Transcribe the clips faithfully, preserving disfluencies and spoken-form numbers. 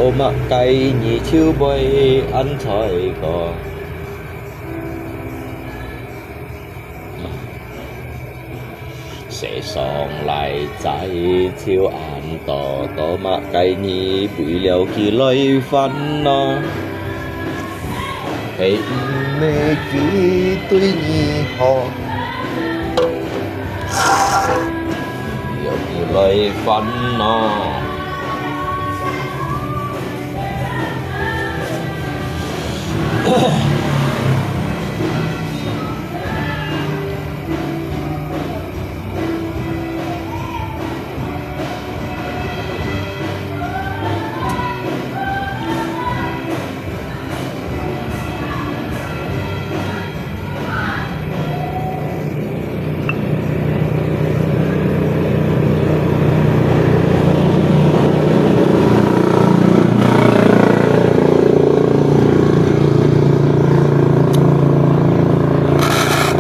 做麼个你就會恁衰過？世上來濟就恁多，做麼个你為了佢來煩惱？係毋係佢對你好？ 有佢來煩惱。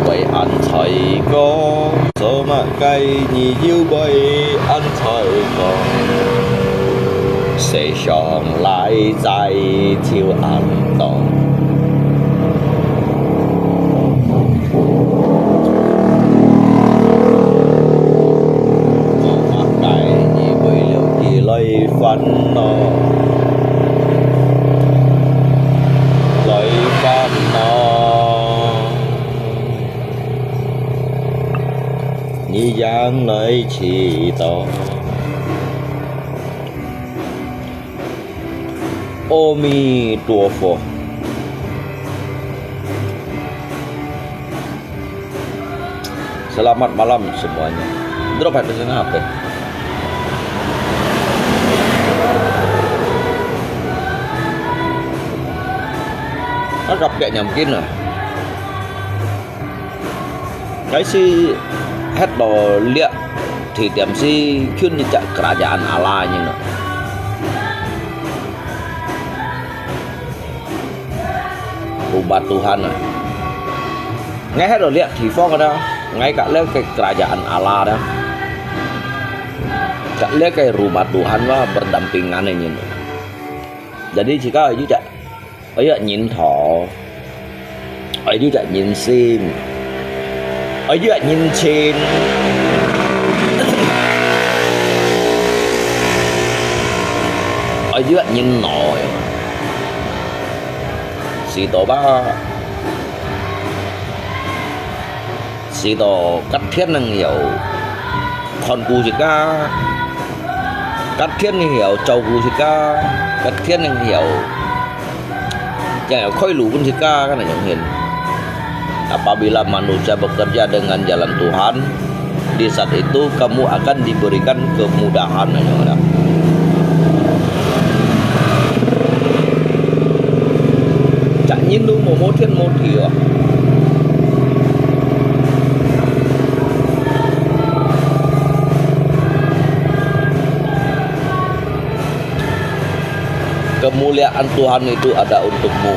會恁衰過，做麼个你又會恁衰過？世上來濟就恁多。 做麼个你為了佢來煩惱，來煩惱？你應來祈禱。 阿彌陀佛。Selamat malam semuanya. Drop hai pesen apa? Agak piak nyamkin lah. Ngai si het lo liak thí tiam si khun ni jak kerajaan Allah nyi no. Rumah Tuhan ah. Ngai het lo liak thí phong ada, ngai kak liak ke kerajaan Allah ada. Kak liak ke rumah Tuhan wa berdampingan nyi no. Jadi jika yu jak 愛有人頭，愛有隻人心，愛有隻人情，愛有隻人腦。是多吧？是多，隔天能有看顧自家，隔天能有照顧自家，隔天能有 Yang ya khôi lu pun sika kan yang hin. Apabila manusia bekerja dengan jalan Tuhan, di saat itu kamu akan diberikan kemudahan yang ada. Cak nyin lu mo mo thian mo thiu. Kemuliaan Tuhan itu ada untukmu.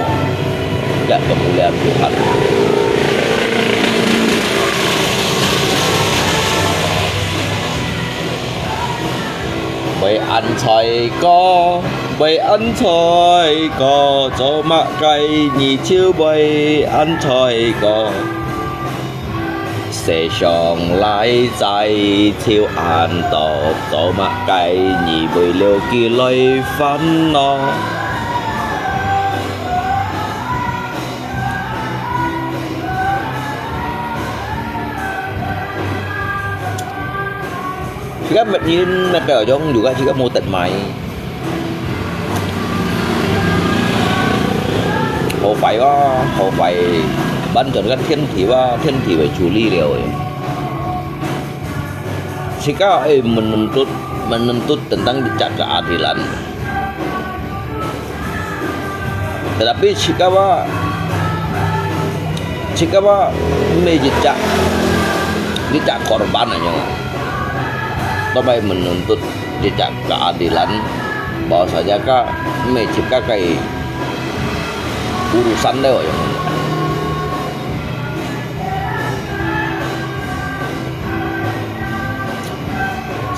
Ya, kemuliaan Tuhan. Bai an choi ko, bai an choi ko, cho mak kai ni chiu bai an choi ko. 世上來濟就恁多，做麼个你為了佢來煩惱？Jika medin nak kaya jong juga jika mutet mai. Hopefully, hopefully, ban jong kan 天氣 wa, 天氣 wa 處理了. Sika ai menuntut, menuntut tentang cak keadilan. Tetapi sika wa, sika wa, me jejak, jejak korban aja. Tomai menuntut jejak keadilan, bahwasanya ka me cipta kai urusan leo ya.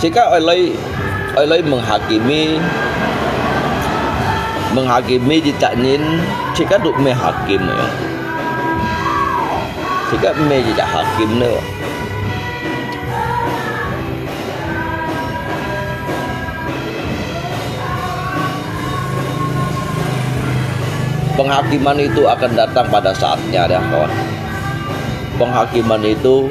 Sika ai lai, ai lai menghakimi, 問下金，每一隻人，自家都毋係下金个，自家毋係一隻下金了。Penghakiman itu akan datang pada saatnya, dah, kawan. Penghakiman itu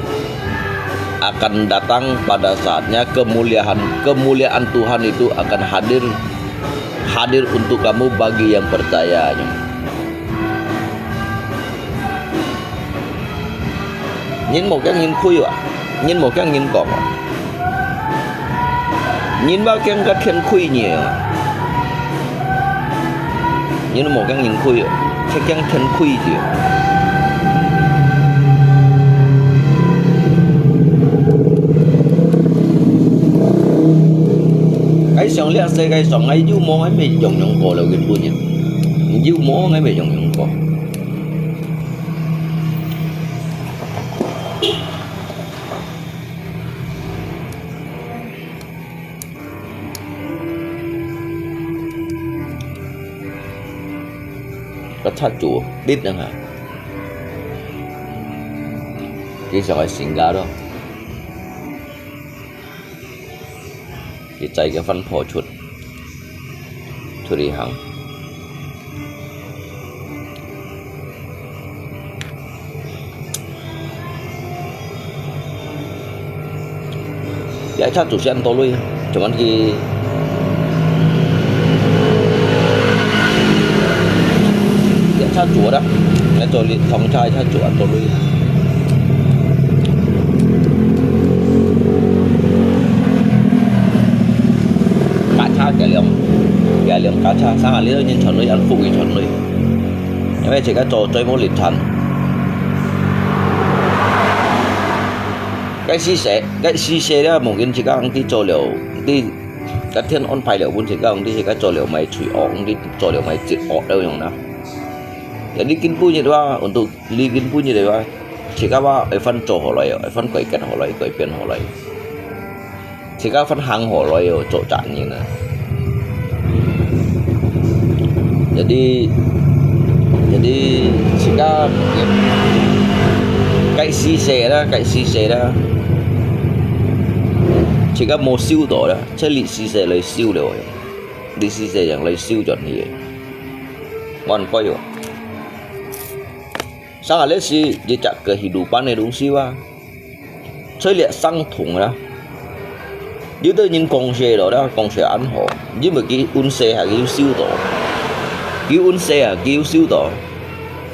akan datang pada saatnya, kemuliaan, kemuliaan Tuhan itu akan hadir, hadir untuk kamu bagi yang percaya. Ngin mò kiang ngin khui ah, ngin mò kiang ngin kong ah. Ngin mò kiang ka thiên khui nyi ah. Ngin mò kiang ngin khui ah, kiang thiên khui nyi. Cái sòng liak xe cái sòng ngay du mong ngay mệt dòng dòng cổ lầu gin bu nyi. Du mong ngay mệt dòng dòng cổ. Có thắt chủ bít nữa hả? Cái giỏi sinh ra đó. Cái chạy cái phân phối chuột. Chuột đi hàng. Ya cha chủ sẽ ăn tô lui, chúng ăn thì ya cha chủ đó, ya tô lui, thong cha cha chủ ăn tô lui. Cá cha cái liang, cái liang cá cha, sáng ngày lý do nhân chọn lui, ăn phụ cái chọn lui. Ê, mẹ chỉ có trò chơi mô lịch thần. Cái xí xế, cái xí xế đó, mungkin chỉ có đi trò liều, đi cái thiên ôn phải liều, vốn chỉ có đi chỉ có trò liều máy chửi ổ, đi trò liều máy chửi ổ đâu用đó. Jadi kin punya dua, untuk li kin punya dua, chỉ có ba, ai phân trò hổ lại, ai phân quay kết hổ lại, quay biến hổ lại. Chỉ có phân hàng hổ lại, trò chán như nè. Jadi, jadi, chỉ có cái xí xế đó, cái xí xế đó. Chỉ có mua siêu đó đó, chứ li xí xế lại siêu liều. Li xí xế yang lại siêu chọn như vậy. Ngon coi rồi. Sáng ngày lễ xí, chỉ chắc cái hidupan này đúng xí wa. Chứ liệt sang thùng đó. Nếu tự nhiên con xe đó đó, con xe ăn hổ. Nhưng mà cái un xe hay cái siêu đó. Cái un xe à, cái siêu đó.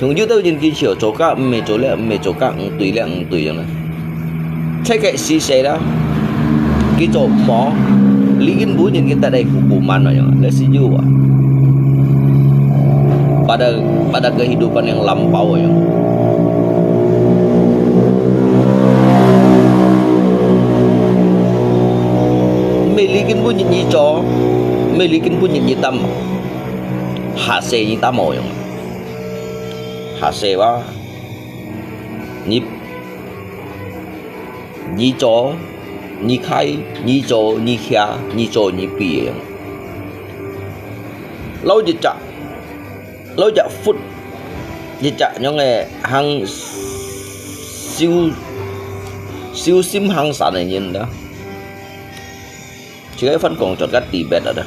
Chúng nếu tự nhiên cái chiều cho các mẹ cho lẹ, mẹ cho các tùy lẹ, tùy yang này. Thế cái xí xế đó. Kitu mo, li kin bu nyin kita dai hukuman aja, le si ju wa. Pada, pada kehidupan yang lampau aja. Mê li kin bu nyin nyi cho, mê li kin bu nyin nyi tam. Hase nyi tam aja. Hase wa. Nyi, nyi cho, nyi khai, nyi cho, nyi khia, nyi cho, nyi pi. Lâu jit chak, lâu jat phút, jit chak nyong e hang siu, siu sim hang san e nyin da. Chỉ cái phân công cho các tỷ bet đó.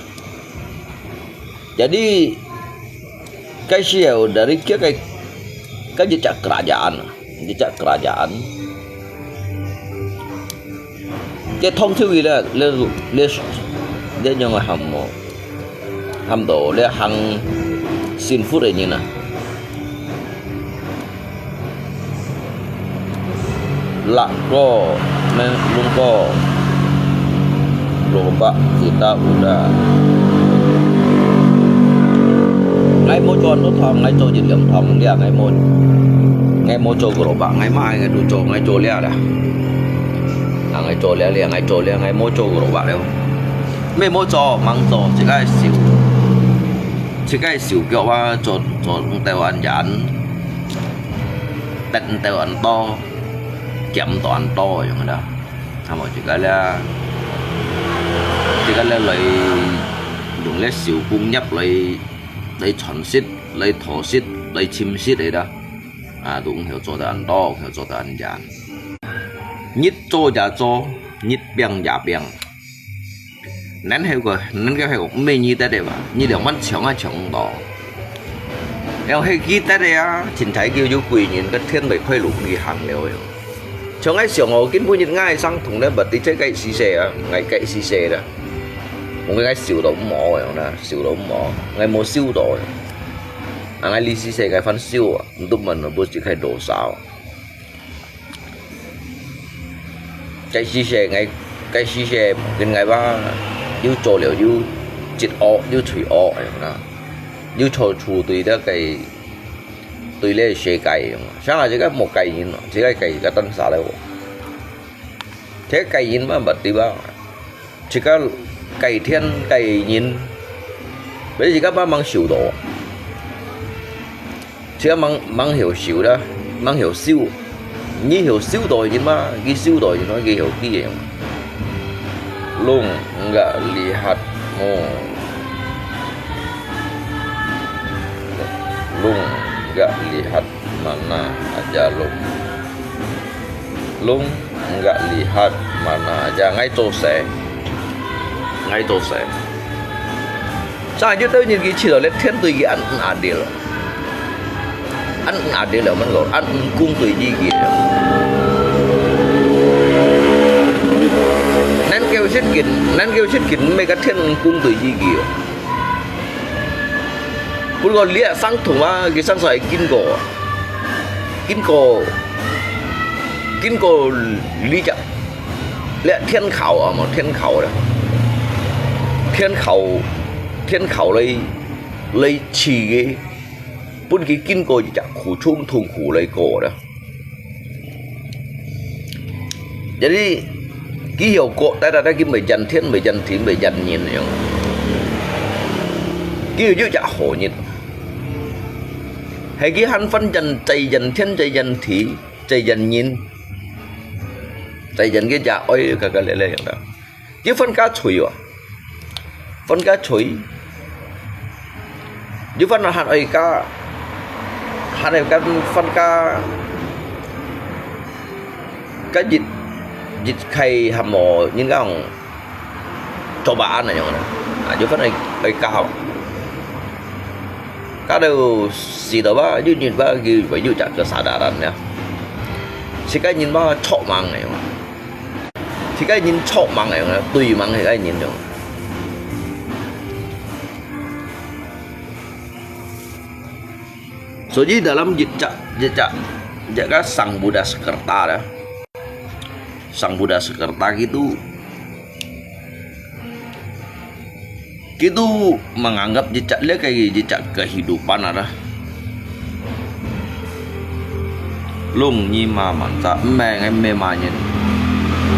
Jadi, cái siêu dari kia cái, cái jejak kerajaan, jejak kerajaan. Cái thông thường là, là, là, là những người hâm mộ, hâm mộ là hàng xin phút đấy như nào. Lak ko, meh lung ko. Gerobak kita udah. Ngai mo cho no thong, ngai cho jit liam thong lia, ngai mo, ngai mo cho gerobak, ngai ma, ngai du cho, ngai cho lia dah. Ngai cho lia lia, ngai cho lia, ngai mo cho gerobak liao. Meh mo cho, mang cho, chỉ cái siu. Chỉ cái siu kêu wa cho, cho teo an yan. Tết teo ăn to, kiam to ăn to, yung đó. Hâm mộ chỉ cái là, chỉ cái là lấy, dùng lấy siêu cung nhập lấy, 來傳食、來討食、來尋食个啦。啊，都毋曉做得恁多，毋曉做得恁遠。日做也做，日拚也拚。然後个，然後个，毋係你得个吧？你兩萬搶啊搶毋到。要係佢得个啊，凊彩叫有貴人个天來開路去行了喲。像𠊎想哦，今晡日𠊎生痛咧，毋知這个時勢啊，𠊎个時勢啦。我𠊎修到無樣啦，修到無，𠊎無修到。啊，𠊎這時勢𠊎還修啊，毋都問了，不知開多少。 該時勢，𠊎，該時勢，跟𠊎話，又做了又積惡，又吹惡，哎呀，又做出對了該，對了世界樣。像𠊎這个無戒煙咯，這个戒煙个單啥了哦。這戒煙嘛，毋對吧？ 自家戒天戒人，你自家慢慢修道，自家慢慢曉修啦，慢曉修。你曉修道人嘛，佢修道人嘛，佢曉知个。Lung nggak lihat mo. Lung nggak lihat mana aja lung. Lung nggak lihat mana aja，𠊎做事，𠊎做事。Sa有兜人佢試到咧，天對佢恁毋adil，恁毋adil了，乜講恁毋公對佢个。能夠識緊，能夠識緊，毋係个天毋公對佢个。不過這生痛啊，佢生出來經過。 經過，經過這隻，這天考啊，無天考啦，天考，天考來，來試个，分佢經過一隻苦衷痛苦來過啦。Jadi，佢曉過，但但但佢毋係怨天，毋係怨地，毋係怨人樣。佢有一隻好人。 係佢還分人在怨天在怨地，在怨人，在怨个家哀个个咧咧樣啦。佢分家吹哦，分家吹，佢分還愛家，還愛家分家，个日，日開還無人講 cobaan那樣呢，啊，就分佢，佢教，教到死到吧，又日吧，佢，佢又講个啥啦啦呢，自家人吧，著忙个樣，自家人著忙个樣，對忙个人樣。 所以dalam jejak, jejak, jejak Sang Buddha Sakerta dah. Sang Buddha Sakerta gitu, gitu menganggap jejak le cái jejak kehidupan ada. Lung nyi ma man sa, mẹ ngai mẹ ma nyin.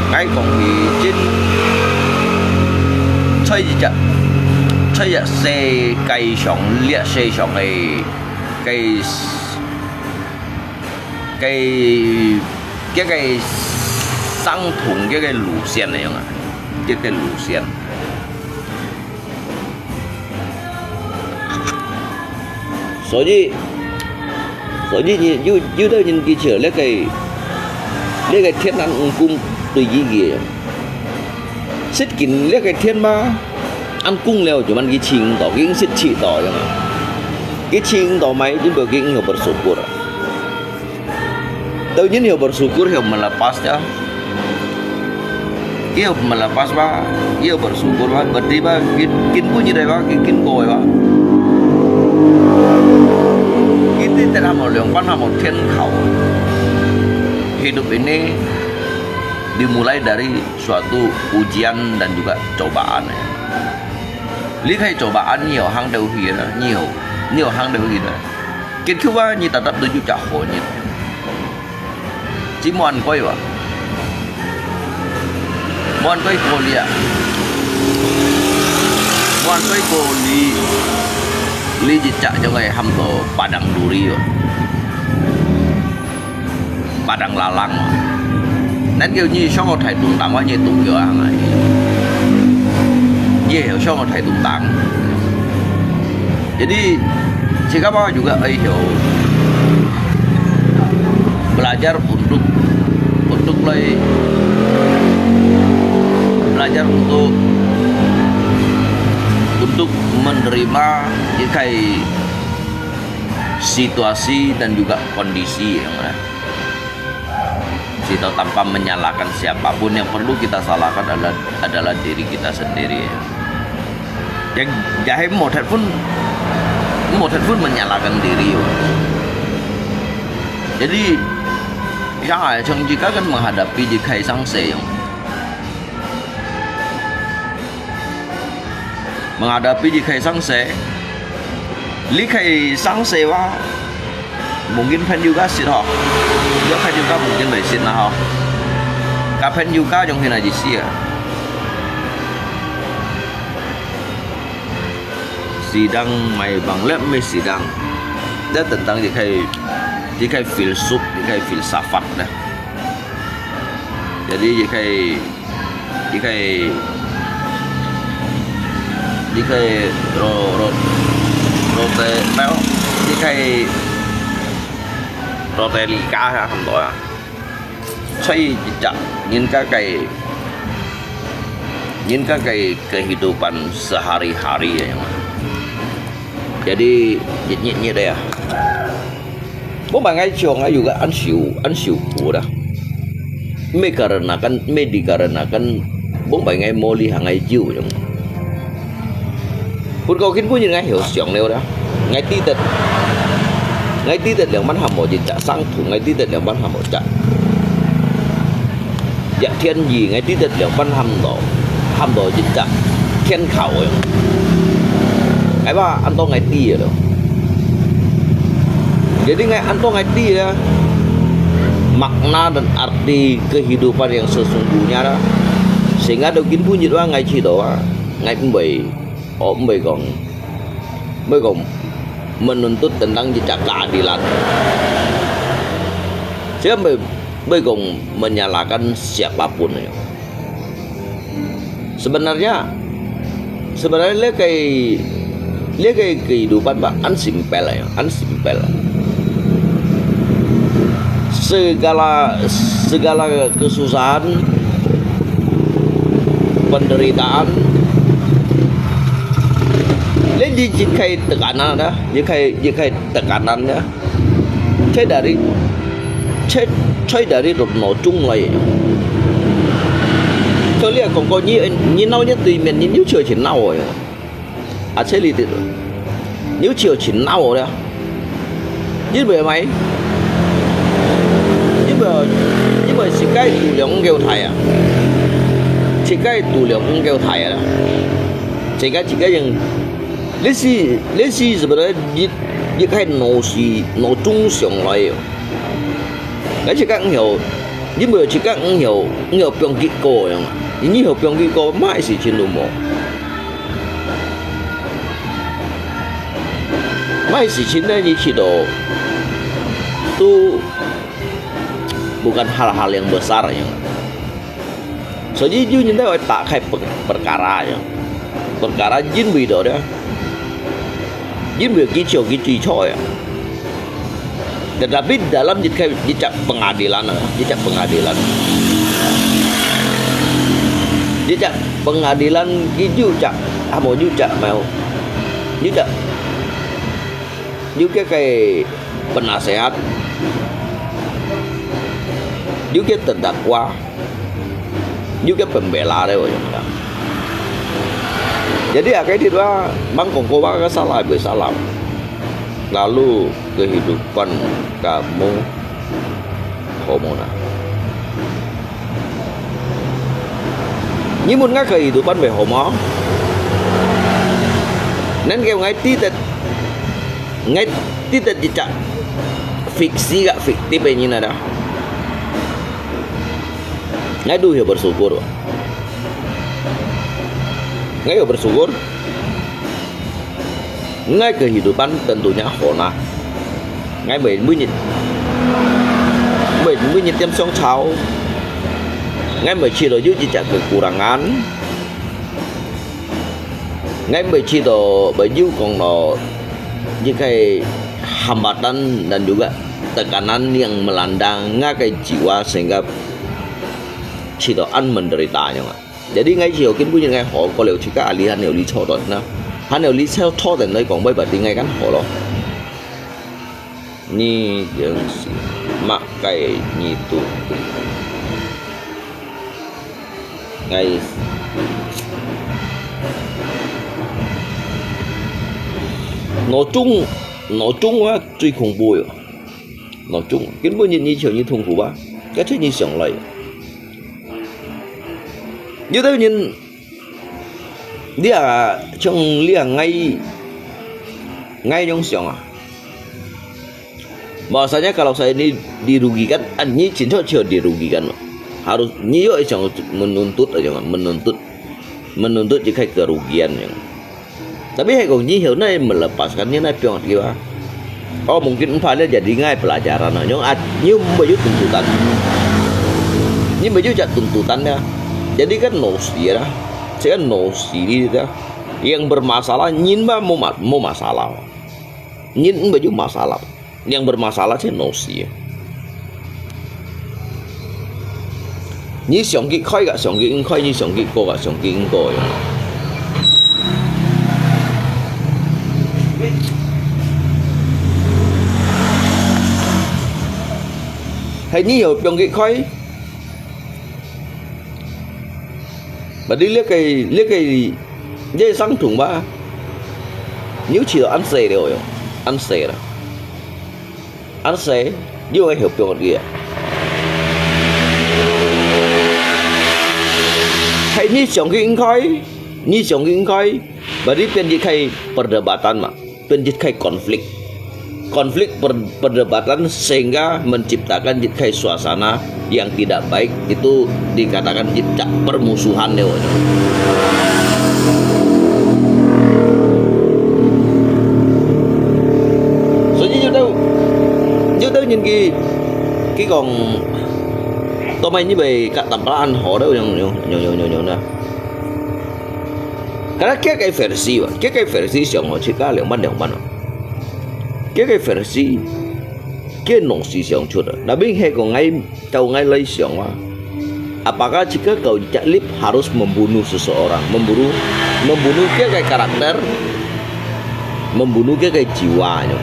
Ngai kong hi jin, choi jejak, choi ya se kai shong liak se shong e. Cái, cái, cái, cái sang thùng cái, cái lũ xiên này không ạ? Cái, cái lũ xiên. 所以，所以你有，有兜人佢就這个，這个天堂毋公對佢个。 識緊這个天嘛，恁公了就問佢試毋到，佢識試到樣啊。佢試毋到嘛，因為佢有bersyukur。Tau nyin有bersyukur，有melepas ya。佢有melepas吧，佢有bersyukur吧，berarti吧，佢經過你个吧，佢經過个吧。Kita tidak mau 兩半，tidak mau 天考。Hidup ini dimulai dari suatu ujian dan juga cobaan. Lihat cobaan 你有行到去啦，你有，你有行到去啦。結局啊，你tetap都有隻好日。只無恁該哇，無恁該過哩啊，無恁該過哩，哩一隻就係喊做padang duri哦。 Padang lalang. Nên kiểu như sống ở Thái Tùng Tăng, như Tùng kiểu hàng này. Như hiểu sống ở Thái Tùng Tăng. Jadi, sekarang juga ai hio belajar untuk untuk lai belajar untuk untuk menerima ikai situasi dan juga kondisi yang ada. Kita tanpa menyalahkan siapapun, yang perlu kita salahkan adalah adalah diri kita sendiri. Yang jahai motet pun motet pun menyalahkan diri. Jadi, yang ai chang jika kan menghadapi di kaisang seyong. Menghadapi di kaisang se, di kaisang se wa, mungkin pen juga sit ho. Juga pen juga mungkin lai sit na ho. Ka pen juga yang hina di sia. Sidang mai bang lep mai sidang. Dia tentang di kai di kai filsuf, di kai filsafat dah. Jadi di kai Di kai di kai ro ro ro te mèo, di kai ro te li ka ha ham to ya. Chai di ja, ngin ka kai ngin ka kai kehidupan sehari-hari ya. Jadi nyit nyit nyit ya. Bông bai ngai chiong ngai yu ka ăn siu ăn siu ku da. Mê karena kan mê di karena kan bông bai ngai mô li ha ngai jiu yang. Pun kau kin pun yin ngai hiu siong leo da. Ngai ti tet ngai ti tet liang man ham mo jin ja sang tu ngai ti tet liang man ham mo ja. Yak thiên yi ngai ti tet liang man ham do ham do jin ja thiên khao yang. Ngai ba ăn to ngai ti lo. Jadi ngai anto ngai ti ya, makna dan arti kehidupan yang sesungguhnya da. Sehingga do kin pun jit wa ngai chi do wa, ngai mbei, o mbei kong, mbei kong menuntut tentang jejak keadilan. Sehingga mbei, mbei kong menyalahkan siapapun ya. Sebenarnya, sebenarnya lihat kai lihat kai kehidupan ba, an simple ya, an simple. Segala segala kesusahan, penderitaan, lihat di jit kai tekanan da, jit kai jit kai tekanan ya. Cai dari, cai, cai dari no chung lai. Cho lia kong ko ni ni nau ni tui mian ni niu chiu chin nau ya. A cai li ti, niu chiu chin nau ya. Ni bai mai, ni bai, ni bai si kai tu liang kêu thai ya. Si kai tu liang kêu thai ya. Si kai si kai yang, lesi lesi sebenarnya ni ni kai no si no chung siang lai. Ngai自家毋曉，因為自家毋曉，毋曉放幾個樣啊，你曉放幾個，麼个事情都無。麼个事情呢，你去到都bukan hal-hal yang besar樣啊。 所以有人咧會打開per-，perkara ya。Perkara因為到咧，因為佢做佢最錯呀。Tetapi dalam jejak jejak pengadilan, jejak pengadilan, jejak pengadilan, jejak, apa jejak mau, jejak, jejak ke penasehat, jejak terdakwa, Juga pembela dia orang. Jadi akai dit wa, mang kong ko wa ka salah be salah. Lalu kehidupan kamu homo na. Ni mun ngai kehidupan be homo. Nen kêu ngai ti tet, ngai ti tet jejak fiksi ka fiktif ni na da. Ngai tu hio bersyukur. Ngai hio bersyukur. Ngai kehidupan tentunya hona. Ngai mei mei nyit. Mei mei nyit tiêm siang chau. Ngai mei chi lo yu jejak kekurangan. Ngai mei chi lo mei yu kong lo 一个hambatan dan juga tekanan yang melanda ngah个jiwa sehingga 去到恁menderita樣啊。Jadi ngai sio kin pun ngai hol ko liu cika ali han liu li cho don na. Han liu li cho cho den lai kong bai ba di ngai kan hol lo. Ni yang si mak kai ni tu. Ngai. Nói chung, nói chung á, 最恐怖个。Nói chung，根本你，你就你痛苦吧，而且你想来。有的人，你啊，像你啊，ngai，ngai 用想啊。 Bahwasanya kalau saya ini dirugikan, ah, ni cinta cio dirugikan. Harus ni yo yang menuntut aja, menuntut, menuntut jika kerugian yang. Tapi hai kong ni heo na melepaskan ni na piang kiwa. Oh, mungkin empat dia jadi ngai pelajaran aja. At ni baju tuntutan. Ni baju jak tuntutan ya. Jadi kan nosi ya. Saya nosi dia. Yang bermasalah nyin ba mau ma-, mau masalah. Nyin baju masalah. Yang bermasalah 係 nosi。你想佢開个，想佢應開；你想佢過个，想佢應過樣。係你有放佢開， Berarti這个，這个，這个相同吧？你有試到恁細了喲，恁細啦。恁細，你有个後壁个。係你想佢應該，你想佢應該，berarti變一个 perdebatan 嘛。 變一个 konflik。Konflik per-, perdebatan sehingga menciptakan 一个 suasana yang tidak baik, itu dikatakan 一个 permusuhan 了。所以有兜，有兜人佢，佢講，到尾你會甲淡薄仔好了，樣，樣，樣，樣，樣，樣啦。 Karena 佢个 versi 啊，佢个 versi 想哦，自家兩萬兩萬哦。佢个 versi，佢个 nosi 想出个。Tapi 係講𠊎，照𠊎來想啊，apakah 自家搞一隻 lip harus membunuh seseorang, membunuh, membunuh 佢个 karakter，membunuh 佢个 jiwa 呢？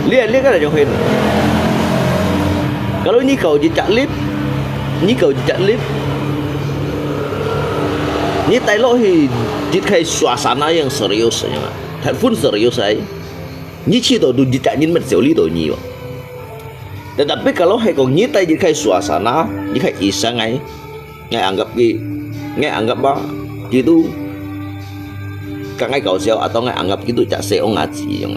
你，你个就係，kalau 你搞一隻 lip， 你搞一隻 lip，你帶落去一个 suasana yang serius，係分 serius 个，你試到都一隻人乜笑你到你哦。Tetapi kalau 係講你帶一个 suasana，一个 iseng 个，𠊎anggap佢，𠊎anggap啊，佢都，甲𠊎搞笑，atau𠊎anggap佢都隻細戇仔子樣。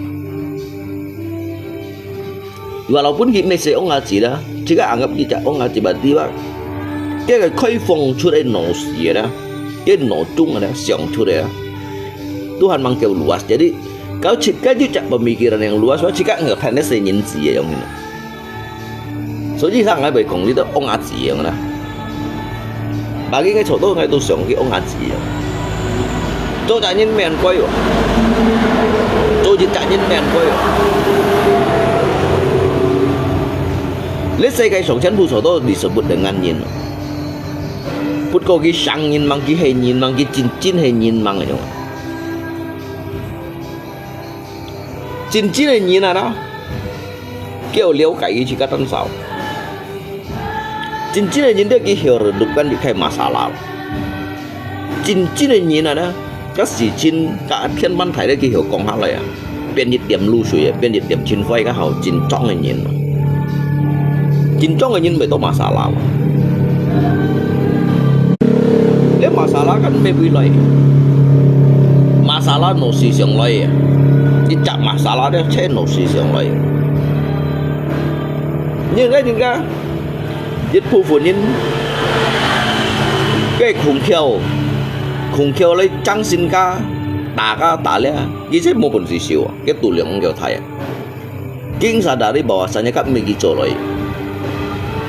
Walaupun佢乜細戇仔子啦，自家anggap佢隻戇仔子，berarti吧，佢个開放出个 nosi啦，佢腦中个啦，想出个啦，都還蠻夠 luas。Jadi，kalau 自家有隻 pemikiran yang luas，自家anggap佢係細人子个樣。所以佢會講你兜戇仔子樣啦。 Bagi𠊎坐到𠊎都想佢戇仔子啊。做隻人免貴哦，做一隻人免貴哦。這世界上全部坐到disebut dengan人哦。不過佢生人吂，佢係人吂，佢真正係人吂个樣。真正个人啊啦，佢有了解佢自家單少。 真正个人咧，佢曉得kan一个 masalah。真正个人啊，呢，該事情，該天板台咧，佢曉講下來啊，變一點露水啊，變一點清灰，該好真正个人啊。真正个人袂多 masalah。這 masalah kan乜會來，masalah nosi上來啊，一隻 masalah咧，全 nosi上來。你看人家 一部分人，該空橋，空橋來爭身家，打家打掠，佢就無本事受啊，佢度量叫大啊。King sadari bahwasanya佢乜佢做來，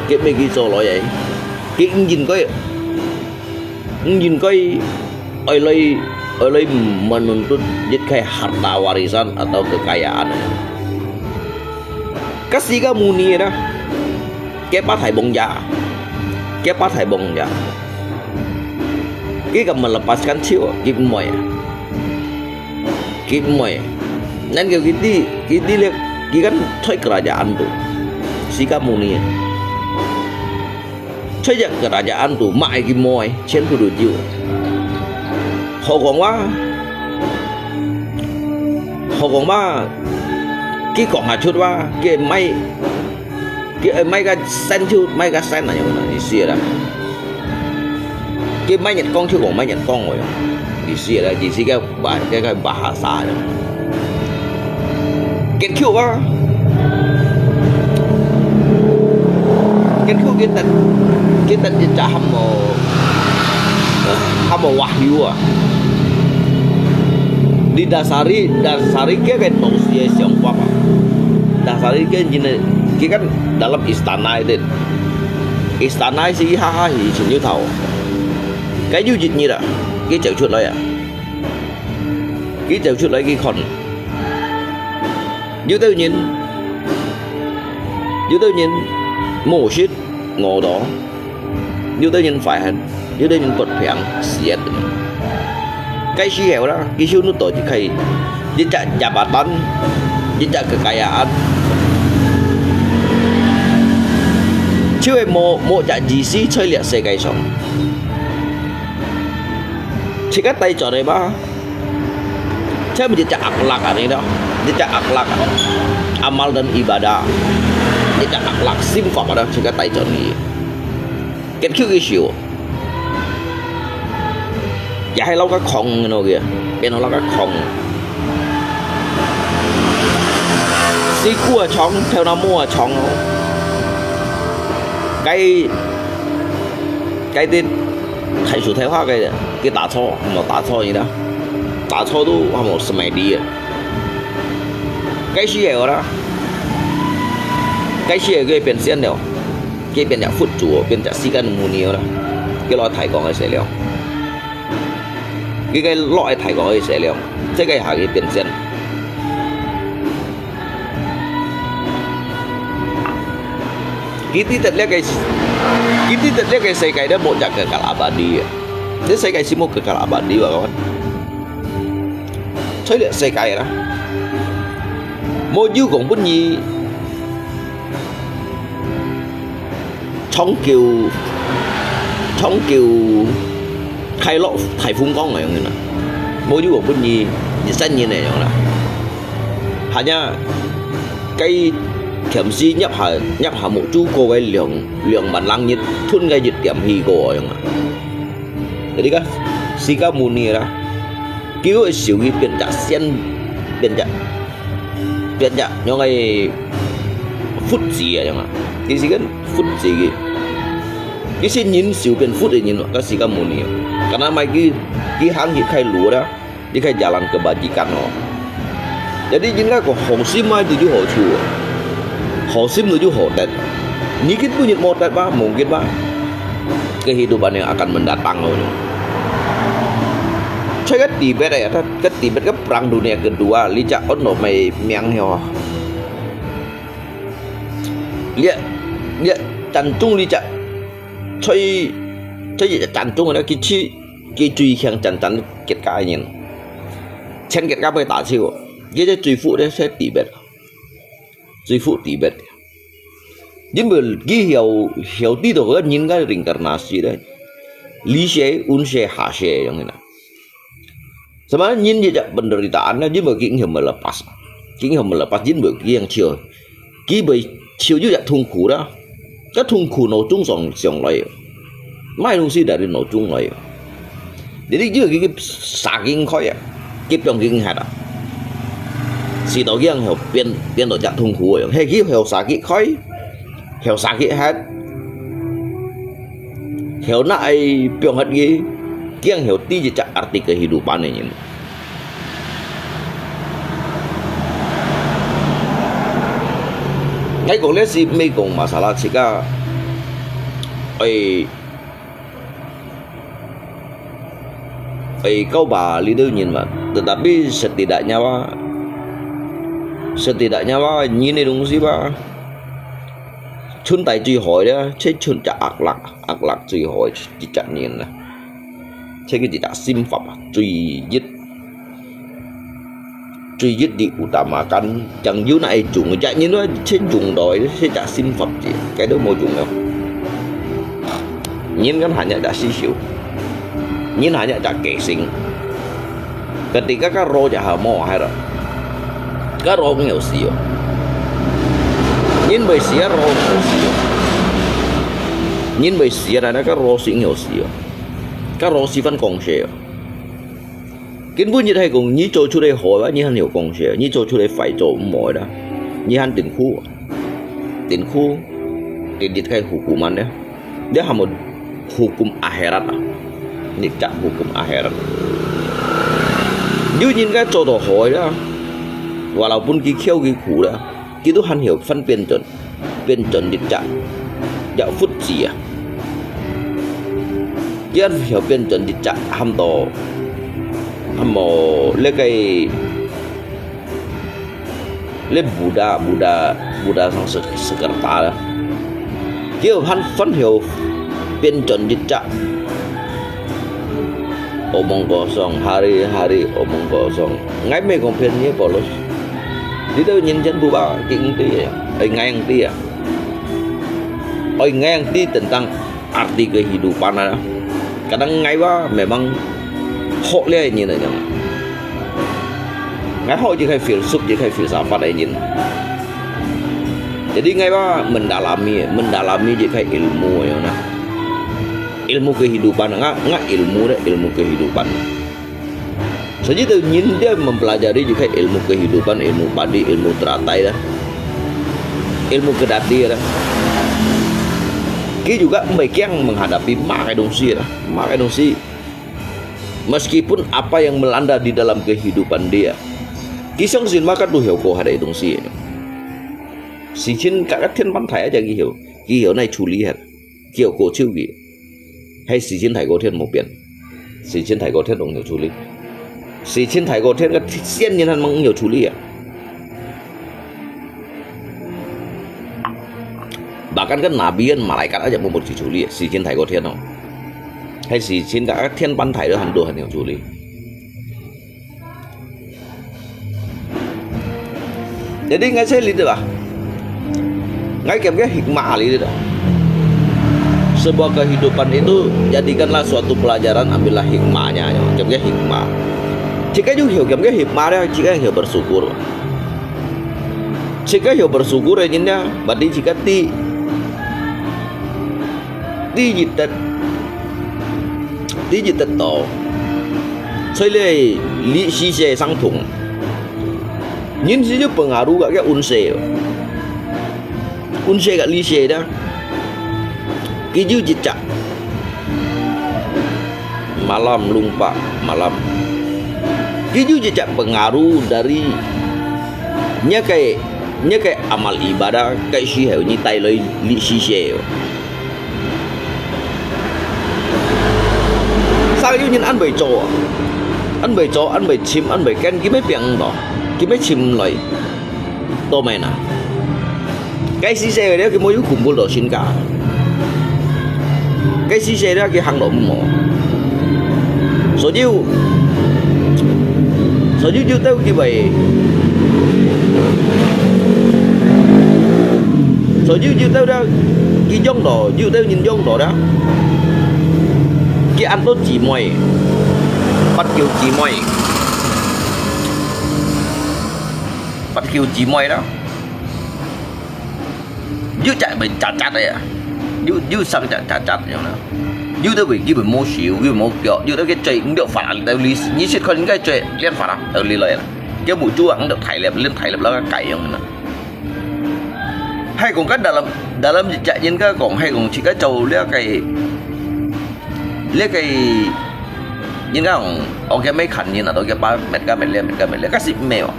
佢乜佢做來个，佢毋應該，毋應該愛來 Oleh menuntut jid kai harta warisan atau kekayaan. Kasih ka muni dah. Kepa thai bong ja. Kepa thai bong ja. Kita melepaskan ciu, gimoi. Gimoi. Nan kau kiti, kiti lek, kikan thoi kerajaan tu. Sika muni. Choi kerajaan tu, mai ki moi, chen pu du jiu. Ho kong wa, ho kong wa, ki kong ha chut wa, ki mai, ki mai ka sen chut, mai ka sen na yong na, isi la. Ki mai nyet kong chut kong mai nyet kong wa yong, isi la, isi ka ว่า cái cái bahasa đó. Kiên Khiu ah. Kiên Khiu kiên tật, kiên tật jit ja hâm mô, hâm mô wahyu ah. Di dasari, dasari kia cái nông sie siang papa. Dasari kia jin kia kan dalam istana itu. Istana si ha ha hi sin yu tau. Cái yu jit ni da, kia chau chut lai ah. Ki chau chut lai ki khon. Yu tau nyin, yu tau nyin, mô shit, ngô đó. Yu tau nyin phải hẳn, yu tau nyin bớt phiang, siết. Cái xí hẹo đó, ki siu nút tổ chỉ khai, chỉ chả chả bà tấn, chỉ chả cái cái ăn. Chứ em mô, mô chả gì xí, chơi liệt xe cái sống. Chỉ cái tay cho này ba. Chai mu jit ja akhlak ani dah. Jit ja akhlak. Amal dan ibadah. Jit ja akhlak sim fak dah chika tai chon ni. Kiên Khiu ki siu. Ya hai lau ka khong no kia. Pian lau ka khong. Si kua chong, theo na mua chong. Cái cái tên khai su theo ha cái cái ta cho, mà ta cho gì đó. Ta cho tu ha một smai đi. Cái gì vậy đó? Cái gì cái 变现了? 佢變隻佛祖，變隻世間母娘啦。佢落大港个時了，佢个落个大港个時了，這個下佢變現。佢知得這個，佢知得這個世界都無隻kekal abadi啊！這世界係無kekal abadi啊！講，在這世界啦，無有講分你。 長久，長久快樂大風光个樣啦，無有分你一生人个樣啦。Hanya該甜絲入下入下目珠過个兩兩萬零日，吞个一點氣過个樣啊。Jadi kan，釋迦牟尼啦，佢个手去變隻仙，變隻 變隻樣个佛子啊樣啊，佢係个佛子个。佢係人手變佛个人，該釋迦牟尼。Karena mai佢佢行去開路啦，佢開jalan kebajikan哦。Jadi人家講好心啊，就有好處哦，好心就有好得。你今晡日無得吧，無結吧，kehidupan yang akan mendatang哦。Saya Tibet ya, 个Tibet个 Perang Dunia Kedua，你只安到咩名了啊？你你戰爭你只，所以所以戰爭个佢去佢最強戰爭結果个人，全結果被打死哦，佢只最富个係Tibet，最富Tibet。 因為佢曉曉知道个人个reinkarnasi咧，離世、運世、下世樣个啦。Sama人一隻penderitaan咧，因為佢曉melepas，佢曉melepas，因為佢曉，佢會曉有隻痛苦啦，該痛苦腦中上上來，買東西在你腦中來。 Jadi佢佢sakit開啊，佢放佢核啊，使到佢樣變變到隻痛苦个樣，係佢曉sakit開，曉sakit核，曉拿愛放核佢，佢樣曉知一隻arti kehidupan个人。𠊎講這係毋係講masalah自家，愛 Ai，kau ba litu nyin ba，tetapi setidaknya ba，setidaknya ba，nyin个东西ba，存在最好个，这存在akhlak，akhlak最好个一只nyin啦。这个一只心法啊，最一。 最一diutamakan，正有哪会中，只人都先中到，这只心法子，该都无中了。人kan hanya只思想，人hanya只个性。Ketika ka roh ja ha mo hai ra，ka roh ngeu si yo。人未死啊，roh ngeu si yo。人未死啊，但係ka roh si ngeu si yo。Ka roh si fan kong se yo。 根本就係講，你做出來好啊，你還有貢獻；你做出來壞，做毋好啦，你還定苦啊，定苦，定日个hukuman呢？你還無hukum akhirat啊？你只hukum akhirat。有人个做到好啦，walaupun佢枵佢苦啦，佢都還曉翻變轉。 變轉一隻，隻佛子啊！佢曉變轉一隻，喊到，喊到，這个，這Buddha，Buddha，Buddha sang se-，sekerta啦。佢還，還曉變轉一隻。 Omong kosong, hari-hari omong kosong. Ngai meh kong phian ni polos. Dito nyin jan buba king ti ya. Oi ngai ang ti ya. Oi ngai ang ti tentang arti kehidupan ada. Kadang ngai ba memang hok le nyin ya. Ngai hok je kai filsuf je kai filsafat nyin. Jadi ngai ba mendalami, mendalami je kai ilmu ya na. Ilmu kehidupan, nga, nga ilmu deh, ilmu kehidupan. Saja tu nyin dia mempelajari juga ilmu kehidupan, ilmu padi, ilmu teratai dah. Ilmu kedati dah. Ki juga mbai kiang menghadapi mak ai dongsi dah. Mak ai dongsi. Meskipun apa yang melanda di dalam kehidupan dia. Ki sangsin maka tu hiau ko hai dongsi. Sichin kakat thian pantai aja ki hiau. Ki hiau nai chuli hai. 叫過手个，係時間太過天無變，時間太過天都有處理，時間太過天个仙人還吂有處理啊。Bahkan kan nabi kan malaikat aja mau處理，時間太過天哦，係時間个天板太都還都還有處理。 Jadi ngai seh litu ah. Ngai kiam-kiam hikmah litu ah. Sebuah kehidupan itu jadikanlah suatu pelajaran, ambillah hikmahnya. Kiam-kiam hikmah. Jika ju hiu kiam-kiam hikmah dia, jika hiu bersyukur. Jika hiu bersyukur ya nyin dia, berarti jika ti Ti一得，ti一得到，所以咧，歷史係相同。人係有pengaruh个，个運勢，運勢个歷史啦。佢有一隻，malam lupa malam，佢有一隻pengaruh dari，你个，你个amal ibadah，个時候你帶來歷史係。 Sa有人恁會做，恁會做，恁會尋，恁會跟，佢乜變到，佢乜尋來，到咩啊？該時勢了，佢無有kumpul到身家，該時勢了，佢行到毋好。所以，所以就到佢會，所以就到了，佢用到，有兜人用到了。 佢安到姊妹，八九姊妹，八九姊妹啦。有隻會扎扎个啊，有，有生隻扎扎樣啦。有兜會，佢會無手，佢會無腳，有兜佢嘴毋發啊，你，你識看應該嘴練發啊，你來啦。佢無做啊，你大粒，練大粒啦，該樣啦。 係講个dalam，dalam一隻人个講，係講自家做了个，了个，人家講，OK，乜看人啊，都个把乜个乜了，乜个乜了，个係毋係哦？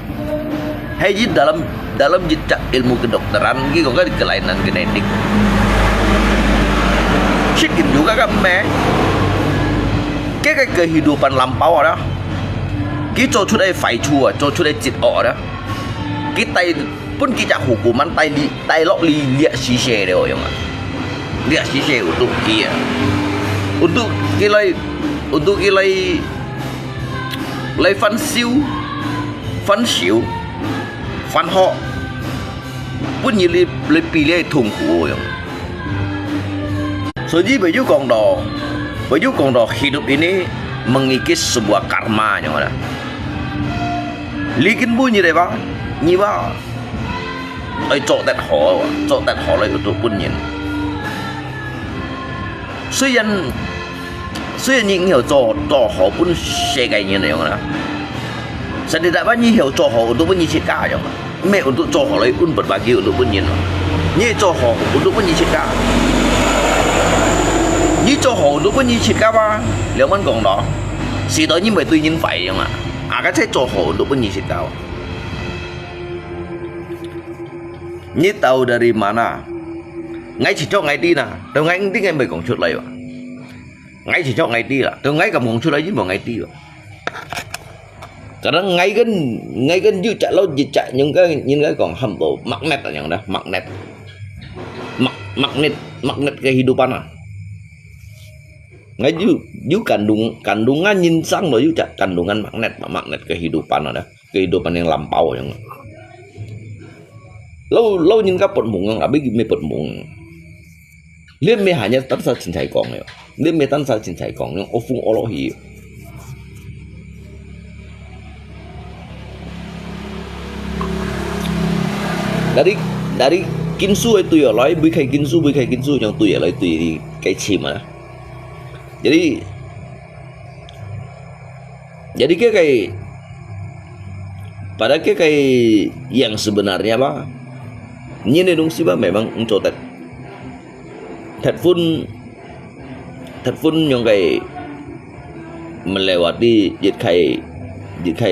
係一dalam，dalam一隻ilmu kedokteran，佢講个kelainan genetik。Sikin juga kan meh。該个kehidupan lampau啊，佢做出个壞處啊，做出个罪惡啊，佢帶分佢隻hukuman帶你帶落你這世界了樣啊，這世界untuk佢啊，untuk佢來，untuk佢來，來翻修，翻修，翻好，分你來來比這痛苦樣。 所以會有講到，會有講到hidup ini memiliki sebuah karma樣啦。你今晡日个話，你話愛做得好，做得好來有到本人。雖然雖然你你有做做好分世界人樣啦，實際上你有做好都分你自家樣啦。 毋係untuk做好來分別bagi untuk分人咯。你做好untuk分你自家。你做好untuk分你自家吧，兩萬講咯，時代你毋會對人壞樣啊。啊，該才做好untuk分你自家。你tahu dari mana？𠊎自家𠊎知啦，但𠊎毋知𠊎毋會講出來哇。 𠊎自家𠊎知啦，但𠊎敢講出來，因為𠊎知啦。Kadang𠊎kan，𠊎kan有隻老一隻，人家人家講喊做magnet啊，樣啦，magnet。Mag-，magnet，magnet kehidupan啊。𠊎有有kandung，kandungan人生咯，有隻kandungan magnet，magnet kehidupan啊，kehidupan yang lampau yang。Lalu，lalu人家發夢啊，abis佢乜發夢。 你毋係hanya單單清彩講个，你毋係單單清彩講，用惡風惡落去。Dari，dari金屬个對下來，每開金屬，每開金屬，用對下來對你該深啊。Jadi Jadi，該个，pada該个yang sebenarnya吧，人个東西吧，memang做得。Thịt phun，thịt phun yang个melewati一个，一个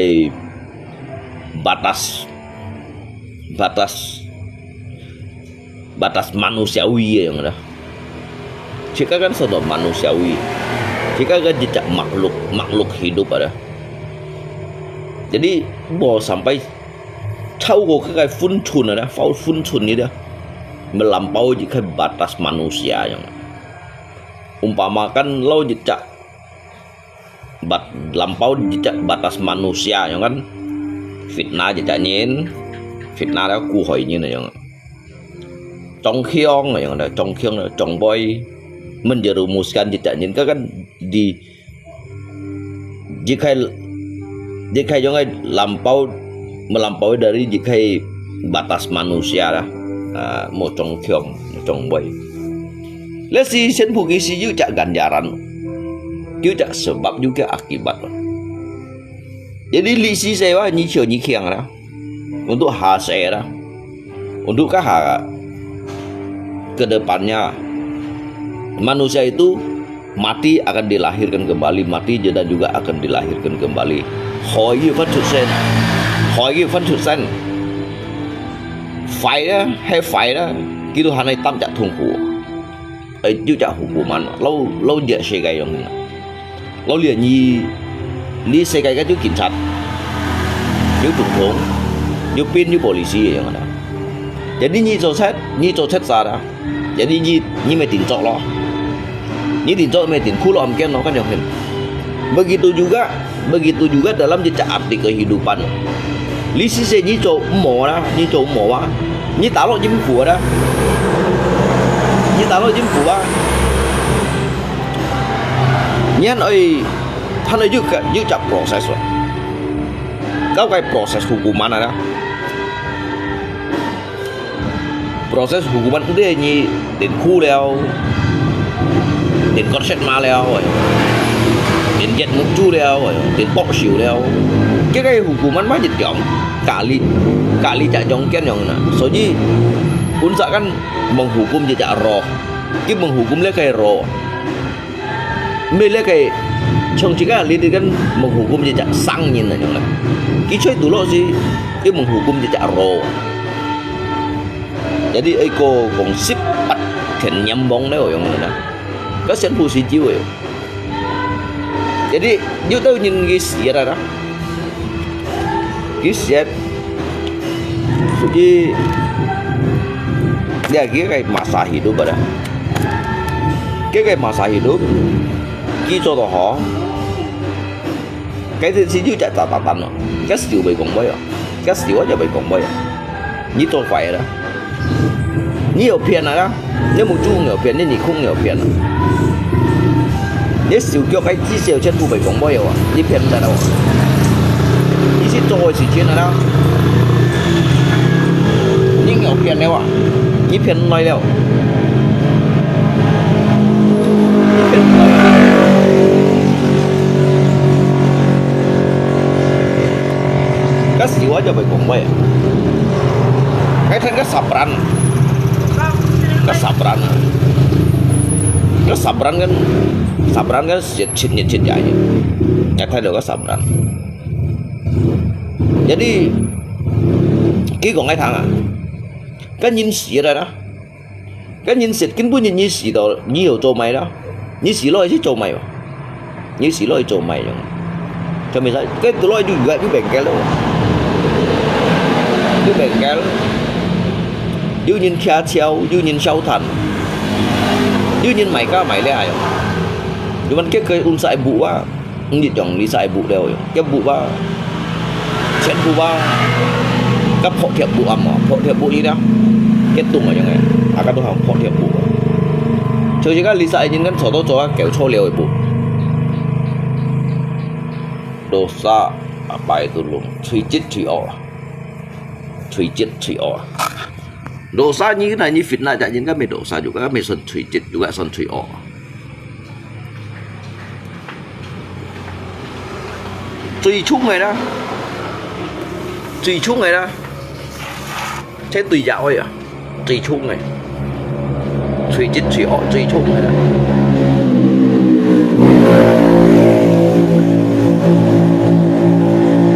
batas，batas batas manusiawi yang ada. Jika kan sudah manusiawi, jika kan jejak makhluk, makhluk hidup ada. Jadi, 無 sampai 超過該个分寸ada，分寸你的，melampaui jika batas manusia yang. Umpamakan lo jejak bat-，lampau jejak batas manusia yang kan, fitnah jejak nyin, fitnah ada kuhoi nyin yang. Congkiong yang ada, congkiong, congboy, menjerumuskan jejak nyin kan, kan di Jika, jika yang lampau, melampaui dari jika batas manusia lah. Ah, mo congkiong, mo congboy. Lesi sen pukisi juga ganjaran. Juga sebab juga akibat. Jadi lisi sewa ni sio ni kiang lah. Untuk hasil lah. Untuk kaha ke depannya, manusia itu mati akan dilahirkan kembali, mati dan juga akan dilahirkan kembali. Hoi yu fan chut sen, hoi yu fan chut sen. Fai dah, hai fai dah, gitu hanai tam jak tungku. Ai, yu jak hukuman, lau, lau dia segai yang ni. Lau lian ni, ni segai ka yu kinchat, yu tungkong, yu pin, yu polisi yang ada. Jadi ni cocet, ni cocet sara. Jadi ni, ni mesti cok lo. Ni cok mesti kulo amken lo kan yang kan. Begitu juga, begitu juga dalam jejak arti kehidupan. Li sisi ni cok mo lah, ni cok mo ah. Ni talo jimpu ada. Ni talo jimpu ah. Nian oi, tan oi juga, juga proses lo. Kau kai proses hukuman ada. Proses hukuman ende ni ติดคุกแล้ว ติดกฎหมายแล้ว ติดเย็ดมุกจูแล้ว ติดปอกสิวแล้ว cái cái hukuman mah จะยอม kali kali chả chống kiến nhong nè. Số gì, ôn sa kan menghukum jejak roh, cái menghukum le cái roh. Mê lê kê, chông chika lê tê kân mông hù kôm yê chak sang nhin nà yòng nà. Kì choi tù lô si, kì mông hù kôm yê chak rô. Jadi ê kô kông sip pat thiện nhắm bóng nêu yòng nà. Kâ sian phù si chiu ê. Jadi,有兜人佢死个啦，佢死个，所以，你看佢个masa hidup啊，佢个masa hidup，佢做到好，該就係有隻炸彈咯，該死會講話哦，該死我就會講話哦，你做壞啦。 你有騙啊啦？你目珠有騙，你耳空有騙啊？你手腳个至少全部被講話哦，你騙毋得哦。你去做个事情啊啦？你有騙了啊？你騙來了？你騙來了？該死我就被講話。該天个sabran。 Kasabran. Kasabran kan, sabran kan siat cit nyiat cit ya. Ngat thai lo kasabran. Jadi, ki kong ai thang à. Kan yin si ra da. Kan yin siat kin bu yin yi si do, yi yo zo mai da. Yi si lo yi zo mai. Yi si lo yi zo mai yong. Cho mi sai, cái tụi lo yi yu yu bèn kel lo. Yu bèn kel. Yu yin kia chiao, yu yin xiao than. Yu yin mai ka mai le ai. Yu man kia kai un sai bu wa. Ngi yong li sai bu leo yong. Kia bu wa. Chen bu wa. Ka phok thiap bu am wa. Phok thiap bu yi da. Kia tung wa yong ai. A ka tung ham phok thiap bu wa. Cho yi ka li sai yin kan cho to cho ka kêu cho leo bu. Dosa apa itu lung. Chui chit chui o. Chui chit chui o. Dosa ni na ni fitnah ja yin ka mi dosa juga ka mi son chui chit juga son chui o. Chui chung ai da. Chui chung ai da. Thế tùy dạo ấy à? Tùy chung này. Tùy chít tùy ọ tùy chung này.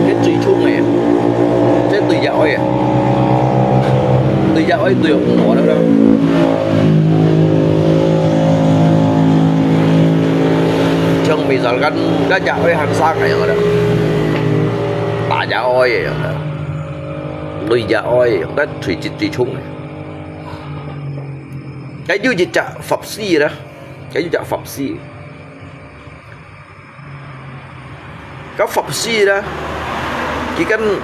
Cái tùy chung này. Thế tùy dạo ấy à? Tùy dạo ấy tùy ọ mùa đó đó. Trong bây giờ gắn gắn dạo ấy hàng sang này rồi đó. Tà dạo ấy rồi đó. Tùy dạo ấy, gắn tùy chít tùy chung này. Cái dư dịch chạ phập si đó. Cái dư chạ phập si. Cái phập si đó. Kì căn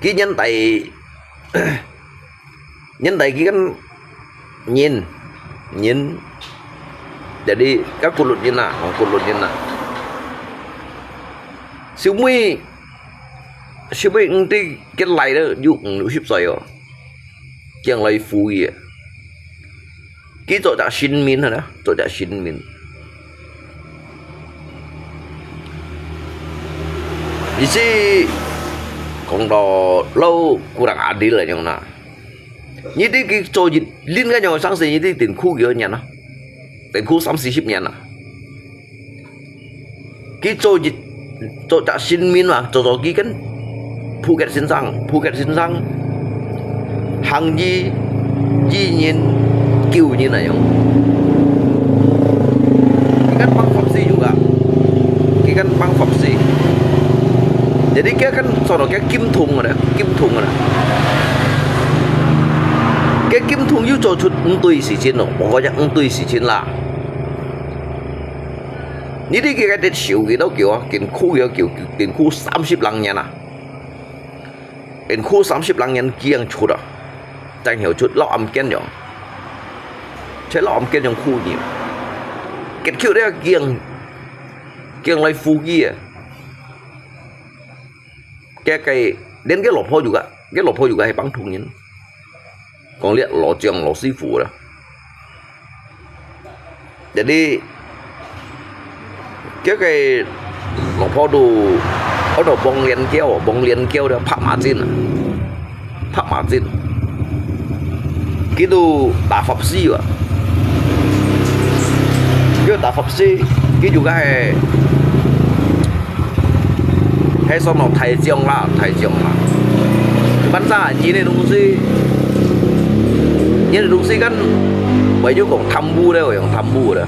kì nhân tại nhân tại kì căn nhìn nhìn. Jadi cái cú lụt nhìn à, cú lụt nhìn à. Siu mui siu mui ngti cái lai đó, yuk ngti sip soi. Kiang lai phu ye. Ki zo ja sin min ha na, zo ja sin min. Isi kong do lo kurang adil la nyong na. Ni ti ki zo jin lin ka nyong sang se ni ti tin khu yo nyan na. Tin khu sam si sip nyan na. Ki zo jit zo ja sin min ma, zo zo ki kan. Phuket sin sang, Phuket sin sang. Hang yi, yi nyin, kiu nyin na yong. Ki kan pang phap si juga. Ki kan pang phap si. Jadi kia kan zo no kia kim thung ada, kim thung ada. Kia kim thung yu zo chut ng tui si chin no, 我講一下ng tui si chin la. Ni ti ki ka tet siu ki tau kiu a, kin khu kiu kiu, kin khu sam sip lang nyan a. Kin khu sam sip lang nyan kiang chut a. Chang hiu chut lau am ken yong. Che lau am ken yong khu ni. Ket kiu de kiang, kiang lai phu ki a. Ke ke, den ke lo pho juga, ke lo pho juga he pang thung nyin. Kong liak lo chiang lo si phu la. Jadi ke ke lo pho du, o do bong lian kiau, bong lian kiau de phak ma chin. Phak ma chin. Ki du ta phap si wa. Ki ta phap si, ki juga he. He so no thai chiang la, thai chiang la. Ban sa nyi ne dong si, nyi ne dong si kan, wei yu kong tham bu de, wei yong tham bu de.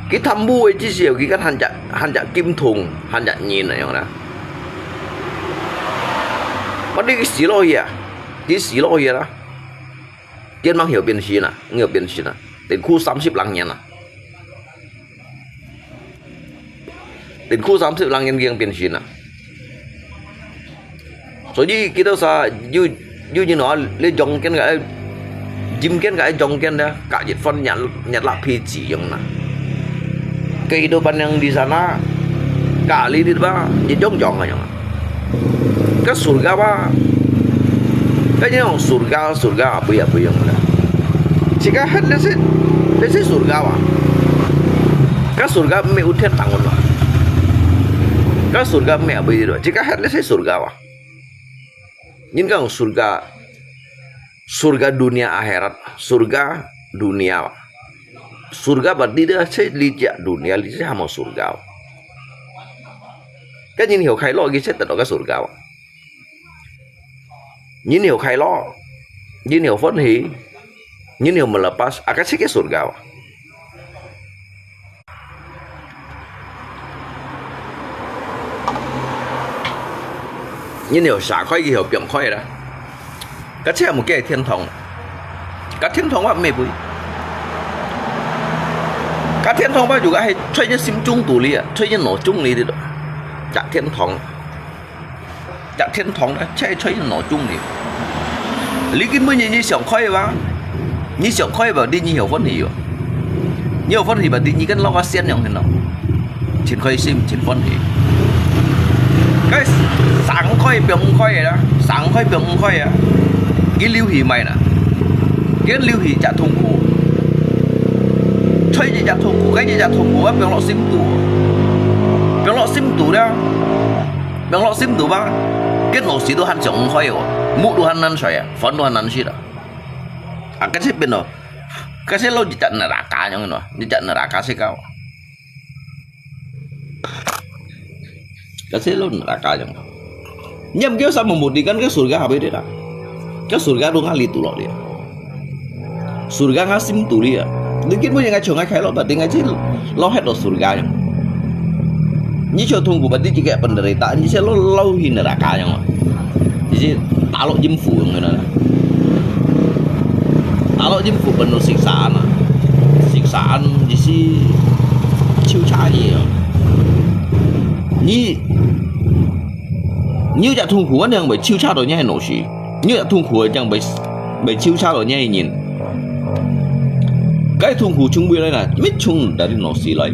佢貪污个，至少佢个還隻還隻金童，還隻人恁樣啦。Mati佢死落去啊，佢死落去啦。佢吂曉變心啊，毋曉變心啊，連苦三十零年啊。連苦三十零年已經變心啊。所以佢兜儕有有人話，你用緊个愛，用緊个愛用緊呢，隔日飯日日落皮子樣啦。Kehidupan yang di sana, kali di ba, dia jong jong aja. Ka surga ba, ka yang surga surga apa ya apa yang ada. Jika hat lesi lesi surga ba, ka surga me utet tangun ba, ka surga me apa itu. Jika hat lesi surga ba. Nin kang surga, surga dunia akhirat, surga dunia. Surga berarti dia se lijak dunia li se hamo surga. Kan nin hiu khai lo gi se tado ka surga. Nin hiu khai lo, nin hiu phôn hi, nin hiu melepas, aka se ke surga. Nin hiu xả khỏi, nin hiu piang khỏi la. Ka chè mu ke thiên堂. Ka thiên堂wa me bui. Ka thiên堂wa juga hai, choi nin sim chung tu li a, choi nin no chung li di do. Ka thiên堂. Ka thiên堂la, choi choi nin no chung li. Li kin mu nin nin xiang khỏi wa. Nin xiang khỏi wa, di nin hiu phôn hi yo. Nin hiu phôn hi wa, di nin kan lo ka sian yong hin no. Chìn khỏi sim, chìn phôn hi. Cái sáng khỏi, piang khỏi la, sáng khỏi, piang khỏi a. Ki liu hi mai na. Ki liu hi chả thùng cũ. Choi chả thùng cũ, cái chả thùng cũ, piang lo sim tu. Piang lo sim tu la. Piang lo sim tu ba. Ki no si tu han xiang khỏi yo. Mu tu han nan sai a. Phôn tu han nan si la. A, ka chè piang no. Ka chè lo di chả neraka yong no. Di chả neraka si kao. Ka chè lo neraka yong. Nyam kêu sa mung mung di kan ke surga habis di la. Ke surga tu ngali tu lo di. Surga nga sim tu li a. Di kin mu yang ngai chong ngai khai lo, ba di ngai chè lo het lo surga yong. Nin chè thùng cũ ba di chỉ cái penderitaan, nin chè lo lo hi neraka yong. Di si talo jim fu yong na. Talo jim fu penuh siksaan a. Siksaan di si chiu cha ye. Nin, nin chả thùng cũ yang bai chiu cha do nin no si. Nin chả thùng cũ yang bai, bai chiu cha do nin nin. Cái thùng cũ chung bai lai na, mit chung dari no si lai.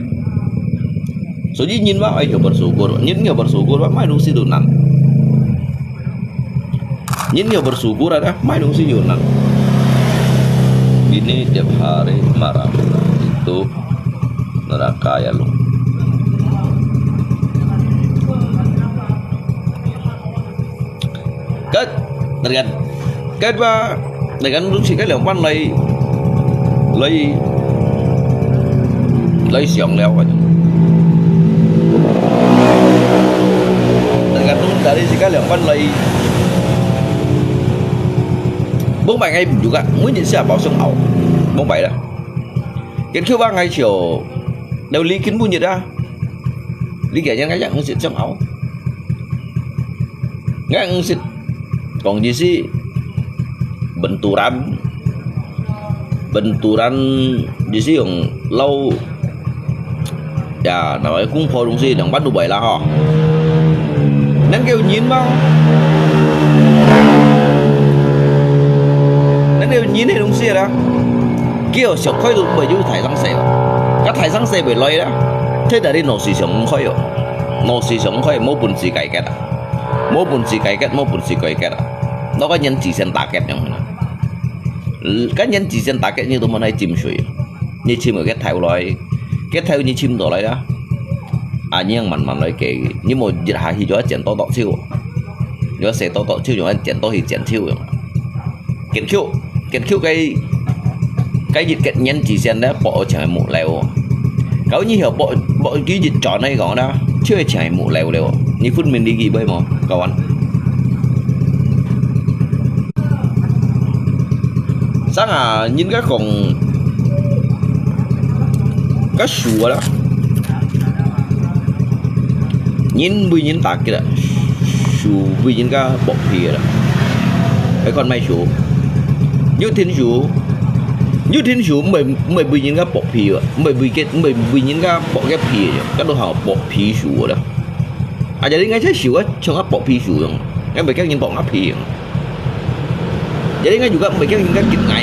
So di nin wa ai hiu bersyukur, nin hiu bersyukur wa mai no si tu nan. Nin hiu bersyukur ada, mai dong si yun nan. Ini tiap hari marah itu neraka ya lo. Kat, tergan, kat ba, tergan lu si ka liang pan lai, lai, lai siang liao ka. Tergan lu dari si ka liang pan lai. Mong bai ngai juga, mun yin sia bao sung ao. Mong bai la. Ken kêu ba ngai chiu. Dau li kin mun yin da. Li kia yang ngai yang sit sung ao. Ngai sit. Kong ji si. Benturan. Benturan ji si yong lau. Ya, na wai kung pho dong si, nang ban du bai la ho. Nang kêu nin ma. Nang kêu nin he dong si la. Kêu siok khoi lu bai yu thai sang se. Ka thai sang se bai loi la. Thế đã đi nổ xì siok khoi yo. Nổ xì siok khoi, mô bùn xì cải kết à. Mô bùn xì cải kết, mô bùn xì cải kết à. Nó có nhân chỉ sen ta kết nhau hả? Cá nhân chỉ sen ta kết như tụi mình hay chìm suy. Nyi chim ke thai u loi. Ke thai nyi chim to lai da. A nyi yang man man loi ke. Nyi mo jit ha hi jo chien to to chiu. Jo se to to chiu jo chien to hi chien chiu. Ken kyu. Ken kyu cái cái jit ke nyen chi sen da po chang mu leo. Kau nyi hio po po ki jit chon nai gong da. Chiu chang mu leo leo. Nyi phun min di ki bai mo. Kawan. Sang a nyin ka kong 該樹啊啦，人為人打擊啊，樹為人家剝皮啊啦，還看麼个樹？有聽樹，有聽樹毋會毋會為人家剝皮啊，毋會為个毋會為人家剝个皮啊，該都喊剝皮樹啊啦。啊，jadi𠊎這樹啊，像啊剝皮樹樣，𠊎袂驚人剝𠊎皮樣。 Jadi𠊎juga毋會驚人家吉𠊎啊。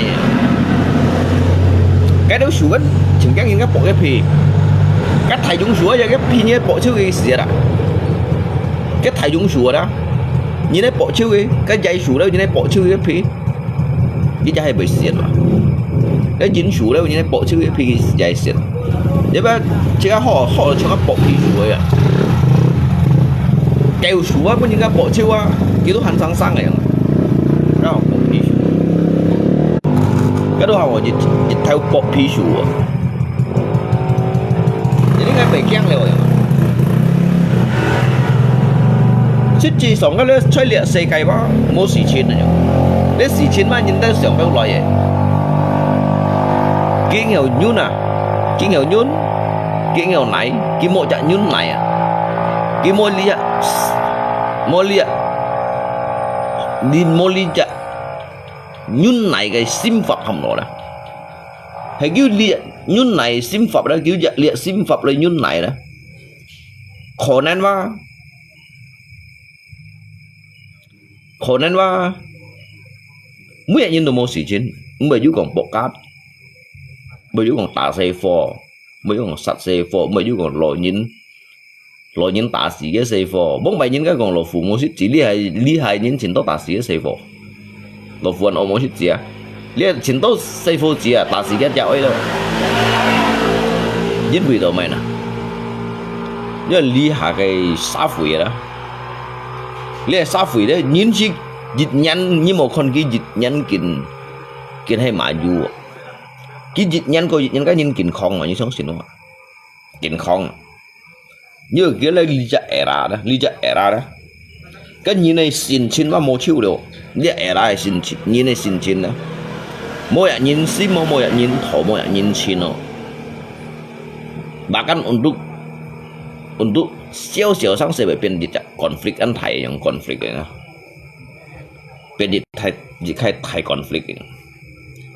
該兜樹根，盡驚人家剝个皮。該大榕樹啊，這个皮你剝手个死啊！該大榕樹啊，你來剝手个，該矮樹了，你來剝手个皮，你就還袂死啊嘛。該榕樹了，你來剝手个皮，也會死啊。你不要這个好好像个剝皮樹个啊。舊樹啊，分人家剝手啊，佢都還生生个啊。 然後剝皮樹，該都喊我一一頭剝皮樹啊！你應該袂驚了呀。實際上，該你在這世界嘛，無事情个呀。你事情嘛，人都想得來个。佢有忍啊，佢有忍，佢有耐，佢無隻忍耐啊，佢無力啊，無力啊。 你無這隻忍耐个心法含落啦。係有這忍耐个心法啦，有這這心法來忍耐啦。可能哇，可能哇，每個人都無時間，毋會有講爆家，毋會有講打細火，毋會有講殺細火，毋會有講老人 老人打死个細火，往擺人家講老虎無食子，這下這下人盡多打死个細火。老虎還無食子啊，這盡多細火子啊，打死个鳥仔咯。因為做麼个呢？因為這下个社會啦，這社會咧，人係一年，你無看佢一年緊緊係麼个哦。佢一年過一年，个人健康嘛，你相信無？健康。 因為佢來這隻era啦，這隻era啦，个人个心情嘛無手了，這era个心情，人个心情啦，無一人心哦，無一人頭，無一人情哦。Bahkan untuk untuk小小上細會變一隻conflict，恁大樣conflict个啦，變一大一個大conflict个。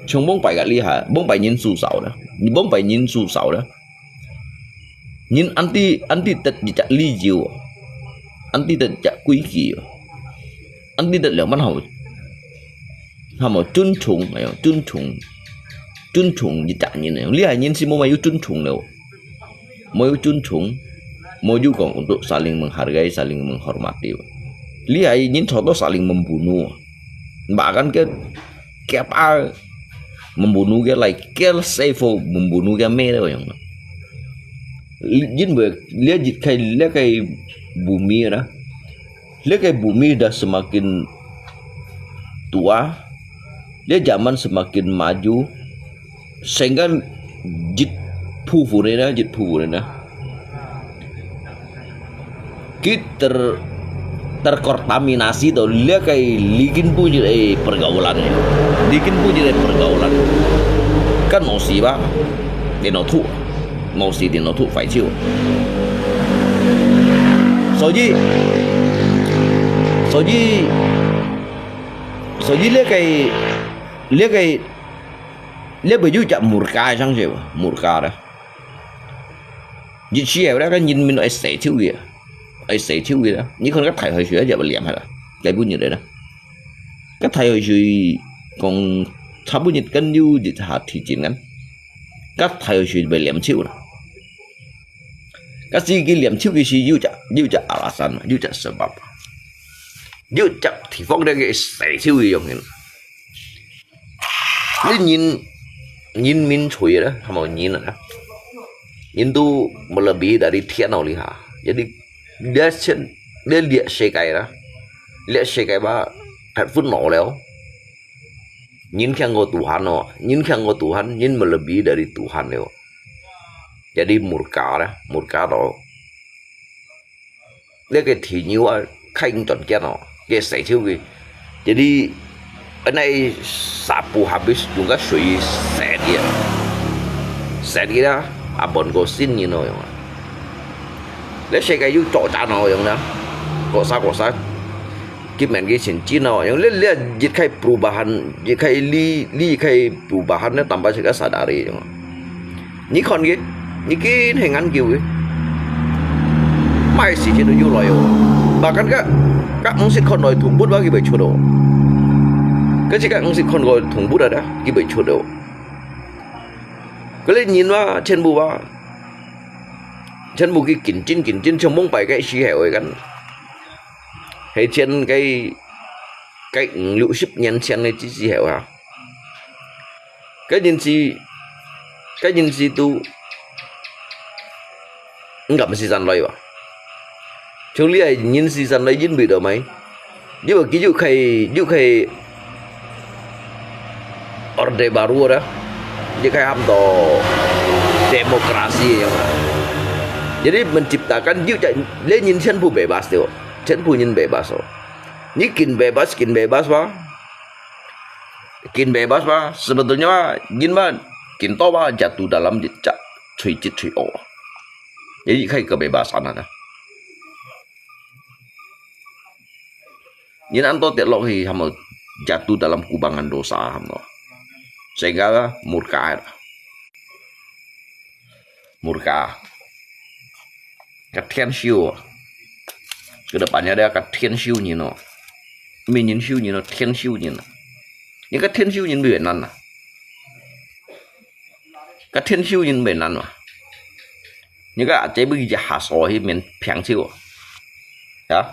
像往擺个這下，往擺人數少啦，你往擺人數少啦。 人恁樣恁樣得一隻理由，恁樣得一隻規矩，恁樣得兩萬好，好無尊重，哎喲，尊重，尊重一隻人，哎喲，這下人係無麼有尊重了，無有尊重，無有講untuk saling menghargai, saling menghormati。這下人吵到saling membunuh，bahkan个 kepala membunuh个來，个細火membunuh个咩了樣。因為這一個這個bumi啦，這個bumi dah semakin tua，這zaman semakin maju，sehingga一部分人啦，一部分人啦。 佢ter terkontaminasi到這個離根本个pergaulan，離根本个pergaulan。Kan腦屎吧，電腦吐，腦屎電腦吐壞手。所以，所以，所以這個，這個，這個有隻murka上去，murka啦。 一時候咧，个人民愛洗手个，愛洗手个啦。你看个大海水也會黏下啦，該本日个啦。个大海水講差不多跟有一下提前个，个大海水會黏手啦。个時佢黏手个時有隻有隻alasan嘛，有隻sebab，有隻地方咧个洗手个用个。 你人，人民吹啦，係無人啊？人都melebihi dari天哦，這下。Jadi，這全，這這世界啦，這世界吧，太煩惱了。人強過Tuhan哦，人強過Tuhan，人melebihi dari Tuhan了。Jadi murka啦，murka到 這個地牛啊，較應當見哦，佢洗手个。Jadi，恁樣sapu habis用个水洗佢啊，洗佢啦。啊，換個新人咯，樣啊。這世界又作戰咯，樣啦，各儕各儕，今年个前進咯，樣，這這一个perubahan，一个你你个perubahan，這tanpa自家sadari，樣啊。你看个，你緊係恁久个，麼个事情都有來哦。Bahkan个个五十看來同步啊，佢會出哦。可是个五十看來同步啊，佢會出哦。 該兜人啊，全部啊，全部去競爭競爭，像往擺个時候个，該係前个个五六十年前个時候啊，該人是，該人是都毋敢死戰來哇。 像你个人事上來因為到咩？你話佢又可以又可以 Orde Baru啦，又可以喊到 demokrasi樣啊。Jadi menciptakan又在，你人全部bebas掉，全部人bebas哦。你緊bebas，緊bebas吧，緊bebas吧，sebetulnya吧，人吧，緊多吧，jatuh dalam jejak，最最最哦。Jadi可以个bebas sana啦。 Nyan anto tiat lok hi hamo jatuh dalam kubangan dosa hamo. Sehingga murka, murka. Ka thiên siu. Kedepannya dia ka thiên siu nyin no. Mi nyin siu nyin no, thiên siu nyin. Ni ka thiên siu nyin bi nan na. Ka thiên siu nyin bi nan ma. Ni ka ate bi ji ha so hi men piang siu. Ya.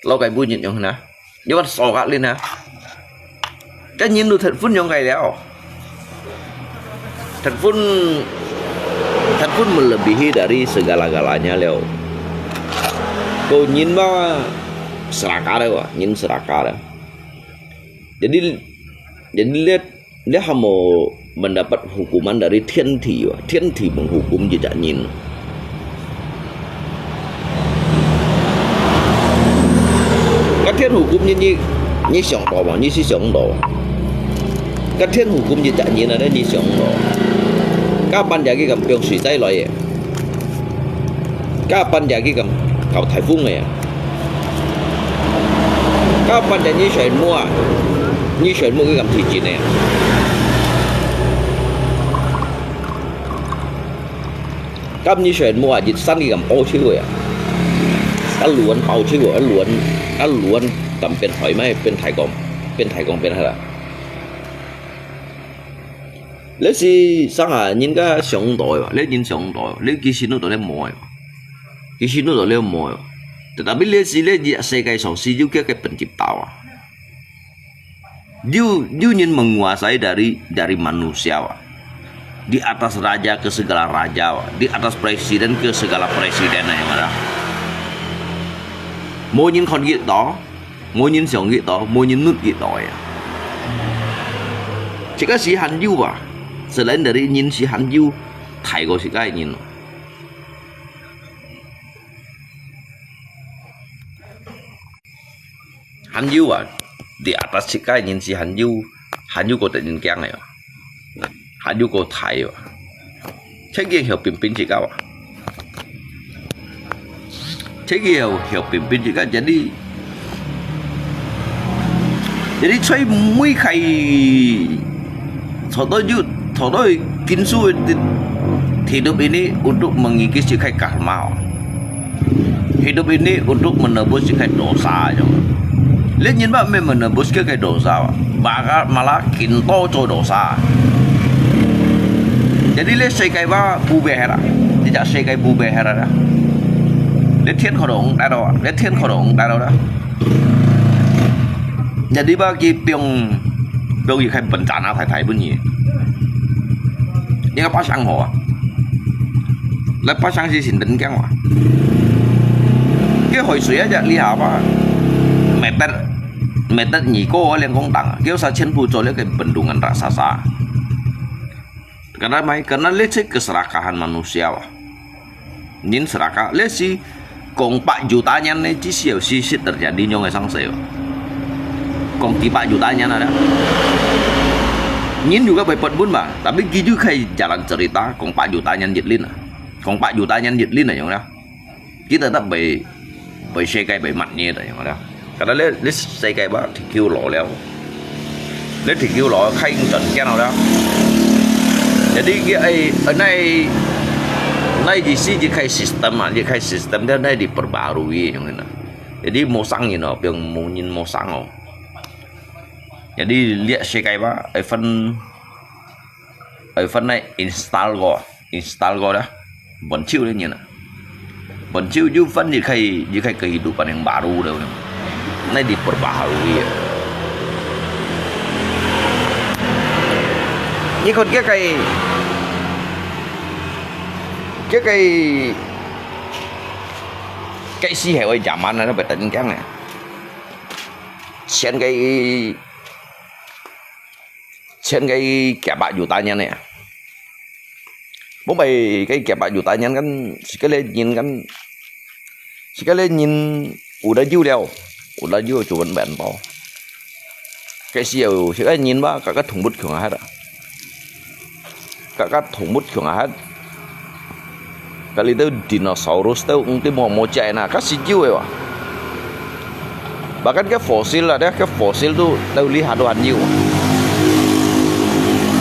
Lo kai bu nyin yong na. Ni ka so ka lin ha. Ka nyin lu thật phun yong kai liao. Thật phun, thật phun melebihi dari segala-galanya liao. Ko nyin ma serakah liao, nyin serakah liao. Jadi, jadi lihat, lihat hamo mendapat hukuman dari 天体 wa. 天体 menghukum jejak nyin. Ka thiên hukum nyin, nyi, nyi siang to ma, nyi si siang to. Ka thiên hukum jejak nyin ada nyi siang to. Kapan jadi kam piong si tai loi ye. Kapan jadi kam kau tai fung ye. Kapan jadi nyi siang mua, nyi siang mua ki kam ti jin ye. Kam nyi siang mua jit san ki kam pau chiu ye. A luan pau chiu, a luan, a luan kam pian hoi mai, pian tai kong, pian tai kong pian ha la. 這係生下人家想到个，這人想到个，這其實都到這無个，其實都到這無个。Tetapi 這係這世界上係有个个本質道啊。有有人 menguasai dari dari manusia 啊，di atas raja ke segala raja 啊，di atas presiden ke segala presiden 啊，有無啦？無人看得到。 無人想得到，無人努得到个。自家係還有啊，selain dari人係還有大過自家个人。還有啊，di atas自家个人係還有，還有過得人驚个啊。 還有個大啊。這个曉平平自家啊。這个曉曉平平自家，jadi jadi在每个，坐到有坐到金屬个，hidup ini untuk mengikis自家karma。 Hidup ini untuk menebus 自家个 dosa，就。你人嘛，毋係 menebus 自家个 dosa，malah malah緊多做 dosa。Jadi 你世界嘛，不白啦，你隻世界不白啦。你天可能得到啊，你天可能得到啦。Jadi 嘛，佢放放佢个 bencana 大大分你。你个發生好啊？你發生係先等驚啊？佢海水啊，只你下吧，meter meter 你个啊，兩公档啊，佢有啥全部做了个 bendungan raksasa。Karena mai, karena 這係 keserakahan manusia 啊。 人 serakah，這係講百幾多年呢，至少係係 terjadi 恁樣个生死哦。講幾百幾多年啊，人juga bai pet bun ba, tapi kita juga jalan cerita, kong pak juta nyan jit lin ah. Kong pak juta nyan jit lin ah, yang dah. Kita tak bai, bai sekai bai mat ni dah, yang dah. Kada le, le sekai ba, tikyu lo liao. Le tikyu lo, khai ing chon kian lo dah. Jadi, ki ai, nai, nai di si di khai sistem ah, di khai sistem dia nai diperbarui, yang dah. Jadi, mosang ni no, piang mungin mosang oh. Jadi, lihat sekai ba, iPhone, iPhone nai install ko, install ko dah. Bonchiu dia nyen ah. Bonchiu ju fan di khai, di khai kehidupan yang baru dah. Nai diperbaharui ya. Ni kon kia kai, kia kai, kai si hai wai zaman na bai tan kiang eh. Sian kai千个幾百有大人呢。Bông bai cái幾百有大人kan，sekali nyin kan，sekali nyin udah jiu liao, udah jiu cuman bento. Cái siu sekali nyin ba, kaka thùng bút khiung ahat. Kaka thùng bút khiung ahat. Kali teu dinosaurus teu ung ti mo mo chai na, ka si jiu e wa. Bahkan cái fossil ada, cái fossil tu teu li hadu han jiu.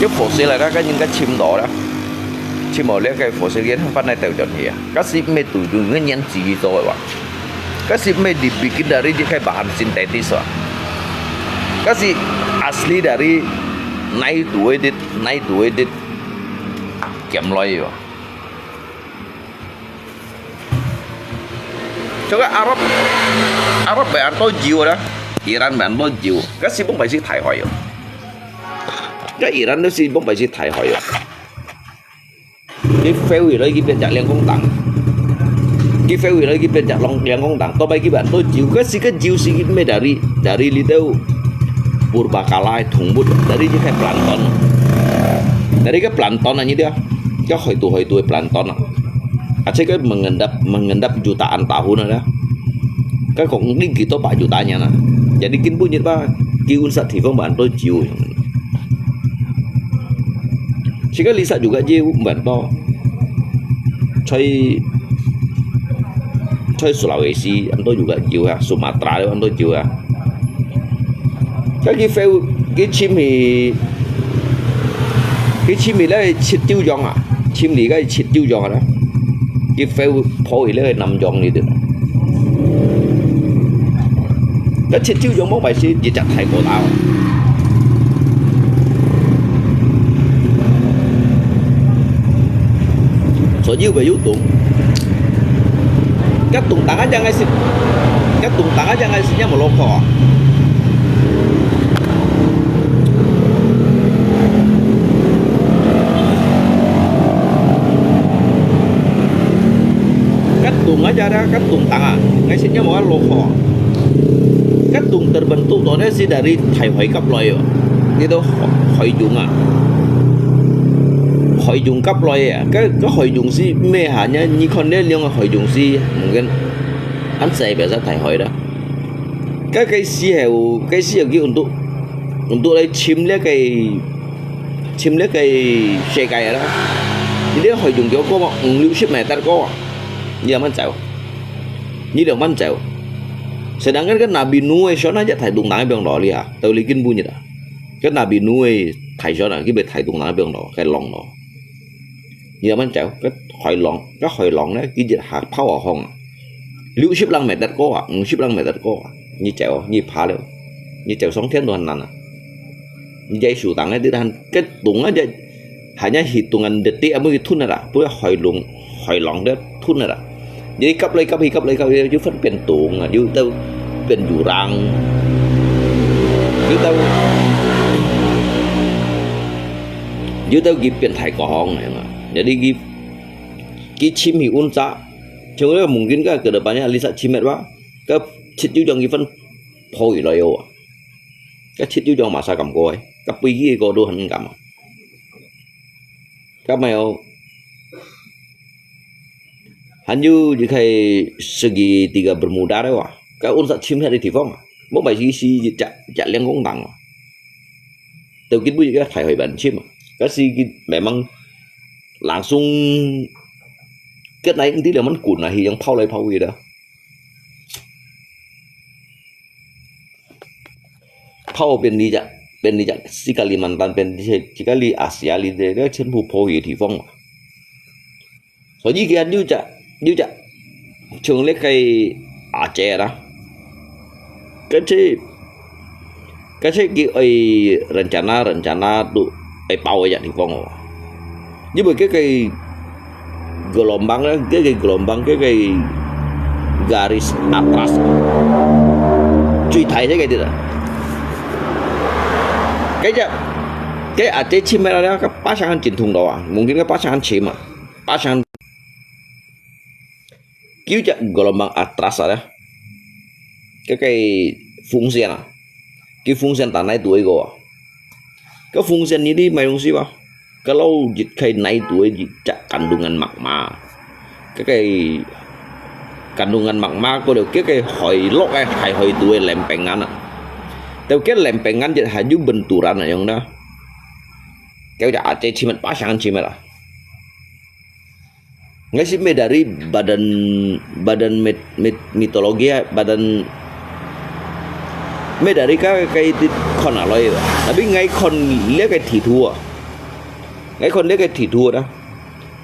Cái fossil ada, cái nhìn cái chim đó đó. Chim ở đây cái fossil kia, phát này teu chọn hia. Ka si me tu tu, cái nhãn chỉ gì rồi wa. Ka si me dibikin dari di cái bahan sintetis wa. Ka si asli dari nai tu edit, nai tu edit. Kiam loi wa. Cho cái Arab, Arab bai ăn to jiu đó, Iran bai ăn to jiu. Ka si bông bai si Thái hỏi yo. Ka Iran đó si bông bai si Thái hỏi yo. Cái phêu gì đó cái bên chặt liên công tăng. Cái phêu gì đó cái bên chặt lòng liên công tăng. To bai cái bạn to jiu. Ka si cái jiu si cái me dari, dari li teu. Purba kala thùng bút. Dari cái plankton. Dari cái plankton anh đi. Cái hỏi tụ, hỏi tụ plankton à. Aja ka mengendap, mengendap jutaan tahun ada. Ka kong ni kita pak juta nyan na. Jadi kin bunyi ba, ki unsa thifong ban to jiu. Sika lisa juga jiu ban to. Choi, choi Sulawesi, anto juga jiu ya, Sumatra, anto jiu ya. Ka ki phêu, ki chim hi, ki chim hi lai chit jiu yong à, chim li ka chit jiu yong à. Ki phêu phô hi lai nam yong li tu. Ka chit jiu yong mong bai si, di chặt Thái Quốc tao. Soalnya bai yu tung. Ka tung tang aja ngai si, ka tung tang aja ngai si nya mo lo kho. Ka tung aja ada, ka tung tang a, ngai si nya mo lo kho. Ka tung terbentuk to ne si dari Thái Hoài kap loi yo. Itu Hoài Dung a. Hoài Dung kap loi a. Ka, ka Hoài Dung si me ha nya, ni kon ne liang Hoài Dung si, mungkin อันใส่แบบภาษาไทย Hoài đó. Ka, cái siêu, cái siêu cái untuk, untuk lai chim le cái, chim le cái xe cái đó. Ini Hoài Dung kêu có mà 五六十 meter có à. Ni là มัน chèo. Ni là มัน chèo. Sedangkan cái Nabi Nuh, sana aja Thái Đông Tang biang đó li à. Tao li kin bu ni ta. Cái Nabi Nuh, Thái sana, cái bị Thái Đông Tang biang đó, cái lòng đó. Ni là มัน chèo, cái Hoài lòng, cái Hoài lòng này, cái dịch hạt pháo ở hông à. 六十 lăng meter có à, 五十 lăng meter có à. Ni chèo, ni phá leo. Ni chèo sóng thiên đoàn nàn à. Ni chạy sủ tang ấy, đi đàn, cái tung á, chạy, hanya hitungan detik, apa cái thun à, bữa Hoài lòng, Hoài lòng đó, thun à. Jadi kap lai, kap hi, kap lai, kap hi, yu phân เป็น tung à, yu tao เป็น jurang. Yu tao, yu tao 佢變大江 này mà. Jadi 佢, 佢 chim hi un sa. Chúng ta mungkin ka ke depannya lisa chimet wa. Ka chit yu jong 佢分 phôi loi yo. Ka chit yu jong masa kam ko ai. Ka pui ki ko do han kam. Ka mai o. Han yu di khai segi tiga Bermuda re wa. Ka un sa chim ha di tifong. Mo bai si si chak, chak liang kong tang wa. 到今晡日个大海灣深啊，該時佢慢慢langsung，該泥毋知兩萬滾啊，去樣拋來拋去啦。拋變呢隻，變呢隻，四个Kalimantan，變呢隻，四个Asia呢，這全部拋去个地方啊。所以佢有隻，有隻，像這个阿姐啦，該隻，該隻佢愛rencana，rencana都愛包个地方哦。因為這个gelombang呢，這个gelombang，這个garis atas，最大這个的啦。該隻，該阿姐深个啦，該巴掌真痛到啊，mungkin該巴掌深啊。 巴掌，佢隻gelombang atas啊，該个風扇啊，佢風扇打哪度个啊？該風扇呢，你買東西吧，kalau一開哪度个一隻kandungan magma，該个kandungan magma，過了該个海陸个海海度个lempengan啊，到該lempengan一下有benturan啊樣啦，該隻阿姐深个，巴掌深个啦。 Ngai sih meh dari badan, badan mit-, mit-, mitologi, badan meh dari ka kai ti kon aloi. Tapi ngai kon lia kai ti thua. Ngai kon lia kai ti thua dah.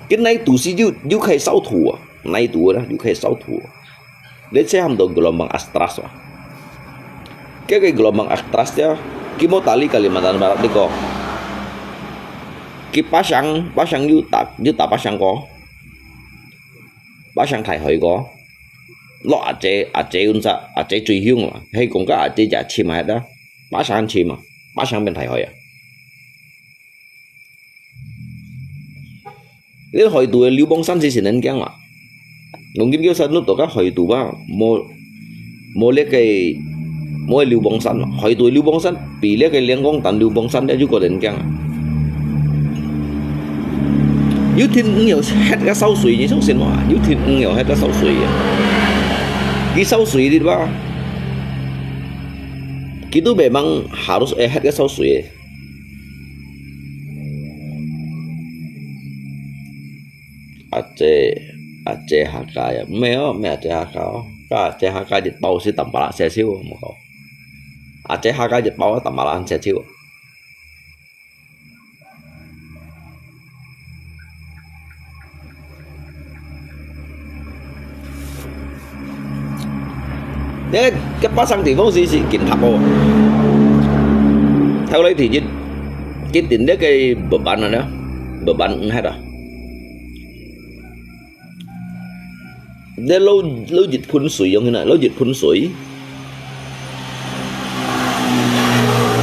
Kin nai tu si ju, ju kai sau thua. Nai tu dah, ju kai sau thua. Let's say ham do gelombang atas ba. Kaya kay gelombang atas ya, kimo tali Kalimantan Barat di ko. Ki pasang, pasang yu ta, yu ta pasang ko. Pasang thai hoi ko. Lo aje, aje unsa, aje chui hiung ma. Hei kong ka aje ja chim hai da. Pasang chim ma. Pasang ben thai hoi ya. 這海肚个流亡山是真正驚啊！用今叫山路到个海肚吧，無無這个無个流亡山嘛，海肚个流亡山比這个連江潭流亡山了就過真驚啊！有天你有黑个燒水，你相信我啊？有天你有黑个燒水啊！佢燒水的吧？佢都袂mang harus會黑个燒水个。 阿姐，阿姐客家呀，毋係哦，毋係阿姐客家哦，該阿姐客家一包係淡薄仔少少哦，無講。阿姐客家一包淡薄仔少少哦。 這个，該巴生地方是，是緊合哦。後來第一，佢定這个beban啊，beban毋核啊。這落，落一盆水用去哪？落一盆水。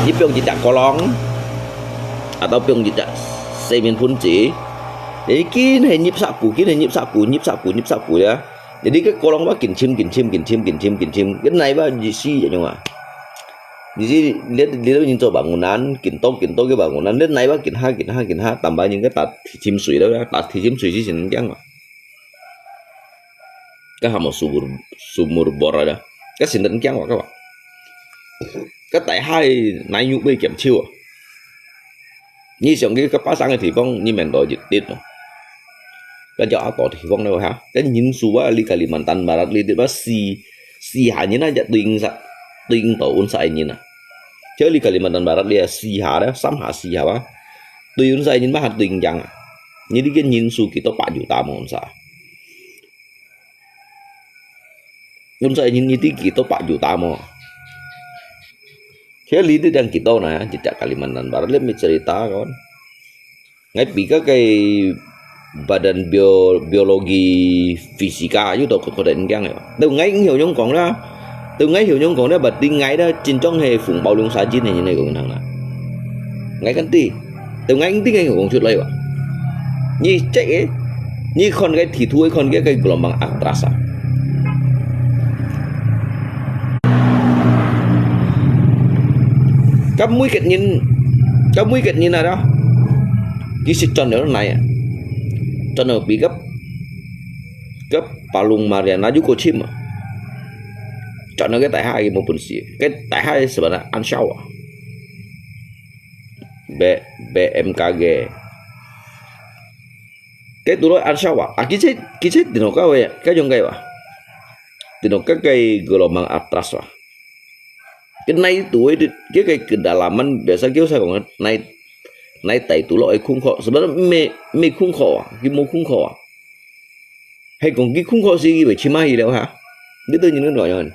你放一隻kolong，atau放一隻洗面盆仔，你緊係入石牯，緊係入石牯，入石牯，入石牯呀。Jadi該kolong吧，緊深，緊深，緊深，緊深，緊深，該泥吧，意思一樣啊。意思你，你都已經做bangunan，緊多，緊多个bangunan，你泥吧，緊下，緊下，緊下，tambah應該打地浸水了，打地浸水之前驚嘛。 該喊麼sumur，sumur bor啊，該先得驚哇，該哇。該大下个泥肉尾減少啊。你想去該巴生个地方，你免落一滴嘛。該就阿多地方了哈，該人數啊，你Kalimantan Barat你對吧？四，四下人啊，一對應煞，對應到unsa人啊。就你Kalimantan Barat你啊，四下了，三下四下啊，對unsa人嘛，還對應啊。你這个人數幾多百有打無unsa？ Unsa人你知幾多百有打無？Kaya li di dan kita na, jejak Kalimantan Barat, let me cerita kawan. Ngai pi ka kay badan bio-, biologi fisika, yu to ko ko den kyang ya. Tau ngai ngyo nyong kong na. Tau ngai ngyo nyong kong na, berarti ngai da cincong he fung bao liong sa jin he ni kong nang na. Ngai kan ti. Tau ngai ti ngai kong chut lai wa. Ni cek eh. Ni kon kay ti thu eh kon kay kay gelombang atas ah. Ka mui ket nyin, ka mui ket nyin ada. Ki sit chon neu nai. Chon neu pi kap, kap palung Mariana ju ko chim ah. Chon neu ke tai ha ki mo pun si. Ke tai ha sebenarnya ansyawa. B-，B M K G。該堵落Arsyawa，啊，其實，其實電腦該位，該種个哇，電腦該个gelombang atas哇。該哪堵个，該个kedalaman biasa叫啥講个，哪，哪底堵落个空殼，sebenarnya無，無空殼啊，佢無空殼啊。 係講佢空殼時佢會沉下去了哈。你對人个來講，底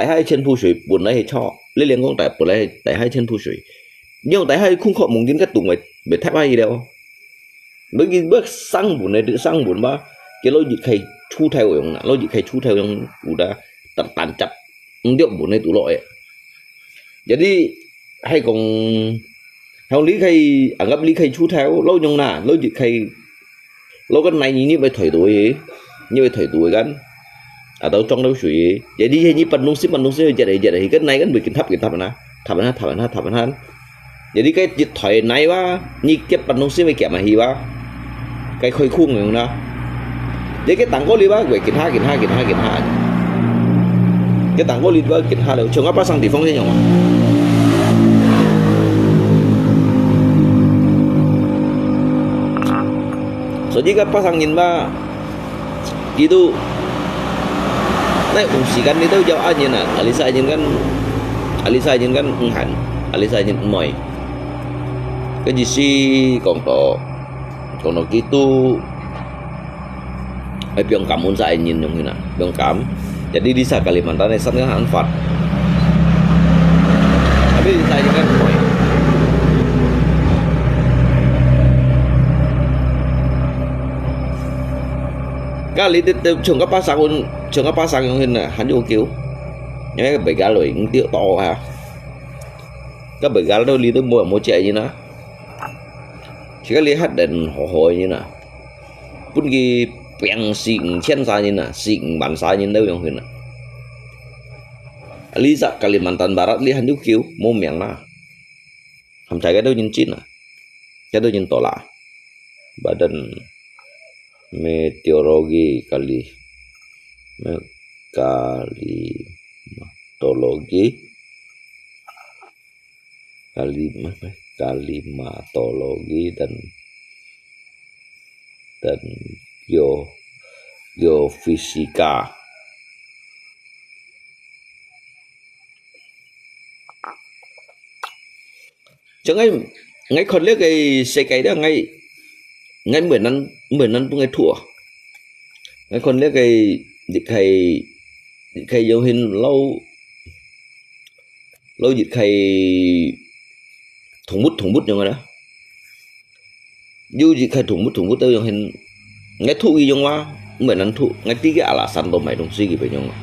下个潛伏水本來係草，你連講底，本來係底下个潛伏水，你用底下个空殼望緊个洞會，會塌下去了。你，你生門个，生門嘛，佢落去開出頭用啦，落去開出頭用，有得彈，彈夾，毋著門个堵落个。Jadi，係講， Hông你可以，anggap你可以出頭，老用啦，老就可以，老个奶你你會退到去，你會退到去kan，atau裝到水，jadi你半路時半路時會接來接來，kan奶kan會緊塌緊塌啊，塌啊塌啊塌啊。Jadi cái一退奶哇，你接半路時會夾埋去哇。 Cái khối khung này nè. Jadi cái tảng có li ba, cái kita, kita, kita, kita. Cái tảng có li ba, kita đâu. Chúng ta pasang địa phương thế nào? Jadi cái pasang nhìn ba, gitu. Nãy ung si kan đi đâu jauh aja nè. Alisa aja kan, alisa aja kan enghan, alisa aja moi. Cái gì si còn to. Kono kitu, ai piong kam un sa ai nyin yong hina, piong kam. Jadi di sa Kalimantan ai san kan han fat. Tapi di sa ai kan koi. Kali ti ti chung ka pasang un, chung ka pasang yong hina, han yu kiu. Yang ka begal loi, ng tiu to ha. Ka begal do li tu mo mo che yina. Chỉ có li hát đèn hồ hồ như nè. Bún kì piang xì ngàn sa như nè, xì ngàn sa như đâu yong hên nè. Li sa Kalimantan Barat li han yu kiu, mô miang nè. Hàm chai cái đâu nhìn chín nè. Cái đâu nhìn tổ lạ. Badan Meteorologi Kali. Me-, Kalimatologi. Kali-, Kalimatologi dan, dan geo-, Geofisika. Cho ngay, ngay khon liak cái xe cái đó ngay, ngay mười năm, mười năm bưng ngay thua. Ngay khon liak cái, cái, cái dấu hình lâu, lâu dịch cái thùng bút, thùng bút như vậy đó. Yu ji khai thùng bút, thùng bút tao yong hên. Ngai thụ gì yong wa, mười năm thụ, ngai tí cái ala san tô mày đồng si gì phải yong wa.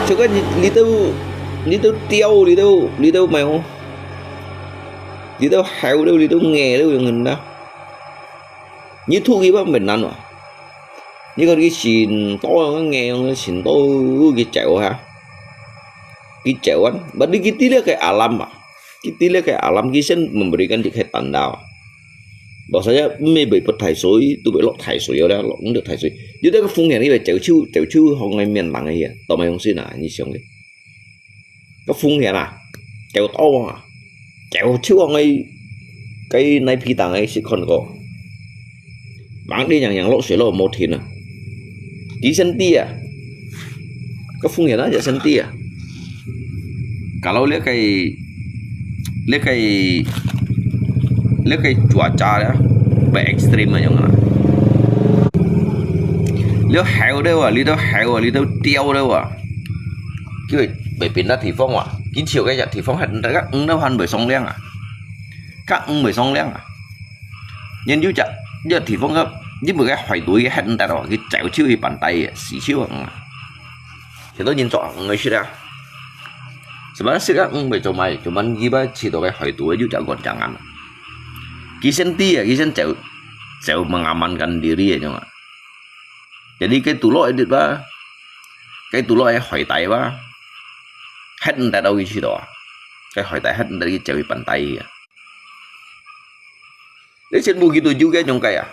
Cho cái li tao, li tao tiêu, li tao, li tao mày hông. Li tao heo tao, li tao nghe tao yong hên đó. Như thụ gì bác mệt năn wa. Như con cái xin to, nghe con cái xin to, cái chèo ha. Cái chèo ăn, bác đi cái tí lé cái alam à. Cái tí lé cái alam, cái sen memberikan di khai tanda. Bahwasanya mê bị bật thải suối, tu bị lọt thải suối ya, lọt không được thải suối. Jadi cái phung hiền cái chèo chiu, chèo chiu hông ngai miền làng ấy ya. Tao mày hông xin à, như siang cái. Cái phung hiền à, chèo to à. Chèo chiu hông ngai, cái nai phi tàng ấy xin con có. Bang đi yang yang lọt suối lọt mô thìn à. Cái sen ti à. Cái phung hiền à, ya sen ti à. Kalau lihat cái, lihat cái, lihat cái cuaca ya, bị extreme ya, yang mana. Lihat heo deh wa, lihat heo wa, lihat tiao deh wa. Cái bị pindah địa phương wa, cái chiều cái ya địa phương hạt, các ứng đâu hẳn bị sóng liang à. Các ứng bị sóng liang à. Nhân yu chả, ya địa phương cái, yu một cái hỏi tuổi cái hạt ta đó, cái chèo chiu cái bàn tay, xì chiu à. Thì tôi nhìn rõ người xí ra. Sebenarnya sih kan, mm, cuma, cuman gila sih tu kayak itu aja jangan, jangan. Kisen ti ya, kisen jauh, jauh mengamankan diri ya, cuma. Jadi cái tủ lạnh dit ba, cái tủ lạnh hỏi tay ba, hết người ta đâu cái gì đó. Cái hỏi tay hết người ta cái jauh bàn tay ya. Lê Sen Bu gitu juga nyong kaya.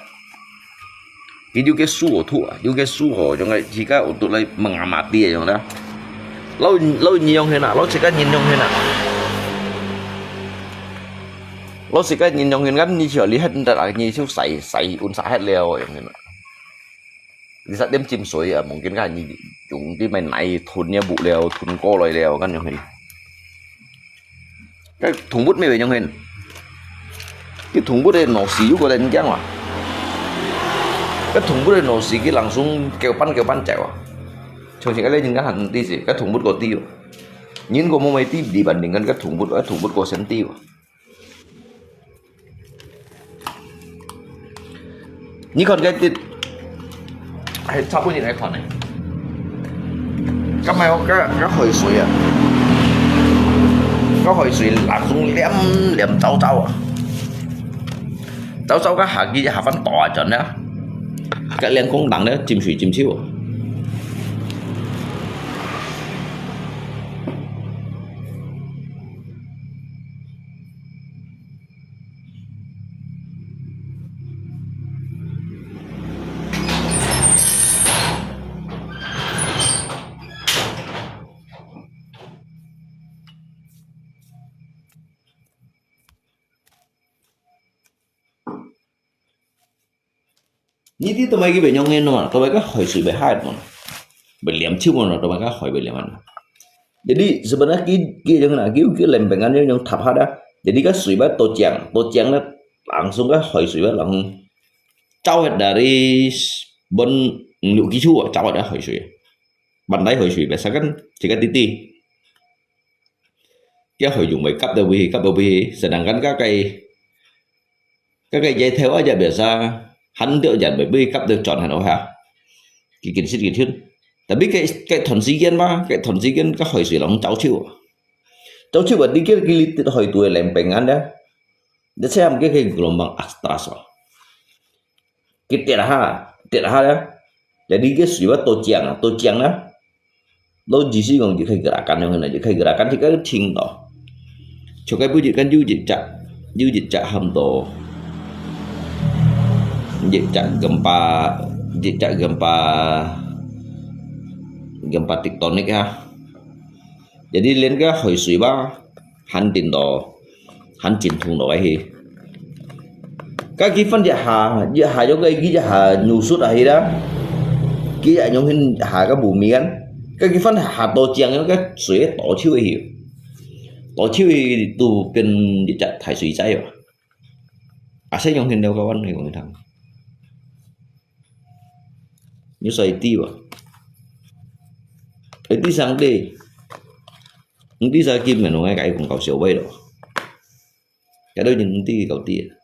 Gitu ke suo tu, juga suo nyong kaya. Jika untuk lai mengamati ya nyong dah. Lau, lau nyong hena, lau cika nyong hena. 老實个人用个，你就你很得啊，你就洗洗，用啥个了用个。你啥点浸水啊？Mungkin个你用啲咩泥囤个木料，囤过来了，个用个。个動物咩用个？个動物个腦屎有个人讲啊，个動物个腦屎佢langsung九班九班走啊。从前个人家很知是，个动物个知哦。人个冇咩知，地板顶个个动物，个动物个先知哦。 你看該啲，係差不多你來看呢。今日我个个海水啊，个海水冷中黏黏燥燥啊，燥燥个下去下翻大轉啊，个連空冷咧浸水浸手啊。 你知道麼个會恁樣个嘛？道麼个海水會下嘛？會黏手嘛？道麼个海會黏啊？Jadi sebenarnya佢佢樣啦，佢佢lempeng kan yang thap hada. Jadi个水會多漲，多漲咧，langsung个海水會langsung走去dari pun六幾處啊，走去海水。Pantai海水biasa kan jika titik. 个海湧會急到飛去，急到飛去，sedangkan个个个个野頭啊，也biasa，很多人會飛急到轉行落下，佢緊食緊吞。Tapi个个段時間嘛，个段時間个海水攏燥手啊，燥手啊，你个佢海肚會冷冰啊，你切毋个个gelombang atas啊。 佢跌下，跌下咧，jadi个水會多漲啊，多漲啊。老意思講，佢可以gerakan樣啦，佢可以gerakan，佢可以停到。像該不日間有一隻，有一隻喊到，一隻gempa，一隻gempa，gempa tektonik啊。Jadi連个海水吧，還跌到，還震動到个去。 該佢分一下，一下用个，佢一下nyusut啊，佢啦。佢也用下个無面，該佢分下到江个水倒出去，倒出去都變一隻大水災哦。啊，係用現了个，我講你聽。你所以知無？哎，第三个，你第三个，問我个講搞笑話咯。 Kada人知佢搞啲啊。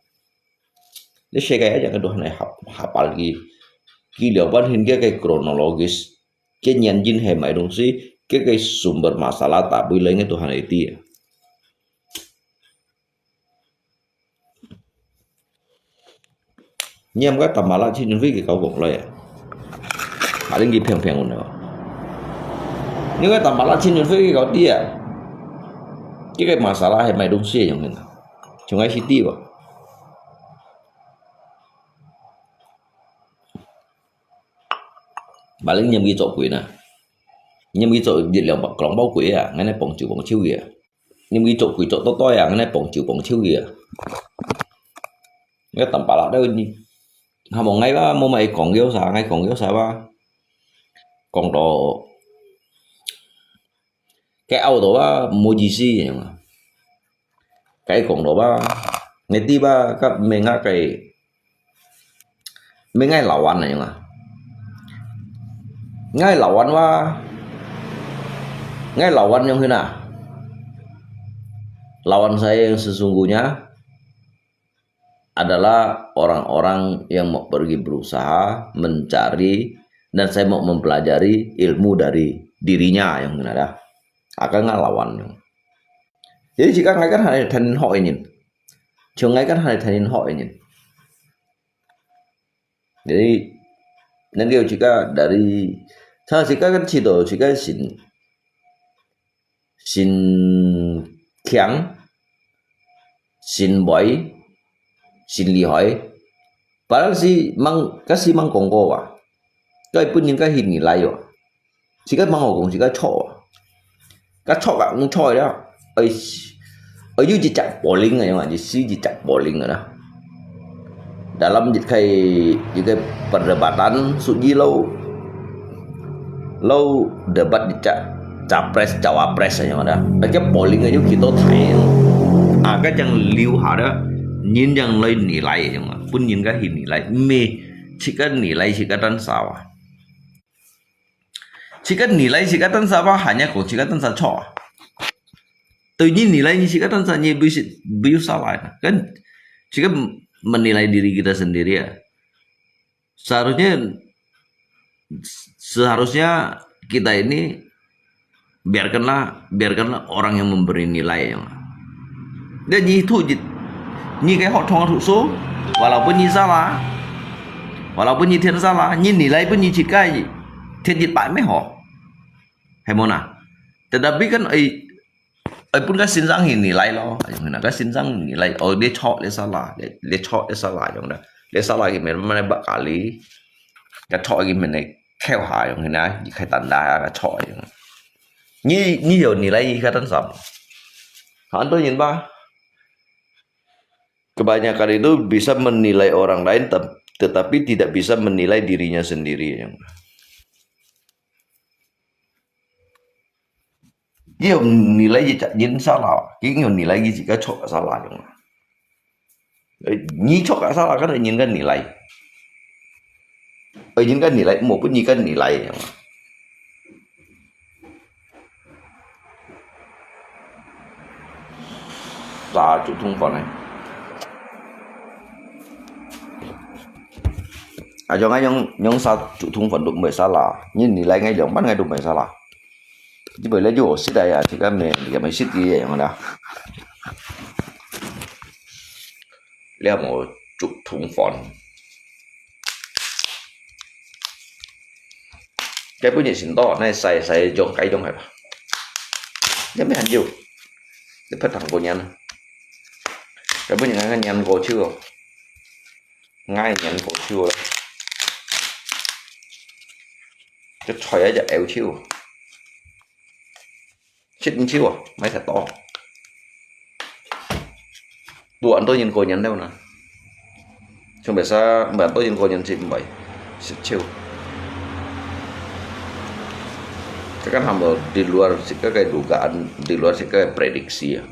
你世界一隻都係合合法佢，佢了半天佢个kronologis，佢原因係買東西，佢个sumber masalah tak boleh都係知啊。 你毋該tambalak千元飛機搞講來啊，下令佢平平个呢。你該tambalak千元飛機搞啲啊，這个masalah係買東西用个，從該係啲吧。下令你毋去做鬼呢，你毋去做一兩百兩包鬼啊，恁呢幫手幫手个啊。 因為做鬼做到到啊，恁呢幫手幫手个啊。該tambalak都你，還無𠊎吧，無買講了啥，𠊎講了啥吧。講到，該拗到吧，無意思个嘛。該講到吧，ngerti吧，該明啊該 Mengay lawan na yung ah. Ngay lawan wa. Ngay lawan yung hina. Lawan saya yang sesungguhnya adalah orang-orang yang mau pergi berusaha mencari dan saya mau mempelajari ilmu dari dirinya yang hina dah. Akan nga lawan yung. Jadi jika ngai kan hanya thanin ho ini. Jika ngai kan hanya thanin ho ini. Jadi, nang kêu jika dari, sa jika kan sito, jika sin, sin kiang, sin boy, sin lihoi. Padahal si mang, kasi mang kongko wa. Kai pun ning kai hin ni lai wa. Jika mang kong, jika cho wa. Ka cho ka, nung cho ya. Ai, Ayu jejak polling aja, jesi jejak polling ada. Dalam jekai, jekai perdebatan suji lo, lo debat jejak capres cawapres aja ada. Aja polling ayu kita thai. Aga jang liu hada, nyin jang lai nilai aja, pun nyin ka hi nilai, me, chika nilai chika tan sawa. Chika nilai chika tan sawa, hanya ko chika tan sa cho. Tui nyin nilai nyin chika tan sa nyin biu si, biu salah. Kan chika menilai diri kita sendiri ya. Seharusnya, seharusnya kita ini biarkanlah, biarkanlah orang yang memberi nilai ya. Dan nyi thu jit, nyi kai hot thong thu so, walaupun nyi salah, walaupun nyi thian salah, nyi nilai pun nyi chit kai, thian jit pai me ho. Hai mo na. Tetapi kan ai, ai pun ka sinsang hi nilai lo. Ayong na ka sinsang nilai. Oh, dia chok dia salah, dia, dia chok dia salah ayong na. Dia salah ki men mana bak kali. Ka chok ki men ne keu ha ayong na. Di kai tanda ka chok ayong. Ni, ni yo nilai ka tan sam. Han to yin ba. Kebanyakan itu bisa menilai orang lain, tem-, tetapi tidak bisa menilai dirinya sendiri. Iyo nilai ji cak jin salah, iyo nilai ji jika chok salah yang. Eh, ni chok salah kan nyin kan nilai. Eh, nyin kan nilai, mo pun nyi kan nilai yang. Sa chuk thung fon ai. Ayong ayong ayong sa chuk thung fon tu mbai salah. Nyin nilai ngai ayong pan ngai tu mbai salah. Ji bai le ju sit ai ya, ji kan me, ji kan me sit ji yang da. Lihat mo chuk thung fon. Cái bữa nay xin to, này xài, xài trong cái trong hay ba. Nhớ mấy hành du. Để phát thẳng của nhắn. Cái bữa nay ngang nhắn của chưa? Ngai nhắn của chưa? Cái thoại ở giờ eo chưa? Sit nyi chiu, mai sa to. Tuan to nyin ko nyan leo na. Chung bai sa, bai to nyin ko nyan sit bai. Sit chiu. Ka kan ham lo di luar sit ka kai dugaan, di luar sit ka kai prediksi ya.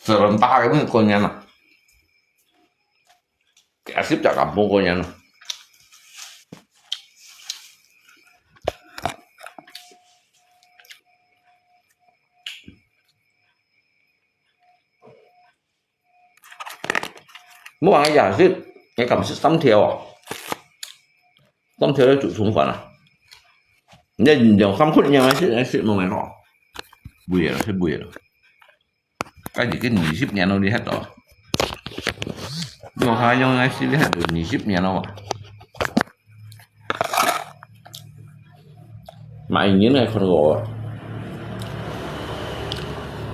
Serentak ini konyana. Kasip cak kampung konyana. Muang ya sit, ngai kam sit 三條啊。三條要煮充飯啊。你用三塊錢來sit，來sit無買咯。貴啊，係貴啊。該已經二十年咯，你喺度。用下用來sit，你喺度二十年咯。 買銀个看過無？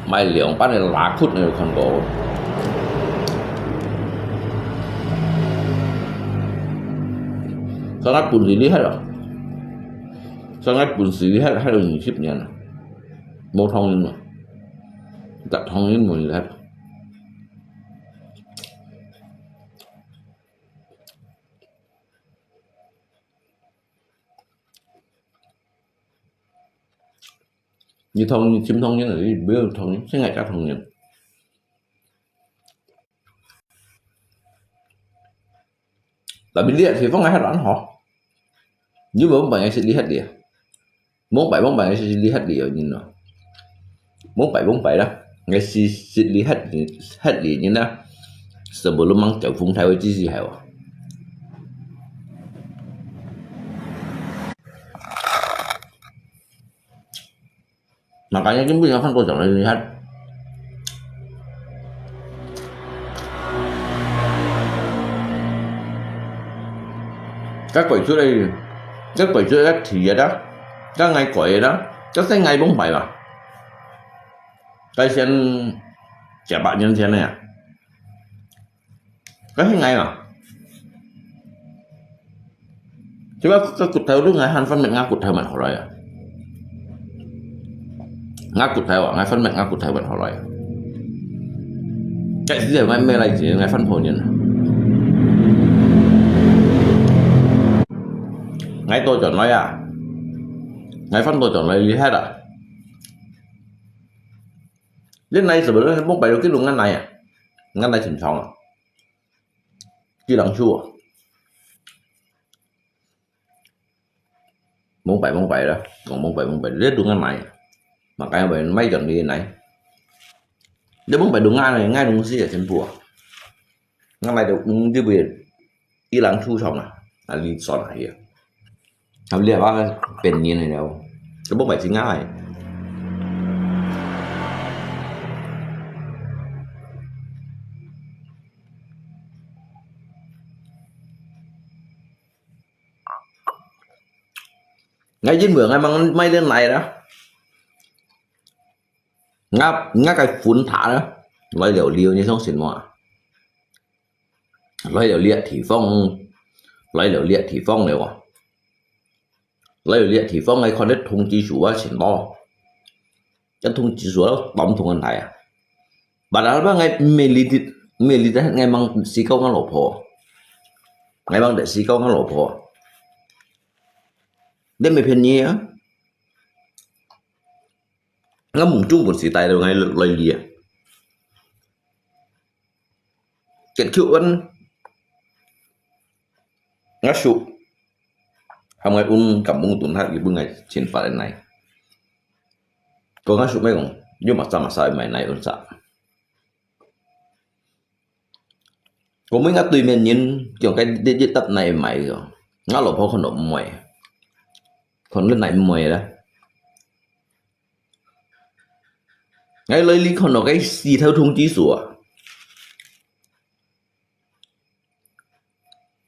買兩百个拉骨个有看過無？所以本事厲害咯。所以本事厲害，還有二十年啊，無通用啊，十通用無厲害。 你同，你尋同人，你無同人，先愛加同人。Tapi lihat si Fong ai hot an ho. Ni mong bai ngai sit lihat dia. Mong bai mong bai ngai sit lihat dia nyin no. Mong bai mong bai lah. Ngai sit sit lihat hat dia nyin lah. Sebelum mang jauh fung thai wei ji si hai wa. Makanya 今晡日看過長得厲害。該鬼出來，該鬼出來，該鐵的，該愛鬼的，該是愛崩壞吧？該先幾百年前个啊，該係𠊎啊。這个，个骨頭都，𠊎還分別𠊎骨頭問好來啊。𠊎骨頭啊，𠊎分別𠊎骨頭問好來啊。該時節𠊎乜來自，𠊎分別人啊。𠊎倒轉來啊，𠊎分倒轉來厲害啦。你來係無？你莫擺到幾多眼來啊？眼來清爽啊。幾兩處啊。 蒙擺蒙擺啦，講蒙擺蒙擺，你都愛買，嘛該買買樣个來。你蒙擺都愛呢，愛東西也全部啊。𠊎買到，嗯，你不也一人出場嘛，啊，你算啊，也。他們兩个本人的了，都蒙擺真愛。 𠊎因為𠊎吂買得來啦。𠊎，𠊎个分他啦，來了了，你相信無啊？來了這地方，來了這地方了啊。來了這地方，𠊎看得通知書啊，全部。 一通知書都當通人來啊。Padahal吧，𠊎每日，每日，𠊎吂試過𠊎老婆，𠊎吂得試過𠊎老婆。你毋騙你啊？𠊎夢中本時帶到𠊎來這啊。 結局完，𠊎叔，喊𠊎用甘榜蹲下，佢分𠊎錢發个來。講𠊎叔乜講，又嘛早嘛早買來用啥？講問𠊎對面人，叫該一一搭來買个，𠊎老婆看到毋會，看到來毋會啦。 𠊎來這看到該四頭通知書啊，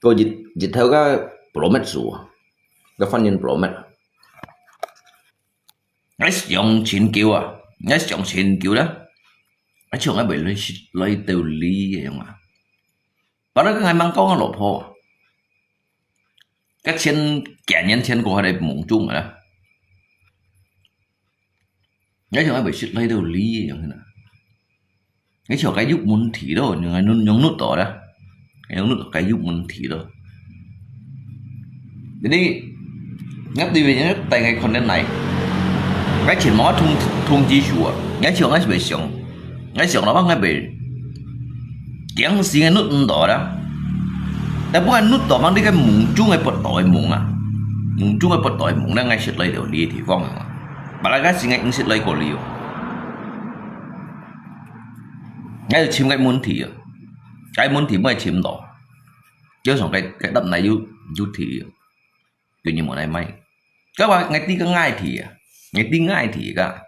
該一，一頭个promet書啊，个翻譯promet。𠊎想盡久啊，𠊎想盡久啦，𠊎想𠊎會來，來到這个樣啊。Padahal𠊎吂講𠊎老婆，該前幾年前過後个夢中啊。 𠊎想𠊎會識來到這个樣呢。𠊎想該有問題咯，用，用，用錄到啦，用錄到該有問題咯。Jadi，𠊎對面人帶𠊎看得來，𠊎全無通，通知書啊，𠊎想𠊎係會想， 𠊎想到𠊎會，驚死𠊎錄毋到啦。但不過錄到，吂你个夢中个不到个夢啊，夢中个不到个夢，𠊎識來到這个地方啊。Padahal𠊎係𠊎毋識來過這哦。𠊎就尋該問題啊，該問題毋會尋到，就想該，該答案有，有題啊。 對你無來買。該話𠊎知个𠊎題啊，𠊎知𠊎題个，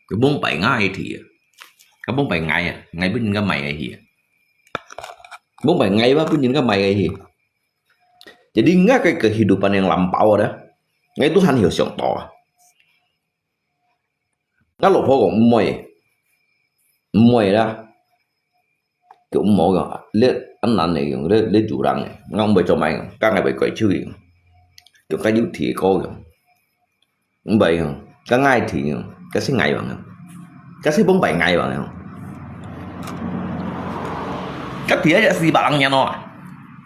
佢蒙擺𠊎題啊，佢蒙擺𠊎啊，𠊎分人家買个去啊。蒙擺𠊎話分人家買个去。Jadi𠊎个kehidupan yang lampau ada，𠊎都還有想到啊。 𠊎老婆講毋會，毋會啦。佢毋好講，你恁難个用，你，你做人个，𠊎毋會做麼个，該𠊎會改手个。佢該有提過个，毋會用，該𠊎提用，該係𠊎用个，該係幫擺𠊎用个。該提一隻四百零元哦，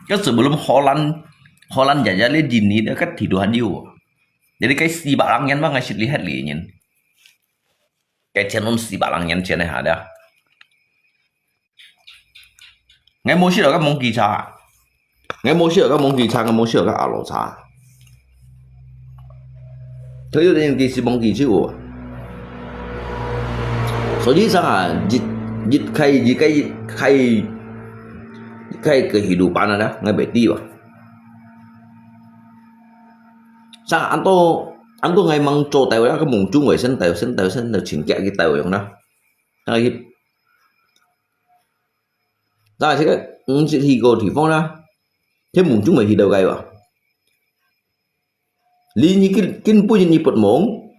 該sebelum Holland，Holland jajah你印尼，該提都還有哦。 Jadi該四百零元嘛，𠊎識哩係哩人。該錢用四百零元錢个下了。𠊎無識到該蒙機車，𠊎無識到該蒙機車，𠊎無識到該阿羅車。佢有人其實蒙機車哦。所以上啊，一，一開，一開，一開，一開个一路班啊，𠊎袂知吧。 Sa，恁多，恁多𠊎吂做到啦，該夢中會先到，先到，先到，先到，先到，先到，先到，先到。啊，佢，但係該毋識去過地方啦，佢夢中會去到該哇。你，你根，根本你發夢，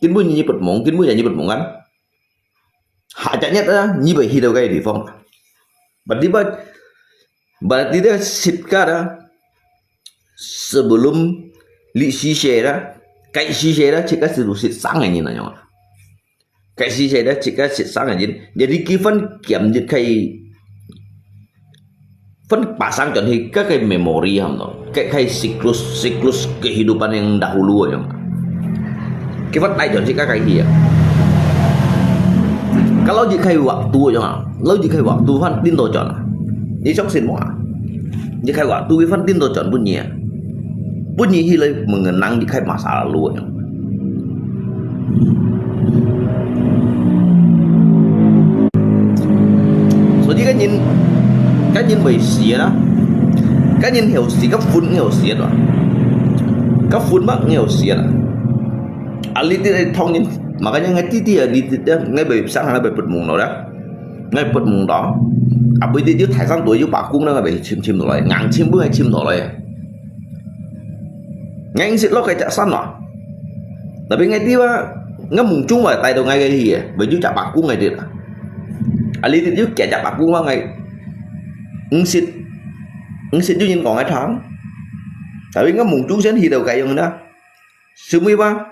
根本你發夢，根本你發夢啊。下隻月啊，你會去到該地方。Berarti ba, berarti dia sikat啊，sebelum 你死嗟啦，該死嗟啦，自家係都識生个人啊，樣啊。該死嗟啦，自家識生个人，jadi佢分減一个 分pasang轉去該个memory，hamno，該个siklus，siklus kehidupan yang dahulu，樣。佢分帶轉去該个去啊。Kalau一个waktu，樣啊，kalau一个waktu分顛倒轉啊，你相信無啊？一个waktu佢分顛倒轉分你啊，分你去來mengenang一个masa lalu，樣。 所以个人，个人會死啦，个人會死，个魂會死啦，个魂嘛會死啦。啊，你這个當然，makanya𠊎知知啊，你這，𠊎會想，𠊎會發夢咯啦，𠊎發夢到，啊，會知有大山肚有伯公啦，𠊎會尋尋落來，硬尋本𠊎尋落來。 𠊎識落該隻山啊。Tapi𠊎知啊，𠊎夢中會帶到𠊎个去个，會有隻伯公个知啊。啊，你有幾隻伯公啊？𠊎毋識，毋識有人講𠊎聽。Tapi𠊎夢中先去到該樣啦。Semua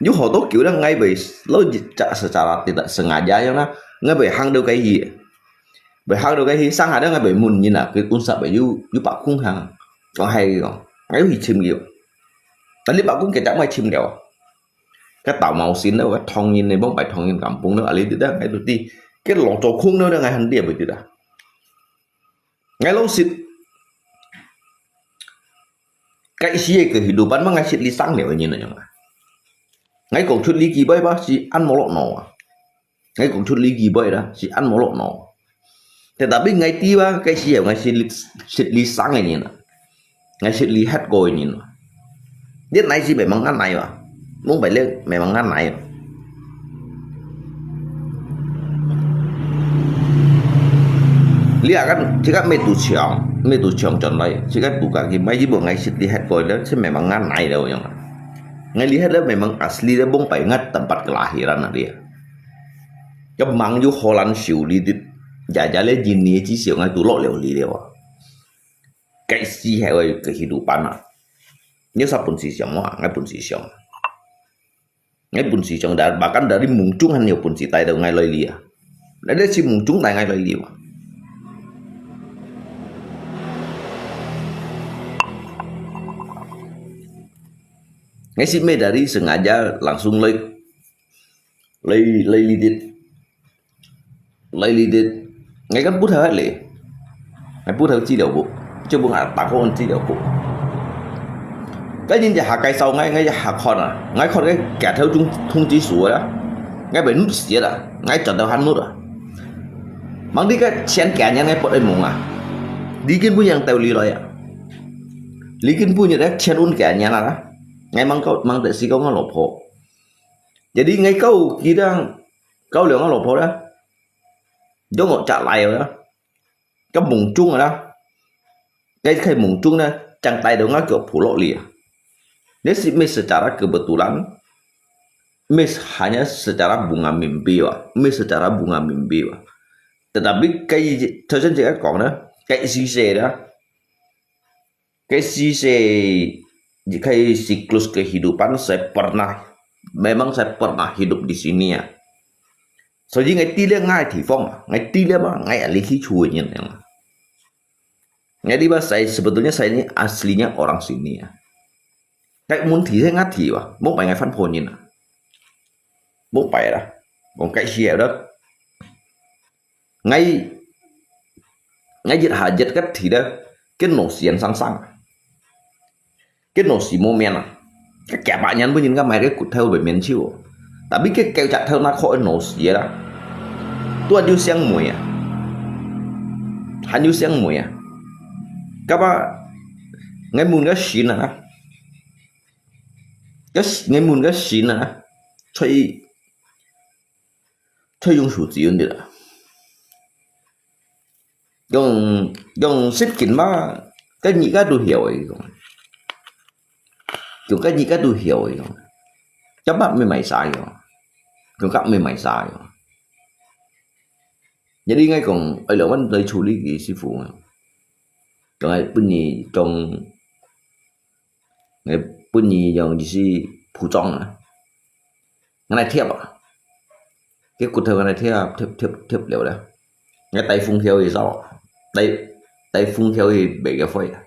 有好多久啦，𠊎會落一隻secara tidak sengaja樣啦，𠊎會行到該去个。 會行到該去，上下咧，𠊎會問人啊，佢本身會有，有伯公行，講係講，𠊎有去尋佢。但你伯公其實毋係尋了，該頭毛線咧，該唐人咧，幫擺唐人kampung咧，啊，你知啦，𠊎都知，該老祖公咧，𠊎還知會知啦。𠊎老實，該時个kehidupan嘛，𠊎識你生了个人啊，樣啊。𠊎講出你幾擺吧，是恁無落腦啊。 𠊎講出你幾擺啦，是恁無落腦。Tetapi𠊎知啊，該時候𠊎識你，識你生个人啊，𠊎識你歇過个人啊。你哪時memang恁樣啊？Mong phải咧memang恁樣啊。你啊，kan，自家乜都搶，乜都搶轉來，自家都家己買一部，𠊎識你歇過了，係memang恁樣了樣啊。𠊎你歇了memang asli了，mong phải ngat tempat kelahiran啊，你啊。 Kamang有荷蘭手里的，爺爺咧，印尼至少𠊎都落了你了啊。該時候个kehidupan啊，你啥本事想啊？𠊎本事想，𠊎本事想，但bahkan dari夢中還有本事帶到𠊎來你啊。你這係夢中帶𠊎來你啊。𠊎係乜dari sengaja langsung來 來，來你，𠊎你，𠊎kan不透个咧，𠊎不透資料簿，就分𠊎打開資料簿。該人一下介紹𠊎，𠊎一下看啊，𠊎看該街頭通，通知書啊，𠊎會怒死啊，𠊎轉頭還怒啊。Mangdi該錢幾年𠊎不會忘啊，你根本樣道理來啊，你根本樣个錢運幾年啊，𠊎mang到，mang到死講𠊎老婆。 Jadi𠊎kau kira kau了𠊎老婆啦，用我隻來啦，該夢中啦，該該夢中啦，正帶到𠊎个婆落嚟啊。Ini si miss secara kebetulan, miss hanya secara bunga mimpi啊，miss secara bunga mimpi啊。Tetapi該頭先自家講啦，該意思係啦， Kasi si, si siklus kehidupan saya pernah, memang saya pernah hidup di sini啊。所以𠊎知了𠊎个地方啊，𠊎知了嘛，𠊎也離開出个人啊。𠊎知吧，saya sebetulnya saya ini aslinya orang sini啊。該問題係𠊎提吧，莫怪𠊎翻破人啊。莫怪啦，講該時候啦。 𠊎，𠊎一下一个提了，个腦屎生生啊，个腦屎無面啊，个幾百年分人家買个骨頭會面手，tapi个九隻頭那可个腦屎啦，都還有香味啊，還有香味啊，該把𠊎問个神啊，个，𠊎問个神啊，吹，吹用手指用的啦。 用，用舌根嘛，該日个都曉个講。用該日个都曉个講。Cepat memang saya講。用甲memang saya講。一哩𠊎講，愛兩萬來處理佢師傅啊。講𠊎本人講，𠊎本人用意思普通啊，𠊎來貼啊，佢骨頭𠊎來貼貼貼貼了啦，𠊎帶風球去燒啊，帶帶風球去賣佢灰啊。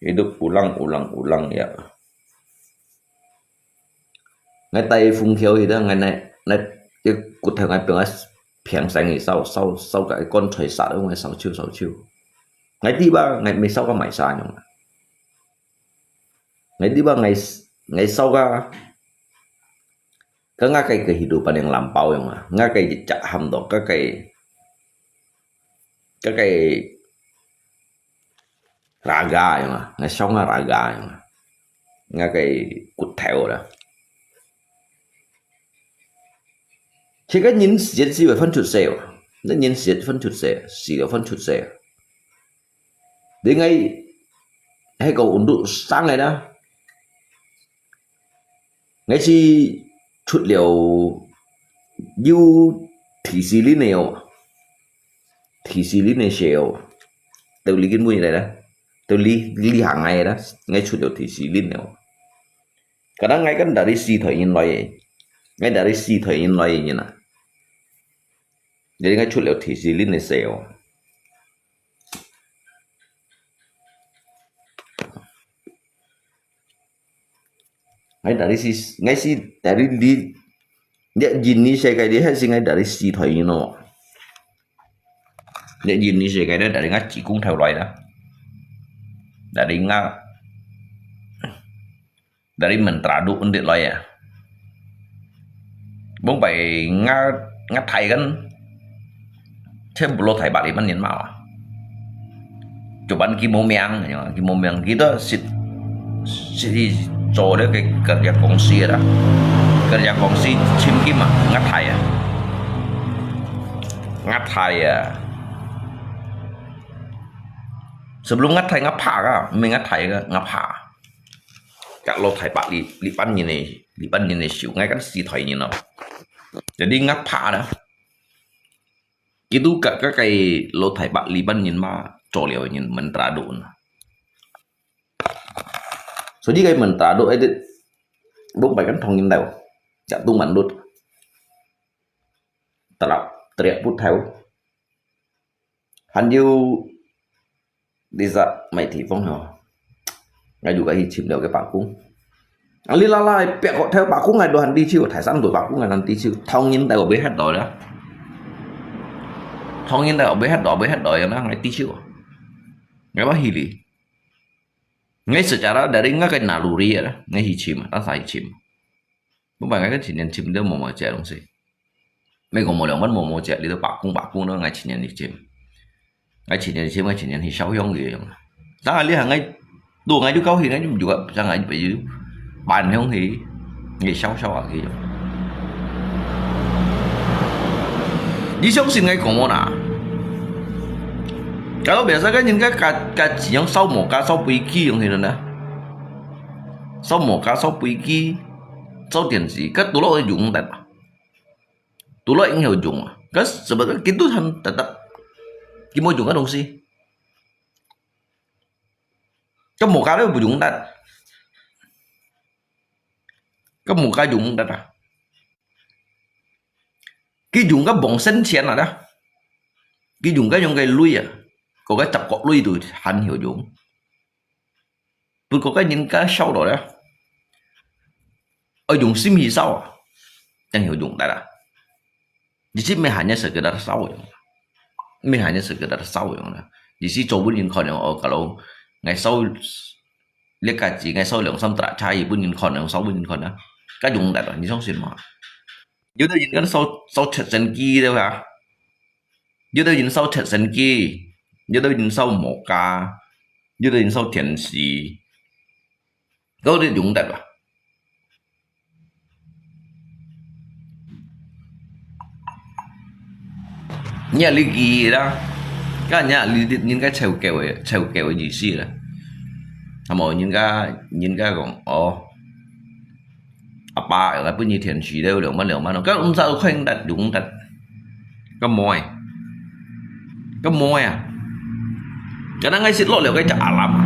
Hidup ulang-ulang-ulang ya. Ngai tai fung khiau hita, ngai nai, nai, cái cột thèo ngai piang, piang sang ngai sau, sau, sau cái con thoi sat ngai sau chiu, sau chiu. Ngai ti ba, ngai mi sau ka mai sa nyong. Ngai ti ba, ngai, ngai sau ka, ka ngai cái, cái hidup paling lampau nyong, ngai cái jejak ham to, ka cái, ka cái raga nyong, ngai sau ngai raga nyong, ngai cái cột thèo đó. Chỉ có những sự việc phải phân tích sâu, những sự việc phân tích sâu, sự việc phân tích sâu. Đến ngày, hay có ổn định sáng ngày đó. Ngai si chut liao yu thi si lin neo. Thi si lin ne seo. Teu li kin mui lai da. Teu li, li hang ngai da. Ngai chut liao thi si lin neo. Kadang ngai kan dari si thoi yin loi. Ngai dari si thoi yin loi yin na. Jadi ngai chut liao thi si lin ne seo. Ngai dari si, ngai si dari li, ya jin ni se kai di hai si ngai dari si thoi yin no. Ya jin ni se kai di dari ngai chỉ cũng theo loi da. Dari ngai, dari mentera du undit loi ya. Bông bai ngai, ngai thai kan. Thêm bộ lô thai bạc đi bắn nhìn mạo. Chủ bắn kim mô miang, kim mô miang. Kita sit, sit đi cho đấy cái kerja kongsi đó. Kerja kongsi chim kim à, ngai thai à. Ngai thai à. Sebelum ngai thai ngai pha ka, mi ngai thai ka, ngai pha. Kak lô thai bạc đi, đi bắn nhìn này, đi bắn nhìn này siu, ngai kan si thoi nhìn nó. Jadi ngai pha đó. Kitu ka, ka kai lô thai bạc li bắn nhìn ma, cho liao nhìn mentera du. So ji kai mentera du, eh, bông bai kan thong nhìn tau. Chak tu man lut. Talap, teriak put thau. Hàn yu đi sa mai thi phong hò. Ngai yu ka hi chim liao cái bà cung. Ang li la la, piak kok thau bà cung ngai du hàn đi chiu, thai san du bà cung ngai hàn đi chiu. Thong yin tai ko bê het doi da. Thong yin tai ko bê het doi, bê het doi yang na ngai đi chiu. Ngai ba hi li. Ngai secara dari ngai cái naluri ya da. Ngai hi chim, ta sa hi chim. Bông bai ngai kan chim nian chim liao mò mò chia dong si. Mê ko mò liang bắn mò mò chia liao bà cung bà cung đó ngai chim nian hi chim. Ngai chim nian chim, ngai chim nian hi sau hiong kì yong. Tang ngai li hang ngai, du ngai du kau hi ngai du yu ka, tang ngai bai yu. Ban hiong hi. Ngai sau sau a kì yong. Ni xiong sin ngai kong mò na. Kalau biasa kan yin ka, ka, ka chim yong sau mò ka sau bui kì yong hi na. Sau mò ka sau bui kì. Sau điện thoại, ka tu lo yung tat. Tu lo yung hiu yung. Ka sebab ka kitu han tetap. Ki mô yung ka dong si. Ka mô ka lo bu yung tat. Ka mô ka yung tat a. Ki yung ka bông sen chien a da. Ki yung ka yung ka lui a. Ko ka chap kok lui tu han hiu yung. Bút ko ka yin ka sau lo da. Ơ yung sim hi sau a. Yang hiu yung tat a. Di si mê hanya sekedar sau yung. Mê hanya sekedar sau yung da. Di si cho bun yin kon yung, ơ, kalau ngai sau, liak ka ji ngai sau liang sam tra cha yi bun yin kon yung, sau bun yin kon da. Ka yung tat a, ni xiong sin ma. Yu da yin kan sau, sau chet sen ki da ha. Yu da yin sau chet sen ki. Yu da yin sau mô ka. Yu da yin sau tian si. Kau di yung tat a. Nya li ki da. Ka nya li di yin ka cheu keu, cheu keu yi si da. Hamo yin ka, yin ka kong, ơ. 阿爸，𠊎分你電視了，兩萬兩萬咯，該毋使看得用得，該無誒，該無誒啊！該𠊎識落了該隻阿蘭啊，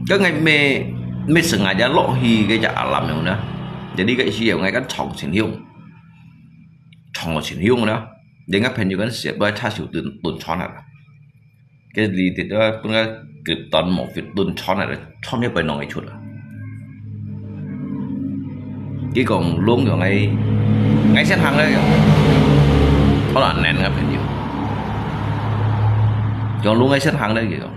該𠊎乜乜成日就落去該隻阿蘭樣呢，jadi該時候𠊎該長情兄，長情兄呢，人家朋友跟寫不來插手蹲蹲穿啊。 該里直个分个極端無fit蹲穿啊，穿一背囊个出啊。佢講攏用个，𠊎先行个，好啦，難个朋友。講攏𠊎先行个，佢講。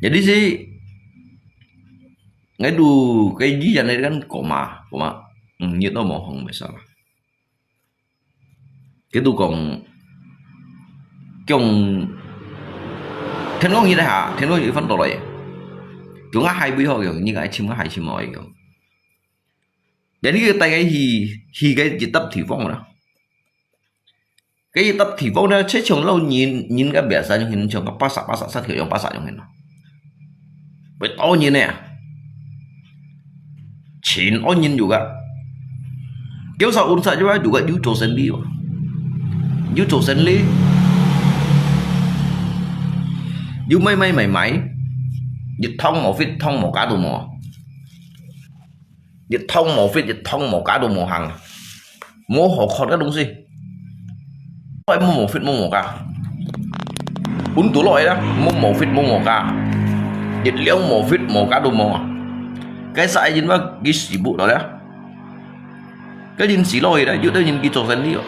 Jadi si，𠊎都該醫院个跟講嘛，講嘛，嗯，你都無紅，沒事啦。 佢都講，講，天光日下，天光日翻到來，叫𠊎海位好用，你愛尋𠊎海尋好用。Jadi佢帶𠊎去，去該一搭地方啦。該一搭地方呢，就像老人，人个biasa用，像个巴薩，巴薩，三條用巴薩用啦。 會多人呢，全多人有个。叫啥運啥就話有个，有做生理哦，有做生理，有買買買買，一通無fit，通無價都無。 一通無fit，一通無價都無行，無好看个東西。愛無無fit無無價，運到來啦，無無fit無無價，一兩無fit無價都無啊。該啥人話佢死不了了？該人死落去了，有的人佢做生理哦。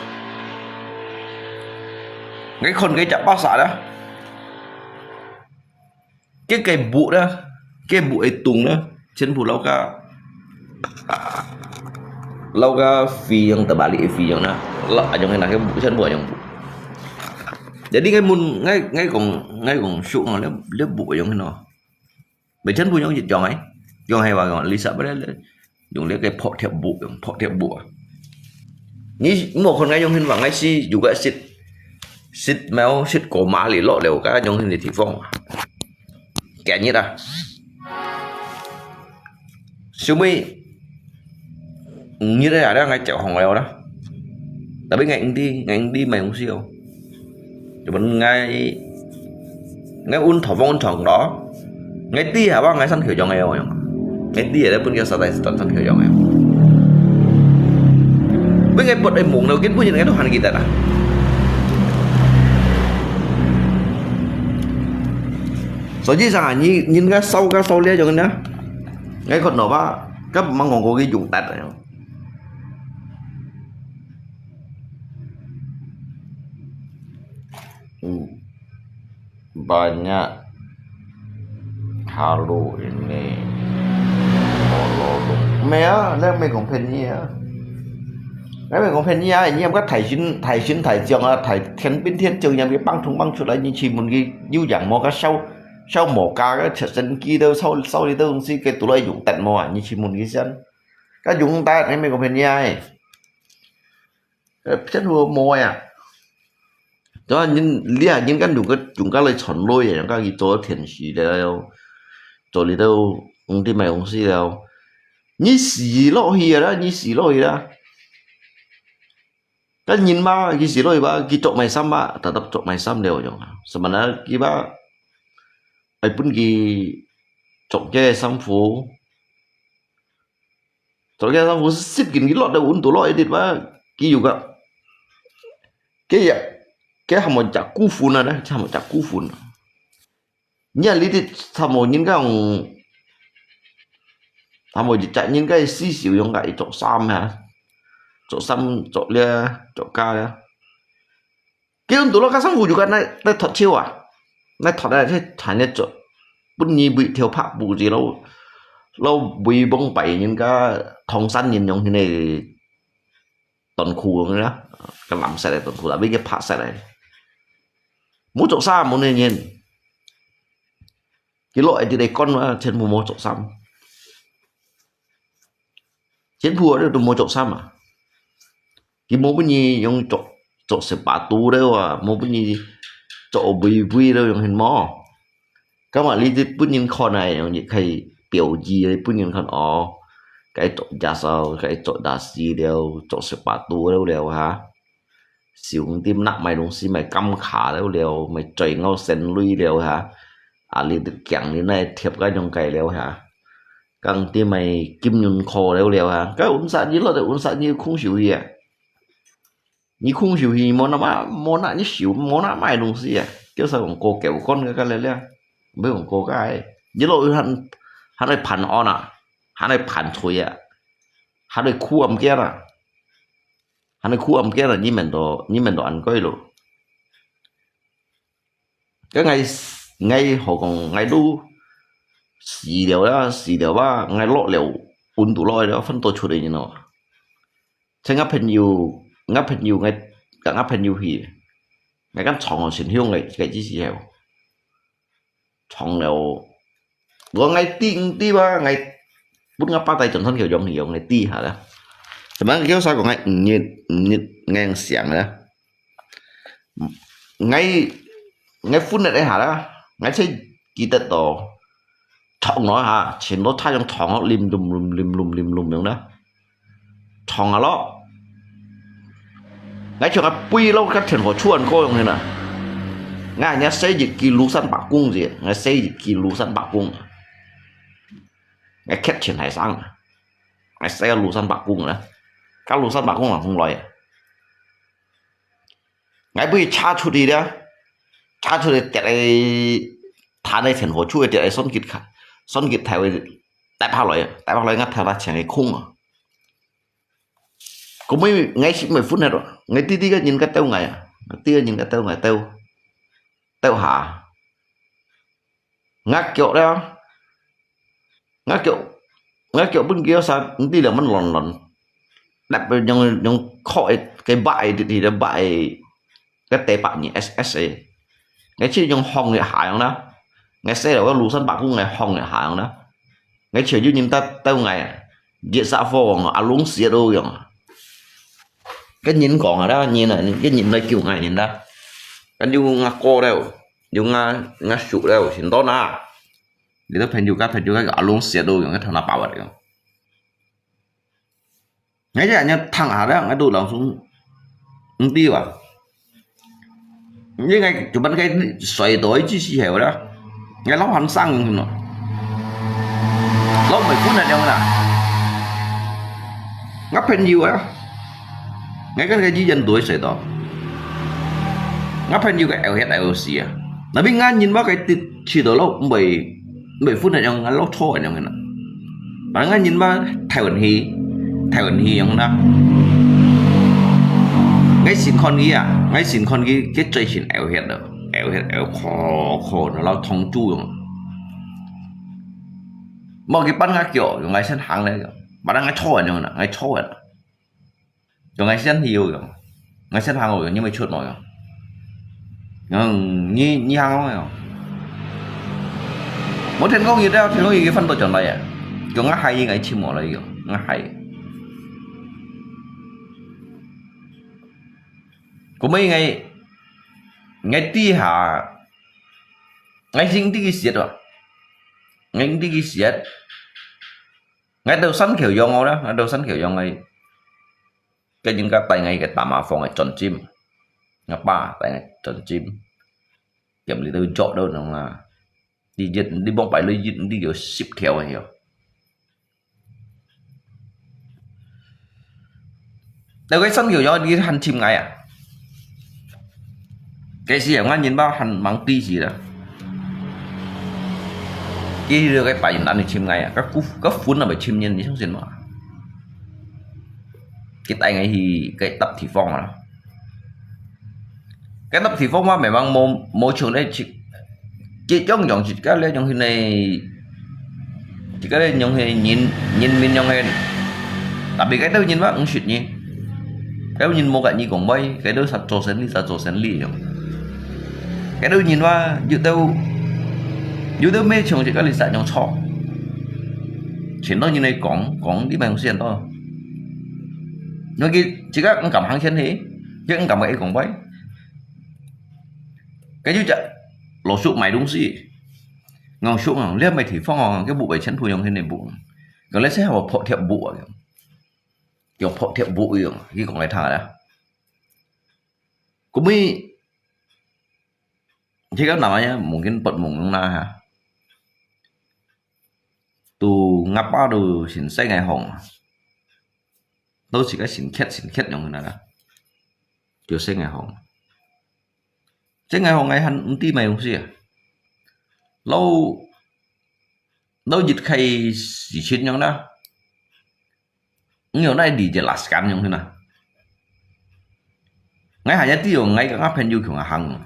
𠊎看該隻巴薩啦。 該个布呢，該布个洞呢，全部摎个，摎个飛揚，terbalik飛揚呢，摎恁樣个，該布全部恁樣布。Jadi𠊎問，𠊎，𠊎講，𠊎講叔啊，你，你布恁樣个喏？Bukan全部恁樣一樣个，樣係話講，你識不咧？ 用這个破鐵布，用破鐵布啊。你莫看𠊎用現話，𠊎係有个識，識貓，識過馬里落了，該用現个地方啊。今日啊，小妹，五日啊，𠊎就紅了啦。Tapi𠊎毋知，𠊎毋知買東西哦。 Cuman ngai, ngai un thong fong un thong đó. Ngai ti hả bang ngai săn khởi dòng ngai ôi. Ngai ti ada pun kia satai satai săn khởi dòng ngai. Bên ngai bật ai mùng đâu, kiến pun ngai tu han kita dah. Sao ji sang ah, nyi, nyin ka sau ka sau lia dòng na. Ngai kot no ba, ka mang ngong ko ki dùng tat. Banyak halu ini. Mẹ á, nè mẹ cũng phê nhi á. Nè mẹ cũng phê nhi á, nhi có thải sinh, thải sinh, thải trường á, thải thiên biến thiên trường, nhi băng thùng băng 出來, nhi chỉ muốn cái dữ dàng mò cái sau, sau mò cá cái thật sinh kỳ đâu, sau, sau đi đâu, si cái tụi nó dùng tận mò, nhi chỉ muốn cái sân. Cái dùng tận, nè mẹ cũng phê nhi á. Phiên hùa môi à. Cho nên, lia, nên căn đúng cái, chúng cái lời chọn lôi à, cái gì cho thiện sĩ đó, cho lý đâu, ông đi mày ông sĩ đâu. Như sĩ lọ hi đó, như sĩ lọ hi đó. Cái nhìn mà, cái sĩ lọ hi ba, cái chọn mày xăm ba, ta tập chọn mày xăm đều rồi. Sao mà nó, cái ba, ai pun cái chọn cái xăm phủ. Tol kia sa fu sit kin ki lot da un tu lo edit ba ki yu ka. Ke ya, ke ha mo ja ku fun na, ha mo ja ku fun. Nya li ti sa mo nyin ka ong, ha mo ja nyin ka si siu yong ka i chok sam ha. Chok sam, chok lia, chok ka lia. Ki un tu lo ka sam fu ju ka nai, nai thot chiu à. Nai thot nai thai nai chok. Bun nyi bui thiu phak bu ji lo. Lo bui bông pai nyin ka thong san nyin yong hi ne ton khu yong na. Ka lam sai lai ton khu la, bui ki phak sai lai. Mu chok sa mu ne nyin. Ki lo ai ti dai kon ma, chen mu mo chok sam. Chen pu ade tu mo chok sam à. Ki mo bun nyi yong chok, chok se pa tu de wa, mo bun nyi chok bui bui de yong hin mo. Ka ma li ti bun nyin kho nai yong nyi khai 表意个分人看哦，該做耶穌，該做大師了，做十八度了了哈。 燒店拿賣東西，賣柑卡了了，賣水果、鮮類了哈。啊，你強你那貼該種个了哈。講店賣金融科了了哈。該五十二落來，五十二空手去啊。你空手去，無拿賣，無拿你燒，無拿賣東西啊。叫啥講過九關个該了了，毋係講過該。你落去還，還來盤安啊，還來盤腿啊，還來苦暗間啊。 還你苦暗間啊，你面都，你面都恁該咯。該𠊎，𠊎好講，𠊎都死了啦，死了吧，𠊎落了，溫度落了，分到出來人咯。像𠊎朋友，𠊎朋友，𠊎，𠊎朋友去，𠊎敢撞哦，先向𠊎，𠊎只時候。 撞了。我𠊎知，毋知啊，𠊎分𠊎爸帶轉身橋用用𠊎知下啦。怎麼叫啥講𠊎五日，五日𠊎想啦。𠊎，𠊎分了一下啦，𠊎才記得到，撞了一下，全部太陽撞了，淋淋淋淋淋淋淋樣啦。 撞啊咯。𠊎像𠊎飛落該天火出恁高樣个啦。𠊎人細一支廬山伯公子，𠊎細一支廬山伯公。𠊎客全係生，𠊎細个廬山伯公啦，該廬山伯公還紅來啊。 𠊎分佢車出去了，車出去跌个，彈个前火出去跌个雙擊卡，雙擊頭个跌下來，跌下來𠊎頭那前个空啊。故尾𠊎係毋會分个咯，𠊎知知个人該兜𠊎啊，知个人該兜𠊎兜，兜下。 𠊎腳了，𠊎腳，𠊎腳分佢啥，毋知了，มันหล่นหล่น。แบบ用，用靠个，个把个，个把个，个地板呢，S，S个。𠊎就用放一下樣啦，𠊎細佬个廬山伯公𠊎放一下樣啦，𠊎就有人兜，兜𠊎啊，熱煞火啊，阿龍死都樣啊。跟人講啊啦，人啊，跟人來救𠊎人啦，跟有𠊎哥了，有𠊎，𠊎叔了，先到那。 你兜朋友家，朋友家个阿龍死都用个頭那包啊用。𠊎這樣聽下了，𠊎都老實毋知啊。因為就分該摔倒一記時候啦，𠊎老寒生咯，老袂分个樣啦。𠊎朋友啊，𠊎跟个醫院都會摔倒。𠊎朋友个後血後死啊，那邊𠊎人話个跌去到咯，毋會 袂分个樣，𠊎老錯个樣个啦。但𠊎人嘛，台灣戲，台灣戲樣啦。𠊎先看佢啊，𠊎先看佢，佢最先嘔血了，嘔血嘔哭哭，然後痛住樣。無佢幫𠊎叫，用𠊎先行來个，把人𠊎錯个樣啦，𠊎錯个啦。 Cho ngai sian hiu yo. Ngai sian hang yo, nyi mai chut mo yo. Yang, nyi, nyi hang yo. Mo then kong yut yo, then kong yut fan to chon lai ya. Cho ngai hai ngai chim mo lai yo. Ngai hai. Ko mai ngai, ngai ti ha. Ngai sing ti ki siat wa. Ngai ti ki siat. Ngai tau san kheu yong o la, ngai tau san kheu yong ngai. Cái những cái tay ngay cái tà ma phong cái tròn chim. Ngà pa tay ngay tròn chim. Kiểm lý tôi dọ đâu nó là. Đi giật, đi bóng bay lui giật, đi kiểu ship theo hay hiểu. Tao cái sân kiểu gió đi hẳn chim ngay à. Cái gì ở ngoài nhìn bao hẳn mang tí gì đó. Cái đưa cái bài nhìn ăn thì chim ngay à. Các cú, các phun là phải chim nhìn đi xong xin mà. Cái tay ngay thì cái tập thị phong mà. Cái tập thị phong mà mẹ mang mô, mô trường đấy chỉ, chỉ trong dòng chỉ cái lẽ dòng hình này, chỉ cái lẽ dòng hình nhìn, nhìn mình dòng hình. Tapi cái đâu nhìn mà không sụt nhỉ. Cái đâu nhìn mô cái nhị cũng bay, cái đâu sạch trò sen đi, sạch trò sen đi dòng. Cái đâu nhìn mà, dụ đâu, dụ đâu mê trường chỉ cái lý sạch dòng trò. Chỉ nói như này cũng, cũng đi mà không xiên thôi. Nó kia, chỉ có cảm hứng chân thế, chứ không cảm thấy cũng bay. Cái chứ chả, lỗ sụp mày đúng gì. ，𠊎講：「叔啊，這麼地方啊，該屋仔全部仰形个屋？」講：「這係𠊎破鐵屋啊。」講：「破鐵屋樣。」佢講來聽啊。故尾，佢个男仔呀，mungkin發夢樣啦哈。都吾爸都先洗𠊎項，都自家先歇先歇樣啦，就洗𠊎項。洗𠊎項，𠊎還毋知麼東西啊。老，老一開始情樣啦， 你有哪裡jelaskan樣形啊？𠊎還也知哦，𠊎个朋友共下行。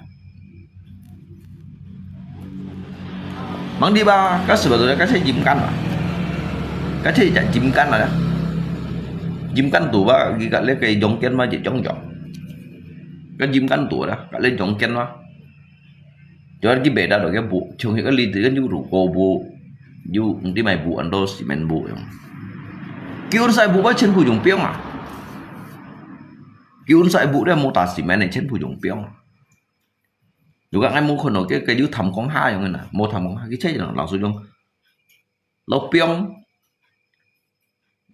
Mang di ba, ka sebetulnya ka cek jimkan ba. Ka cek jak jimkan ada. Jimkan tu ba, ki ka le ke jongken ba, jek jong jong. Ka jimkan tu ada, ka le jongken ba. Cho nên佢beda đó cái bộ, trong cái lý tự nhiên yu rủ cô bộ, yu không đi mày bộ ăn đô xi men bộ. Cái ôn sai bộ ba chân phủ dùng piong à. Cái ôn sai bộ đây mô tả xi men này chân phủ dùng piong. Dù các anh mô khôn nó cái, cái yu thăm con ha dùng nè, mô thăm con ha, cái chết nó, lào sư dùng. Lào piong.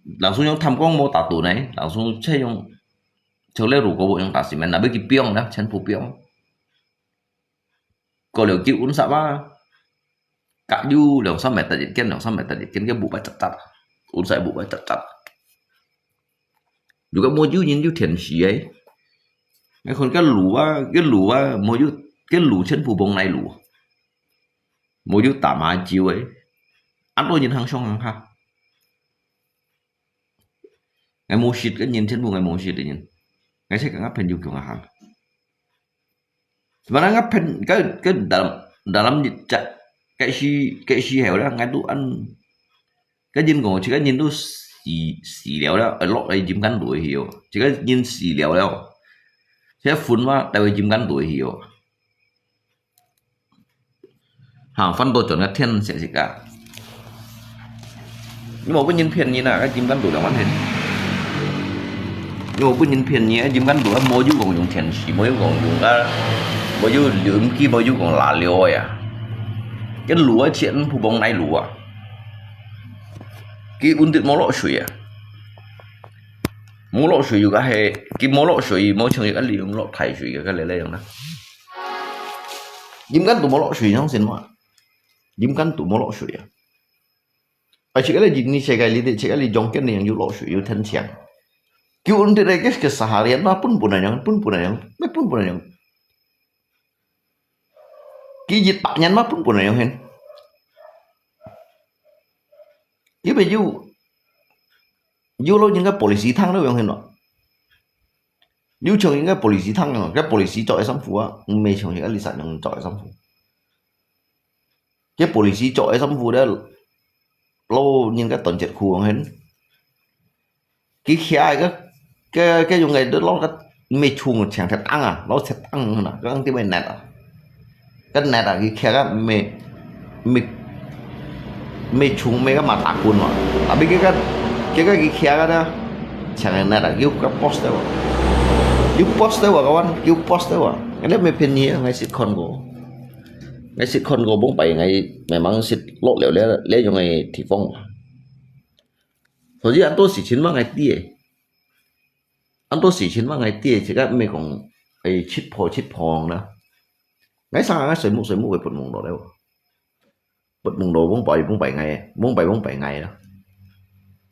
Lào sư dùng thăm con mô tả tủ này, lào sư chết dùng. Cho nên rủ cô bộ dùng tả xi men là biết cái piong đó, chân phủ piong. Có liu kiu ôn sạ ba. Kak yu liang sam mét tat yet kiên, liang sam mét tat yet kiên, kiu bu bai tat tat. Ôn sạ bu bai tat tat. Yu kak mo yu nyin yu thian shi ai. Ngai khon kiu lu ba, kiu lu ba, mo yu, kiu lu chen pu bong nai lu. Mo yu ta ma jiu ai. An to nyin hang shong hang ha. Ngai mo shit ke nyin chen pu ngai mo shit de nyin. Ngai sai ka ngap phen yu kiu ngap hang. Sebenarnya kan, kan, kan dalam, dalam cak, kayak si, kayak si heo dah, ngai tu an, kan jin kong, cik kan jin tu si, si liao dah, elok ai jim kan tu heo, cik kan jin si liao liao, saya phun ma, tahu jim kan tu heo. Ha, phun tu chọn ka thian sia sik ka. Ni mo pun nyin phian nyin na, ka jim kan tu dah man hen. Ni mo pun nyin phian nyin, ka jim kan tu, mo yu kong yung thian si, mo yu kong yung ka, mo yu liu ki, mo yu kong la liu ya. Cái lũ á, chuyện phù bông này lũ á. Cái ôn dit mo lọ sui á. Mo lọ sui yu ka he, cái mo lọ sui, mo chang yu ka li mo lọ thai sui ka le le yang na. Jim kan tu mo lọ sui yang sin ma. Jim kan tu mo lọ sui á. Ai, cik ale jin ni cik ale de, cik ale jong ken ni yang yu lo shui yu ten chiang. Kiu un de ke ke seharian ma pun pun yang, pun pun yang, me pun pun yang. Ki jit pak nyan ma pun pun yang hen. Ki be yu, yu lo jin ka polisi thang lo yang hen lo. Yu chang jin ka polisi thang lo, ka polisi chok e sam fu a, me chang jin ka li sa yang chok e sam fu. Cái polisi chok e sam fu de, lo nyin ka ton chet khu ang hen. Cái khia cái, cái, cái yung cái de lo ka me chung chang thet ang a, lo thet ang na, ka ang ti me net a. Ka net a, cái khia ka me, me, me chung me ka ma ta kun ma. Tapi cái ka, cái ka cái khia ka da, chang net a, cái ka post de wa. Cái post de wa ka wan, cái post de wa. Cái de me pin ni, ngai sit kon ko. Ngai sit kon ko bông pai ngai, memang sit lo liao le, le yung ngai ti phong. Thôi chứ ăn tô xì chín mà ngai tiê. Ăn tô xì chín mà ngai tiê, chỉ có mấy con, ai, chít phò, chít phò đó. Ngai sang ngai soi mũ, soi mũ với bột mông đó đấy. Bột mông đó bông pai, bông pai ngai, bông pai, bông pai ngai đó.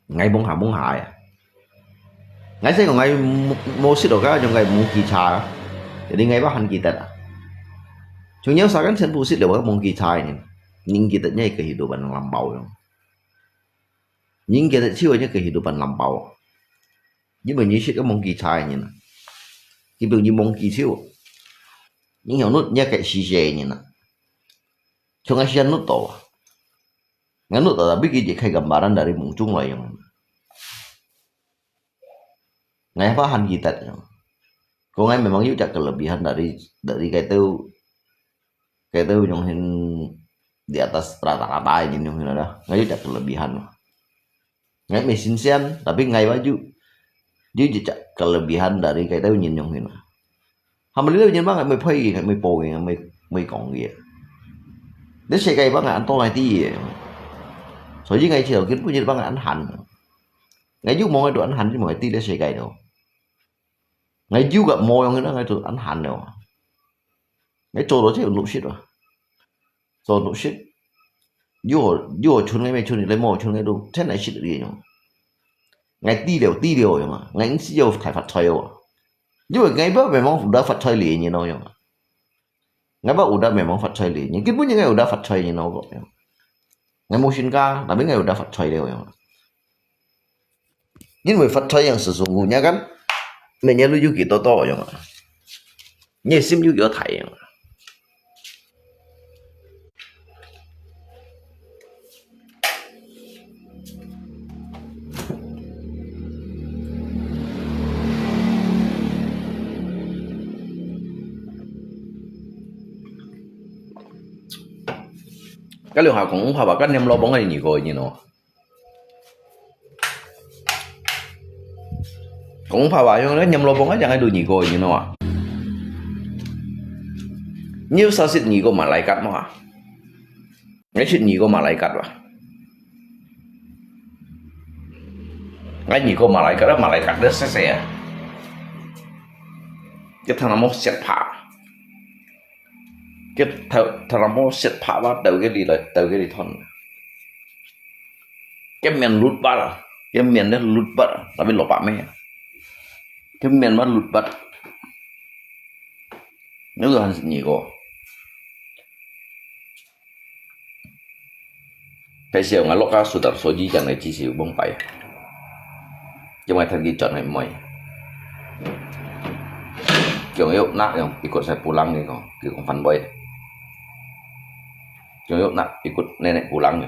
Ngai bông hà, bông hà à. Ngai sẽ có ngai mô, mô sit đó cả, yung ngai mông kỳ cha. Jadi ngai bác hẳn kỳ tật à. Chúng nhau sa kan chen bu sit đó bác mông kỳ cha nhỉ. Những kỳ tật nhảy cái hít đồ bàn làm bao yung. Những cái tật chiêu nhảy cái hít đồ bàn làm bao. Như mà như sit cái mông kỳ cha nhỉ. Cái bưng như mông kỳ chiêu. Những hiểu nút nhảy cái xì dê nhỉ. Chúng ngai xì nút tổ. Ngai nút tổ tapi kita khai gambaran dari mông chung lah yung. Ngai apa han kita yang. Kau ngai memang yu cak kelebihan dari, dari kayak tu, kayak tu yang hin di atas rata-rata ini yang hin ada. Ngai yu cak kelebihan. Ngai mesin sian, tapi ngai baju. Yu cak kelebihan dari kayak tu nyin yang hin. Hamba lila nyin bang ngai mai phai ngai mai po ngai mai, mai kong ngai. 這世界幫𠊎恁多𠊎知个，所以𠊎知道根本就幫𠊎恁閒。𠊎有無𠊎都恁閒，就無知這世界了。𠊎有个無用个，𠊎都恁閒了。𠊎做到這有努力啊，做努力，有好有好存个，無存个，無存个都全來食个樣。𠊎知了，知了樣啊，𠊎毋使要大發財哦。因為𠊎不memang有得發財了樣咯樣啊。 𠊎毋有得memang發財了，你根本就𠊎有得發財，你哪个？𠊎無身家，tapi𠊎有得發財了樣。因為發財樣係sungguhnya kan，每年都有幾多多樣啊，你个心有幾多大樣啊。 該兩下講話吧，該黏老បង个你个，你喏。 講白話，用个黏老បង个，像个都你个，你喏啊。你有啥食你个malaikat無啊？你食你个malaikat吧？𠊎你个malaikat，malaikat都細細啊。佢頭那毛雪白，佢頭頭那毛雪白吧，鬥个哩來，鬥个哩斷。 佢面綠白啊，佢面咧綠白啊，tapi lobak咩啊？佢面嘛綠白。你都還係你个。該時候𠊎落家Sudarsoji正來支持幫拜。因為聽佢轉來妹。強要拿用一個在布朗个講，佢講反背。強要拿一個奶奶布朗个。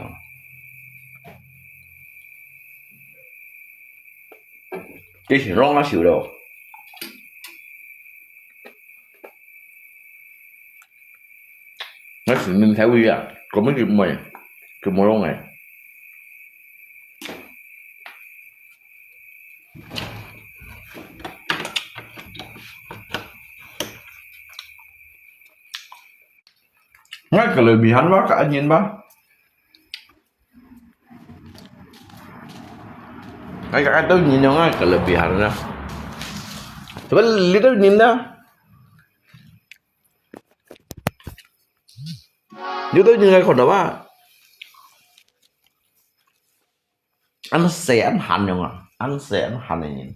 佢係wrong啊，少了。那是明太味啊，根本就毋係，就無wrong个。那kelebihan吧，个人吧。 Ai, ai, tau nyin yong ai, kelebihan na. Sebab li tau nyin na. Li tau nyin ai kon apa? An se an han yong a, an se an han nyin.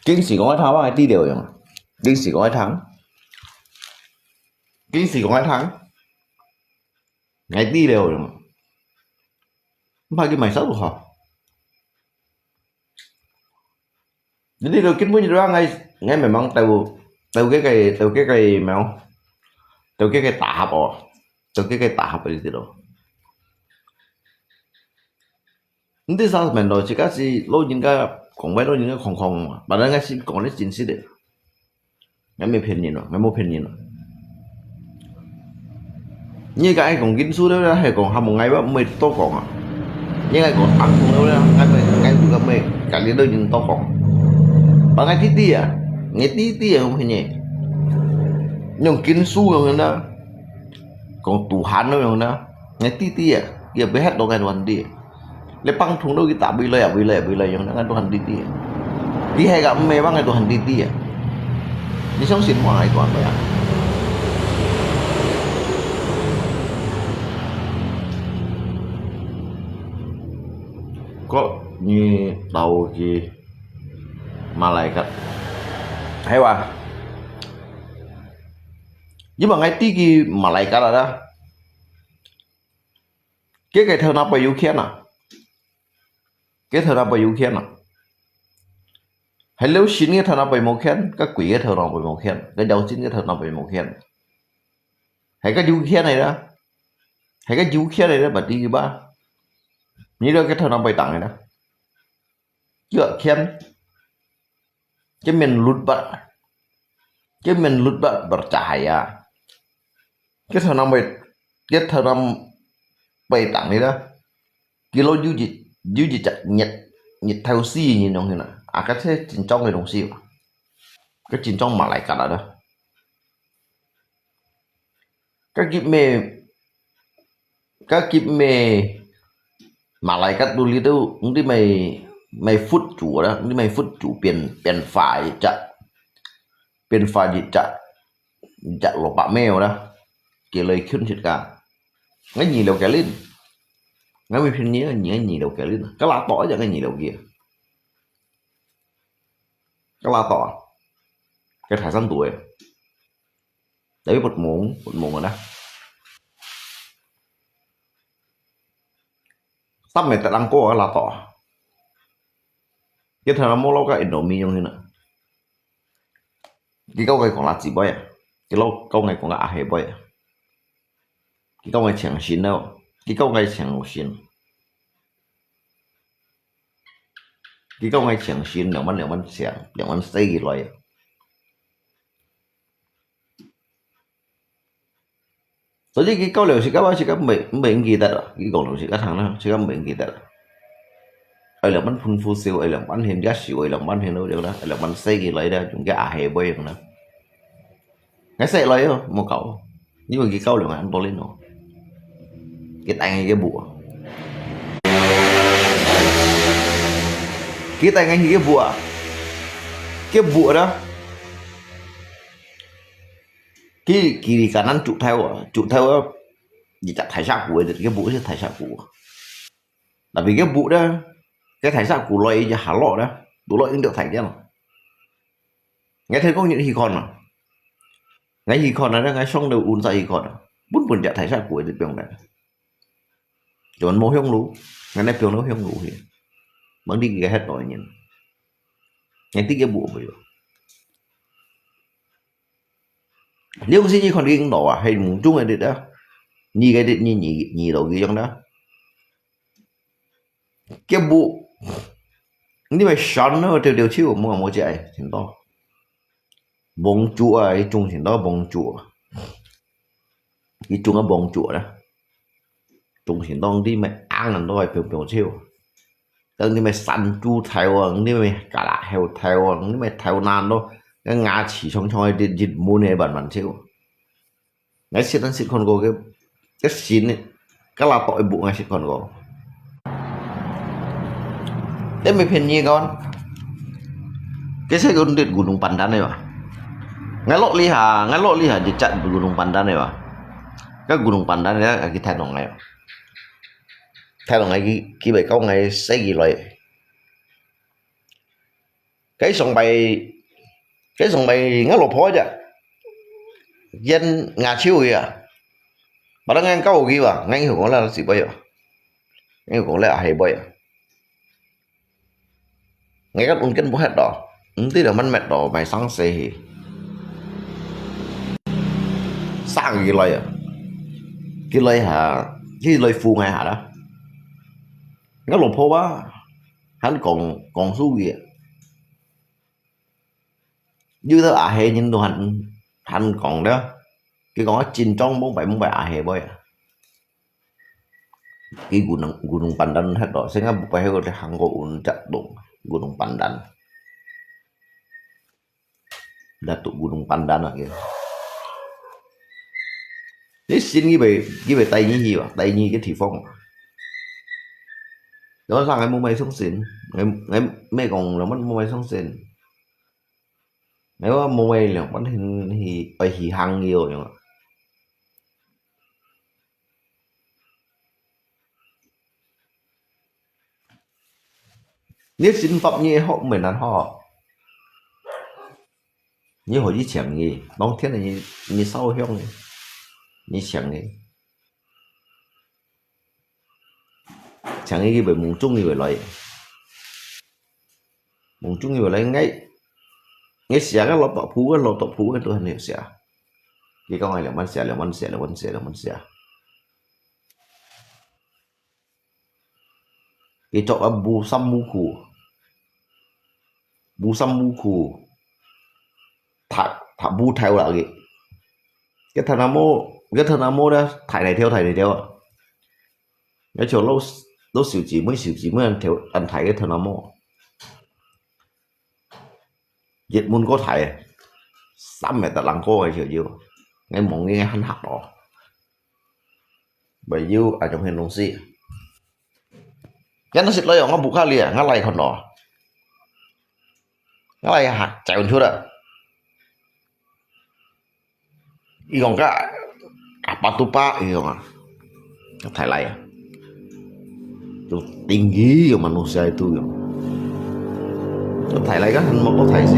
Kinh Sỉ講愛聽，𠊎知了樣。Kinh Sỉ講愛聽。Kinh Sỉ講愛聽。𠊎知了樣。毋怕佢買少好。你知道根本就係𠊎，𠊎memang tau，tau个个，tau个个咩哦，tau个个大盒哦，tau个个大盒个知道。 毋知啥物咯，自家係老人家講話，老人家講講嘛，padahal𠊎係講得真實个。𠊎無騙人咯，𠊎無騙人咯。你个愛講經書了，還講還無，𠊎毋會多講啊。你愛講安風了，𠊎毋會，𠊎毋會，𠊎毋會，隔離老人多講。Padahal𠊎知知啊，𠊎知知啊，𠊎騙人。用經書用个啦，講Tuhan了用啦。 Ngai titi ya, ya behat dong ngai Tuhan ti. Lepang thung do kita bilai ya, bilai ya, bilai yang ngai Tuhan titi ya. Di hai ka me bang ngai Tuhan titi ya. Ni song sin mo ngai Tuhan ya. Ko ni tau ki malaikat. Hai wa. Ji bang ngai ti ki malaikat ada. Ke ke thau na pai yu khian a. Ke thau na pai yu khian a. Hai leu shin ke thau na pai mo khian, ka kui ke thau na pai mo khian, ka jau chin ke thau na pai mo khian. Hai ka yu khian hai da. Hai ka yu khian hai da, ba ti ba. Ni da ke thau na pai tang hai da. Yua khian. Ke men lut bat. Ke men lut bat bercahaya. Ke thau na pai, ke thau na pai tang ni da. Ki lo yu ji, yu ji chak nyet, nyet thau si ni nong hi na. A ka the chin chong ke dong si ba. Ke chin chong malaikat ada. 該級咩，該級咩，馬來格肚裡肚，你咪，咪佛祖啦，你咪佛祖變，變化一隻，變化一隻，一隻蘿蔔苗啦，佢來近食个。𠊎二六个零，𠊎咪騙你啊，你二六个零，該拉倒一隻，𠊎二六个。 該拉倒啊，該大山肚个，tapi發夢，發夢个啦。三个特人哥个拉倒啊，佢頭那無老个印度面用去呢。佢教𠊎講垃圾妹啊，佢老教𠊎講个阿黑妹啊，佢教𠊎請神咯，佢教𠊎請神。 佢教𠊎請神，兩萬兩萬請，兩萬四佢來。所以佢教了時間，我時間毋會，毋會記得啊。佢講了時間長啦，時間毋會記得啊。愛兩萬噴霧燒，愛兩萬現價燒，愛兩萬現到了啦，愛兩萬四佢來啦，用个阿黑妹用啦。 𠊎識來哦，莫搞。因為佢教了𠊎恁多年哦。佢帶𠊎去舞啊。佢帶𠊎去舞啊。佢舞啦。佢，佢，佢可能竹頭啊，竹頭啊，一隻大石牯个，佢舞係大石牯啊。Tapi佢舞啦，佢大石牯來一下落啦，舞落應該大件咯。𠊎聽講你去看啊。 𠊎去看啊，𠊎上到運再去看啊，本本隻大石牯就放咧。就無香爐，𠊎來放到香爐去，望你个歇到人，𠊎知佢無去。你用心去看你老啊，係目中个啲啊，你个啲，你，你，你老佢樣啦。 佢舞，你咪想咯，丟丟手，摸摸仔，聽到。黃竹啊，一種聽到黃竹啊，一種个黃竹啦。種聽到你咪硬硬到會飄飄手，等你咪山豬頭啊，你咪蛤蜊頭頭啊，你咪頭爛到，个牙齒長長个，一，一門个慢慢手。 𠊎識，𠊎識看過个，个神呢，个拉倒一步，𠊎識看過。這毋係騙你个。佢係講這Gunung Pandan个嘛。𠊎落這下，𠊎落這下就隻Gunung Pandan个嘛。該Gunung Pandan个，佢聽懂个。聽懂个，佢，佢會講𠊎識佢來。 該上擺，該上擺𠊎老婆隻，煙牙抽佢啊，把佢煙搞佢啊，𠊎又講了是不要，𠊎又講了還不要。𠊎个運根不黑咯，毋知道慢慢咯，買生死去。生佢來啊，佢來下，佢來扶𠊎下啦。 𠊎老婆啊，還講，講數个。有兜阿黑人都還，還講了，佢講啊，真正無拜，無拜阿黑妹啊。佢Gunung，Gunung Pandan係咯，新加坡係个韓國運隻東，Gunung Pandan。 Datuk Gunung Pandan啊，佢。你信佢會，佢會帶你去啊，帶你去地方啊。你話上海無買相信，𠊎，𠊎，毋係講兩萬無買相信。你話無買兩萬去，去，愛去行个哦，樣啊。 你信佛你學毋係難學，你可以請佢，當天你，你燒香佢，你請佢，請佢，佢會夢中佢會來。 夢中佢會來，𠊎，𠊎寫个老多簿，个老多簿，个都還有寫。佢講𠊎兩萬寫，兩萬寫，兩萬寫，兩萬寫。佢著啊，烏衫烏褲，烏衫烏褲，踢，踢烏頭啦佢。佢頭那毛，佢頭那毛咧，大大條，大大條啊。 而且老，老小姊妹，小姊妹恁頭，恁大个頭那毛。一門過大，三个特人哥个就有，𠊎望佢還嚇到。會有恁樣个東西。今日食來用，𠊎屋下哩，𠊎倈看到，𠊎倈還走出來。佢講个，apa tu pak，佢講啊，大倈啊，有定義有manusia itu有。 大倈个還無過大事，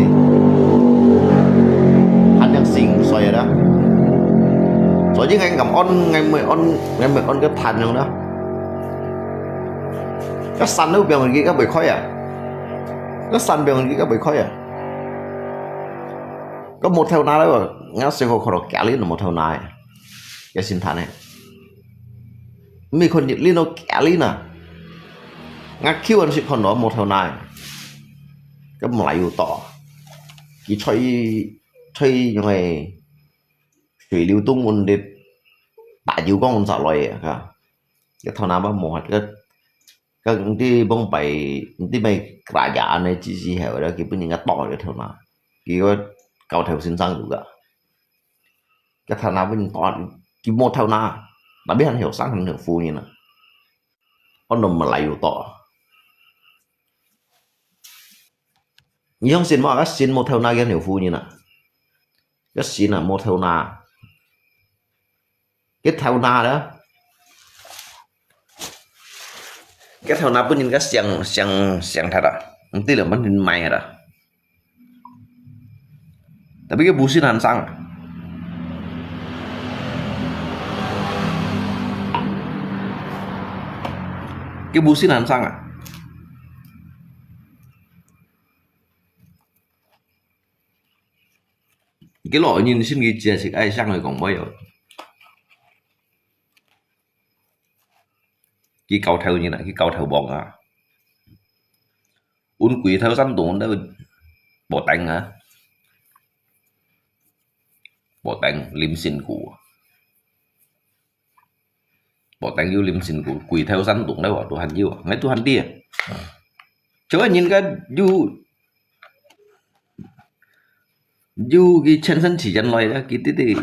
還有心碎啦。所以𠊎感恩，𠊎會恩，𠊎會恩个盼望啦。該山都放佢，佢會開啊，該山放佢，佢會開啊。該無頭那了，𠊎細個看到家裡都無頭那个，該心嘆个。毋係看你，你都家裡那。 𠊎舊陣時看到無頭那，該Melayu多，佢在在用个水流東運的大油缸運出來个，哈，該頭那乜無，該該毋知往擺毋知咩kerajaan个之時候咧，佢分人家剁个頭那，佢个教頭先生有个，該頭那分人剁，佢無頭那，tapi還後生還後生人啊。 安到Melayu多。你相信無？該神無頭那个有夫人啊，該神啊無頭那，該頭那咧，該頭那分人家想想想忒啊，毋知了，分人賣啊。 Tapi佢無信還生啊，佢無信還生啊。佢老人信佢只係愛上去講話哦。佢教頭人啊，佢教頭王啊。 運鬼頭山洞都無頂啊，無頂林神姑，無頂有林神姑，鬼頭山洞了都還有啊，𠊎都還知啊。就係人家有有佢親身體驗來啦，佢知知佢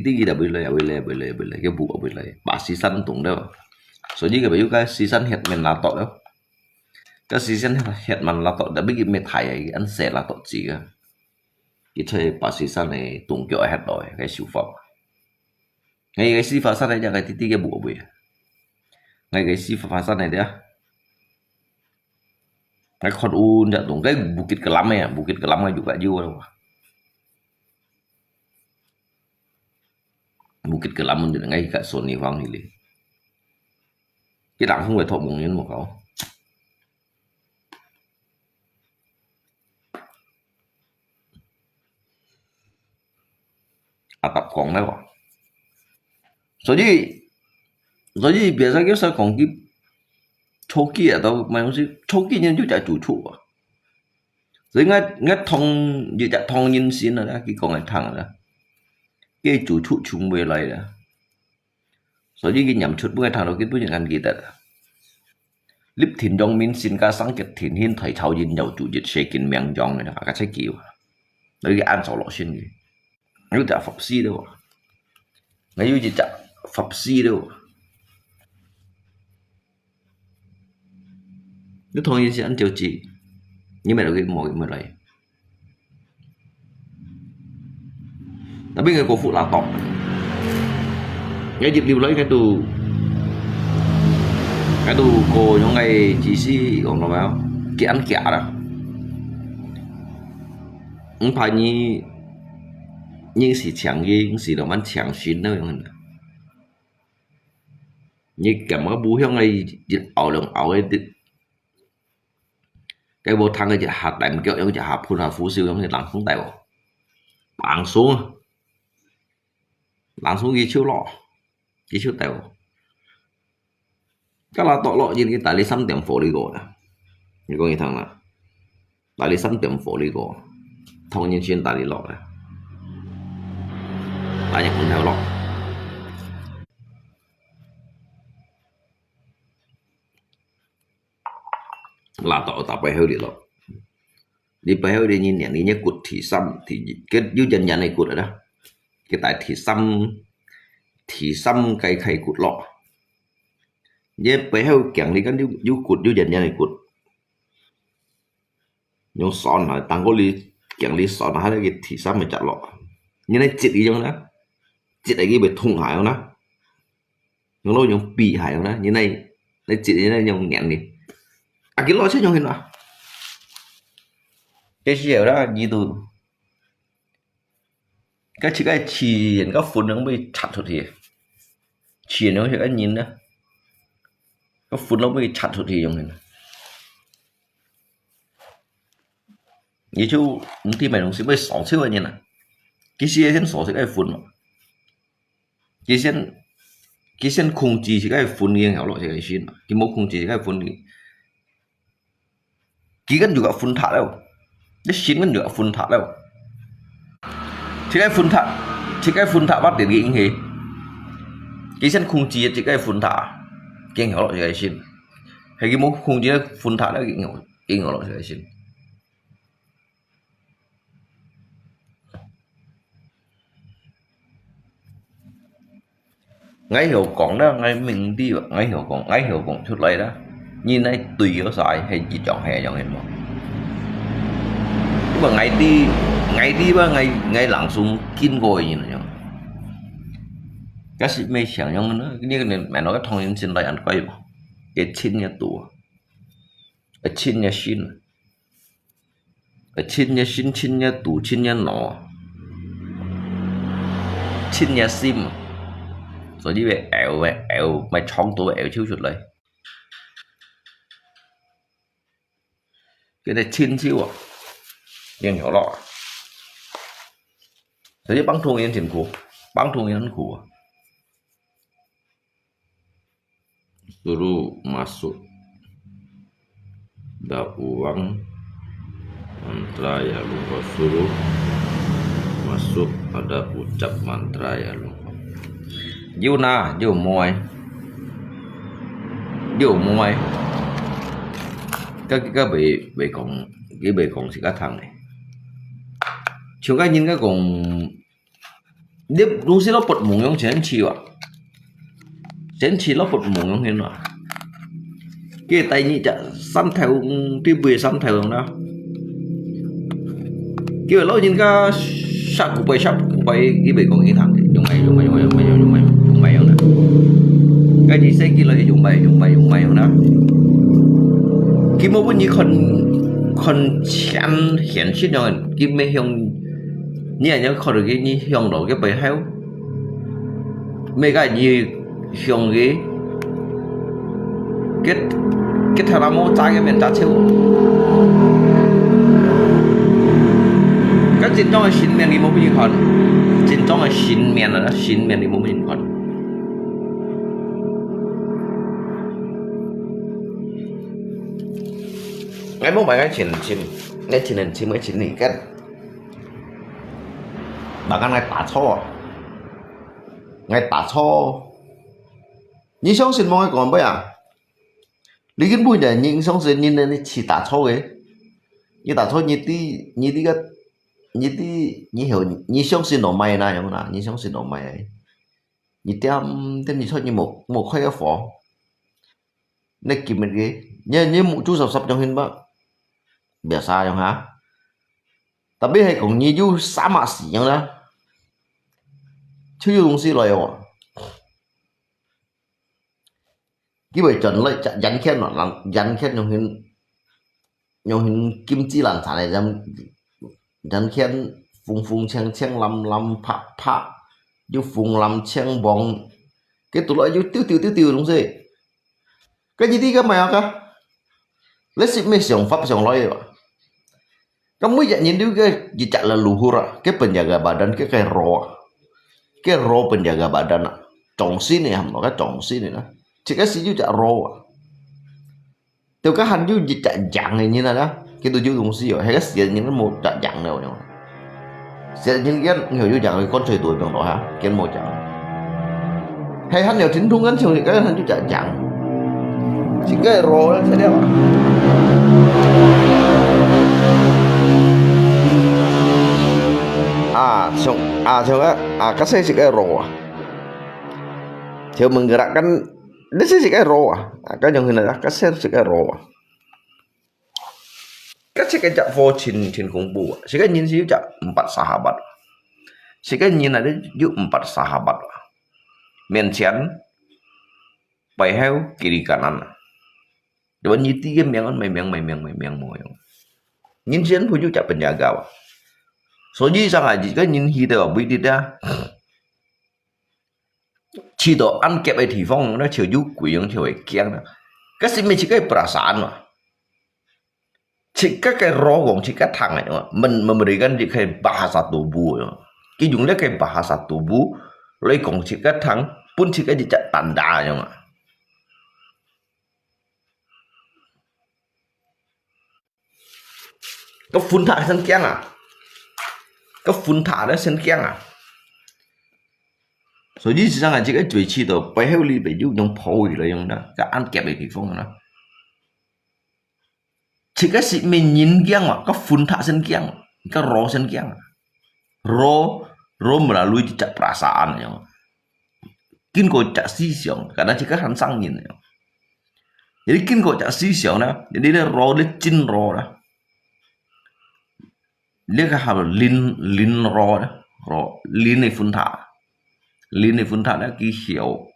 知佢就會來，會來，會來，會來，佢不會來，巴士山洞了，所以佢有个時辰歇面那多了。 該時辰歇滿啦，到tapi佢乜大啊，佢恁細啦，到自家。佢在巴士山个洞腳歇落个，該舒服。𠊎个西法山个，該弟弟个無位啊。𠊎个西法山个啊。𠊎看有隻洞，該Bukit Kelam个啊，Bukit Kelam个有个有个。Bukit Kelam个，𠊎个Sony Huang Hills。佢冷風會托夢人無搞？ Atap講个話。所以，所以biasa佢所講佢初期啊，都買東西，初期人就在主厝啊。所以𠊎，𠊎同，一隻同人心啊，佢講个聽啊，佢主厝從未來啊。 所以佢念出本个聽到，佢本人還記得。立天長眠，身家生極天，現代超人有主，一世根命長个，啊，該隻叫。所以佢按手落身个。有隻法師了，𠊎有一隻法師了。 你同佢係恁少子，你買落去無，無來。Tapi𠊎過福啦，當。𠊎入流來，𠊎都，𠊎都過用个知識講到咩？佢恁假啦。毋怕你，你是強硬，是浪漫強心那種的。 你感覺無向个一拗兩拗个，該無通个一下踮腳，用一下噗下虎手，用个冷風帶哦。冷爽啊！冷爽佢手落，佢手帶哦。該拉到落，因為大理三點火力過啦。你講佢聽啦。 大理三點火力過，同人先大理落來，大人分頭落。拉到大背後哩落，你背後哩人年，你个骨第三，第，佢有人年个骨啦，佢大第三，第三个開骨落。你背後頸裡該有，有骨，有圓圓个骨。用手拿，當過你頸裡手拿，還有个第三个角落。你來接佢樣呢，接佢會痛下樣呢，用落用比下樣呢，你來，來接佢呢用硬个。啊，佢落去用去啦。這時候啦，你都 該自家自然个分量會拆出去，自然个人呢，个分量會拆出去樣呢。你就毋知買東西會少少个人啊，其實先少少个分嘛，佢先，佢先控制自家个分量，好咯，這个先，佢無控制自家个分量。 佢跟住个分拆了，你心跟住个分拆了。這个分拆，這个分拆，我直接應係，佢先控制這个分拆，驚好了這个心，係佢無控制个分拆了，驚好，驚好了這个心。 𠊎曉講啦，𠊎明知，𠊎曉講，𠊎曉講出來啦。你來對个啥，係一樣係一樣个無？因為𠊎知，𠊎知吧，𠊎，𠊎人生經過个人樣。假使沒想用呢，你可能買到个同人心來安慰嘛，也親也多，也親也心。 呃，親也心，親也肚，親也腦，親也心。所以會噭，會噭，買長度會噭抽出來。這个親手啊，用好了。所以幫助人辛苦，幫助人苦啊。 Suruh masuk ada orang mantra ya lupa. Suruh masuk ada ucap mantra ya lupa. 有哪，有妹，有妹。該，該袂，袂講，佢袂講自家聽个。像該人家講， 你東西落發夢樣先去啊，先去落發夢樣先啊。佢帶你隻三頭，嗯，對背三頭啦。佢老人家下古拜，下古拜，佢袂講佢聽个，用來，用來，用來，用來，用來，用來，用來，用來，用來。該你生佢來用來，用來，用來，用來。佢無分你看，看錢現實樣，佢袂向 你恁樣看到佢，你向到佢背後，每个你向佢，佢，佢頭那毛炸个面炸手。該真正个神明你無分佢看，真正个神明啊，神明你無分佢看。𠊎無買个錢錢，𠊎錢錢个錢你个。 Bahkan𠊎打錯啊，𠊎打錯。你相信無？𠊎講毋會啊？你根本就你相信你，你，你去打錯个。你打錯，你知，你知个，你知，你曉，你相信我買哪樣啦？你相信我買个。你點點你錯，你無，無開个火。 你今日个，你，你目珠十十樣形吧，biasa樣哈。Tapi係講你有啥嘛事樣啦，就有東西來哦。佢會轉來，轉，轉圈咯，人，轉圈樣形，樣形金雞卵茶个，轉，轉圈紅紅青青藍藍白白，有紅藍青黃，佢倒來有丟丟丟丟个東西。 該你知个麼个啊？你係無想法想來个吧？該每隻人都个一隻leluhur啊，佢penjaga badan，佢个roh啊，佢roh penjaga badan啊，掌心个，喊到个掌心个啦，自家係有隻roh啊。就該還有一隻樣个人啊啦，佢都有東西哦，係个死人都無隻樣个哦。 Siat nyin kian ngiau yu jang kon choi tu biang doh ha, kian mo jang. Hai han ngiau tin thung kan chung kan han yu jang jang. Sik kai ro kan sa dia. Ah, chung, ah, chung ah, ah, kasai sik kai ro ah. Chung menggerakkan 你這係个roh啊，啊，該樣形啊，該這係个roh啊。該這个隻火真，真恐怖啊，這个人係有隻empat sahabat，這个人啊，有empat sahabat啊，面前、背後、kiri kanan啊。Cuman你知个名，每名，每名，每名無樣。人全部有隻penjaga啊。所以上下一个人去到啊，不一定啊。 去到恁夾个地方，該就有鬼樣，就會驚啦。該係毋係自家perasaan嘛？自家个roh講自家聽个嘛，men-，memberikan自家bahasa tubuh嘛。佢用這个bahasa tubuh來講自家聽，分自家一隻tanda樣嘛。 該分塔先驚啊，該分塔咧先驚啊。所以實際上啊，這个最起到背後裡邊有用破壞來用啦，該恁夾个地方啦。這个係毋係人驚啊，該分塔先驚，該roh先驚啊。Roh，roh melalui隻perasaan樣。 經過隻思想，karena自家還生人呢。Jadi經過隻思想呢，jadi咧roh咧真roh啦。這个喊靈，靈roh啦，roh，靈个分塔，靈个分塔呢，佢曉，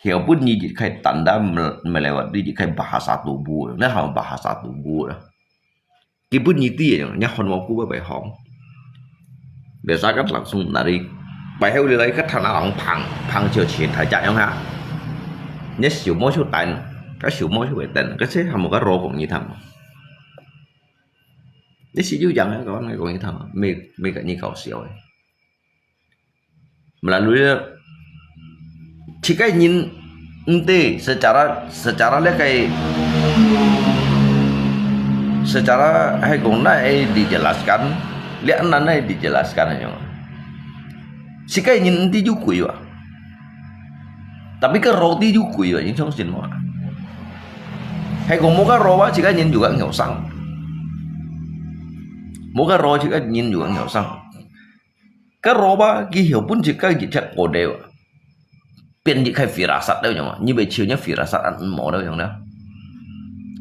曉分你一个tanda mel-，melewati一个bahasa tubuh，這喊bahasa tubuh啦。 基本你知个，你看無久會會紅。Biasa kan langsung lari，背後裡來个聽人嘭，嘭就切大隻樣哈。你手摸手等，个手摸手會等，个這還無个roh講你聽。你是有樣个，講你講你聽，沒，沒个你搞笑个。 Melalui自家人毋知，secara，secara這个，secara係講哪會dijelaskan，這哪會dijelaskan樣。自家人毋知有鬼啊。Tapi个roh知有鬼啊，你相信無啊？係講無个roh啊，自家人有个後生。無个roh，自家人有个後生。 Ka roh ba，佢曉分自家一隻kode，變一个firasat了樣嘛，你袂笑，你firasat恁無了樣了。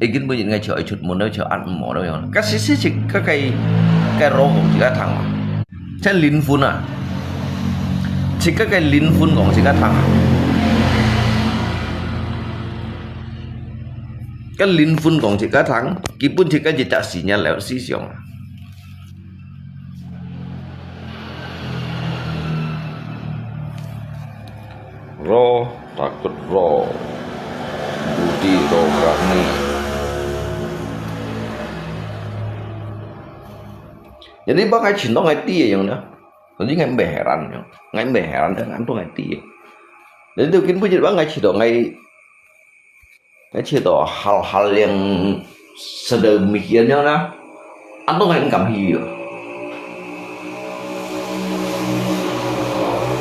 已經分人个笑，愛出門了笑，恁無了樣了。Ka sisi自家个，个roh講自家聽啊，這靈魂啊，自家个靈魂講自家聽啊。Ka靈魂講自家聽，佢分自家一隻sinyal了思想啊。Roh takut roh, budi roh kami. Jadi bang ai chin dong ai ti yang na. Jadi ngai mbe heran yang. Ngai mbe heran dan antu ngai ti. Jadi tu kin pun jadi bang ai chin dong ai Ngai chin to hal-hal yang sedemikian nyo na. Antu ngai ngam hi yo.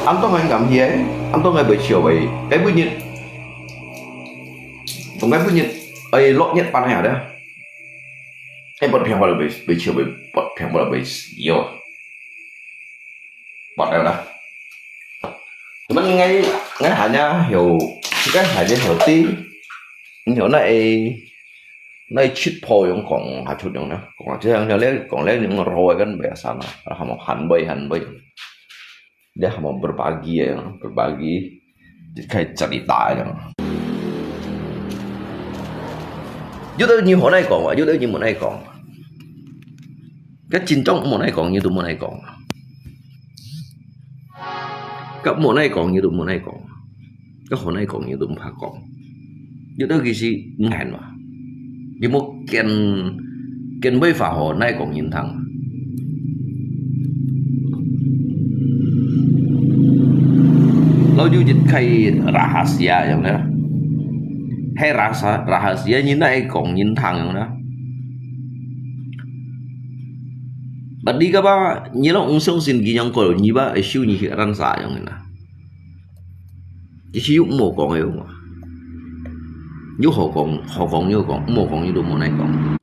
Antu ngai ngam hi ai. Antu ngai bai chiu bai. Ngai bunyi. Ngai bunyi. Ai lok nyet pan ya da. Ai bot piang bot bai bai chiu bai bot piang bot bai yo. Bot ya da. Cuman ngai, ngai hanya hiểu, ngai hanya hiểu ti, hiểu na e, na e chit po yung kong ha chut yung na, kong ha chut yung le, kong le yung roh kan biasa na, hamo han bai, han bai. Dia hamo berbagi ya, berbagi, kaya cerita ya. Yut ni ho nai kong, yut ni mo nai kong. Ka chin chong mo nai kong, yut mo nai kong. Ka mo nai kong, yut mo nai kong. Ka ho nai kong, yut mo pha kong. Yut ki si ngan ma. Di mo ken, ken bai fa ho nai kong yin thang. Lo yu jit kai rahasia yang na. Hai rasa, rahasia nyi nai kong yin thang yang na. Badi ka ba, nyi lo ung song sin gi yang ko nyi ba, e shu nyi hi ran sa yang na. Ki si yu mo kong e ma. Yu ho kong, ho kong yu kong, mo kong yu do mo nai kong.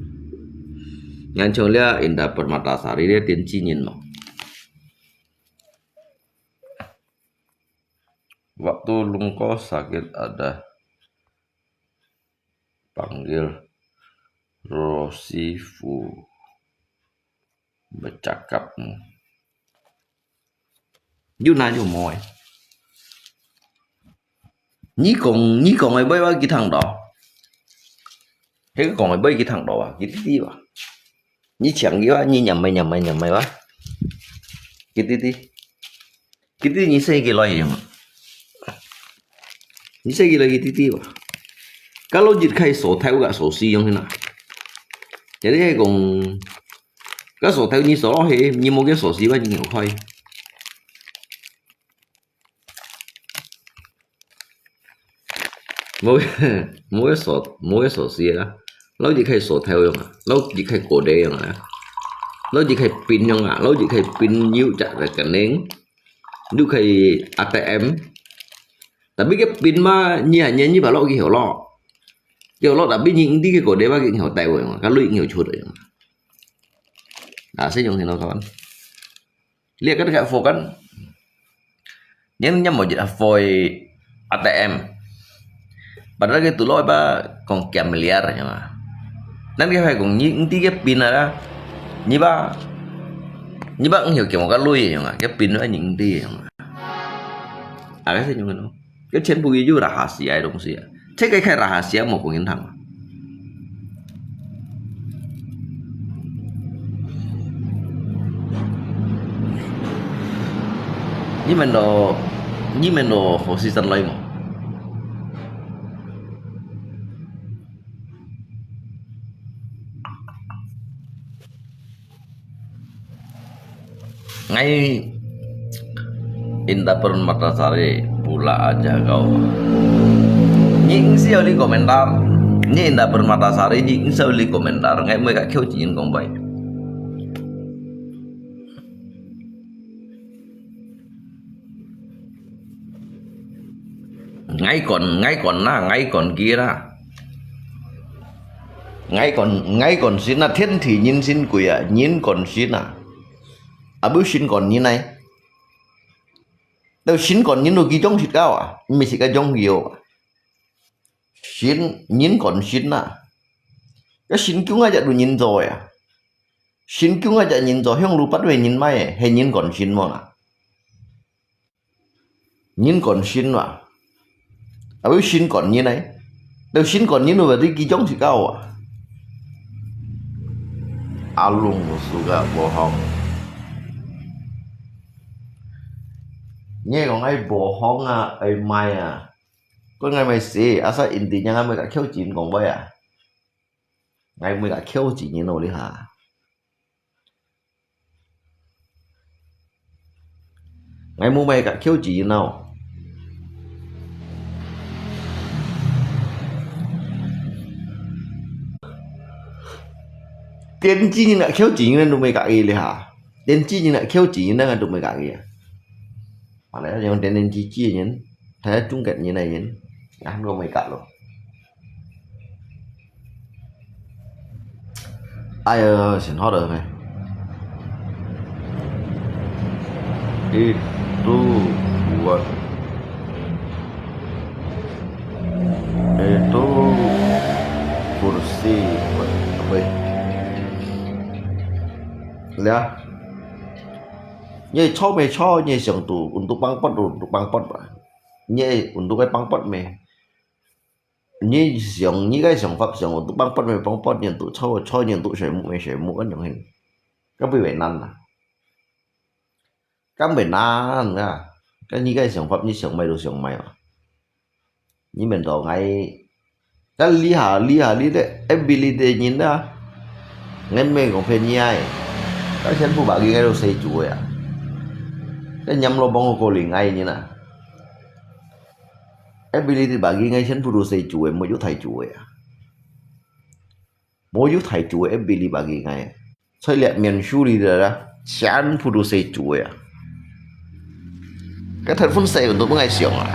Ngan chong lia inda Permatasari lia tin chi nyin mo. Waktu lungko sakit ada panggil Rosifu bercakap. Hmm. 有哪有無誒？你講，你講个話，佢聽到。該个講个話，佢聽到啊，佢知知吧。你請佢啊，你念咪念咪念咪吧。佢知知。佢知你寫幾耐用啊？你寫幾耐佢知知吧。Kalau一開始頭个手勢用哪？Jadi係講，該手頭你手落去，你無个手勢吧，你有開。 無，無个鎖，無个鎖匙啦。摎一開鎖頭用啊，摎一開kodé用啊，摎一開pin用啊，摎一開pin有隻rekening，又可以ATM。Tapi个pin嘛，你啊，你，你把落去好咯。有咯，tapi你，你个kodé嘛，佢好帶用啊，佢好出用啊。啊，先用先咯，kawan。 你个个貨kan，你，你無一貨ATM，padahal佢tuloi ba講kiam liar，你知嘛？Nan佢係講你，你个pin啊，你ba，你ba，你有kiam个鐳用啊，个pin啊，你，你用啊。啊，該係用个咯。 該全部佢有rahasia个東西啊。這个開rahasia無講人聽啊。你們都，你們都好時間來無？ Ngai Indah Permatasari pula aja kau. Nyi ngsi oli komentar. Nyi Indah Permatasari nyi ngsi oli komentar. Ngai mui ka khiu chin kong bai. Ngai kon, ngai kon na, ngai kon kia na. Ngai kon, ngai kon sin na, thiên thì nhìn sinh quỷ à, nhìn kon sin à. Abu sin kon nhìn này. Đâu sin kon nhìn đâu ki jong sit kau à, mi sit ka jong ki yo à. Sin, nhìn kon sin na. Ka sin kiu ngai ja du nhìn rồi à. Sin kiu ngai ja nhìn rồi, hiong lu pat we nhìn mai, he nhìn kon sin mo na. Nhìn kon sin wa. Awi sin kon nhìn ai. Teu sin kon nhìn wa ri ki jong sit kau wa. Alung suka bohong. Nyi kong ai bohong a, ai mai a. Kau ngai mai si, asa intinya ngai mai ka khiu chin kong bai a. Ngai mai ka khiu chin nhìn nô li ha. Ngai mu mai ka khiu chin nô. Tiên tri nhìn ka khiu chin nhìn nô mai ka li ha. Tiên tri nhìn ka khiu chin nhìn nô mai ka li. Mà lại dùng tiên tri chỉ nhìn, thấy chung kết nhìn này nhìn. Ngah nô mai ka lo. Ai ơ, xin hót ơ mày. Itu buat. Itu kursi. Apa? Lihat. Nyi cho mày cho, nyi siang tu, untuk pangpot, untuk pangpot ba. Nyi untuk cái pangpot mày. Nyi siang, nyi cái siang pháp siang, tu pang pang mê pang pang, nyi tu chau chau, nyi tu sui mu mê sui mu, kan yong hin. Kan bui wei nan na. Kan bui nan na. Kan nyi cái siang pháp, nyi siang mai tu siang mai ma. Nyi men to ngai. Kan li ha, li ha, li de, ability nyi na. Ngai mê kong phe nyi ai. Kan sian pu ba ki ngai tu sei chu ya. Kan nyam lo bong ko li ngai nyi na. Ability ba ki ngai sian pu tu sei chu e, mo yu thai chu e. Mo yu thai chu e, ability ba ki ngai. Choi liat mian shu li de la, sian pu tu sei chu e. Cái thật phun sei untuk ngai siang à.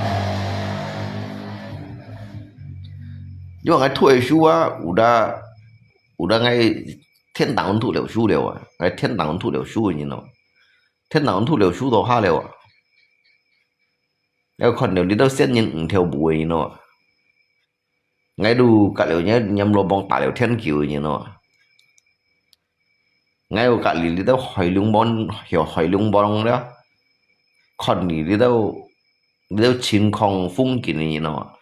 Nhưng mà ngai thu e shu à, udah, udah ngai thiên đàng thu liu shu liu à. Ngai thiên đàng thu liu shu, you know. Thiên đàng thu liu shu to ha liu à. Ngai khon liu li dau sian nyin ng thiau bu e, you know. ，𠊎都隔了年，年老幫打了天橋，你知道嗎？𠊎有隔離這兜海龍王，有海龍王了，看你這兜，這兜情況風景，你知道嗎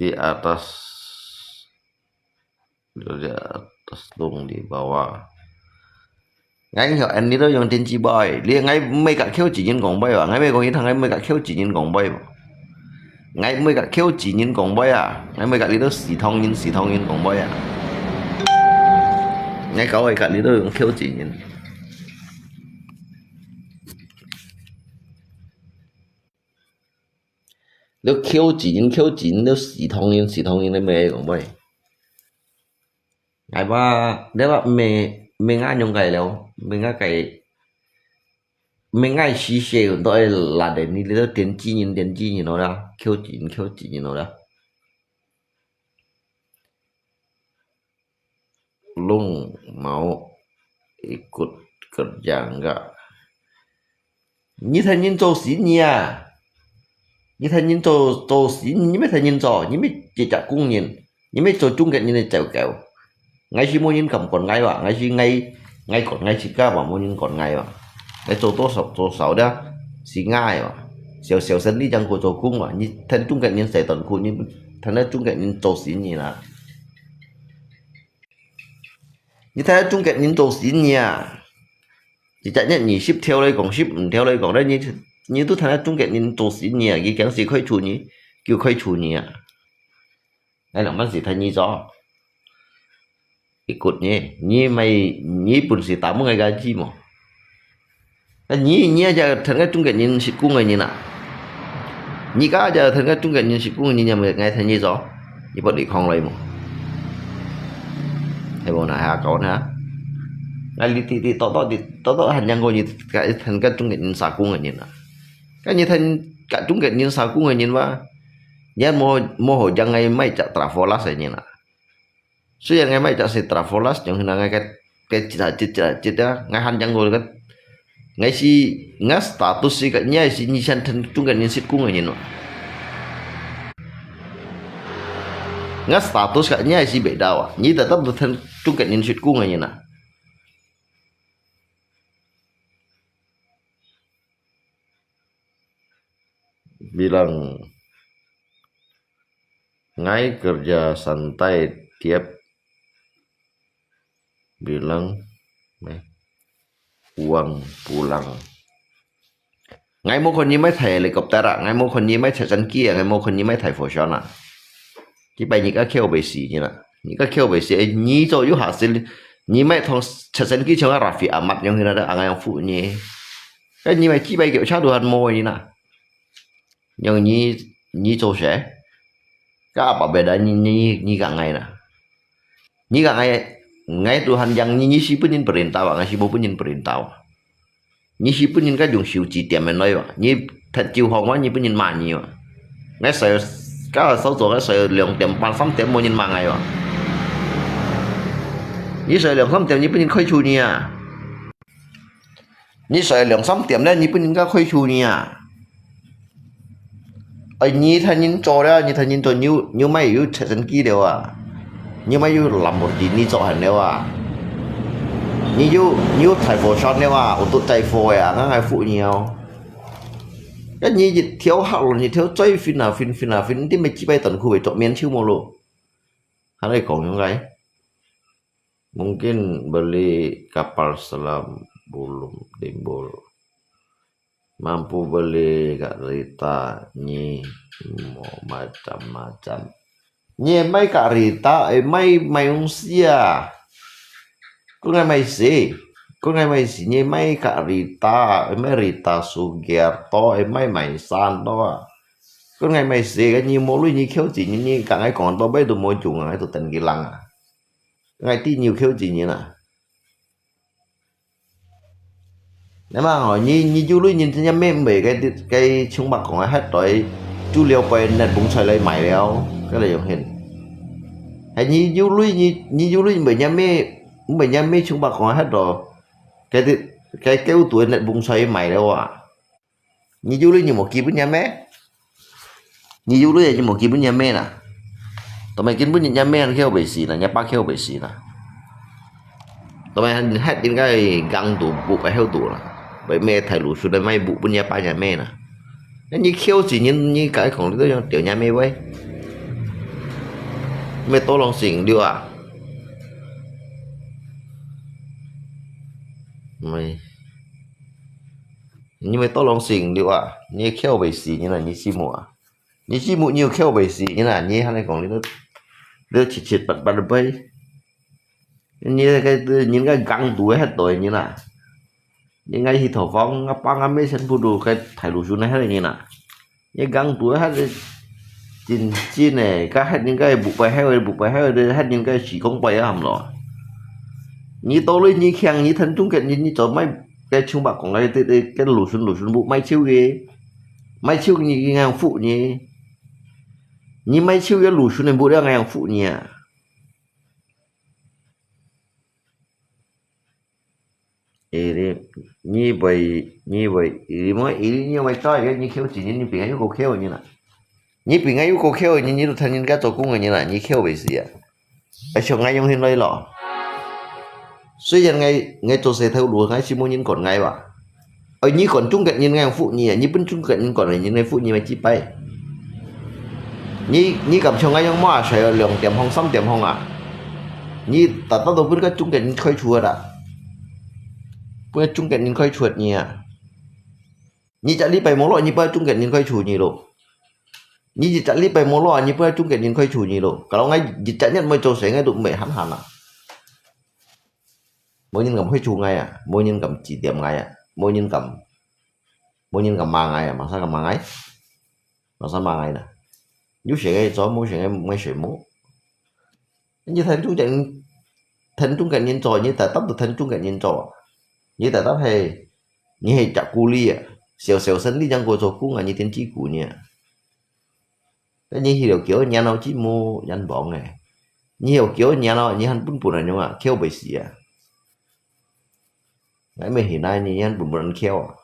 ？Di atas, di atas dong, di bawah. Ngai hio en ni to yong tin chi boy. Lia ngai mai kat khiu chi nyin kong boy ba. Ngai mai kong yin thang ngai mai kat khiu chi nyin kong boy ba. Ngai mai kat khiu chi nyin kong boy a. Ngai mai kat li to si thong yin, si thong yin kong boy a. Ngai kau ai kat li to yong khiu chi nyin. Lo khiu chi nyin, khiu chi nyin, lo si thong yin, si thong yin, lo mai kong boy. Ngai ba, ngai ba mai, mai nga nyong kai leo, mai nga kai, mai ngai si se, ndo ai la de ni, lo tin chi nyin, tin chi nyin lo la, khiu chi nyin, khiu chi nyin lo la. Lung mau ikut kerja enggak? Ni thai nyin cho si nyi a? Ni thai nyin cho, cho si nyi, ni mai thai nyin cho, ni mai chi chak kung nyin, ni mai cho chung ket nyin ni chau kau. Ngai si mo nyin kam kon ngai ba, ngai si ngai, ngai kon ngai si ka ba mo nyin kon ngai ba. Ngai cho to sao, cho sao da, si ngai ba. Siau siau sen li jang ko cho kung ba, ni thai chung ket nyin sai ton ku, ni thai chung ket nyin cho si nyi na. Ni thai chung ket nyin cho si nyi a? Chi chak nyi, nyi sip theo lai kong, sip ym theo lai kong, ni, ni tu thai chung ket nyin cho si nyi a, ki kiang si khoi chu nyi, kiu khoi chu nyi a. Ngai lang man si thai nyi cho. Ikut nyi, nyi mai, nyi pun si ta mo ngai ka chi mo. Nyi, nyi aja thai ngai chung ket nyin sit kung ngai nyin a. Nyi ka aja thai ngai chung ket nyin sit kung ngai nyin a, ngai thai nyi cho. Nyi pot li khong lai mo. Hai bo na ha kau na. Ngai li ti ti to to ti to to han yang ko nyi ka thai ngai chung ket nyin sa kung ngai nyin a. Ka nyi thai ka chung ket nyin sa kung ngai nyin ba. Nyi mo, mo ho jang ngai mai chak trafolas ngai nyin a. Su yang ngai mai chak si trafolas, yang hina ngai kat, kat chit chit chit chit ya, ngai han yang gol kat. Ngai si, ngai status si kat nyai si nyi san thai chung ket nyin sit kung ngai nyin wa. Ngai status kat nyai si beda wa. Nyi tetap tu thai chung ket nyin sit kung ngai nyin na. Bilang, ngai kerja santai tiap bilang, eh, uang pulang. Ngai mo kon nyi mai thai helicopter a, ngai mo kon nyi mai thai jet ski a, ngai mo kon nyi mai thai fo shon a. Ki pai nyi ka kheo bai si nyi na. Nyi ka kheo bai si, eh, nyi cho yu ha si, nyi mai thong jet ski chang a Raffi Ahmad yang hina da, ang yang fu nyi. Eh, nyi mai ki pai keo cha du han mo nyi na. Yang nyi, nyi cho se. Ka apa beda nyi, nyi, nyi ka ngai na. Nyi ka ngai, ngai Tuhan yang nyi, nyi si pun nyin perintah wa, ngai si bo pun nyin perintah wa. Nyi si pun nyin ka yung siu chi tiam men loi wa. Nyi that chiu hong wa, nyi pun nyin ma nyi wa. Ngai sai, ka sao zo ngai sai liang tiam pan sam tiam mo nyin ma ngai wa. Nyi sai liang sam tiam nyi pun nyin khoi chu nyi a. Nyi sai liang sam tiam le, nyi pun nyin ka khoi chu nyi a. Ai, nyi thai nyin cho le, nyi thai nyin cho nyi, nyi mai yu jet ski le wa. Nyi mai yu Lamborghini cho han le wa. Nyi yu, nyi yu thai fo shon le wa, u tu thai fo ya, ngang ngai fu nyi ao. Ka nyi yit theo hak lo, nyi theo choi fin a fin, fin a fin, ti mai chi pai tan khu bai cho mien chiu mo lo. Han ai kong yung ngai. Mungkin beli kapal selam belum timbul. Mampu beli karita nyi mo macam-macam. Nyi mai karita, eh, mai, mai ung sia. Kun ngai mai si. Kun ngai mai si, nyi mai karita, eh, mai Rita Sugiarto, eh, mai mai san to. Kun ngai mai si, ka nyi mo lui nyi khiu chi nyi, nyi ka ngai kong to bai tu mo chung ngai tu ten ki lang a. Ngai ti nyi khiu chi nyi na. Nè mà hỏi nyi, nyi du lui nyi tin nhắm mê mê cái, cái chung bạc còn hết rồi. Chú liêu quay nét bùng xoay lấy mày liao. Cái là dùng hình. Hay nyi du lui nyi, nyi du lui mê nhắm mê, mê nhắm mê chung bạc còn hết rồi. Cái, cái kéo tuổi nét bùng xoay mày liao à. Nyi du lui nyi một kịp nhắm mê. 你有鐳你無，根本也咩啦。做麼根本也咩，你噭毋死啦，你爸噭毋死啦。做麼還係應該硬肚，不會噭肚啦。會咩大路數的，買不，不也爸也咩啦。那你噭死人，你該講你都用掉也咩喂？咩多lòng性了啊？喂，你咩多lòng性了啊？你噭毋死人啊，你知無啊？ 你知無，你有噭毋死人啊，你還來講你都，你都七七八八个背。你該，人家硬肚个噭到个人啊，人家去討飯，阿爸阿姆全部都該大路數个噭个人啊。你硬肚个噭个真真个，該噭人家不會噭个，不會噭个，噭人家時光背啊，喊咯。你到了你強，你跈中國人，你做麼个像白講个，該，該，該路數，路數不買手个，買手个你硬扶你。 你買手个路數呢，不了，𠊎扶你啊。誒，你，你會，你會，你會，你會做个，你噭死人，你比𠊎又過噭个人啊。你比𠊎又過噭个人，你都跈人家做工个人啊，你噭毋死啊。哎，像𠊎用心來咯。雖然𠊎，𠊎做事頭路，𠊎係無人管𠊎吧。 哎，你管中國人，𠊎扶你啊！你分中國人管个人來扶你，麼个雞掰？你，你敢像𠊎樣，麼个睡兩點鐘、三點鐘啊？你大大都分个中國人開除个啦，分个中國人開除你啊！你一隻禮拜無落，你分中國人開除你咯。你一隻禮拜無落，你分中國人開除你咯。Kalau𠊎一隻月無做事，𠊎都毋會閒閒啊。 無人敢開除𠊎啊，無人敢指點𠊎啊，無人敢，無人敢罵𠊎啊，麼儕敢罵𠊎？麼儕罵𠊎呢？有事个做，無事个毋愛事無。你跈中國人，跈中國人做，你大大都跈中國人做。你大大係，你係隻苦力啊，小小生理正過做工啊，你跈雞牯呢。 你係有噭人咯，知無？冤枉个。你有噭人咯，你還分分人樣啊，噭毋死啊。𠊎乜係哪，你還分分人噭啊。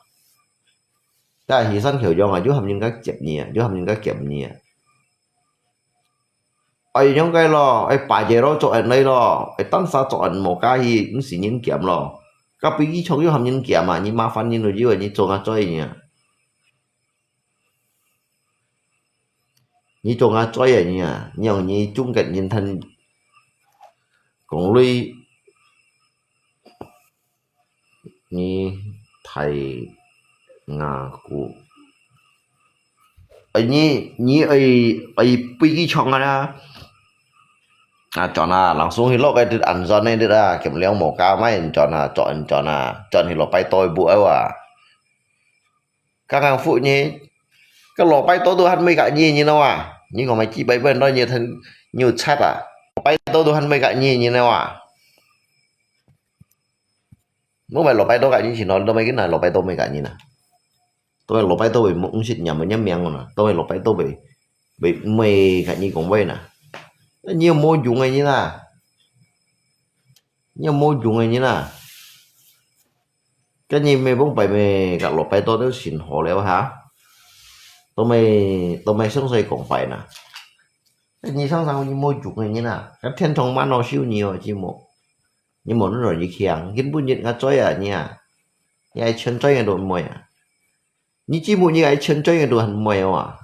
該犧牲噭樣啊，又喊人家接你啊，又喊人家減你啊。哎，樣个咯，哎，擺个咯，做恁樣咯，哎，單儕做恁無加去，毋使人減咯。該飛機場又喊人減啊，你麻煩人咯，以為你做𠊎嘴呢啊。 你做𠊎嘴啊你啊，你用你中國人跈講鐳，你大牙牯。哎，你，你愛，愛飛機場啊啦。啊，轉啊，langsung去落个就安全个就啊，減量無加，莫轉啊，轉，轉啊，轉去落拜託个步啊。 剛剛扶你，該落拜託都還無佮你，你知無啊？你講麼个幾百萬到你跈，你有賊啊？拜託都還無佮你，你知無啊？無買落拜託佮你去咯，都無見哪落拜託無佮你呢？都係落拜託會毋識念个，念命个呢，都係落拜託會，會，會佮你講話呢。你又無用个人啊！你又無用个人啊！ 該你乜講擺乜佮落拜託都先好了哈？都乜，都乜相信講擺呢？該你常常你無用个人啊！該天堂滿好收你哦，知無？你無恁樣你強，根本你𠊎嘴啊你啊！你愛錢嘴个都毋會啊！你知無你愛錢嘴个都還毋會哦啊！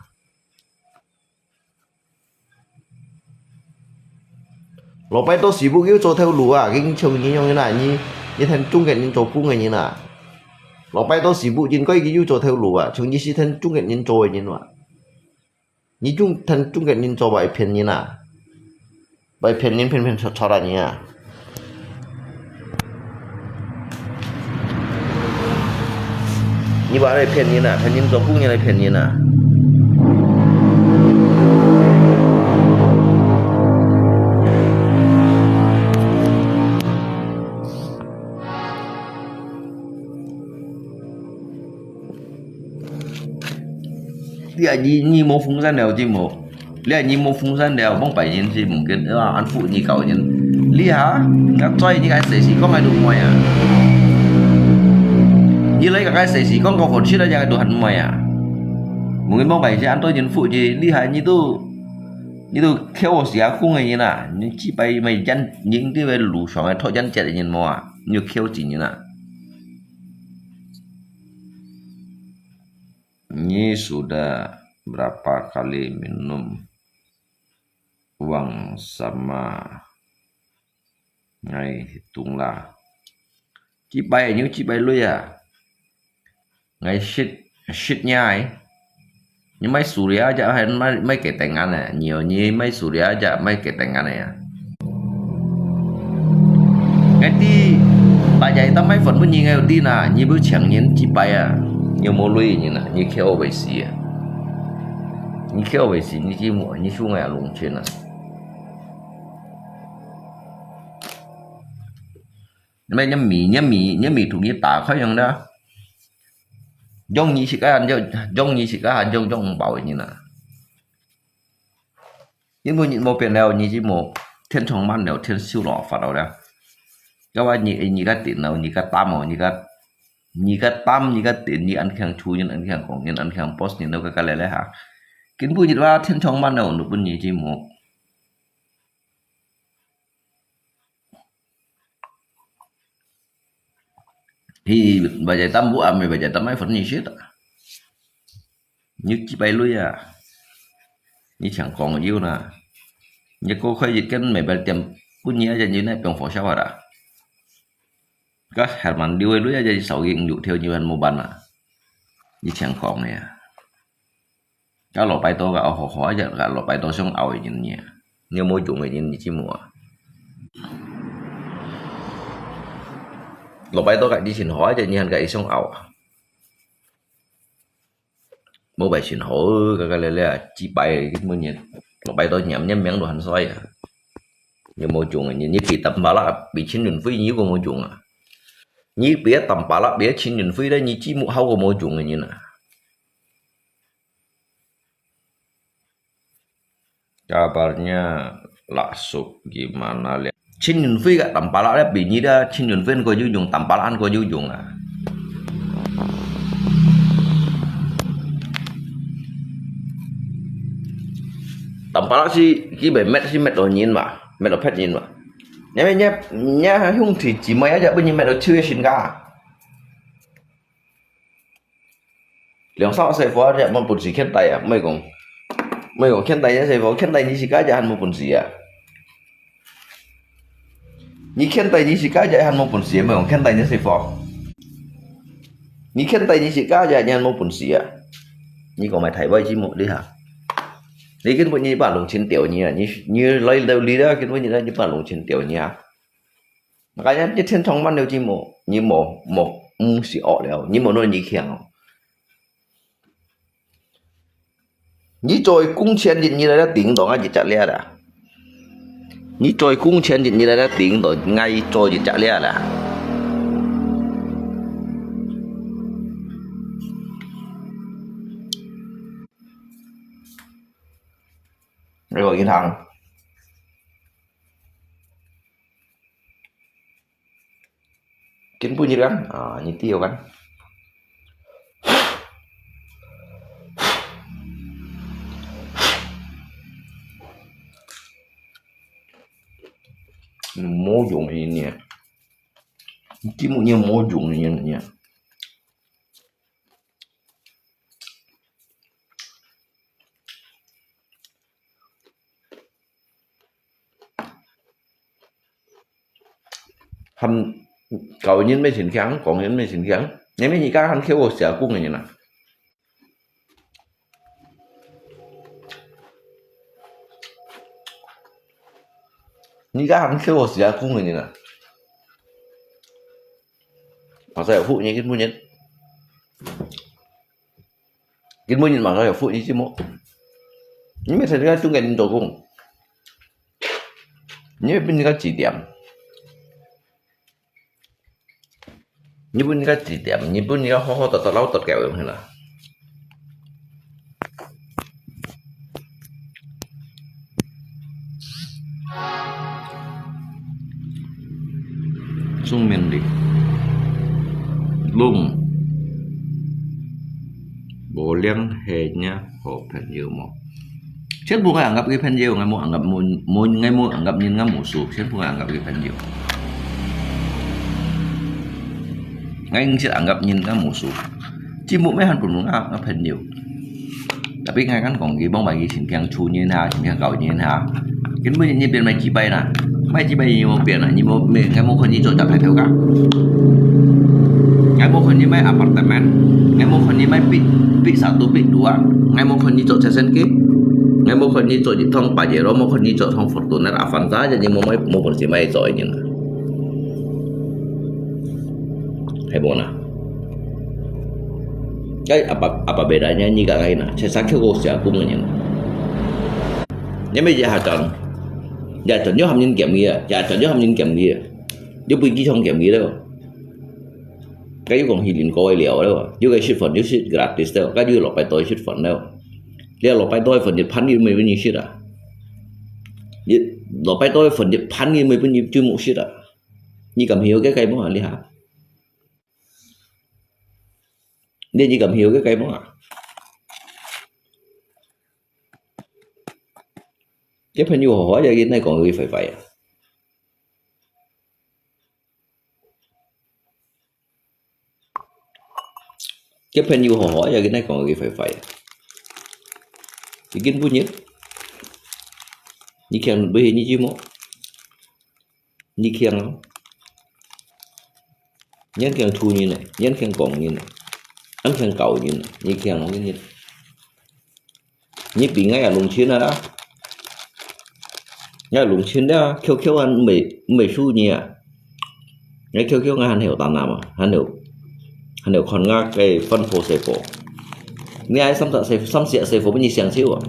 落拜託時不久做頭路啊，緊像你樣个啦，你，你跈中國人做工个人啊。落拜託時不應該佢又做頭路啊，像你係跈中國人做个人啊。你中，跈中國人做會騙人啊，會騙人騙騙錯錯啦你啊。 你話來騙人啊，騙人做工人來騙人啊。你啊，你，你無風扇了，知無？ 你啊，你無風扇了，望擺人係毋緊，啊，恁苦你搞人。你哈，𠊎嘴你該細時講个都毋會啊。你來个該細時講个好食个，也都還毋會啊。毋你莫个是恁多人付去，厲害，你都，你都扣我社工个人啊，你几百万人，人个路上个托人接个人无啊，你就扣钱人啊。Ini sudah berapa kali minum uang sama ngai hitung lah. 几百，你有几百鐳啊？ Ngai shit, shit nya ai. Ni mai surya aja hai mai, mai ketengan eh. Ni, ni mai surya aja mai ketengan eh. Ngai ti, bajai ta mai phone pun ni ngai ti na, ni bu chang ni ti pai ah. Ni mo lui ni na, ni ke o bai si ah. Ni ke o bai si, ni ti mo, ni su ngai long chen ah. Mai ni mi, ni mi, ni mi tu ni ta khai yang da. Jong ni si ka han jong, jong ni si ka han jong, jong bao ni na. Ni mo ni mo pian leo, ni ji mo, 天窗满了，天修罗发了了。要不然你，你个电脑，你个单哦，你个，你个单，你个电，你安强出人，安强工人，安强 boss 人，都个个来来哈。根本你话天窗满了，你不你ji mo。 Hi, bajai tam bu ame bajai tam ai phone ni shit. Ni ki pai lui ah. Ni chang kong yu na. Ni ko khai yit ken me bal tiam pun ni aja ni na piong fo sha wa da. Ka Herman liu lui aja ni sau ging yu theo ni han mo ban na. Ni chang kong ya. Ka lo pai to ka ho ho aja ka lo pai to song au yin ni. Ni mo jung yin ni ji mo. Lo pai to ka di chin ho aja ni han ka i song au. Mo bai chin ho ka ka le le ji pai ki mo ni. Lo pai to nyam nyam miang lo han soi. Ni mo jung yin ni pi tam ba la pi chin yun fui ni ko mo jung a. Ni pi tam ba la pi chin yun fui le ni ji mo hao ko mo jung yin na. Kabarnya Lak Suk gimana lihat? Chin Yun Fui ka tampalak le bini da Chin Yun Fui ko yu yung tampalak ko yu yung ah. Tampalak si ki be met si met lo nyin ma, met lo pet nyin ma. Nya nya nya hung thi chi ma ya ja bu nyin met lo chu sin ka. 兩三個細貨啊，這無本事，欠帶啊，莫講，莫講欠帶這細貨，欠帶你自家也還無本事啊。你欠帶你自家也還無本事，莫講欠帶這細貨。你欠帶你自家也還無本事啊。你講買大位節目，你哈，你根本你把弄清掉你啊，你你來到你了，根本你你把弄清掉你啊。 Makanya你天窗滿了，你無，你無，無，毋是惡了，你無論你強哦。你做工錢日日來頂當啊，一隻了啦。你做工錢日日來頂當，𠊎做一隻了啦。你講銀行。 Kin bunyi kan? Ah, niti kan? Mojong ini ya. Timu ni mojong ini ya. 還教人乜真強，講人乜真強，因為而家還叫我社工个人啊。而家還叫我社工个人啊。Masa ya, hu, nyekin bunyi. Kin bunyi masa ya, hu, nyekin mo. Ni masa ya, tung kan ning tokong. Ni pin ka chỉ điểm. Ni pin ka chỉ điểm, ni pin ka ho ho tot tot lau tot kẹo yung hina. 聰明力。Lung。無兩係若好朋友無？全部𠊎anggap佢朋友，𠊎無anggap無，無，𠊎無anggap人，𠊎無輸，全部𠊎anggap佢朋友。𠊎毋識anggap人，𠊎無輸。節目乜還分𠊎，𠊎朋友。Tapi𠊎kan講，佢望埋佢盡驚輸人哈，盡驚搞人哈。根本你變賣幾擺啦，賣幾擺你無變啦，你無，無，𠊎無看你做隻大頭家。𠊎無看你買apartemen，𠊎無看你買big，big satu，big dua，𠊎無看你做直升機，𠊎無看你做一趟Pajero，無看你做一趟Fortuner，Avanza，你無買，無本事買做个人啊。係無啦？Kaya apa, apa bedanya你同𠊎呢？實在佢个社工个人。你乜一下轉，一下轉又喊人檢佢啊，一下轉又喊人檢佢啊，又飛機場檢佢了。該又講去鄰國个了了，又該食飯又食gratis了，該又落擺多食飯了。你落擺多飯一盤你乜分你食啊？你落擺多飯一盤你乜分你就無食啊？你敢曉該該無啊？你哈？ 你，你敢曉个該無啊？這朋友好好，也跟你講佢壞壞啊。這朋友好好，也跟你講佢壞壞啊。你跟不人，你看不起你寂寞。 你強啊！你強輸人呢，你強講人呢，你強搞人呢，你強講人。你比𠊎也弄清了啦，𠊎弄清了，強強啊，毋會，毋會輸你啊。𠊎強強啊，還有膽量嘛，還有 還有看𠊎个飯婆細婆。你愛三十歲，三十歲分你享受啊？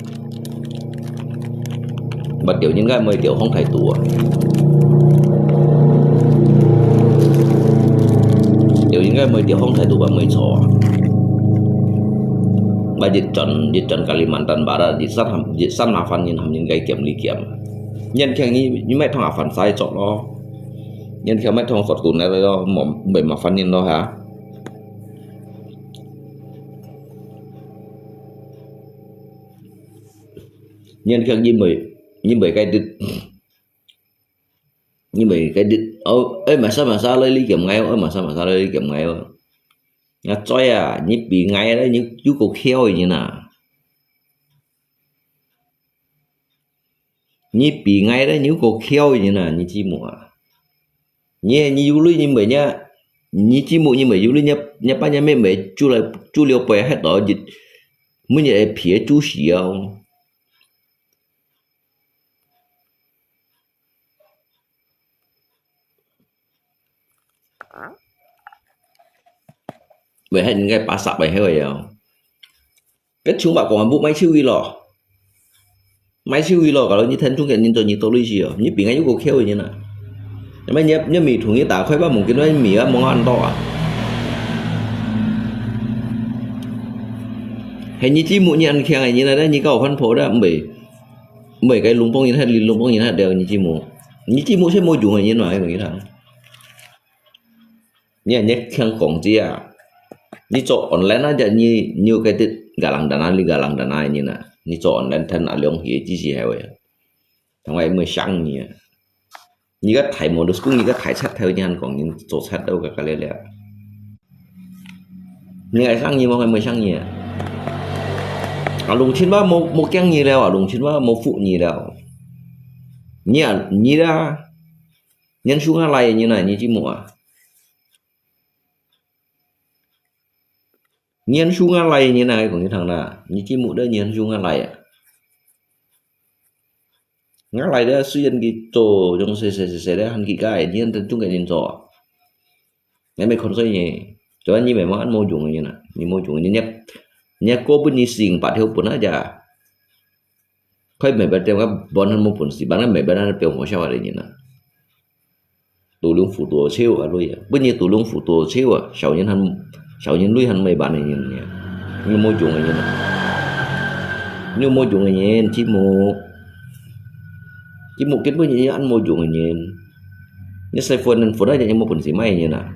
毋對，應該毋會對方態度啊。對，應該毋會對方態度，毋會錯啊。𠊎一轉，一轉Kalimantan Barat，一三，一三麻煩人，含人該檢你檢。人強你，你買通Avanza做咯。人強買通Fortuner咯，無，毋會麻煩人咯哈。 人強因為，因為該啲，因為該啲，哦，哎，masa masa來你檢𠊎哦，哎，masa masa來你檢𠊎哦。啊，嘴啊，你比𠊎咧，你又過巧个人啊。 你比𠊎咧，你過巧个人啊，你知無啊？你，你有鐳你毋會，你知無？你毋會有鐳，你，你半夜乜毋會，煮了，煮了背忒多，日，每日个皮煮死哦。 Weh，你个巴萨白黑个呀。个穷把光不买手机咯，买手机咯，kalau你听中间你做你多利息哦，你平安有个口音啊。那么你你米ถุ你打开吧，mungkin你米啊，没按到啊。嘿，你节目你安强个，你那那你搞翻破的，没没个龙帮人还龙帮人还了，你节目，你节目是没用个，你哪有人啊？ 你，你聽講者啊，你做online啊，就你，你有該啲galang dana，你galang dana你啊，你做online聽啊，兩個支持係會啊，同埋會想你啊。你个大無都講，你个大賊頭，你還講你做賊頭个个咧咧。你愛想你，我還沒想你啊。啊，龍青吧，無，無驚你了啊，龍青吧，無服你了。你啊，你啦， 年數𠊎來个人啊，你知無啊？年數𠊎來个人啊，講你聽啦，你知無得年數𠊎來啊。𠊎來个雖然佢做種細細細細个，還佢个，你看中間人做啊。你沒看出呢？主要你沒嘛，無用个人啊，你無用个人，人家，人家過分你四五百條本來就。 佢明白點解本人無本事，本人明白咱表好笑話个人啊。Tulung foto笑啊，類啊，本人tulung foto笑啊，小人還，小人類還沒辦个人呢，你無用个人啊，你無用个人，節目，節目根本就係恁無用个人。 你細份人，份人也無本事買个人啊。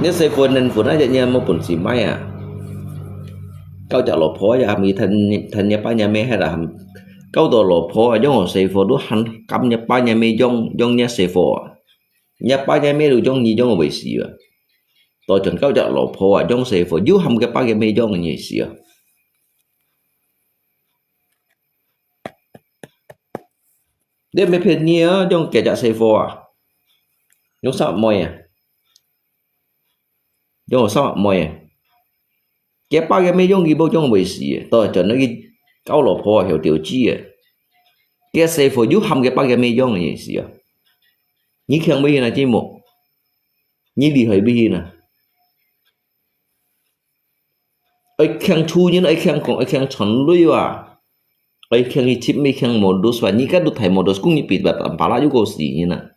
你細貨能分啊，你無本事買啊。交隻老婆也還未趁，趁若爸若姆歇啊，交到老婆啊，用細貨都還敢若爸若姆用，用若細貨啊。若爸若姆都用你用會死啊。到陣交隻老婆啊，用細貨又還若爸若姆用你死啊。 你毋係騙你啊，用幾隻細貨啊？用啥妹啊？用啥妹啊？佢爸佢姆用佢無用會死，到轉到佢交老婆啊，曉掉子啊。佢細貨又喊佢爸佢姆用會死啊！你強不強啊，姊妹？你厲害不強啊？ 愛強處人，愛強講，愛強傳累啊！愛強去尋，愛強modus啊！你个都大modus，講你比打打巴拉又過死人啊！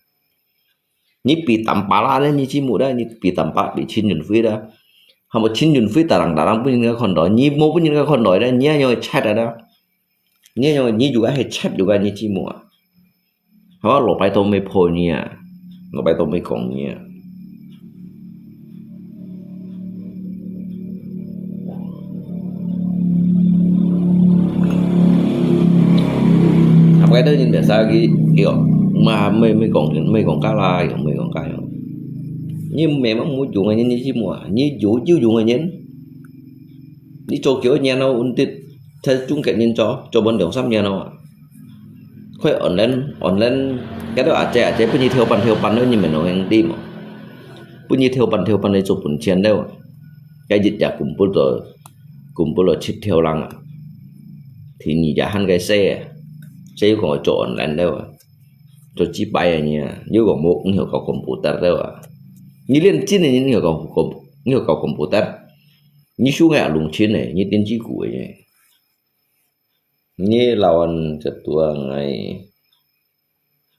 你比打巴拉呢，你姊妹呢？你比打巴比陳雲輝呢？還無陳雲輝打人打人分人家看到，你無分人家看到呢，你也要會chết啊！ 你用你有个係插有个你姊妹啊，好啊，老擺都毋會破你啊，老擺都毋會講你啊。啊，毋該，等人別使去，叫，嘛，毋會，毋會講，毋會講假啦，毋會講假樣。你毋係無用个人，你姊妹啊，你有，有用个人。 你做幾多年咯，穩定在中國人做，做滿兩三年咯。佢online online，該兜阿姐阿姐分你跳板跳板了，你們攏兄弟嘛。分你跳板跳板來做本錢了，該日夜computer computer七條人啊，天日夜喊个事啊，這又講做online了啊，做幾百个人啊，又講無，毋曉搞computer了啊。你連真个人毋曉搞com，毋曉搞computer。 你手个阿龍親呢，你電子股个呢？你老人家多啊，哎，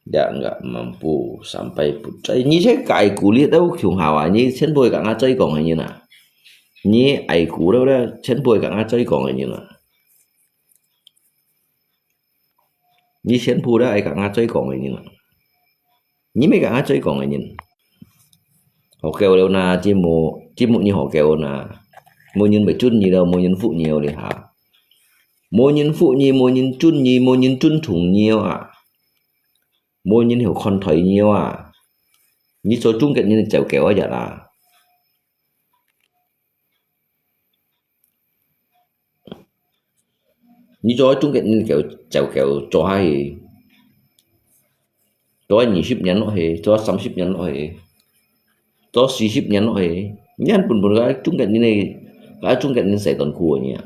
兩个mampu sampai不在，你這个愛股你都窮好啊，你全部个啊最講个人啊，你愛股了咧，全部个啊最講个人啊。 你全部都愛佮𠊎做講个人啊！你毋係佮𠊎做講个人。學夠了吶，節目，節目你學夠吶。無人會尊你了，無人服你了哩哈。無人服你，無人尊你，無人尊重你啊！無人會看待你啊！你做中國人就夠啊呀啦！ 你做中國人就，就，就做下去，做二十年落去，做三十年落去，做四十年落去，你還本本个中國人个，个中國人洗短褲个呢。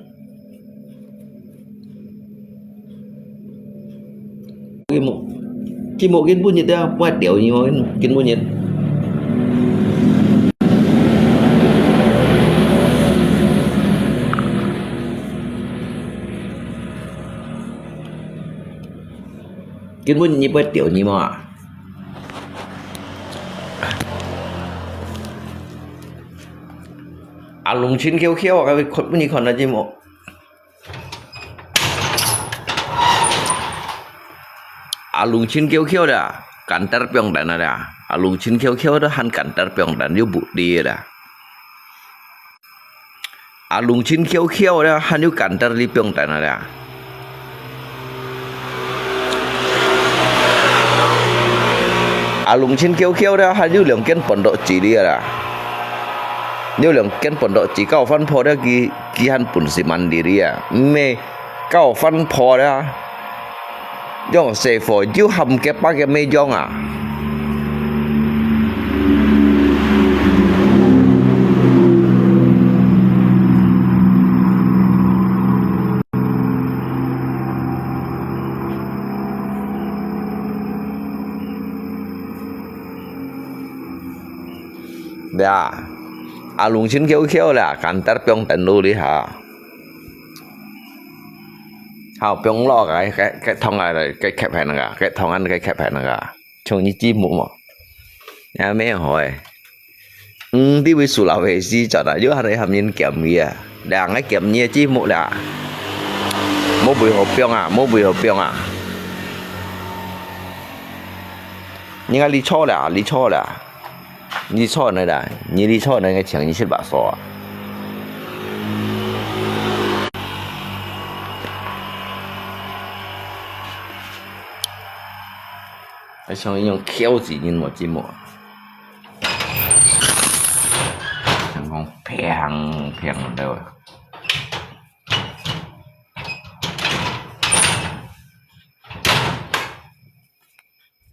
節目，節目今晡日都要發掉，因為今晡日，今晡日發掉，你嘛？阿龍親翹翹啊，𠊎看，分你看啊，節目。 阿龍親翹翹啦，kantor放電啊啦，阿龍親翹翹都還kantor放電又無力啦。阿龍親翹翹啦，還有kantor哩放電啊啦。阿龍親翹翹啦，還有兩間半導體哩啊啦。有兩間半導體搞翻破了，佢，佢還本事蠻利哩啊，毋係 搞翻破了，用細貨又喊佢爸佢姆用啊！對啊，阿龍親翹翹啦，kantor放電哩哈。 好，放落該，該，該桶啊，該吸下那個，該桶啊，該吸下那個，像你節目嘛，也無好誒。嗯，你位Sulawesi轉來，又還在喊人檢疫啊？兩個檢疫節目啦，無為好放啊，無為好放啊。你看你錯了，你錯了。你坐那啦，你你坐那个请你吃把手啊。还像一种挑战人我寂寞。像讲砰砰的。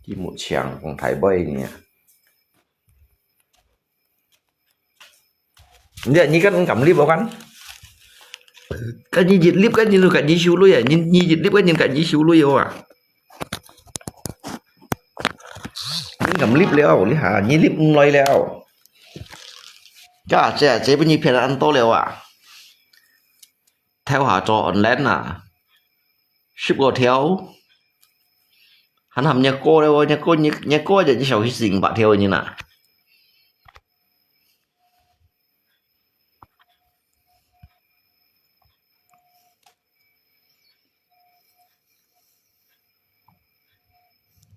寂寞强讲太白呢。 你你敢敢立我敢？敢你一立敢你就敢你收鐳啊！你你一立敢你敢你收鐳哦啊！你敢立了，你哈，你立毋來了。呀，这这分你骗人多了啊！跳下做 online 啊，十个跳，还含你哥了哦，你哥你你哥就你小去四百跳呢啦。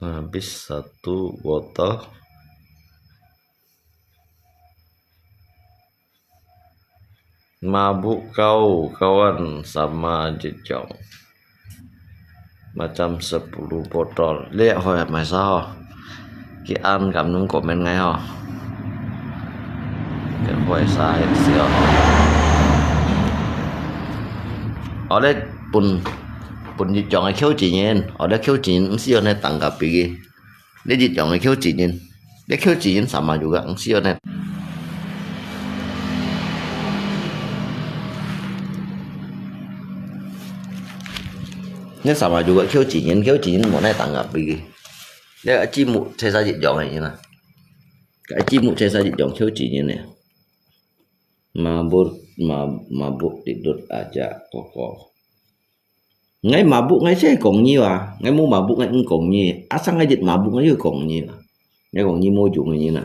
Habis satu botol. Mabuk kau kawan sama Jejong. Macam sepuluh botol. Lihat hoi mai sa ho. Ki an kam nung komen ngai ho. Kan hoi sa het sio. Ole pun pun Jejong ai khiu jin yin. Ole khiu jin yin, sio ne tang ka pi ki. 你一样个口技人，你口技人sama juga，毋是安尼。你sama juga口技人，口技人無奈打个比。你个節目切晒一样个人啊，个節目切晒一样口技人呢。Mabur ma mabuk tidut aja koko. Ngai mabuk ngai se kong nyi wa, ngai mu mabuk ngai ng kong nyi, asa ngai jit mabuk ngai yoi kong nyi wa. Ngai kong nyi mu jung nyi na.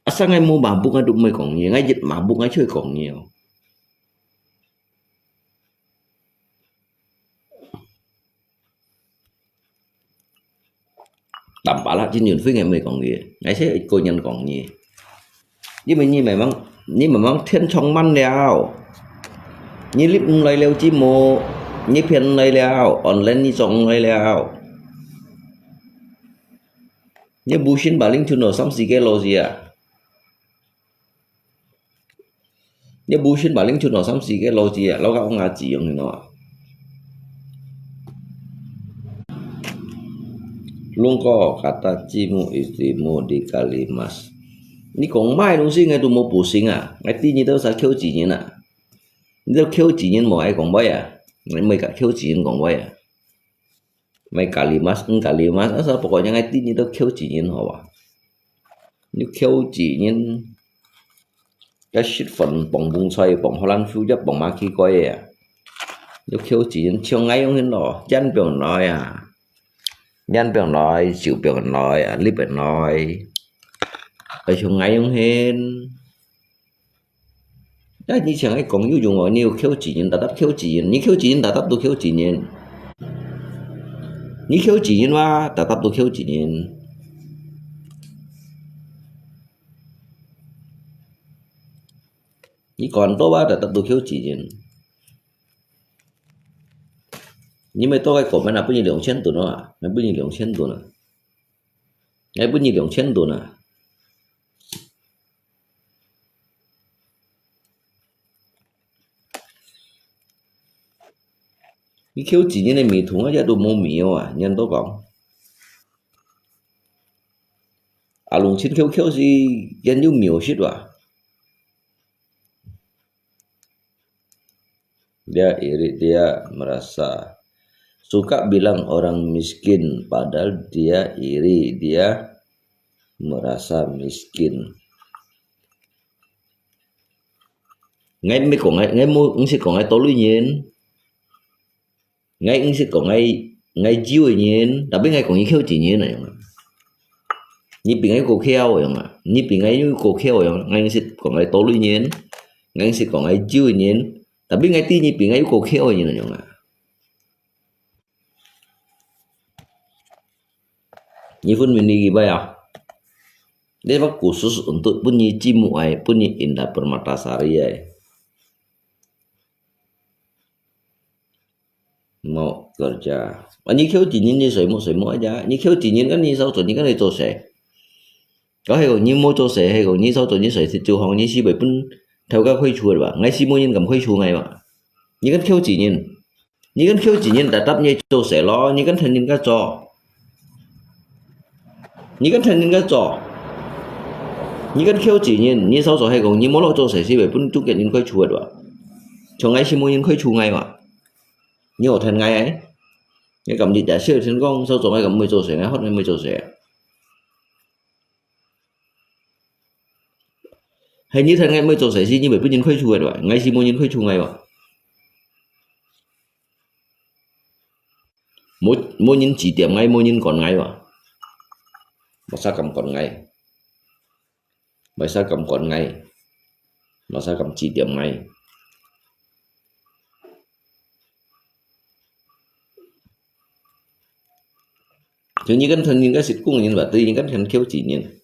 Asa ngai mu mabuk ngai duk mai kong nyi, ngai jit mabuk ngai choi kong nyi wa. Tam pala jin yun fui ngai mai kong nyi, ngai se ko nyan kong nyi. 因为你慢慢，你慢慢天窗满了，你立毋来了寂寞，你骗毋来了，online你装毋来了。你无心把零tunno三四个老师啊，你无心把零tunno三四个老师啊，老个讲阿姊样，你知道吗？ Lungko kata cimu istrimu di Kalimas. 你讲咩东西，我都无补充啊！我知你都是口技人啊！你都口技人无爱讲话啊！你没个口技人讲话啊！May Kalimas，嗯，Kalimas，asa pokoknya 我知你都口技人好吧？你口技人，个食饭傍饭菜傍荷兰fruit，傍马奇怪个啊！你口技人像我样形咯，yan 放来啊！ Nyan 放來，酒放來，啊，立放來，愛像𠊎樣形。啊，你像愛講有用哦，你有口技人，tetap口技人，你口技人，tetap都口技人。你口技人哇，tetap都口技人。你講到哇，tetap都口技人。 你乜多个comment啊，分你兩千盾啊，𠊎分你兩千盾啊，𠊎分你兩千盾啊。你口技人个面孔啊，也都無苗啊，人都講。阿龍親口口是人有苗色啊。 Dia iri, dia merasa. Suka bilang orang miskin, padahal dia iri, dia merasa miskin. Ngai mi kong ngai, ngai mu, ngi si kong ngai tolu nyin. Ngai ngi si kong ngai, ngai jiu nyin, tapi ngai kong ngi keu ji nyin na yong. Nyi pi ngai ko keu yong a, nyi pi ngai yu ko keu yong, ngai ngi si kong ngai tolu nyin, ngai ngi si kong ngai jiu nyin, tapi ngai ti nyi pi ngai yu ko keu nyin na yong a. Nyi phun min ni ki bai a. Lewat khusus untuk 本日節目 ai, 本日 indah permatasari ai. Mau kerja. 啊，你扣錢人，你睡目睡目啊？你扣錢人，該你少做，你該你做事？該係講你無做事，係講你少做，你睡就好，你係會分頭家開除个吧？𠊎係無人敢開除𠊎嘛？你敢扣錢人？你敢扣錢人，tetap你做事咯，你敢聽人家做？你敢聽人家做？你敢扣錢人，你少做係講，你無落做事，係會分中間人開除个吧？像𠊎係無人開除𠊎嘛？ 你好聽𠊎欸？你今日也笑天講，少做𠊎敢會做事，𠊎好𠊎會做事啊？係你聽𠊎會做事，係你會分人開除个對吧？𠊎係無人開除𠊎哇？無，無人指點𠊎，無人管𠊎哇？Masa敢管𠊎？ Masa敢管𠊎，masa敢指點𠊎。就你敢聽人家係工人吧，對，你敢聽扣錢人？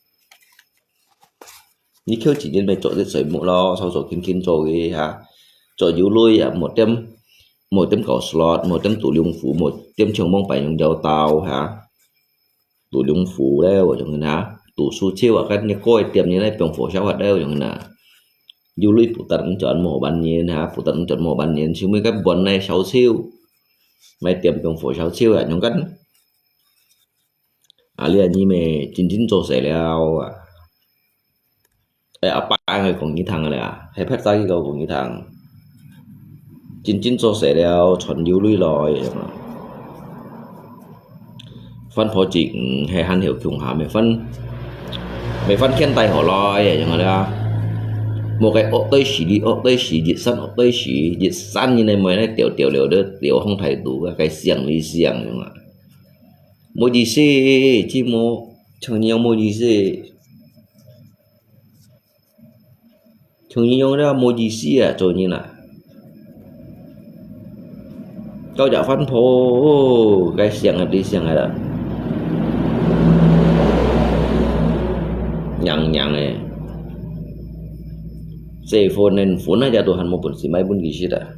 你扣錢人咪做得睡目咯，少做輕輕做个哈，做有鐳啊，無點，無點搞 slot，無點賭龍虎，無點搶蒙擺龍妖刀哈。 賭龍虎咧，𠊎講你啊，賭輸錢啊，該你過一點你來放火燒法咧，𠊎講你啊。有鐳不但你賺無半年哈，不但你賺無半年，後尾該本來燒錢，買點放火燒錢啊，用緊。啊，你啊，你咪真正做事了啊。 哎，阿伯，𠊎講你聽个啦，係別儕佢講你聽。真正做事了，賺有鐳來，樣啊。番婆子，嗯，係還有共下，乜番，乜番牽帶好來，樣啊啦。無該惡對時，你惡對時，日散惡對時，日散你呢，無呢，掉掉了，掉放態度，該想你想，樣啊。無意思，這無，像你樣無意思。 像你樣了無意思啊，做人啊。到這番婆，該想啊，你想啊啦。娘娘欸。這分人分啊，這都還無本事買分佢食啊。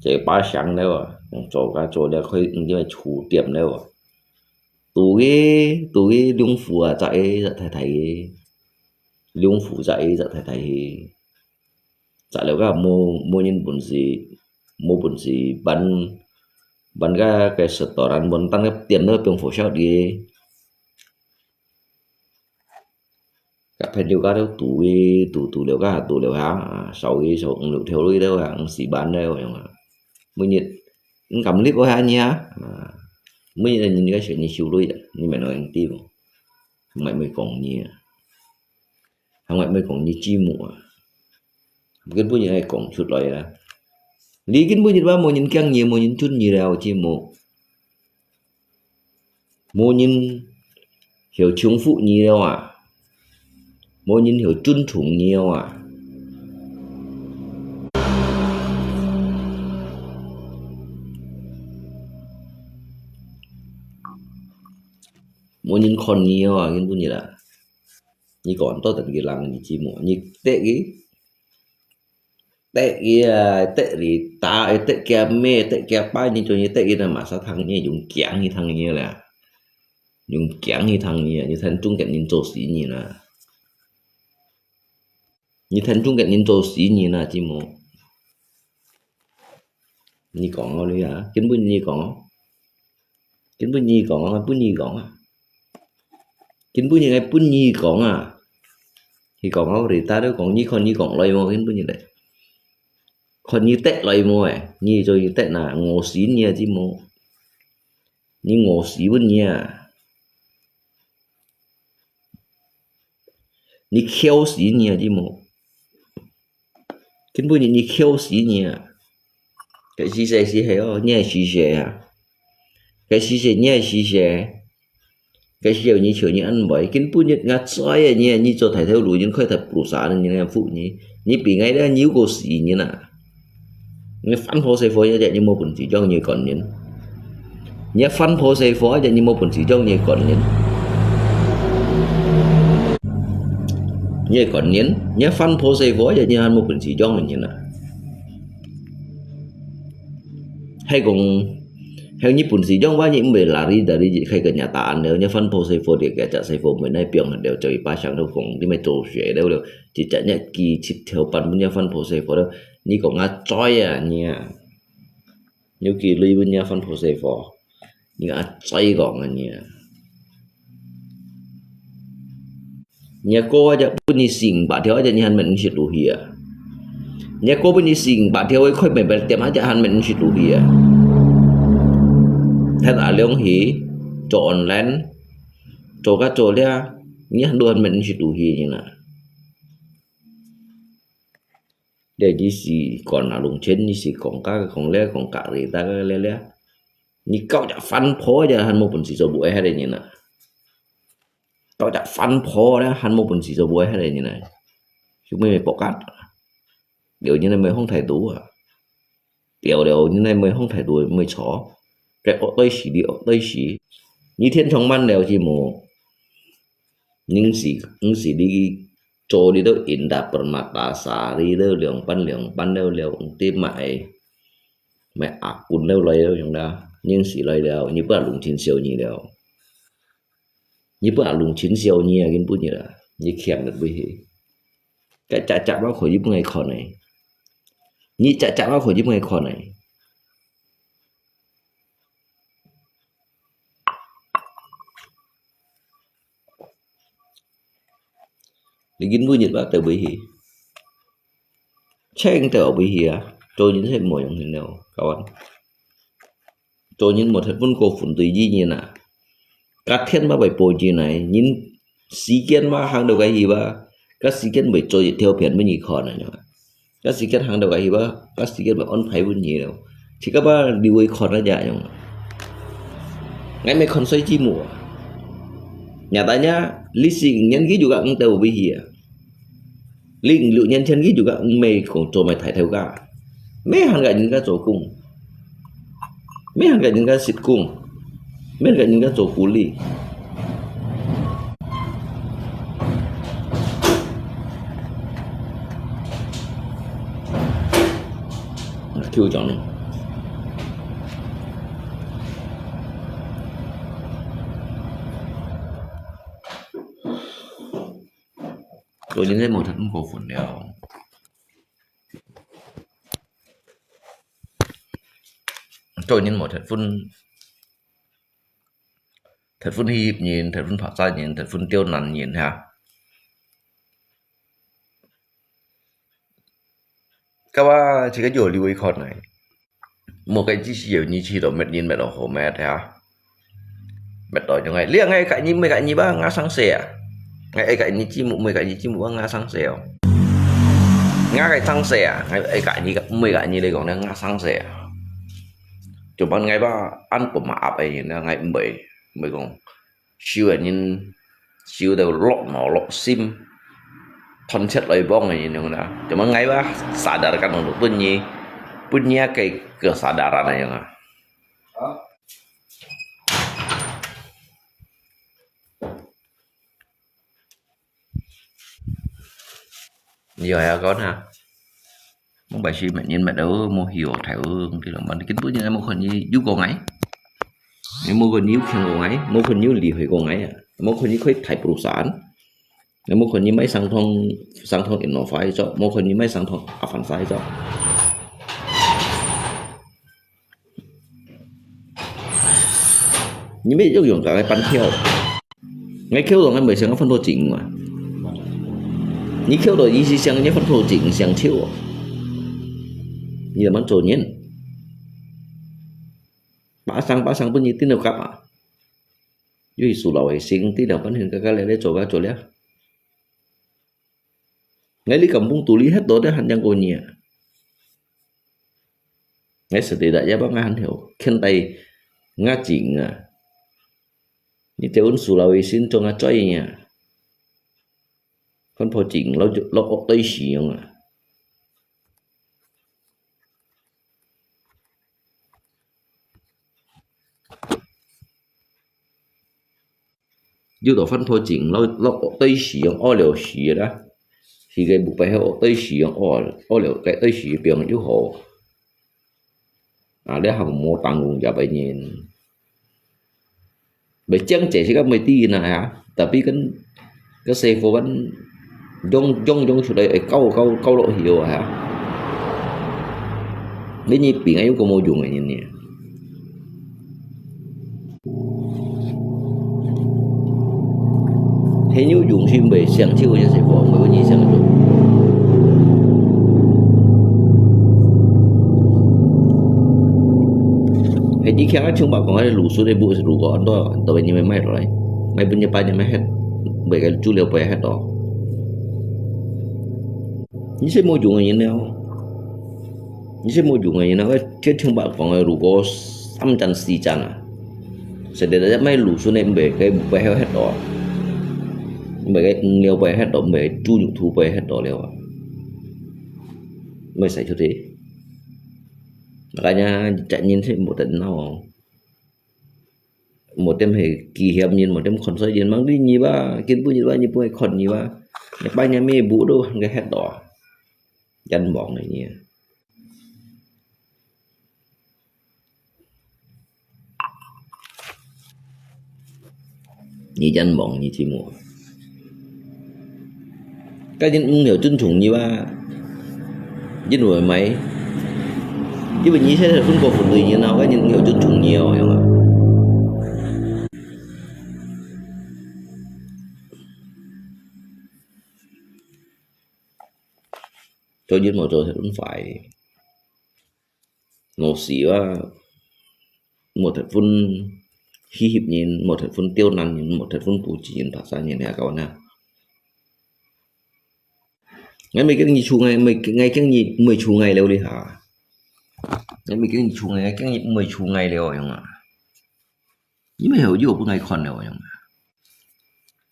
這把想了啊，做个做了，可以，因為出店了啊。 賭个，賭个龍虎啊，摘个，摘大大个。龍虎摘个，摘大大个。摘了个無，無人本事，無本事，ban，ban个，該setoran，ban，tan个店都放火燒个。 甲朋友家都賭个，賭，賭了个，賭了下，啊，少个少五六條鐳了啊，五四萬了樣啊。每日，毋敢入去下呢啊，啊，每日人家選你收鐳啊，你免愛用知無？還愛講你啊，還愛講你姊妹啊，根本就愛講出來啊。你根本就話無人驚你，無人尊你了，姊妹。 無人曉重複你了啊，無人曉尊重你了啊。無人看你了啊，根本就啦。你講到等个人，你知無？你得个 得佢啊，得你打，得佢咩，得佢拜，你做你得佢，那masa聽你，用驚去聽你啦，用驚去聽你啊，你聽中間人做死人啊，你聽中間人做死人啊，知無？你講啊你啊，根本你講啊。 根本你講啊，分你講啊。根本你愛分你講啊。佢講啊，佢大家都講，你看你講來無？根本你來。看你得來無誒？你做你得哪，餓死你啊，知無？你餓死分你啊。 你瞟死你啊，知無？根本你，你瞟死你啊！該時勢係係哦，你係時勢啊！該時勢你係時勢！該時候你求你安慰，根本你，𠊎知啊，你，你做大頭路，你開大perusahaan，你來服你，你比𠊎咧，你有個死人啊！ 你番婆細貨一隻，你無本事做你个官人。你番婆細貨一隻，你無本事做你个官人。你个官人，你个番婆細伙，你還無本事養个人啊！還講，還有你本事養話，你毋會lari-lari，你開個人答案了，你番婆細伙，你个隻細伙妹，你放了，就一把想到講，你咪做事了了，一隻日記七條半，你番婆細伙了，你講啊，嘴啊，你啊！ 尤其你分若番婆細伙，你阿嘴講啊你啊。若哥啊，隻分你四五百條，隻你還免毋識路去啊？若哥分你四五百條，開麵包店啊，隻還免毋識路去啊？忒阿良去，做online，做甲做了，你還都還免毋識路去呢啦。 這你是講啊，弄錢，你是講價，講了，講價，你大概了了。你搞隻番婆仔還無本事做，毋會遐个人啊。搞隻番婆咧，還無本事做，毋會遐个人啊。就毋會博格，有人來毋會放態度啊。 掉了，你來毋會放態度，毋會錯。該惡對時，你惡對時。你天窗慢了，是無？你是，你是你做你都indah permata sari了，兩半兩半了了，你買，買阿君了來了，用啦，你是來了，你不要弄清小你了。 你不要弄清小你啊，根本就啦，你欠了不去。該隻隻老虎你不愛看呢，你隻隻老虎你不愛看呢。你根本就啦，對不起，請對不起啊，做人係無用心了，kawan。 做人無忒分過分對伊人啊。甲天嘛會報應來，人時間嘛行到該去吧，甲時間會做一條片分你看啊，甲時間行到該去吧，甲時間會安排分你了。自家吧留會看啊，這樣。𠊎毋看衰節目啊。Nyatanya，你四五年佢就甲毋到位去啊。 零六年前佢就甲毋係講做麼个大頭家，乜還甲人家做工，乜還甲人家食工，乜還甲人家做苦力。啊，Q講呢。 做人係無忒分過分了。做人無忒分，忒分欺負人，忒分拍詐人，忒分刁難人哈。該話自家有理會看來。 無个只是有你去到滅人滅到好滅啊。滅到種个，你愛甲你毋愛甲你吧，𠊎生死啊。𠊎愛甲你節目，毋愛甲你節目，𠊎生死哦。𠊎个生死啊，𠊎愛甲你，毋愛甲你來講咧，𠊎生死啊。就問𠊎吧，恁不馬鴨个人咧，𠊎毋會，毋會講。 收个人收到落腦落心，斷絕來往个人樣啦。Cuma𠊎吧，sadar kan untuk分你，分你个kesadaran樣啊。你有要講啊？ 無擺時滅人滅到，無去哦，大哦，佢兩班根本就無看你有過𠊎，你無看你有看過𠊎，無看你有理會過𠊎啊，無看你開大perusahaan，你無看你買三趟，三趟Innova去做，無看你買三趟Avanza去做。 你乜用用个來扮跳。𠊎跳到𠊎毋會想个番婆精嘛。你跳到意思想你番婆精想跳哦。你慢做人。Pasang pasang分你頂到甲啊。又係Sulawesi，頂到半天个个來來做个做了。 𠊎哩kampung肚裡歇到得還正過你啊。𠊎實在也幫𠊎還曉，牽帶𠊎情啊。你在阮Sulawesi做𠊎嘴啊。番婆精，老老惡對時用啊。 有到番婆精，老老惡對時用，屙尿時个啦。去个屋背後，對時用屙，屙了个對時放又好。啊，這還無打工業个人。毋係講這係个毋知呢，哈，tapi kan，个師傅kan用，用，用出來，會搞，搞，搞落去哦，哈。你，你病啊，又講無用个人呢。 係有用心會想手个，係無？會分你想做。係你看啊，像白講个，滷水个布係滷過，很多，很多人買落來，買分一般人買忒，買个煮料買忒哦。你係無用个人了。 你係無用个人啊，該，該像白講个，如果三餐四餐啊，實在係買滷水个，毋係个，毋係忒忒多，毋係个，嗯，料買忒多，毋係豬肉肚買忒多了啊，毋係使出去。Makanya，責任係無得鬧哦。 無點係欺騙人，無點看衰人，吂知你吧，今晡日吧，你毋會看你吧，你拜年尾補到，你忒多，冤枉个你。你冤枉，你知無？ 該人毋曉尊重你吧？因為麼个？因為你現在分過分對人啊，該人毋曉尊重你哦，有無？做人無做忒分壞。 老實話，無忒分欺負人，無忒分刁難人，無忒分不濟人、白賊人，你講呢？𠊎毋係驚你處𠊎，毋係，𠊎驚你毋會處𠊎了哩哈。𠊎毋係驚你處𠊎，𠊎驚你毋會處𠊎了，樣啊。 你毋係有分𠊎看了樣啊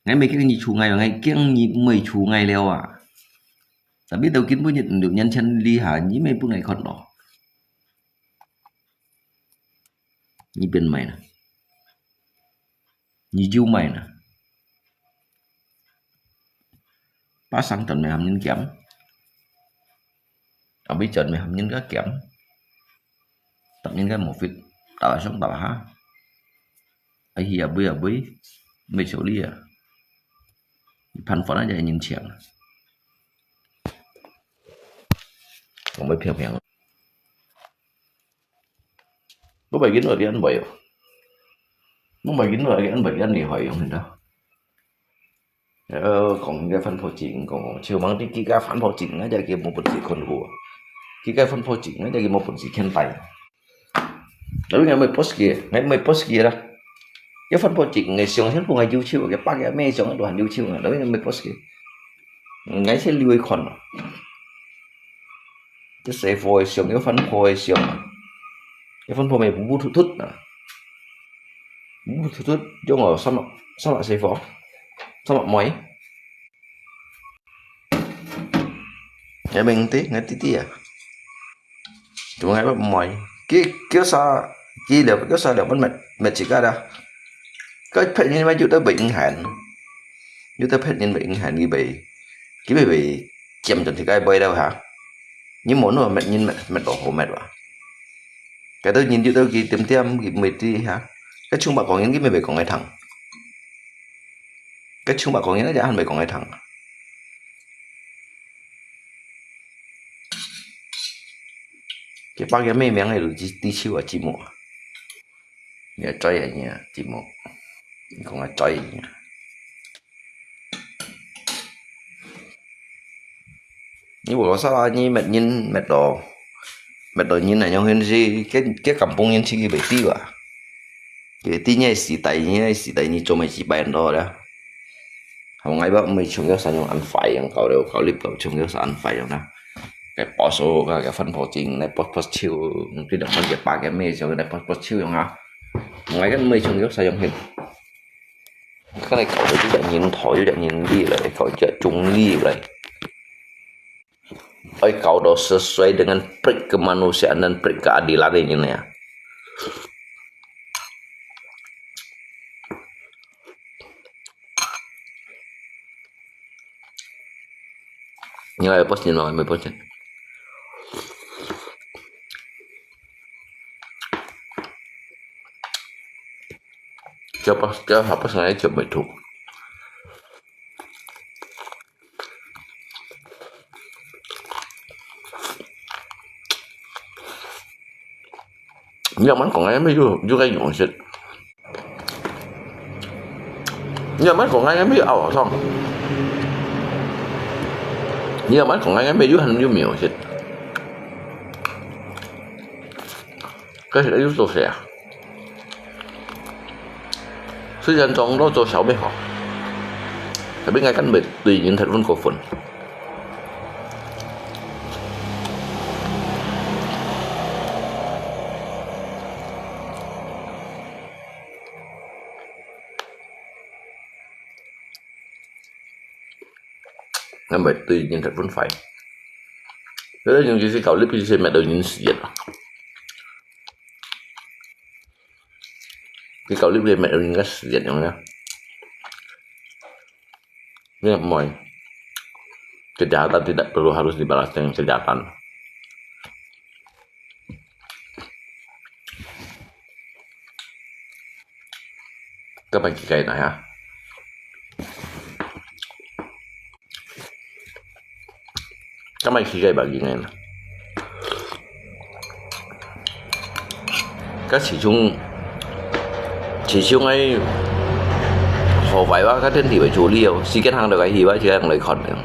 ？𠊎毋係驚你處𠊎，𠊎驚你毋會處𠊎了啊。Tapi到今晡日六年前以下，你毋係分𠊎看咯。你變麼个呢？你又麼个呢？ Pasang轉來含人兼，後尾轉來含人个兼，答人个無fit，答上答下，ai hi abui abui，毋曉理啊！你盤飯啊，就人請啊，講毋平平。 毋係緊來安慰哦。毋係緊來安慰，恁厲害用，你知道？呃，講个番婆精，講，就望啲幾个番婆精，那隻佢無本事看顧啊。幾个番婆精，那隻佢無本事牽帶。Tapi𠊎毋係post佢，𠊎毋係post佢啦。一番婆精，𠊎想先同𠊎優秀，佢百个咩想都還優秀啊，tapi𠊎毋係post佢。𠊎先留佢看咯。 這細貨个相，這番婆个相啊，這番婆咩烏烏突突啊，烏烏突突，用哦，三百，三百細貨，三百妹。這名弟，𠊎弟弟啊，做𠊎个妹，佢，佢啥，佢了，佢啥了，分搣，搣自家啦。佢別人乜有得袂影響，有得別人袂影響，佢袂，佢袂，袂尖進去該背了哈。 你無弄搣人搣，搣到好搣哇。該兜人就兜佢點點，佢毋會知哈。該像白講人，佢乜會講个聽。該像白講人，那隻還會講个聽。佢百个咩名个，就知，知手啊，知目啊。 你愛嘴啊，你啊，節目。你講啊嘴啊。你無講啥啦，你搣人搣到，搣到人啊，樣形係，佢，佢敢幫人自己袂知啊。佢知你係時代，你係時代，你做咩事擺到咧？ 好，𠊎也毋會像佢儕樣恁壞樣，搞了搞立到像佢儕恁壞樣啦。該保守，該，該番婆精，來潑潑手，對兩番个巴个咩像來潑潑手樣啊。𠊎个毋會像佢儕樣去。看來搞到這隻人頭，這隻人力來，搞這隻中力來。愛搞到sesuai dengan perit kemanusiaan dan perit keadilan ini ya. 你愛八仙嘛，毋係八仙。叫八，叫下八仙來叫袂ถู。你慢慢講，哎，沒有，有个用心。 你慢慢講，哎，沒有拗好上。你慢慢講，哎，沒有很有名氣。可是又做啥啊？雖然裝到做小妹好，tapi𠊎kan對人忒分過分。 𠊎毋係對人忒分壞。有兜人就是搞這些，搣到人死啊。佢搞這些搣到人家死啊，有沒有？你毋會。Kejahatan tidak perlu harus dibalas dengan kejahatan. 該擺幾個人啊？該擺幾個人啊？該始終，始終愛好壞哇，該天地為主理哦，時間行到該去哇，時間行來看的。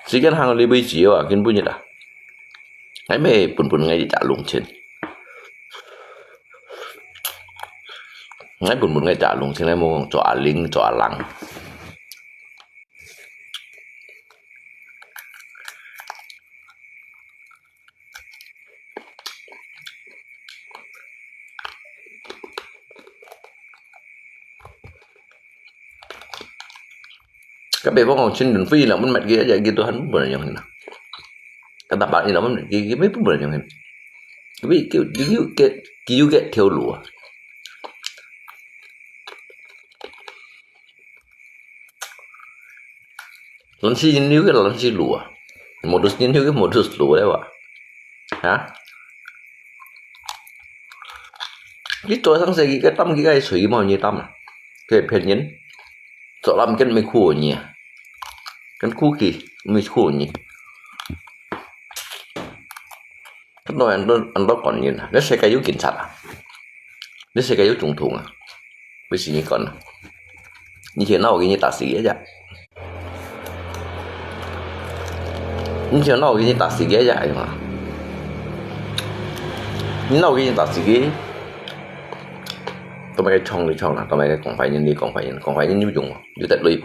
時間行到這位置啊，根本就啦，𠊎乜本本𠊎一隻弄清，𠊎本本𠊎一隻弄清，𠊎無講做阿玲，做阿郎。 該別方講，清遠飛啦，𠊎乜佢一日佢都還無人用啦。該大把你啦，𠊎乜佢，佢乜無人用啦。佢，佢，佢有佢，佢有佢條路啊。 Lansia人有佢lansia路啊，modus人有佢modus路咧哇。哈？你做生事，佢个擔，佢个水，佢無你擔啊，佢騙人。做男人毋係苦你啊，跟苦佢，毋係苦你。 當然都，恁多官員啊，這世界有警察啊，這世界有總統啊，毋使你管啊。你就鬧給你打死个呀，你就鬧給你打死个呀，哎呀媽！你鬧給你打死个，都莫个唱你唱啦，都莫个講壞人你講壞人，講壞人有用無？有得累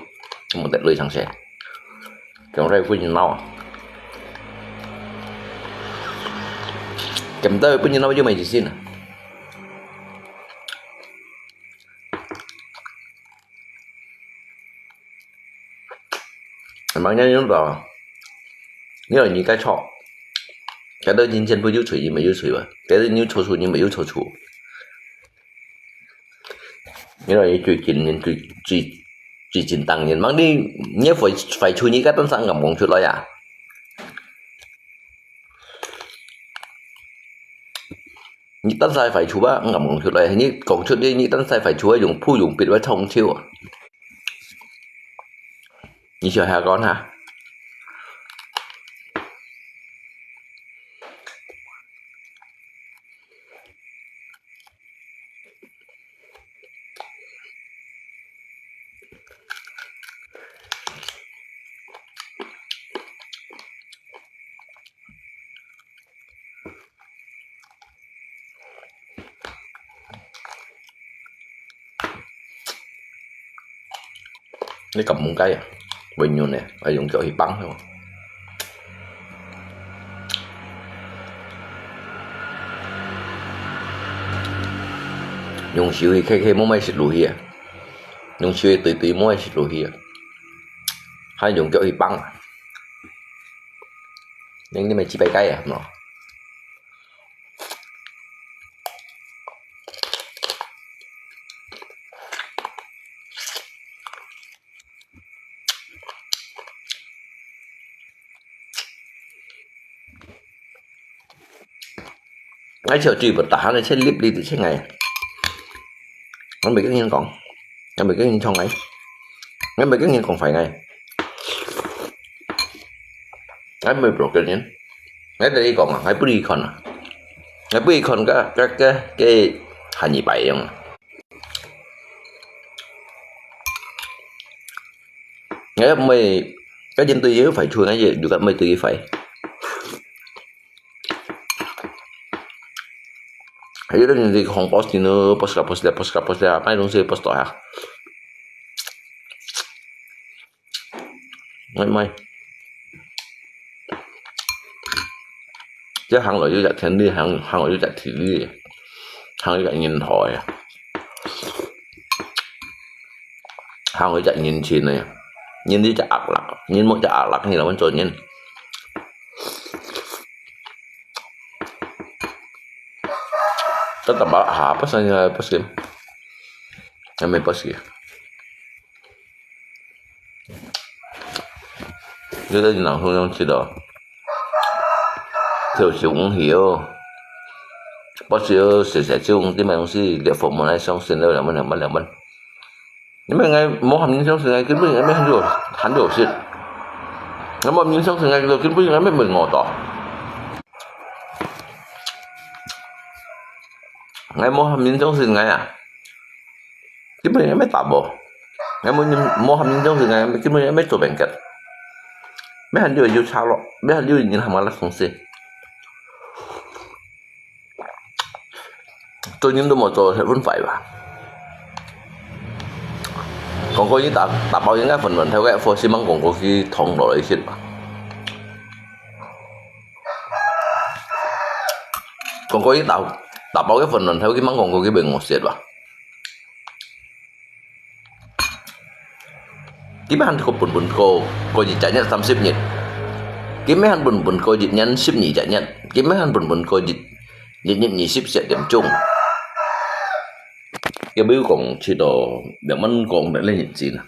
無？無得累上些。 強在分人鬧啊。強在分人鬧就無意思啦。Emangnya你懂？你有你个錯，該兜人全部有罪，你無有罪吧？該兜你有錯處，你無有錯處。 你話你最近，你最，最，最近當然，望你，你壞，壞處你个單聲敢講出來啊？你單聲壞處啊，敢講出來？你講出你，你單聲壞處啊，用普用別話唱笑啊？你想下講哈？ 你敢毋該啊？會軟呢，愛用腳去挷係無？用手去揢揢，莫愛食落去啊！用手去對對，莫愛食落去啊！還用腳去挷啊！你，你乜幾百個啊？喏。，𠊎就嘴巴tahan个，切粒哩，切𠊎。𠊎毋會跟人講，𠊎毋會跟人唱𠊎，𠊎毋會跟人講壞𠊎。𠊎毋會block人，𠊎同你講啊，𠊎分你看啊，𠊎分你看个个个个下二擺樣啊。𠊎毋會，个人對佢壞處，𠊎就就毋會對佢壞。 還有人就講post你呢，post啦，post啦，post啦，post啦，買東西post到啊。買買，這行落有隻天理，行行落有隻地理，行有隻人頭呀，行有隻人情呀，人有隻壓力，人無隻壓力，你來問做人。 Tetap balak ha, apa saja pas game. Kami pas game. Kita di langsung yang cedok. Theo siung hiu. Pas hiu sese siung di mai si dia form lai siung sen leu lemon lemon lemon. Ini mai ngai mo ham ni siung sen ngai kin bui ngai mai han jo han jo sit. Ngai mo ham ni siung sen ngai kin bui ngai mai mai ngo to. Ngai mo ham ni siung sen ngai a. Kin bui ngai mai ta bo. Ngai mo ni mo ham ni siung sen ngai kin bui ngai mai to bengket. Mai han jo jo cha lo. Mai han jo ni ham la kong si. 做人都無做，係分壞吧。講過佢打打包應該分亂頭个，火是吂講過佢捅落來食吧。講過佢打打包个分亂頭，佢吂講過佢會餓死吧。 佢乜還過分分過過一隻月三十日，佢乜還分分過一年十二隻月，佢乜還分分過一一日二十四點鐘。佢比如講，去到兩萬講个日子呢，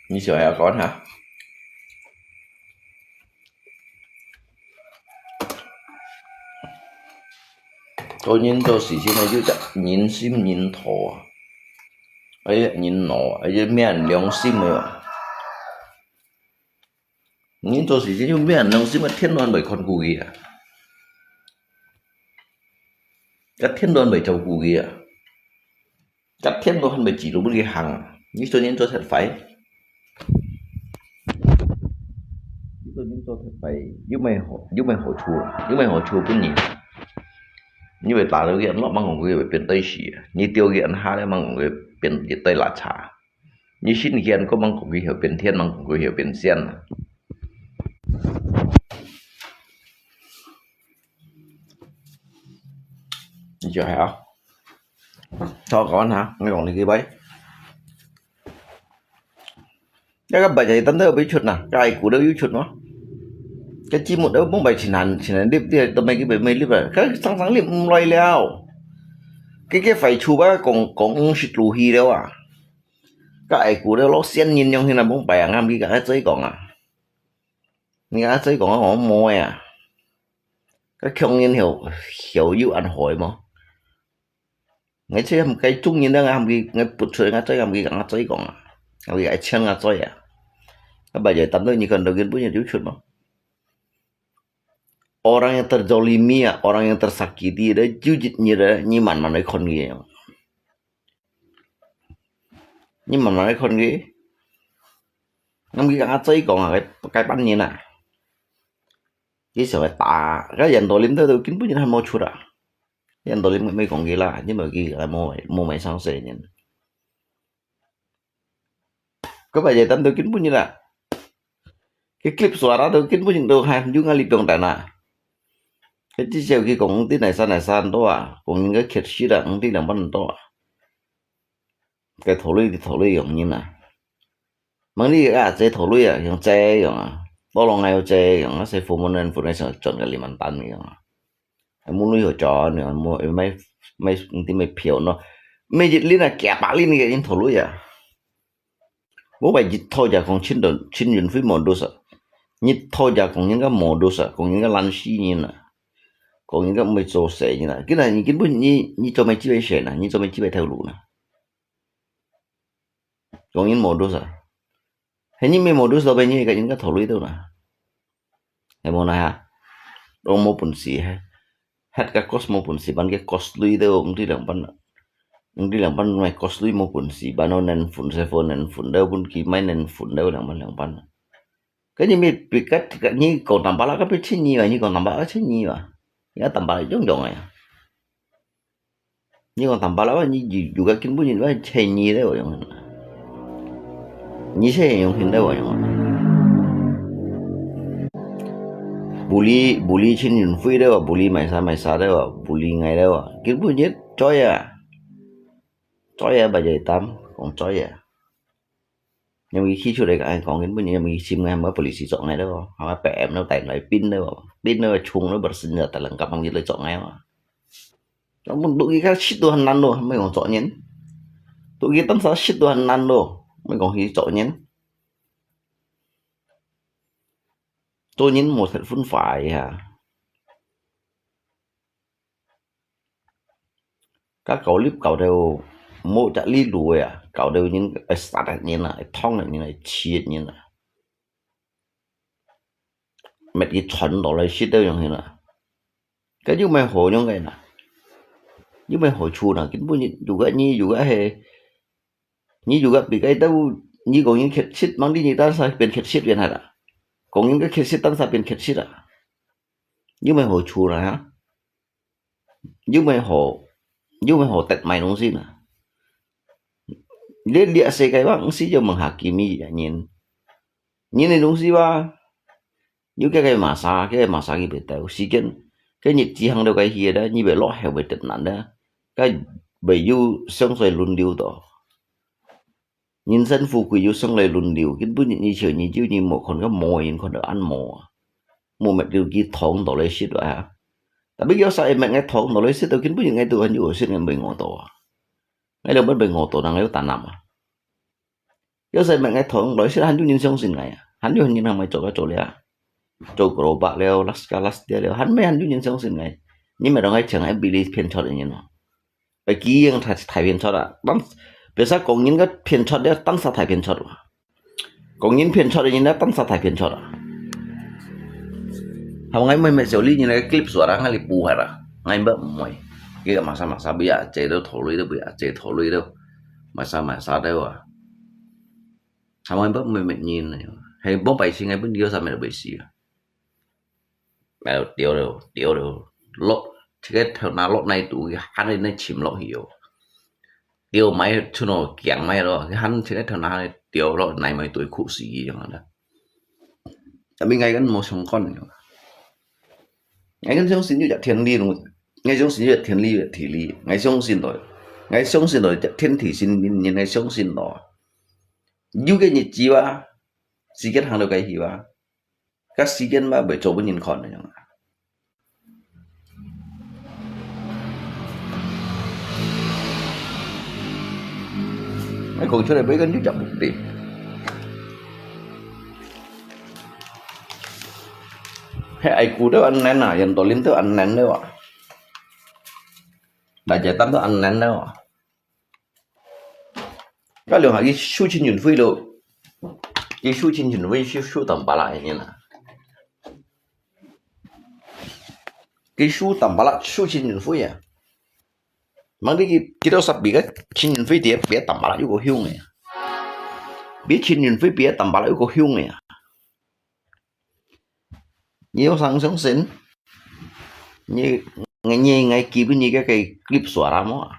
你想要講哈？ 做人做事情啊，有隻人心人肚啊，哎呀，人腦啊，哎呀，命良心个啊。人做事情有命良心个，天都還袂看顧佢啊，个天都還袂照顧佢啊。 个天都還袂指路分佢行，你做人做忒壞，你做人做忒壞，有咩好有咩好處啊？有咩好處分你？你會打到佢安落，吂講佢會變對死啊！你丟佢安下了，吂講佢變一堆垃圾。你信佢安過，吂講佢會變天，吂講佢會變仙啊！你就係啊！ 好，講下，我講你幾擺。這個擺在等到有出吶，該股都有出嘛。該節目都冇擺前行，前行跌跌都沒幾擺沒跌啊，該常常跌毋來了。該個壞處啊，講講五十度去了啊。該股都老仙人樣，現在冇擺啊，啱佢講，再講啊。你講再講啊，我無啊。該強人曉曉有安好無？ 𠊎就喊該種人啊，喊佢，𠊎不出，𠊎再喊佢，𠊎再講啊，喊佢愛請𠊎再啊。Apa aja，當到你看到佢本身就出嘛。Orang yang terzalimi啊，orang yang tersakiti，就一日啊，你慢慢來看佢啊。你慢慢來看佢。喊佢，𠊎再講啊，該該半年啊。佢想愛打，該人都領到都根本就還無出啊。 人都你毋好講佢啦，因為佢無無買上細人。該擺也等到根本啦，佢clip suara都根本都還有𠊎哩放等啊。佢至少佢講啲哪儕哪儕多啊，講人个缺失啊，講啲兩萬多啊。 該拖累就拖累樣人啊。吂你啊，這拖累啊，像這樣啊，多浪還有這樣啊，使父母人父母想賺个兩萬單樣啊。還無你有賺樣，無買買啲買票喏，買一輪啊，幾百輪个人拖累啊。無買一套就講親人親人會無多少，一套就講人家無多少，講人家爛死人啊。講人家毋會做事情啦。今日你根本你，你做麼个只會選啊？你做麼个只會頭路呢？講人無路啊？係你毋會無路，老闆你會跟人家頭路到哪？係無哪哈？都無本事，係，係个 cost 無本事，辦个 cost 累到，毋知兩班，毋知兩班買 cost 累無本事，辦到能分，師傅能分，到分佢買能分，到兩班兩班。 該你乜別个，你講Tampalak个別千二啊，你講Tampalak个千二啊，你Tampalak用用个呀。你講Tampalak啊，你有，有个根本人个千二个用，你千用现在我用。Bully，bully千人会了啊，bully买啥买啥了啊，bully ngai了啊，根本人做啊，做啊，bajai tam，講做啊。 因為佢出來个，哎，講根本因為佢心个，乜police捉𠊎了，係嘛，PM了，帶來兵了，兵了，衝了，bersenjata lengkap，佢來捉𠊎嘛。Kamu都佢个食都還難咯，乜講捉人。都佢當時食都還難咯，乜講佢捉人。做人無識分化呀。 該搞立搞到無隻理路个啊，搞到人會殺人啊，會痛人啊，會刺人啊。乜佢傳落來食到樣形啊。該又毋係好樣个啦，又毋係好處啦，根本有个你有个係，你有个比該兜，你講人缺失，吂知你單儕變缺失變下啦，講人个缺失單儕變缺失啊，又毋係好處啦哈。 有麼好，有麼好得買東西呢？你這世界話，毋使就問下幾米人。人个東西話，有个个masa，个个masa佢袂到。時間，个日子行到該去咧，你袂落後袂得難咧，該袂有相隨輪流到。 人生富貴有相來輪流，根本你像你有你無看到無人看到恁無啊，無乜有幾糖到來食啊。Tapi有啥會乜𠊎糖到來食到，根本𠊎都很有食，𠊎袂餓到啊。𠊎兩本袂餓到，人有單南啊。有啥乜𠊎糖到來食，還有人相信𠊎啊，還有人還會做个做了啊。 做gerobak了，las ka las dia了，還毋還有人相信𠊎。你毋係講𠊎像𠊎Billy騙出个人哦。哎，佢樣太太騙出啊！當，別使講人个騙出了，當時太騙出了。講人騙出个人了，當時太騙出了。好，𠊎妹妹小麗，你那个 clip 說了，𠊎哩補下啦，𠊎毋毋會。佢个masa masa不要，這都頭鐳都不要，這頭鐳都masa masa都啊。 Sama ba mê mê nhìn này, hay bố bài sinh hay bố điều sao mẹ bài sinh à? Mẹ điều điều điều điều, lót, chỉ cái thằng nào lót này tụi cái, hăn này chìm lót hiểu. Điều máy cho nó kiang máy đó, cái hăn chỉ cái thằng nào này điều lót này máy tụi khụ xì gì chẳng hạn đó. Tại vì ngay cái một sống con này. Ngay cái sống sinh như chặt thiên lý luôn. Ngay sống sinh như chặt thiên lý, thì lý. Ngay sống sinh rồi. Ngay sống sinh rồi chặt thiên thì sinh, nhìn ngay sống sinh rồi. 有个日子啊，時間行到該去啊，該時間嘛袂做分人看个樣啊。哎，講出來，每個人就講毋對。係，哎，古都恁難啊，印度人都恁難了啊，大家當都恁難了啊。 該兩下佢收千元費咯，佢收千元費，收，收Tampalak个人啊。佢收Tampalak收千元費啊。Mang你佢，佢都識比个千元費，比Tampalak又過香个啊。比千元費，比Tampalak又過香个啊。 你有相相信？你，你，你，你基本你个，个clip suara麼？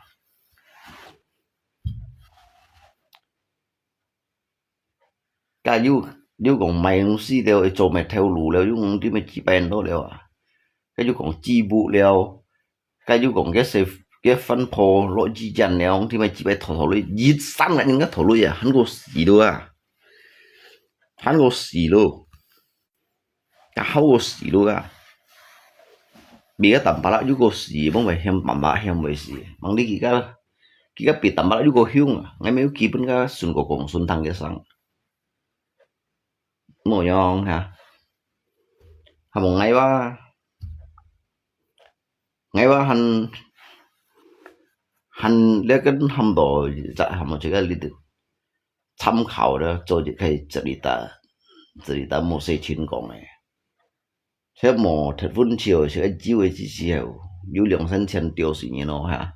該又，又講買東西了，做麼頭路了，又講對麼幾百多了啊？該又講支付了， 該又講个細，个飯鋪落幾間了，聽麼幾擺討討鐳，一三个人个討鐳啊，還過死咯啊，還過死咯，較好過死咯啊！比个Tampalak又過死，望會嫌Tampalak嫌會死，望你佢个，佢个比Tampalak又過凶啊！𠊎沒有基本个順過講順聽个聲，無用哈，還無愛哇！ ，𠊎話還還這個喊到，再喊到這個裡頭參考了，做一個這裡搭這裡搭無事情講誒。 這無忒分笑，這个酒个之時候，有兩三千吊死人咯哈。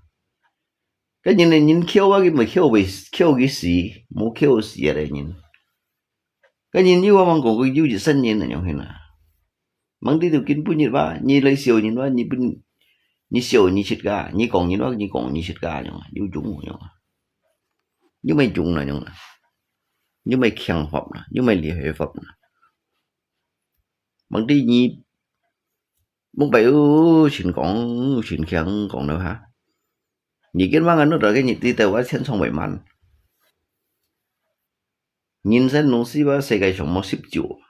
該人呢，人痟啊，佢無痟會痟佢死，無痟死啊个人。該人有啊，吂講過有一生人啊，樣形啊。吂知道今晡日哇，你來笑人哇，你本你笑你自家，你講人哇，你講你自家樣啊，有種樣啊。有咩種啊樣啊？有咩強法啊？有咩厲害法啊？ 吂知你，吂白有錢講，有錢強講了哈。你今晚安到个日子，對我千瘡百萬。人生東西吧，世界上無十足，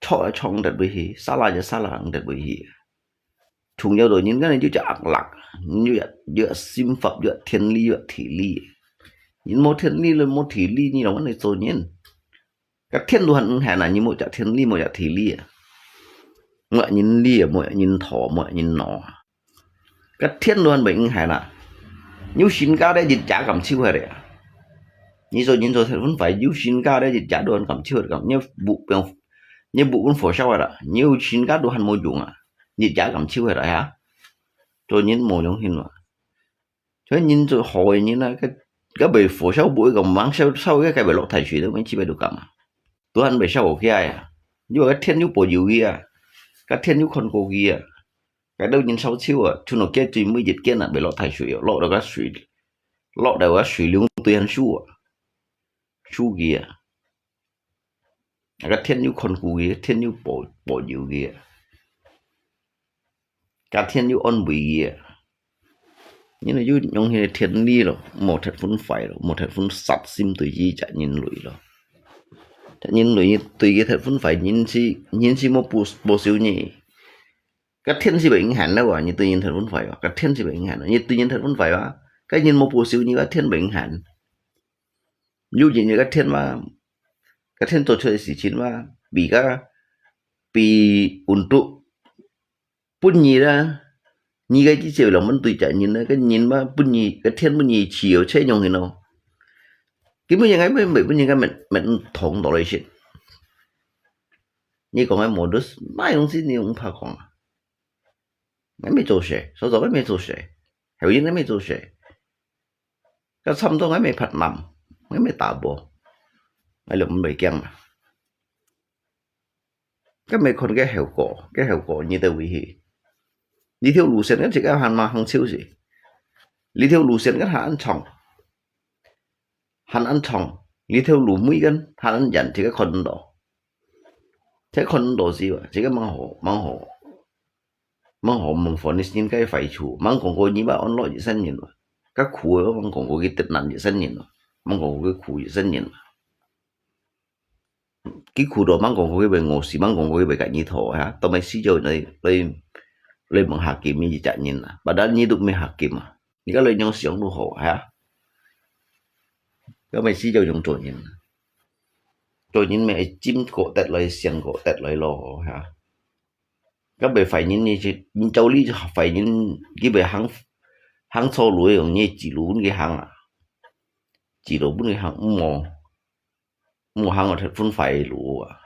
錯啊錯得會去，沙拉就沙拉得會去。重要到人間就只akhlak，你有有心法，有天理，有地理。人無天理了，無地理，你哪會做人？ 該天都還毋限啊，你無隻天理，無隻地理啊，無人理啊，無人道，無人腦啊。該天都還袂應限啊，有身家咧，日夜感受下來啊。你做人做忒分壞，有身家咧，日夜都還感受下來，你不用，你不用火燒下來，你有身家都還無用啊，日夜感受下來啊，做人無用心啊。 所以人做好个人啊，該該袂火燒，毋會講吂燒燒个，該袂落大水，都毋知擺都幹嘛。都還袂燒好起來啊！你話該天有保佑佢啊，該天有看顧佢啊，該兜人燒燒啊，像到該水每日間啊，袂落大水哦，落到該水，落到該水流對岸收啊，收佢啊。 啊，該天有看顧佢，天有保保佑佢啊，該天有安慰佢啊。因為有用佢个天理咯，無忒分壞咯，無忒分殺心對佢隻人類咯。隻人類對佢忒分壞，人是人是無保保守你，該天是袂應限了哇！你對人忒分壞哇，該天是袂應限了。你對人忒分壞哇，該人無保守你，該天袂應限。 有人个天嘛，个天做出个事情嘛，比个比運毒分你啦，你个一隻兩蚊對隻人啦，个人嘛分你个天分你自由切用个咯。根本人个每每本人个每每通道理说，你讲个无都是卖东西，你用怕讲啊？还没做事，所以说还没做事，还有人还没做事。 該差毋多𠊎乜拍南，𠊎乜打波，𠊎就毋會驚啦。該乜看該效果，該效果你兜會去。這條路線該自家行嘛行超時，這條路線該行恁長，行恁長，這條路尾跟行恁遠，自家看毋到。自家看毋到時哇，自家吂好，吂好。 吂好吂分你人个壞處，吂講過你會安樂一生人嘛？該苦个吂講過佢得難一生人嘛？吂講過佢苦一生人嘛？佢苦到吂講過佢會餓死，吂講過佢會甲你討哈，到尾死咗來來來問下金你一隻人啊，padahal你都毋係下金啊，你个來樣想都好哈，到尾死咗樣做人啊，做人乜係尖過得來，上過得來咯哈。 該袂壞人，你就你照理就壞人，佢袂行行錯路个，用你指路分佢行啊，指路分佢行，毋好毋好行个分壞个路啊！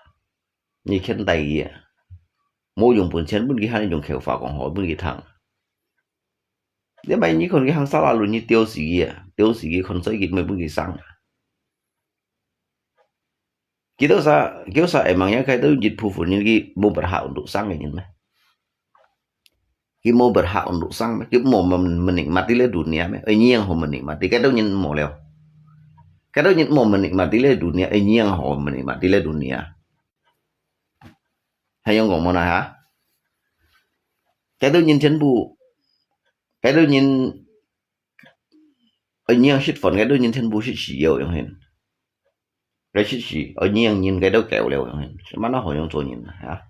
你牽帶佢啊，無用本錢分佢行，用口話講好分佢聽。你萬一看佢行沙拉路，你吊死佢啊，吊死佢，看衰佢，毋會分佢生啊！ 幾多儕幾多儕會吂樣，該兜一部分人佢無berhak untuk生个人咩？佢無berhak untuk生咩？佢無menikmati le dunia咩？哎，你樣好menikmati，該兜人無了。該兜人無menikmati le dunia，哎，你樣好menikmati le dunia。還用講無啦哈？該兜人全部，該兜人，哎，你樣食飯，該兜人全部食死了，用hin。 該食死，哦，你樣人該兜狗了，麼个好樣做人啊？哈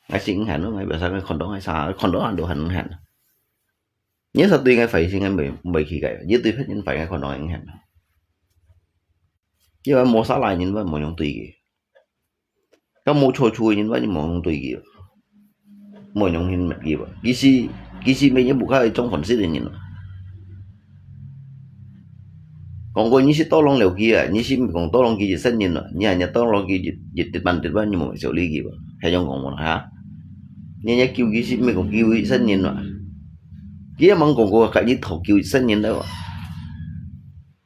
？𠊎食毋閒咯，𠊎biasa看到𠊎啥，看到人都很閒。你啥對𠊎壞心，𠊎袂袂去个，你對別人壞，𠊎看到毋閒。因為無salah人，𠊎無樣對佢；該無錯處个人，𠊎就無樣對佢，無樣去滅佢。其實其實乜也無較會裝歡喜个人啊。講過你係tolong了佢啊，你係毋係講tolong佢一生人啊，你還也tolong佢一，一，一萬一萬，你無修理佢吧？係恁樣講無啦哈？你也救佢係毋係講救一生人啊？佢也吂講過，佢一頭救一生人了啊？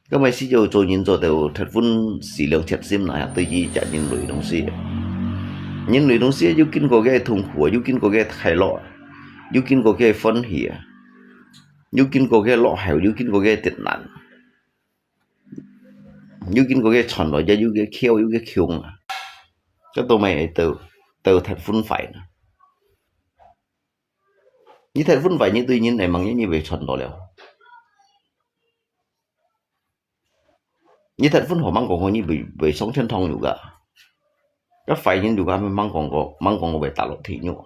該麼時節做人做到忒分思量忒心啦，對於這人類東西。人類東西有經過个痛苦啊，有經過个快樂啊，有經過个歡喜啊，有經過个落後，有經過个跌難，有經過个賺來，也有个枵，有个窮啊。該到尾會到，到忒分壞啦。你忒分壞，你對人會吂，你會賺到了。 你忒分好吂講過，你會，會上天堂有个。該壞人有个吂講過，吂講過會打落地獄。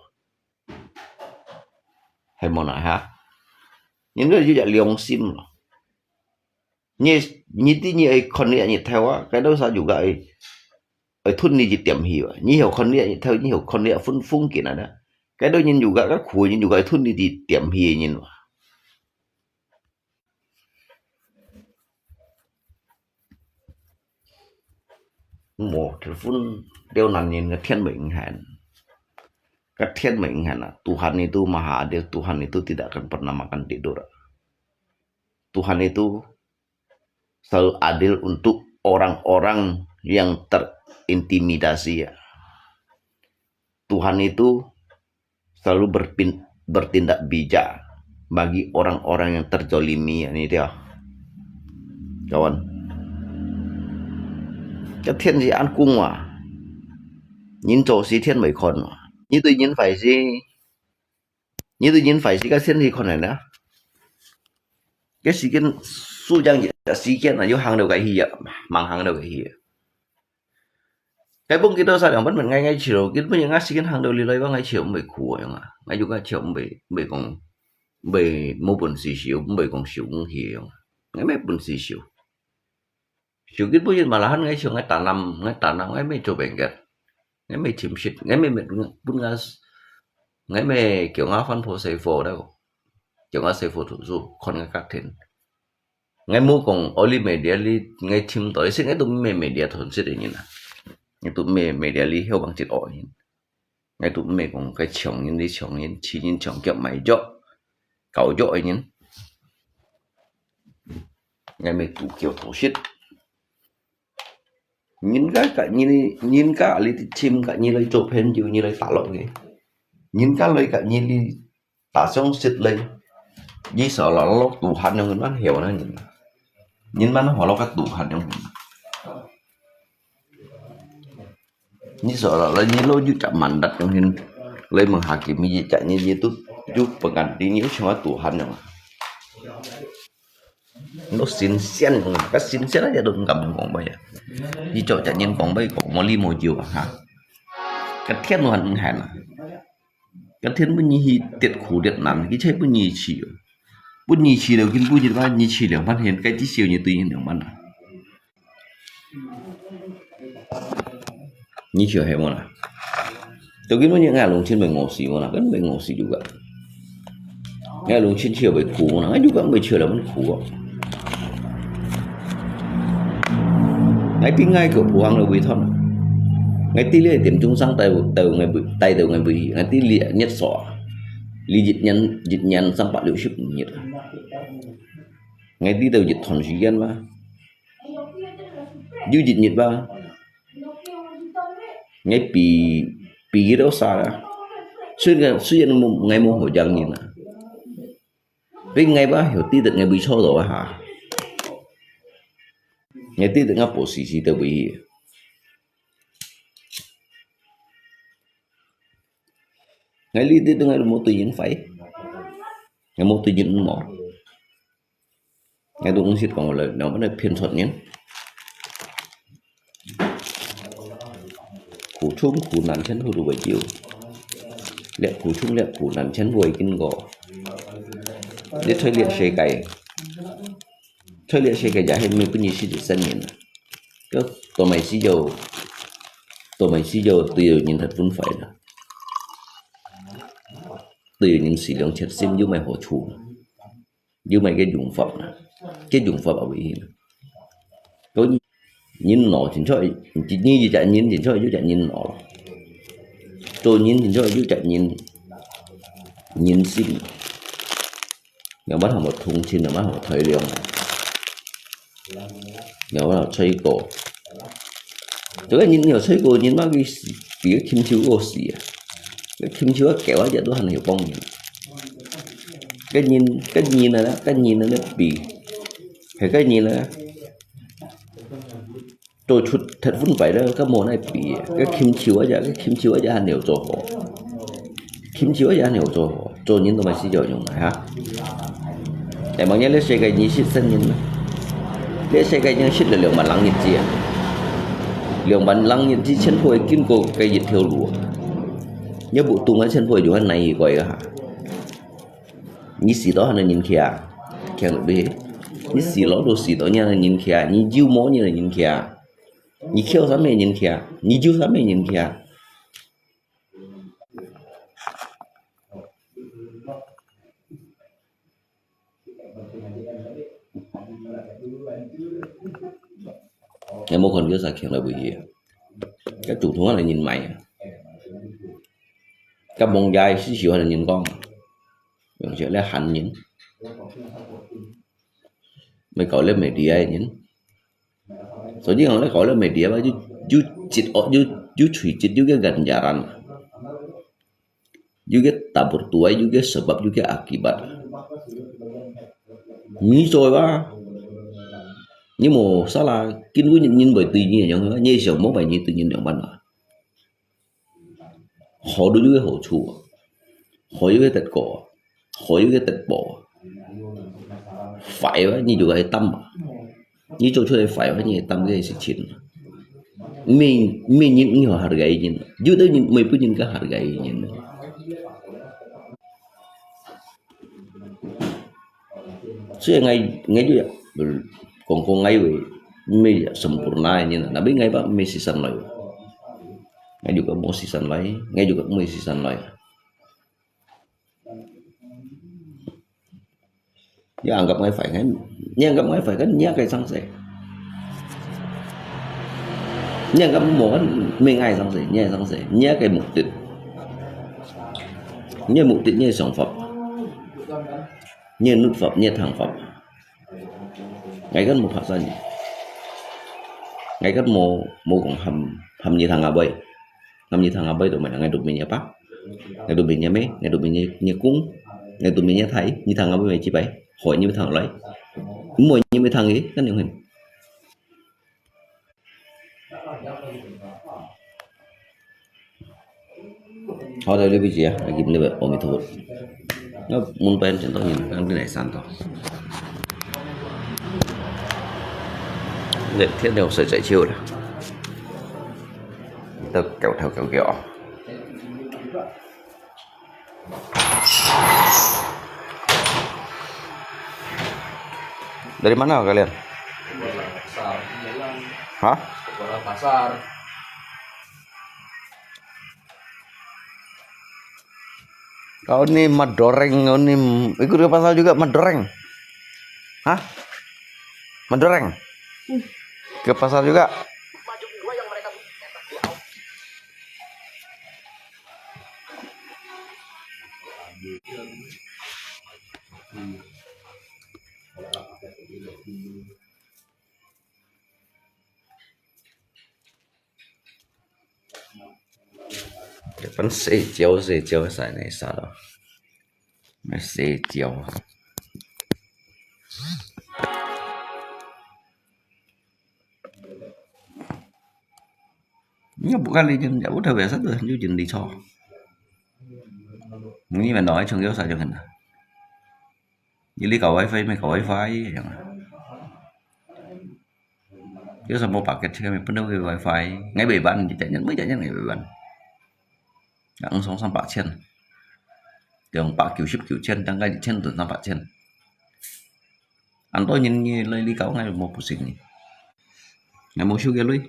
係無啦哈？人都有一良心咯。你，你知你愛看你日頭啊，該兜啥有个愛，愛吞你一點血啊。你曉看你日頭，你曉看你風，風景啊呢。該兜人有个，該苦人有个愛吞你一點血个人啊。 Mo, telepon dia nanyin nge天會應限。該天會應限啊，Tuhan itu Maha Adil, Tuhan itu tidak akan pernah makan tidur. Tuhan itu selalu adil untuk orang-orang yang terintimidasi ya. Tuhan itu selalu berpin-, bertindak bijak bagi orang-orang yang terzalimi, ini dia. Kawan. Cái thiên chỉ ăn cung à. Nhìn chỗ si thiên mới khôn à. Như tự nhiên phải si. Như tự nhiên phải si cái thiên thì khôn này nữa. Cái si cái su yang gì, si cái là vô hàng đầu cái hi à. Mang hàng đầu cái hi à. Cái bông kia đó sao đừng bắt mình ngay ngay chiều, cái bông ngay si cái hàng đầu lì lôi bông ngay chiều mày khổ yong à. Ngay yuk ngay chiều mày, mày còn, mày mua bún xì xíu, mày còn xíu cũng hi yong à. Ngay mày bún xì xíu. Xíu cái bông mà là hăn ngay chiều ngay tả năm, ngay tả năm, ngay mày cho bệnh gật. Ngay mày chìm shit, ngay mày mệt bún ngay, ngay mày kiểu ngã phân phô xây phô đâu. Kiểu ngã xây phô thủ du, con ngay cắt thịnh. Ngai mu kong oli media li ngai chim to, isi ngai tu me media thon sit ni na. Ngai tu me media li hiu bang chit o ni. Ngai tu me kong kai chong ni, chong ni, chi ni chong kiap mai jo. Kau jo ni. Ngai me tu kiu to sit. Nyin ka ka nyi li, nyin ka li ti chim ka nyi li cho phen ju nyi li ta lo ni. Nyin ka li ka nyi li ta song sit li. Nyi so lo lo tu han yong man hiu na nyin. Nyin man ho lo ka tu han yong. Nyi so lo lo nyi lo ju chak man dat yong hin. Li meng ha ki mi ji chak nyi ji tu ju pengan ti nyi chong tu han yong. Nó xịn xiên không? Cái xịn xiên á, đừng cầm đừng quảng bá vậy. Đi chọn chả nhân quảng bá, quảng bá li mô chiều à, hả? Cái thiên nó hẳn hẳn à. Cái thiên bún nhi hi tiệt khổ tiệt nạn, cái chạy bún nhi chi. Bún nhi chi đầu, kinh bún nhi ba nhi chi liang bắn hiện, cái tí siêu như tùy hiện liang bắn à. Nyi chiu he mo na. Tau kin mo nyi ngai lung chin bai ngo si mo na, kan bai ngo si juga. Ngai lung chin chiu bai khu mo na, ngai juga bai chiu la man khu. Ngai pi ngai ko pu hang lo bai thon. Ngai ti le tiêm chung sang tai tau ngai bai, tai tau ngai bai, ngai ti le nyet so. Li jit nyan, jit nyan sang pa liu ship nyet. Ngai ti tau jit thon si yan ma. Yu jit nyit ba. Ngai pi, pi yit au sa ya. Sui ngai, sui yan mu, ngai mu ho jang nyin na. Pi ngai ba, hiu ti det ngai bui cho do ba ha. Ngai ti det ngai po si si te bui hi. Ngai li ti det ngai lu mo tu yin fai. Ngai mo tu yin mo. Ngai tu ung sit kong le, nang mana phin sot nyin. Khu chung khu nan chen hu du bai jiu. Liak khu chung liak khu nan chen hu bai kin go. Liak choi liak shei kai. Choi liak shei kai ja hen mi pun yi shi ji san nyin. Ko to mai si jo. To mai si jo tu yo nyin that pun fai la. 對人善良、貼心有麼个好處？有麼个用法啊？該用法啊，危險。所以人腦真正，你一隻人真正有一隻人腦咯。做人真正有一隻人，人心。 有辦法同情，有辦法體諒，有辦法吹過。這個人有吹過，人嘛，佢死，比个禽獸還死啊！該禽獸啊，狗啊，這都還有幫人。該人，該人啊，該人啊，該比，係該人啊， 做出忒分別了，該無哪比，該禽獸啊，該禽獸啊，還有做好，禽獸啊，還有做好，做人都毋係就用个哈。但望你這世界你識聖人咩？這世界已經識了兩萬零日子啊，兩萬零日子全部係經過該一條路啊，你無懂啊，全部係用該哪一個个哈？ 你死到還有人care，care毋係？你死了都死到，你還有人care？你有無人有人care？你靠啥物人care？你有啥物人care？你無看到啥care來毋係？該總統還有人買啊，該望仔係時候還有人講。 用這來喊人，愛搞這media个人。所以講，愛搞這media嘛，有，有節惡，有，有喙舌，有个ganjaran，有个tabur tuai，有个sebab，有个akibat。你做啊，你無salah，根本人會對你樣，你想無辦法，你對人樣般啊？ 好都有个好處啊，好有个得過啊，好有个得報啊。壞啊，你就愛擔啊。你做出來壞啊，你愛擔个事情啊。每，每人你有hargai人，有的人，每個人个hargai人啊。 所以𠊎，𠊎就講講𠊎會，毋係sempurna个人啊，tapi𠊎pun毋係sisan來。𠊎就講無sisan來，𠊎就講毋係sisan來。你anggap𠊎壞kan，你anggap𠊎壞kan，你个生死。你anggap無kan，毋係𠊎生死，你个生死，你个目的。你个目的，你个想法。 你个律法，你个聽法。𠊎kan無paksa你。𠊎kan無，無講喊，喊你聽阿妹。喊你聽阿妹都毋係，𠊎都毋係你爸。𠊎都毋係你咩，𠊎都毋係你，你公，𠊎都毋係你太，你聽阿妹咩幾擺？害你聽來。毋係你會聽个，kan樣形。 好，到這位止啊，來，今日阿彌陀佛。那門邊真多人，剛才來三道。那天天睡在手了，都搞頭搞腳啊。 Dari mana kalian? Pasar. Hah? Pasar. Kau ni madoreng, kau ni ikut ke pasar juga madoreng. Hah? Madoreng? Ke pasar juga? Depan sejauh, sejauh sana sana. Masih jauh. Ini bukan legend, ya udah biasa tuh, legend di Cok. Ini mana orang cuma biasa aja kan. Jadi kau wifi, mai kau wifi, ya. Dia sama paket sih kami penuh ke wifi. Ngai beban, jajan, mai jajan ngai beban. Yang song sang pak chen. Yang pak kiu sip kiu chen, tang kai chen tun sang pak chen. An to nyin nyi lai li kau ngai mo pusing ni. Ngai mo shu ke lui.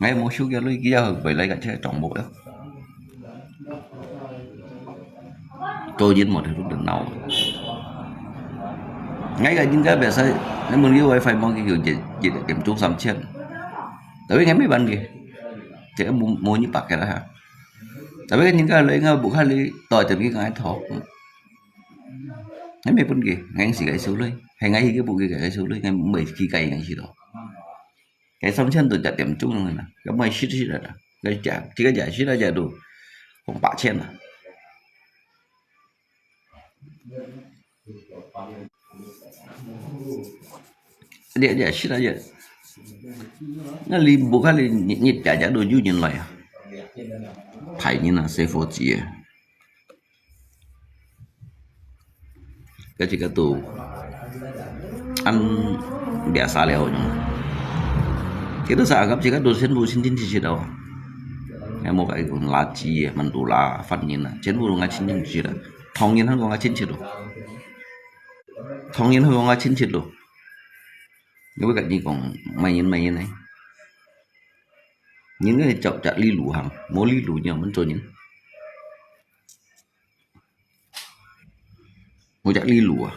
Ngai mo shu ke lui kia hoi lai ka che chong mo ya. 做人無得都得鬧。𠊎个人家biasa，你問佢WiFi無，佢就一一點鐘三千。Tapi𠊎無辦佢，這個無無你pakai啦哈。Tapi kan人家來，𠊎buka你，到這邊𠊎討。𠊎無分佢，𠊎係佢收鐳，係𠊎去buka佢收鐳，𠊎無去該𠊎去討。該三千都一點鐘啦，該無食食啦，該食，這個食食啦，食都講八千啦。 Dia dia sila je. Ngali bukan ni ni dia dia do ju nyin lai. Thai nyin na se fo ji. Ka jika tu an biasa liao nyo. Kita sa agap jika tu sen bu sin tin ji ji dau. Ngai mo ka ikun la ji man tu la fan nyin na. Sen bu nga chin nyin ji da. Thong nyin han ko nga chin ji do. Thong nyin han ko nga chin ji do. Ni bu ka ni kong mai nyin mai nyin nai. Nyin ngai chau chak li lu hang. Mo li lu nyo man cho nyin. Mo chak li lu a.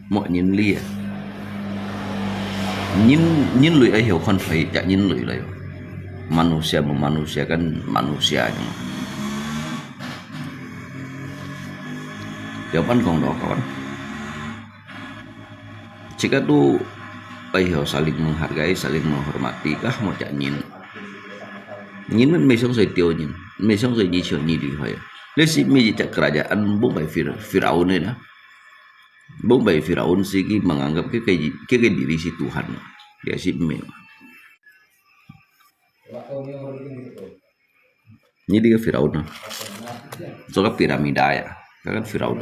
Mo nyin li a. Nyin nyin lui ai hiu khon phai chak nyin lui lai. Manusia mo manusia kan manusia nyo. Tiap pan kong do kawan. Jika tu ai hiu saling menghargai, saling menghormati kah mo chak nyin. Nyin man mê sông soi tiêu nyin, mê sông soi nyi chiu nyi li hoi. Lê si mê chak kerajaan bông bai Fir Firaun ni na. Bông bai Firaun si ki menganggap ke ke ke ke diri si Tuhan. Dia si mê. Nyi di ka Firaun na. So ka piramida ya. Ka kan Firaun.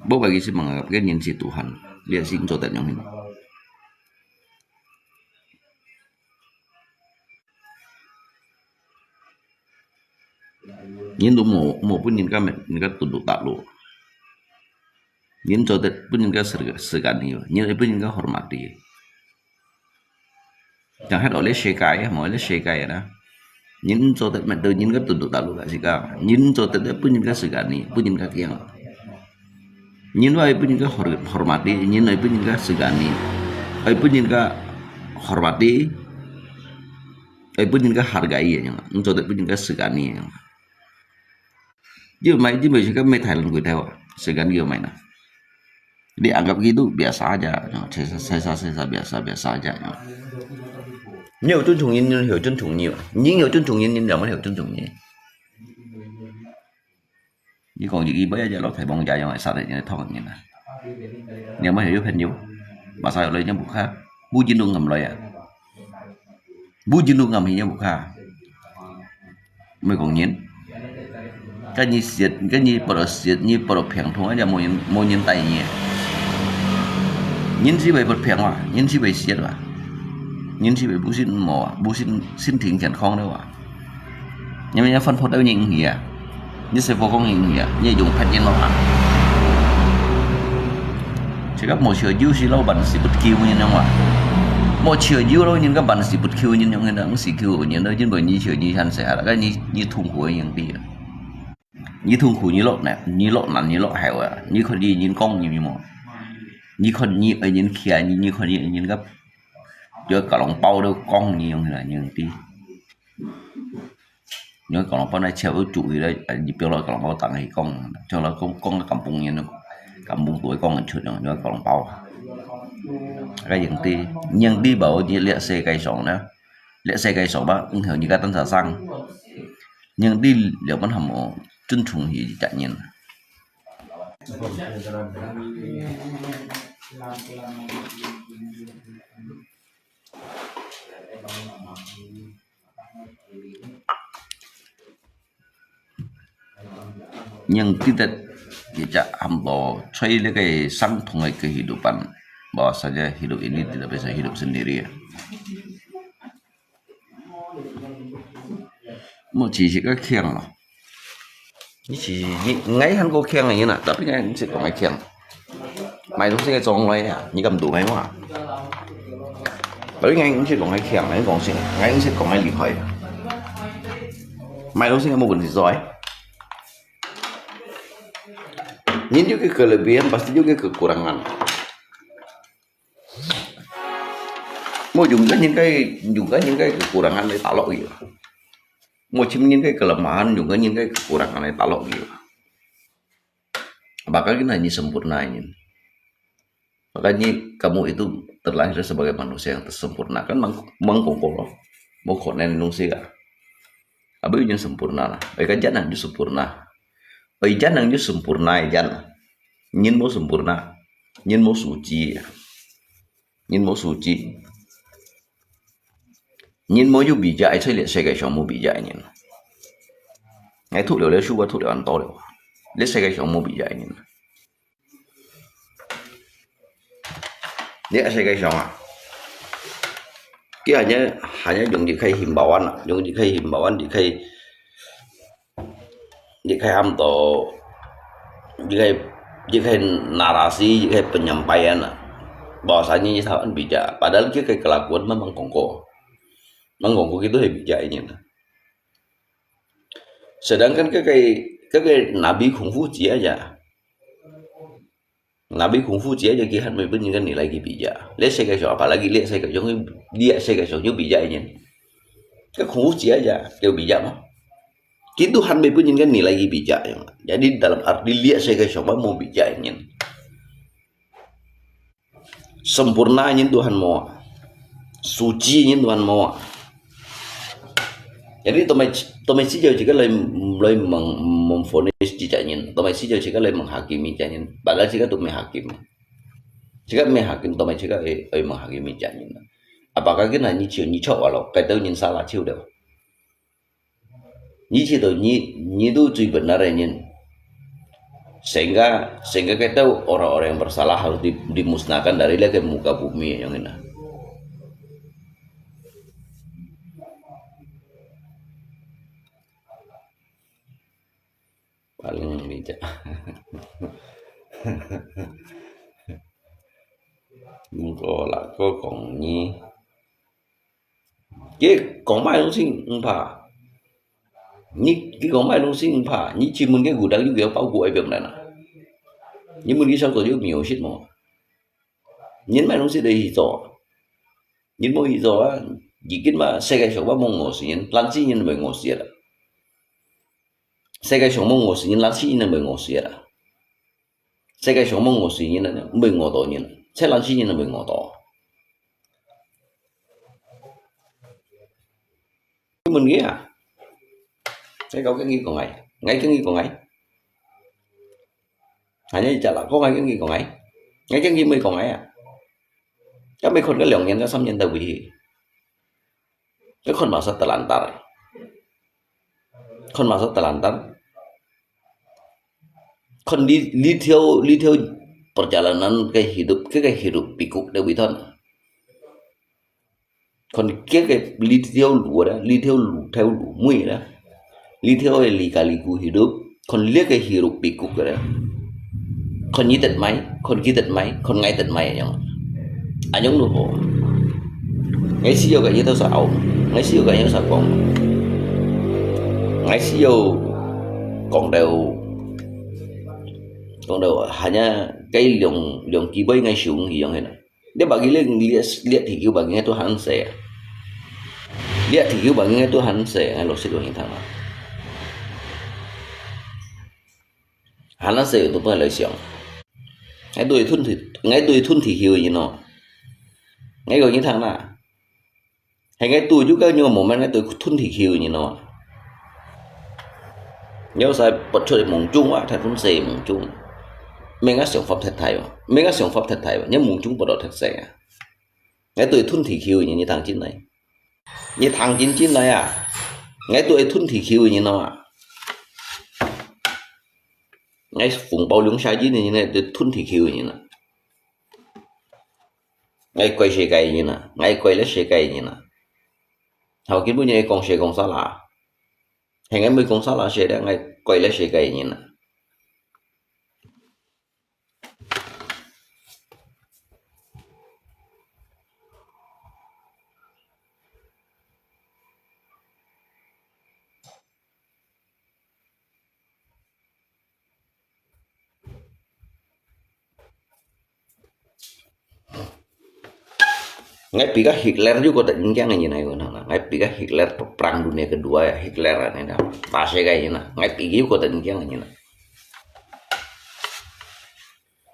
Bo bagi si menganggap ke nyin si Tuhan. Dia si ncotet nyong hin. Nyin tu mo mo pun nyin ka met nyin ka tunduk tak lu. Nyin cotet pun nyin ka serga- segani. Nyin pun nyin ka hormati. Jangan ada oleh sekai ya, mo oleh sekai ya na. Nyin cotet met tu nyin ka tunduk tak lu ka sika. Nyin cotet pun nyin ka segani, pun nyin ka kiang. Nyin wai pun nyin ka hor- hormati, nyin wai pun nyin ka segani. Ai pun nyin ka hormati. Ai pun nyin ka hargai ya, nyin cotet pun nyin ka segani ya. Jiu mai jiu mai sika mai Thailand kui Taiwan, segani jiu mai na. Dianggap gitu biasa aja, sesa sesa sesa biasa biasa aja. Nyo, chun chung nyin nyo, chun chung nyo. Nyin nyo, chun chung nyin nyin, yang mana chun chung nyin. Ni kong ji ibai aja lo Thai bong ja yang sa de ni thong nyin na. Yang mana yo phen yo. Masa yo lo yang buka. Bu jin dong ngam lo ya. Bu jin dong ngam hi yang buka. Mê kong nyin. Ka nyi siet, ka nyi poro siet, nyi poro phiang thong aja mo nyin, mo nyin tai nyi. Nyin si bai poro phiang wa, nyin si bai siet wa. Nyin si bai bu sin mo wa, bu sin, sin ting kian khong de wa. Nyi me nyi fan phot au nyi ngi ya. Nyi se fo kong nyi ngi ya, nyi yung phet nyin mo ha. Chikap mo sio jiu si lau ban si put kiu nyin yang wa. Mo sio jiu lau nyin ka ban si put kiu nyin yang nyin ang si kiu nyin lau jin bo nyi sio nyi han se ha la ka nyi nyi thung hu yang ti. Nyi thung hu nyi lok na, nyi lok nan nyi lok hai wa. Nyi khon nyi nyin kong nyi mo. Nyi khon nyi ai nyin kia nyi nyi khon nyi nyin ka. Yo ka long pau do kong nyi yang la nyi ti. Nhớ Cậu Lòng Pau này chiều ước chủ ý đấy, à, nhịp tiêu lôi Cậu Lòng Pau tặng thì con, cho nó con, con cái cảm bông như nó, cảm bông tuổi con mình chửi nó, nhớ Cậu Lòng Pau. Cái gì đi, nhưng đi bảo như lẹ xe cây sống đó, lẹ xe cây sống bác, ủng hộ như cái tân xã sang. Nhưng đi liệu vẫn hầm ổ, chân trùng thì chặt nhìn. Yang tidak, tidak hamba cari lagi sang tungai kehidupan. Bahwasanya hidup ini tidak bisa hidup sendiri. Mo chỉ chỉ có khen lah. Ni chỉ ni ngai han ko khen ni na, tapi ngai ni chỉ có ngai khen. Mai tu sing trong lai ya, ni kam tu mai ma. Tapi ngai ni chỉ có ngai khen, ngai kong sing, ngai ni chỉ có ngai lì hoi. 買東西無問題做欸。人有佢个kelebihan，pasti有佢个kekurangan。無用个人个，用个人个kekurangan來打落去。無尋人个kelemahan，用个人个kekurangan來打落去。Makanya kita ini sempurna ini. Makanya kamu itu terlahir sebagai manusia yang sempurna. Kan mang, mang kongko lo. Mau konen nung sih kak. Apa yang sempurna lah? Oi kan jangan ju sempurna. Oi jangan ju sempurna ya jangan. Nyin mau sempurna. Nyin mau suci ya. Nyin mau suci. Nyin mau ju bijak, ai cai lihat saya kaya mau bijak nyin. Ngai tu liu liu shu tu liu an to liu. Lihat saya kaya mau bijak nyin. Lihat saya kaya ah. Ki hanya, hanya dùng一个himbauan啊，用一个himbauan，一个，一个喊到，一个，一个narasi，一个penyampaian啊。Bahwasanya kita bijak, padahal kita kelakuan memang kongko. Memang kongko kita bijak ini. Sedangkan kita, kita Nabi Kungfu aja. Nabi Kungfu aja kihan mepun kan nilai ki bijak. Lihat saya kaya apalagi lihat saya kaya, lihat saya kaya bijak ini. Kita Kungfu aja, kita bijak mah. Kita han mepun kan nilai ki bijak ya. Jadi dalam arti lihat saya kaya mau bijak ini. Sempurna nyin Tuhan mau. Suci nyin Tuhan mau. Jadi tomai, tomai si jauh jika lai, lai meng, memvonis jika nyin. Tomai si jauh jika lai menghakimi jika nyin. Padahal jika tu mei hakim. Jika mei hakim, tomai jika ai, ai menghakimi jika nyin. Apakah kita ni ciu ni cok walau kata nyin salah ciu deh. Ni ciu tu ni, ni tu cui benar nyin. Sehingga, sehingga kita orang-orang yang bersalah harus di, dimusnahkan dari lagi muka bumi yang ini. Paling bijak. Muka lah kau kong ni. Ki kong mai dong sing ngpa. Ni ki kong mai dong sing ngpa. Ni ci mun ki gudang yu ki pau ku ai biang na. Ni mun ki sang ko yu miu sit mo. Nyin mai dong sing dei hi zo. Nyin mo hi zo a. Ji kin ma sai kai shong ba mo ngo si nyin. Lan si nyin mo ngo si a. Sai kai shong mo ngo si nyin. Lan si nyin mo ngo si a. Sai kai shong mo ngo si nyin. Mo ngo to nyin. Sai lan si nyin mo ngo to. Mun ki a. Sai kau ki ngi ko ngai. Ngai ki ngi ko ngai. Hanya jala ko ngai ki ngi ko ngai. Ngai ki ngi mo ko ngai a. Ka mo khon ka liang nyin ka sam nyin ta wi hi. Ka khon ma sa ta lan ta. Khon ma sa ta lan ta. Khon li, li theo, li theo perjalanan ka hidup, ka, ka hidup pikuk ta wi thon. Khon kia ke li theo lu da, li theo lu theo lu mui da. Li theo e li ka li ku hidup, khon lia ke hidup pikuk da. Khon ni tet mai, khon ki tet mai, khon ngai tet mai anyong. Anyong lu ho. Ngai si yo ka ye tau sa au. Ngai si yo ka ye sa kong. Ngai si yo kong deu. Kong deu hanya kai liang, liang ki bai ngai siung ki yang hena. Dia bagi lihat, lihat, lihat thịt kiu bagi ngai tu han se. Lihat thịt kiu bagi ngai tu han se, ngai lo sit lo hin thang. Han se tu pai lo siang. Ngai tu thun thịt, ngai tu thun thịt kiu you know. Ngai ko hin thang na. Hai ngai tu juga nyo moment ngai tu thun thịt kiu you know. Nyo sa bật chuột mông chung wa, thai thun se mông chung. Mẹ ngã siang pháp thẹt thai wa. Mẹ ngã siang pháp thẹt thai wa. Nyo mông chung bật thẹt se. Ngai tu thun thịt kiu you know, thang chín này. Nyi thang chín chín này à. Ngai tu thun thịt kiu you know. Ngai phùng bao lung sai chín này, ngai tu thun thịt kiu you know. Ngai quay xe cái you know. Ngai quay lái xe cái you know. Hào kiến bu ngai kong xe kong sa la. Hai ngai mới kong sa la xe đó, ngai quay lái xe cái you know. Ngai pi ka Hitler juga tak injang ini na yun na. Ngai pi ka Hitler perang dunia kedua ya, Hitler ini na. Masih kayak ini na. Ngai pi juga tak injang ini na.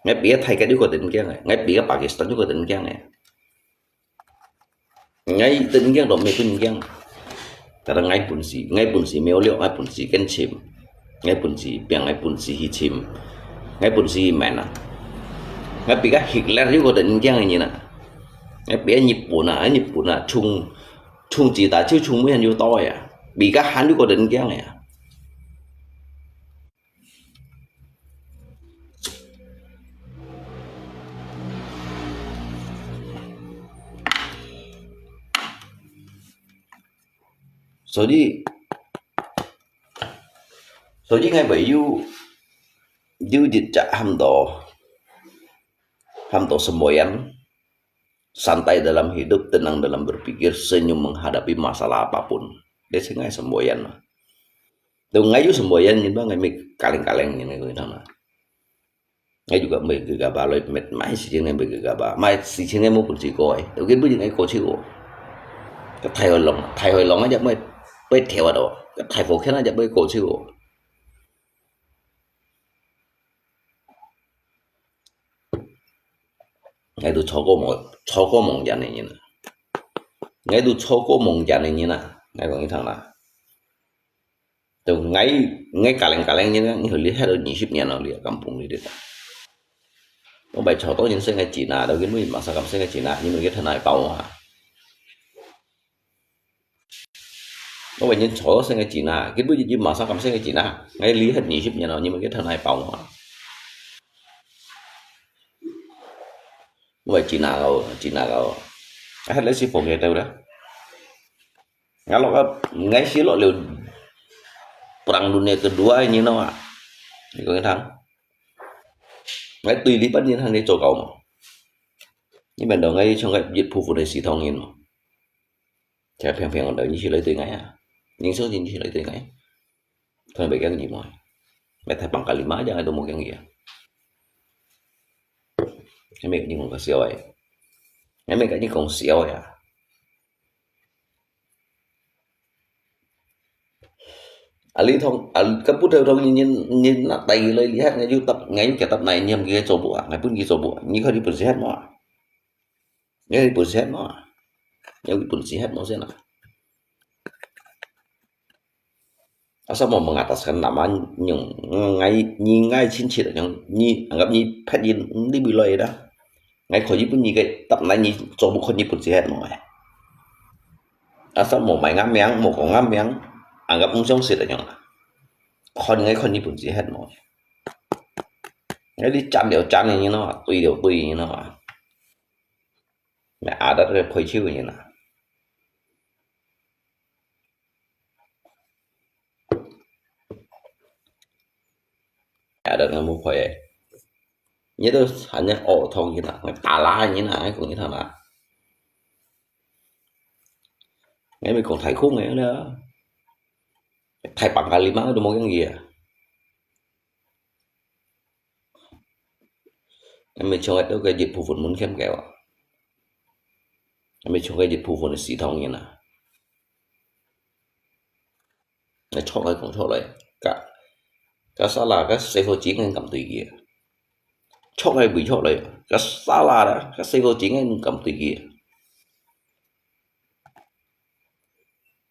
Ngai pi ka Thai juga tak injang ya. Ngai pi ka Pakistan juga tak injang ya. Ngai tak injang dong me pun injang. Kada ngai pun si, ngai pun si meo liok, ngai pun si ken chim. Ngai pun si piang, ngai pun si hi chim. Ngai pun si men na. Ngai pi ka Hitler juga tak injang ini na. Ngai pi ka Nhật Bản na, Nhật Bản na, chung, chung chỉ ta chiu chung mui han yu to ya. Pi ka han juga tak injang ya. 所以，所以𠊎會有，有一隻喊到，喊到semboyan, santai dalam hidup, tenang dalam berpikir, senyum menghadapi masalah apapun. Dia sing ngai semboyan. Tu ngai yu semboyan ni ba ngai mi kaling-kaling ni ngai kau na. Ngai juga mai gegabah loi, mai, mai si jeng ngai mai gegabah. Mai si jeng ngai mo pun si koi. Tu kin bu jeng ngai ko si ko. Ka Thai Hoi Long, Thai Hoi Long aja mai, mai thewa do. Ka Thai Fo Khen aja mai ko si ko. Ngai tu cho ko mo, cho ko mong jan ni na. Ngai tu cho ko mong jan ni na. Ngai kong ni thang na. Tu ngai, ngai kaling-kaling ni na, ni hoi li hai do ni sip nian lo li kampung li de. Mo bai cho to ni se ngai China, do kin mo masa kam se ngai China, ni mo ke thanai pau ha. Mo bai ni cho se ngai China, kin mo ni masa kam se ngai China, ngai li hai ni sip nian lo, ni mo ke thanai pau ha. Mo bai China kau, China kau. Hai le si phong ke tau da. Ngai lok, ngai si lok liu Perang Dunia Kedua ini no ah. Ni kau ngi thang. Ngai tui li pan ni thang ni cho kau mo. Ni ban do ngai chong ngai yit phu phu de si thong yin mo. Cha phiang phiang do ni si lai tui ngai ah. Ning so ni si lai tui ngai. Thon bai kiang ni mo. Mai thai pang ka li ma jang do mo kiang ya. Ngai mai ni kong ka siau ai. Ngai mai ka ni kong siau ya. Ali thong, al, ka pu thau thong nyin, nyin na tai lai li hat ngai yu tap, ngai yu kia tap nai niam kia cho bu, ngai pun kia cho bu, ni kha di pun si hat mo. Ngai pun si hat mo. Ngai pun si hat mo sen na. Asa mo mengataskan nama nyung ngai, ni ngai chin chit nyung, ni anggap ni phet yin di bi loi da. Ngai kho yi pun ni kai tap nai ni cho bu kho ni pun si hat mo. Asa mo mai ngam miang, mo ko ngam miang, anggap ung siong sit nyung. Khon ngai khon ni pun si hat mo. Ngai di chan liu chan ni no, tui liu tui ni no. Ngai adat ke phoi chiu ni na. Adat ngai mu phoi. Ni tu hanya o thong ni na, ngai tala ni na, ngai kong ni thang na. Ngai mi kong thai khung ngai na. Thai pang ka li ma tu mo kiang ya. Ngai mi chong ngai tu ka yit phu phun mun khem keo. Ngai mi chong ngai yit phu phun si thong ni na. Ngai chok ngai kong chok lai. Ka, ka sala, ka se pho jing ngai kam tui kia. Chok ngai bui chok lai. Ka sala da, ka se pho jing ngai kam tui kia.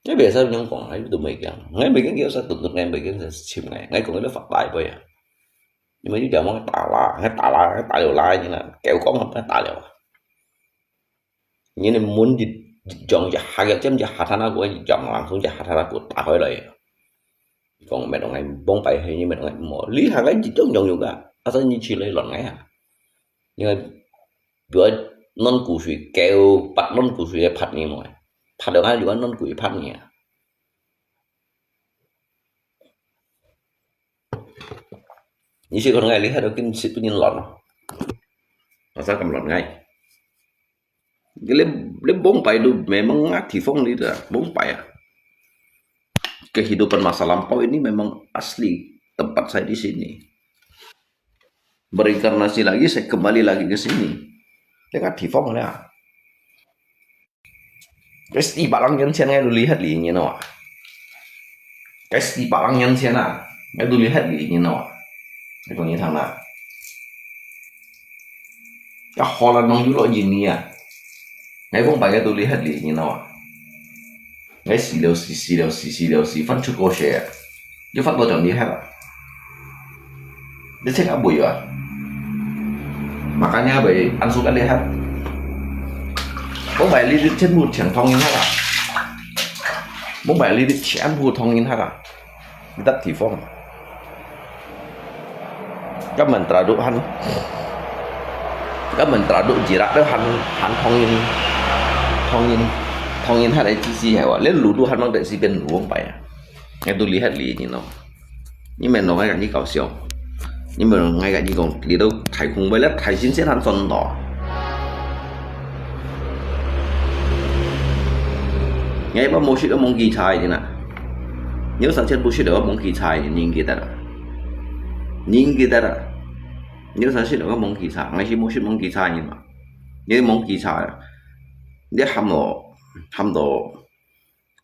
Ngai bia sa nyong kong, ngai tu mai kiang. Ngai mai kiang kia sa tun tun ngai mai kiang sa chim ngai. Ngai kong ngai le fak tai poi ya. Ni mai yu jam ngai tala, ngai tala, ngai tala lai ni na. Keo kong ngai tala. Ni ni mun di jong ya ha ya jam ya ha thana ko ya jam langsung ya ha thana ko ta hoi lai. Kong met ngai bong pai he ni met ngai mo. Li ha ngai jong jong yu ka. Asa ni chi lai lon ngai ha. Ni ngai dua non ku sui keo pat non ku sui phat ni mo. Phat dong ngai yu non ku phat ni ya. Ni si kon ngai li ha do kin sit pun yin lon. Asa kam lon ngai. Lem, lem bong pai tu memang ngat thi phong li da, bong pai ah. Kehidupan masa lampau ini memang asli tempat saya di sini. Berinkarnasi lagi, saya kembali lagi ke sini. Dia ngat thi phong le ah. 該四百零年前，𠊎都理解你，你知無？該四百零年前啊，𠊎都理解你，你知無？𠊎講你聽啦。該荷蘭人又落印尼啊，𠊎講白个都理解你，你知無？𠊎死了死，死了死，死了死，翻出過去，又翻到轉理解啊。 你check up會啊？Makanya會安叔个你哈。我買你全部全通人哈啦。我買你全部通人哈啦。你搭地方。Kaman teradu han. Kaman teradu jirak tu han han 通人，通人，通人哈来支持係哇。你路都還吂得是變路往擺啊。 𠊎都理解你，你知無？你毋好同𠊎講你搞笑，你毋好同𠊎講你講，你都太空位了，太新鮮還賺到。𠊎一般無食到忘記菜的啦，你有三千不食到忘記菜的，你記得啦？你記得啦？你有三食到忘記菜，𠊎是無食忘記菜的嘛？你忘记菜啊？你喊我，喊到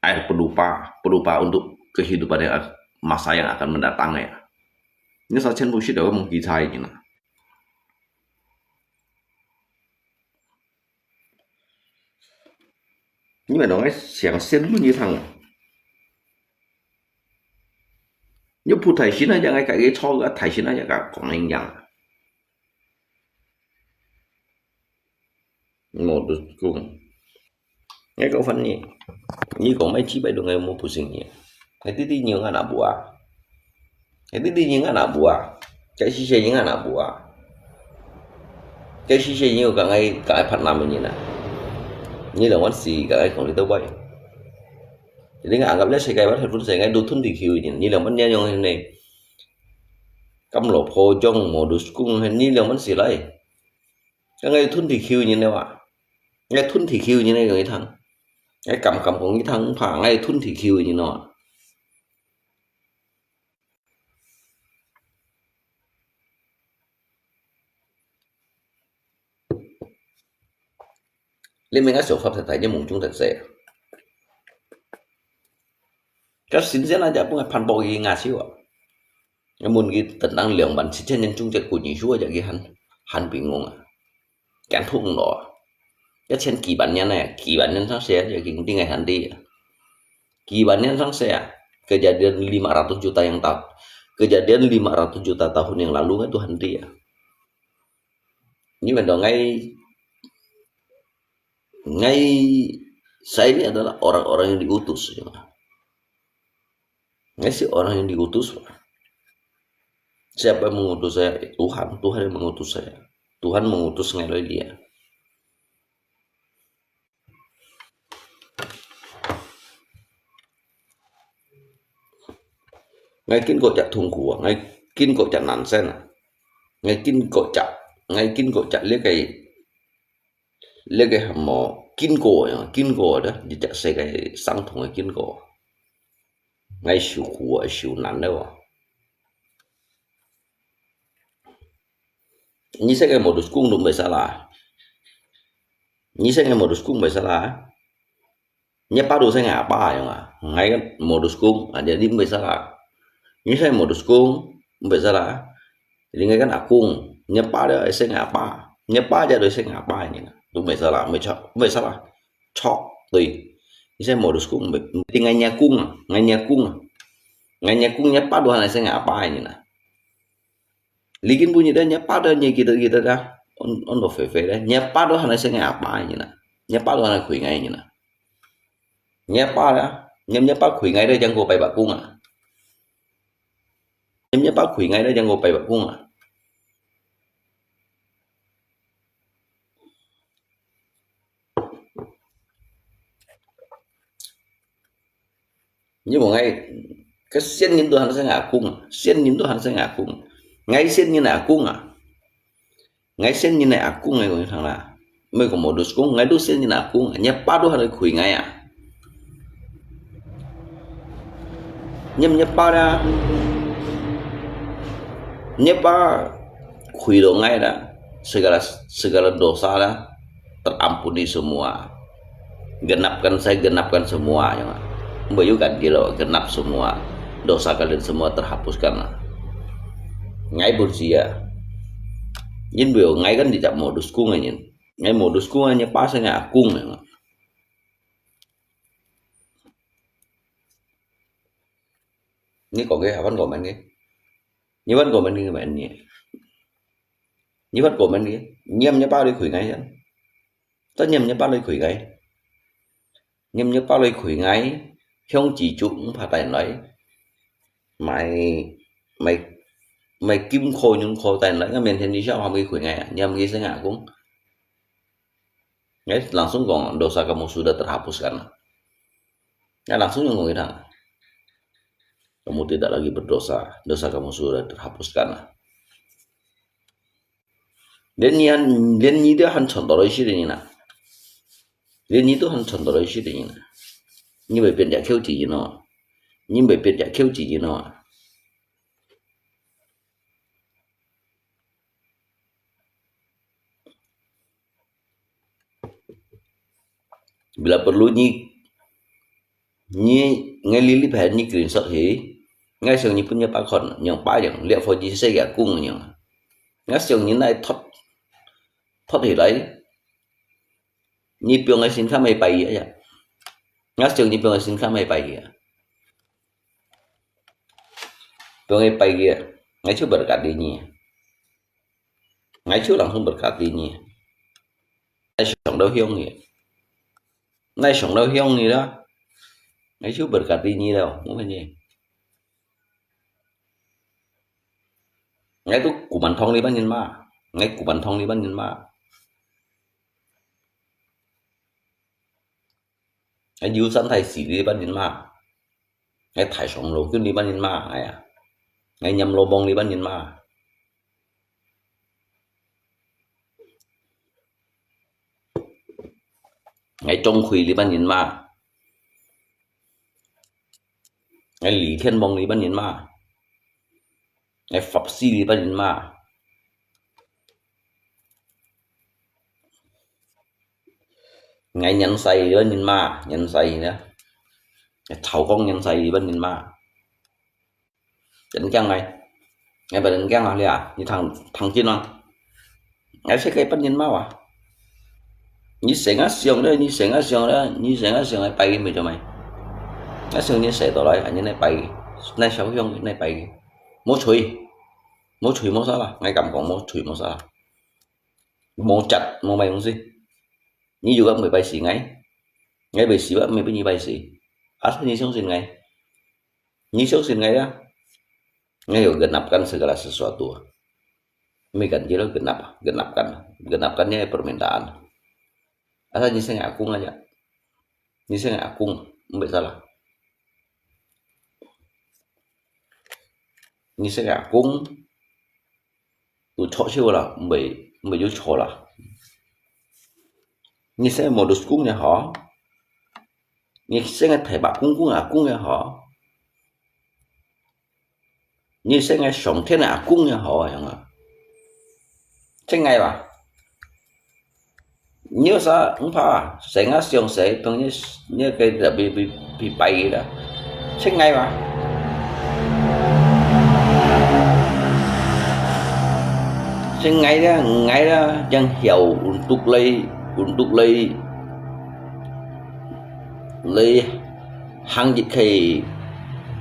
Ay, pelupa, pelupa untuk kehidupan yang ak-, masa yang akan mendatang ya. Ini sa全部食到忘記菜的啦。你毋好同𠊎想新聞一趟。你不太信啊，就𠊎自家炒个，太信啊，就講恁樣。 Modus kung. Ngai kau fan ni. Ni kau mai cibai dong ngai mo pusing ni. Ngai titi nyo ngana bua. Ngai titi nyo ngana bua. Kai si se nyo ngana bua. Kai si se nyo ka ngai ka ai phat nam ni na. Ni lo wan si ka ngai kong li tau bai. Jadi ngai anggap le se kai wan phun se ngai du thun di kiu ni. Ni lo wan ni yong ni. Kam lo pho jong modus kung ni lo wan si lai. Ka ngai thun thì khiu nhìn đâu à. Ngai thun thì khiu nhìn này rồi thằng. Ngai cầm cầm cũng như thằng pha ngai thun thì khiu nhìn nó. Liên minh áp số pháp thật tại những mùng chúng thật dễ. Các xin sẽ là chả bưng phan bò gì ngà xíu à. Mun ki tentang liang ban si chen nyen chung chet ku ni shu ja ki han, han bingung a. Kian thuk lo. Ya chen ki ban nyen na, ki ban nyen sang se ya ki ting ai han di. Ki ban nyen sang se ya. Kejadian lima ratus juta yang ta-, kejadian lima ratus juta tahun yang lalu kan Tuhan dia. Ini benda ngai, ngai, saya ini adalah orang-orang yang diutus. Ya. Ngai si orang yang diutus. Siapa yang mengutus saya? Tuhan. Tuhan yang mengutus saya. Tuhan mengutus ngai loi dia. Ngai kin ko chak thung ku, ngai kin ko chak nan sen. Ngai kin ko chak, ngai kin ko chak liek kai 這個係無經過啊，經過的，一隻世界相同的經過。𠊎受苦啊，受難了啊。你這個無就是講都袂使啦。你這個無就是講袂使啦。 Nyepa do seng apa yang ah. Ngai kan modus kung, ah, jadi mbesa lah. Ni seng modus kung, mbesa lah. Jadi ngai kan akung, nyepa do seng apa. Nyepa aja do seng apa ini. Tu mbesa lah, mbesa, mbesa lah. Chok, tui. Ni seng modus kung, mbe-, mbe-, ngai nyakung, ngai nyakung. Ngai nyakung nyepa do han seng apa ini nah. Likin bunyi dah nyepa dah nye kita kita dah. On, on do fe fe dah. Nyepa dah hana seng apa ini na. Nyepa dah hana kui ngai ini na. Nyepa dah. Nyem nyepa kui ngai dah jang ko pai bakung ah. Nyem nyepa kui ngai dah jang ko pai bakung ah. Ni mo ngai, ka sien nyin do han seng akung, sien nyin do han seng akung. Ngai sien nyin akung ah. Ngai sien nyin akung ngai kong thang la. Mbe ko modus kung, ngai do sien nyin akung, nyepa do han kui ngai ah. Nyem nyepa dah. Nyepa kui do ngai dah. Segala, segala dosa dah terampuni semua. Genapkan, saya genapkan semua, ya. Mbe yu kan kilo, genap semua. Dosa kalian semua terhapuskan lah. Ngai pun sia. Yin beo ngai kan tidak modus kung nyin. Ngai modus kung nyin pasang ngai akung, ya. Ni kok ke, apan komen ke. Ni wan komen ke, men ni. Ni wan komen ke. Nyiam nyiam pa lui khui ngai yan. Ta nyiam nyiam pa lui khui ngai. Nyiam nyiam pa lui khui ngai. Hiong chi chuk pa tai lai. Mai, mai, mai kim kho nyung kho tai lai. Ngai men hen ni siapa mai khui ngai. Nyiam ke sing akung. Ngai langsung kong dosa kamu sudah terhapuskan. Ngai langsung nyung kong kita. Kamu tidak lagi berdosa. Dosa kamu sudah terhapuskan. 連你還，連你都還傳到來世的人啊，連你都還傳到來世的人啊，你會變隻口子人哦，你會變隻口子人哦。 Bila perlu ni, ni ngai lili phen ni screenshot hi, ngai siang ni pun ni pa khon, nyong pa yang, liak fo ji se ya kung nyong. Ngai siang ni nai thot, thot hi lai, ni piong ngai sin kha mai pai ya. Ngai siang ni piong ngai sin kha mai pai ya. Piong ngai pai ya, ngai chu berkat di ni. Ngai chu langsung berkati ni. Ngai siang dau hiong ni. Ngai siang dau hiong ni lah. Ngai chu berkati ni dau. Mungkin ni. Ngai tu kuman thong li ban yin ma. Ngai kuman thong li ban yin ma. Ngai yu san thai si li ban yin ma. Ngai thai siang lo kun li ban yin ma. Ngai a. Ngai nyam lo bong li ban yin ma. Ngai chong khui li ban yin ma. Ngai li thian bong li ban yin ma. Ngai fap si li ban yin ma. Ngai nyan sai li ban yin ma, nyan sai na. Ngai thau kong nyan sai li ban yin ma. Đến kiang ngai. Ngai bèn đến kiang ah lia. Ni thang, thang chin ah. Ngai se kai pan yin ma wa. Ni se nga siang de, ni se nga siang de, ni se nga siang ngai pai ki mi cho mai. Nga siang ni se to lai, ani nai pai ki. Nai siao hiong nai pai ki. Mo chui. Mo chui mo sa la. Ngai kam kong mo chui mo sa la. Mo chat, mo mai yong si. Ni yu gam mei pai si ngai. Ngai bai si wa, mei bai ni pai si. Asal ni siang sin ngai. Ni siang sin ngai ya. Ngai yo genapkan segala sesuatu. Mei kan kilo genap, genapkan. Genapkan ni permintaan. Asal ni seng akung aja. Ni seng akung, mbe salah. Ni seng akung, tu cho siu la, mbe, mbe yu cho la. Ni seng modus kung ni ha. Ni seng thai ba kung kung akung ni ha. Ni seng ngai siang thian a kung ya hò yang a. Cheng ngai ba. Ni sa ung pha, seng a siang se, tong ni, ni ke da bi, bi, bi pai da. Cheng ngai ba. Cheng ngai da, ngai da, yang hiao untuk lai, untuk lai, lai hang jit khai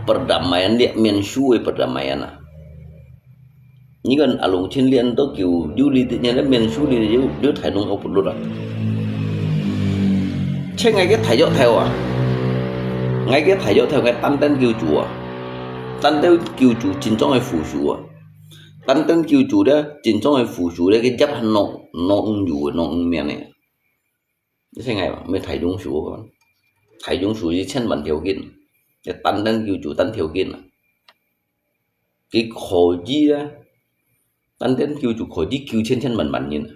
perdamaian, liak mian su perdamaian a. Ni kan alung chin lian to kiu, yu li ti nyan le mian su li yu, yu thai nung au put lut a. Che ngai ke thai yok thai wa. Ngai ke thai yok thai ngai tan tan kiu chu a. Tan tan kiu chu chin chong ai fu su a. Tan tan kiu chu de chin chong ai fu su de ke jap han nok, nok yu, nok mian ne. Ni se ngai ba, mei thai yung su ba. Thai yung su yi chen ban thiu kin. Ya tan tan kiu chu tan thiu kin a. Ki kho yi a. Tan tan kiu chu kho yi kiu chen chen ban ban yin a.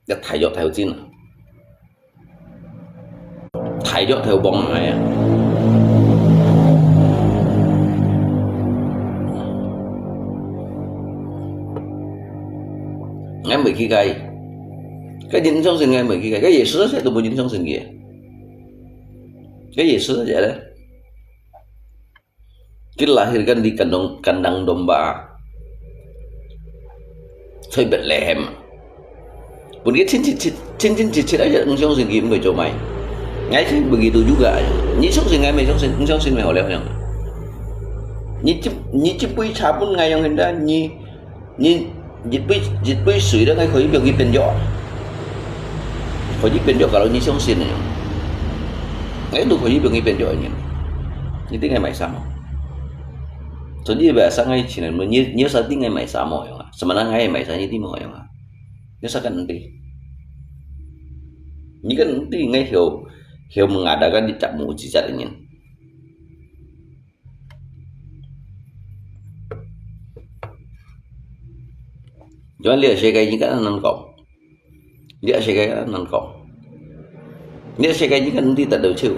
Ya thai yok thai chin a. Thai yok thai bong ngai a. Ngai mei ki kai. 該人相信个無去个，該耶穌都無人相信个。該耶穌个咧，佢lahirkan di kandang, kandang domba，在Bethlehem。Pun佢清清清清清清清，毋相信佢毋會做麼个。𠊎係begitu juga，你相信𠊎，毋相信，毋相信，無好了樣。你這你這杯茶分𠊎樣，現在你 你一杯一杯水都還可以分佢變弱啊，可以變弱，kalau你相信呢，𠊎都可以分佢變弱呢。你知𠊎賣麼个無？所以你biasa𠊎請人問，你你biasa知𠊎賣麼个無樣啊？Sebenarnya𠊎賣麼个你知無樣啊？你biasa kan毋知，你kan毋知𠊎曉曉mengadakan一隻mukjizat个人。 Cuman這世界人kan恁樣講，這世界人恁樣講，這世界人kan毋知得到手。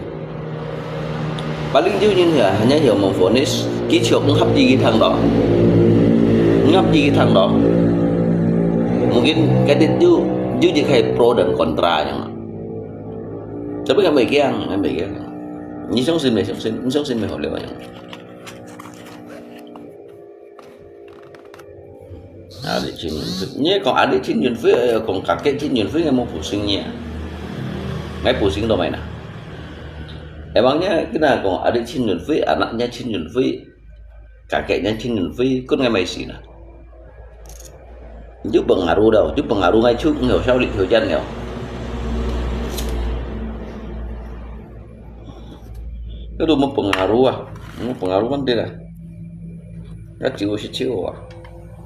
Paling少人啊，hanya曉memvonis，佢笑毋合意佢聽到，毋合意佢聽到。Mungkin佢兜有有一個pro dan kontra樣啊。Tapi kan無驚，無驚。你相信無相信？你相信無好了樣。 Adik Chin Yun Fei，你講adik Chin Yun Fei，呃，講kakek Chin Yun Fei，𠊎無pusing你啊。𠊎pusing到麼个呢？Emangnya kena講adik Chin Yun Fei，anaknya Chin Yun Fei，kakeknya Chin Yun Fei，跟𠊎麼个事呢？有pengaruh tau，有pengaruh，𠊎就毋曉效力條件了。該都無pengaruh啊，無pengaruh kan tidak。 該酒係酒啊，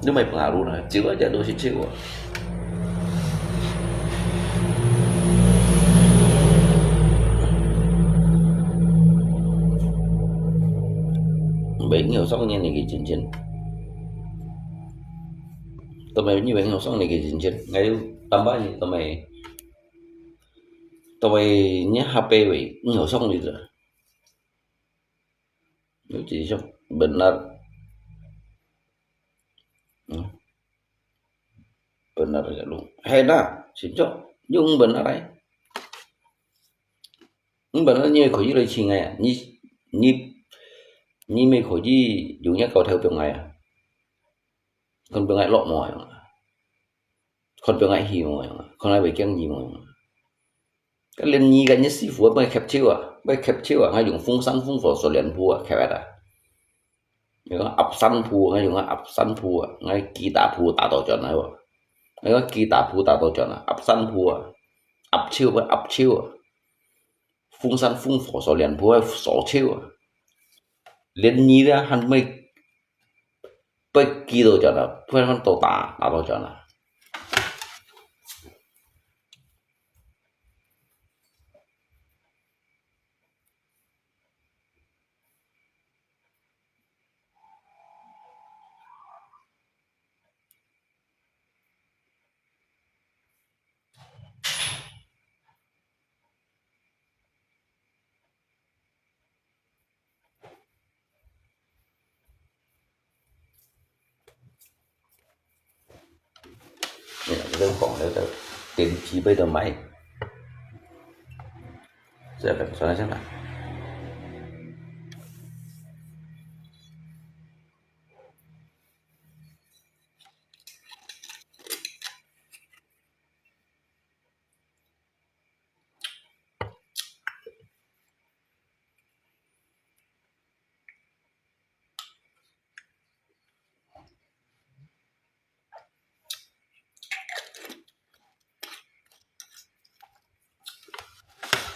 你莫pengaruh啦，酒啊，這都係酒啊。Baik，你有上年那個金錢，都沒，你沒有上那個金錢，還有tambah你都沒，都沒，你還被喂，你有上你的。 Itu sih, benar. Hmm. Benar ya lu. Hai dah, sih cok. Yung benar ai. Yung benar ni kau ji lai cing ai. Ni, ni, ni me kau ji yung ya kau tahu piang ai. Kon piang ai lok mo ai. Kon piang ai hi mo ai. Kon ai bai kiang ji mo ai. 該連你个你師傅啊，莫吸手啊，莫吸手啊，𠊎用風扇風火鎖鏈布啊，吸啊。用個壓山布，𠊎用個壓山布啊，𠊎吉他布打到轉來喎。𠊎用吉他布打到轉來，壓山布啊，壓手啊，壓手啊。風扇風火鎖鏈布啊，鎖手啊。連你咧，還莫 被擊到轉啊，被人都打，打到轉啊。Nih, kita kong ada tu. Tim Cibay tu mai. Saya akan sana sana.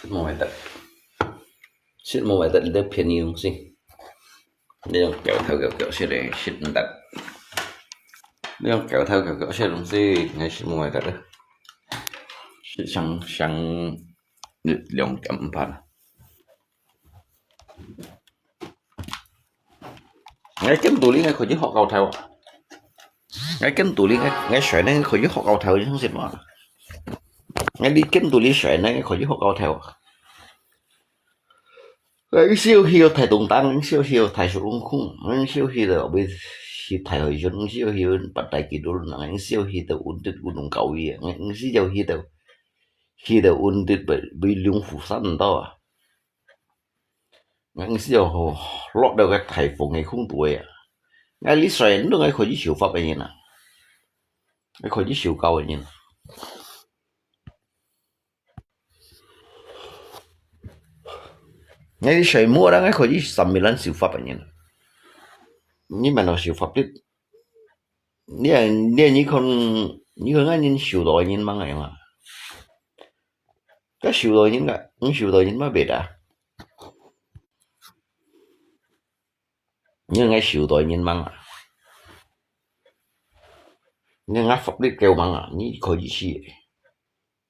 Muay Thai. Sit Muay Thai 你便宜東西。你用狗頭狗狗食的，食毋得。你用狗頭狗狗食東西，你食Muay Thai的。食香香兩點半。 𠊎跟肚裡𠊎可以學教頭啊。𠊎跟肚裡𠊎，𠊎睡呢可以學教頭，你相信無？𠊎你跟肚裡睡呢可以學教頭啊。𠊎笑去到大東東，笑去到大水龍空，笑去到尾去大海上，笑去到八大幾多人，笑去到運動運動高位啊，笑去到去到溫室，會，會兩戶山毋到啊。𠊎係有落到个颱風个空肚个啊。𠊎理所應當愛開始修法个人啊，愛開始修教个人啊。 𠊎係睡目啦，𠊎可以三米蘭修法个人。你問我修法律，你，你，你看，你看𠊎人修道个人吂个樣啊？該修道人个，你修道人嘛別啊？你看𠊎修道人吂啊？你看𠊎法律夠吂啊？你可以去。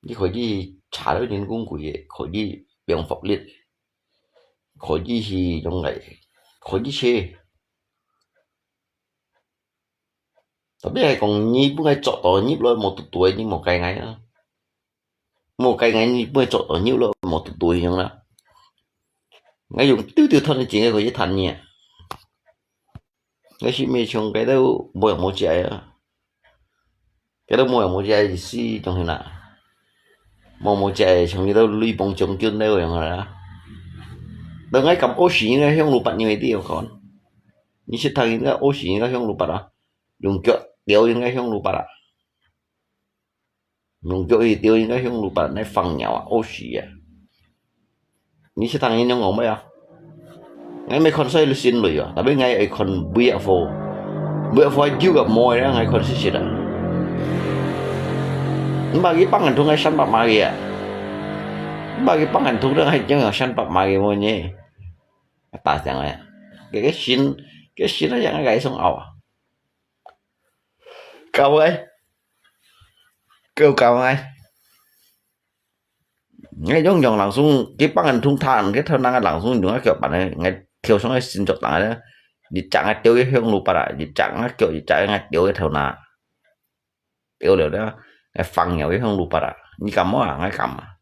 你可以查到人工貴个，可以用法律，可以去用个，可以去。特別係講你本來捉到入來無堵堵个，你無該𠊎啊，無該𠊎你本來捉到入來無堵堵个樣啦。𠊎用丟丟賺个錢个可以趁你啊。 該係毋係像該兜無樣無跡个啊？該兜無樣無跡个意思當然啦，無樣無跡个像該兜雷锋將軍兜樣啊啦。當𠊎感覺死人个香爐拔你會知，𠊎講，你識讀人个惡死人个香爐拔啊？用腳丟人个香爐拔啊？ 用腳去丟人个香爐拔，你放尿啊，屙屎啊！你識聽人樣講無啊？𠊎毋係看衰你心累啊，tapi𠊎愛看V F O。V F O有个無个，𠊎看實實啊。你把佢放很痛，𠊎三百碼个啊。你把佢放很痛，𠊎還有三百碼个無呢？打響个，个，个心，个心啊，像个該種拗啊。 搞个，夠搞个。𠊎用用langsung，佢幫人通他，佢頭那个langsung用个腳板个，𠊎跳上去先做人个，一隻个丟个香爐拔啦，一隻个腳，一隻个丟个頭那，丟了了，放尿个香爐拔啦，你敢無啊？𠊎敢啊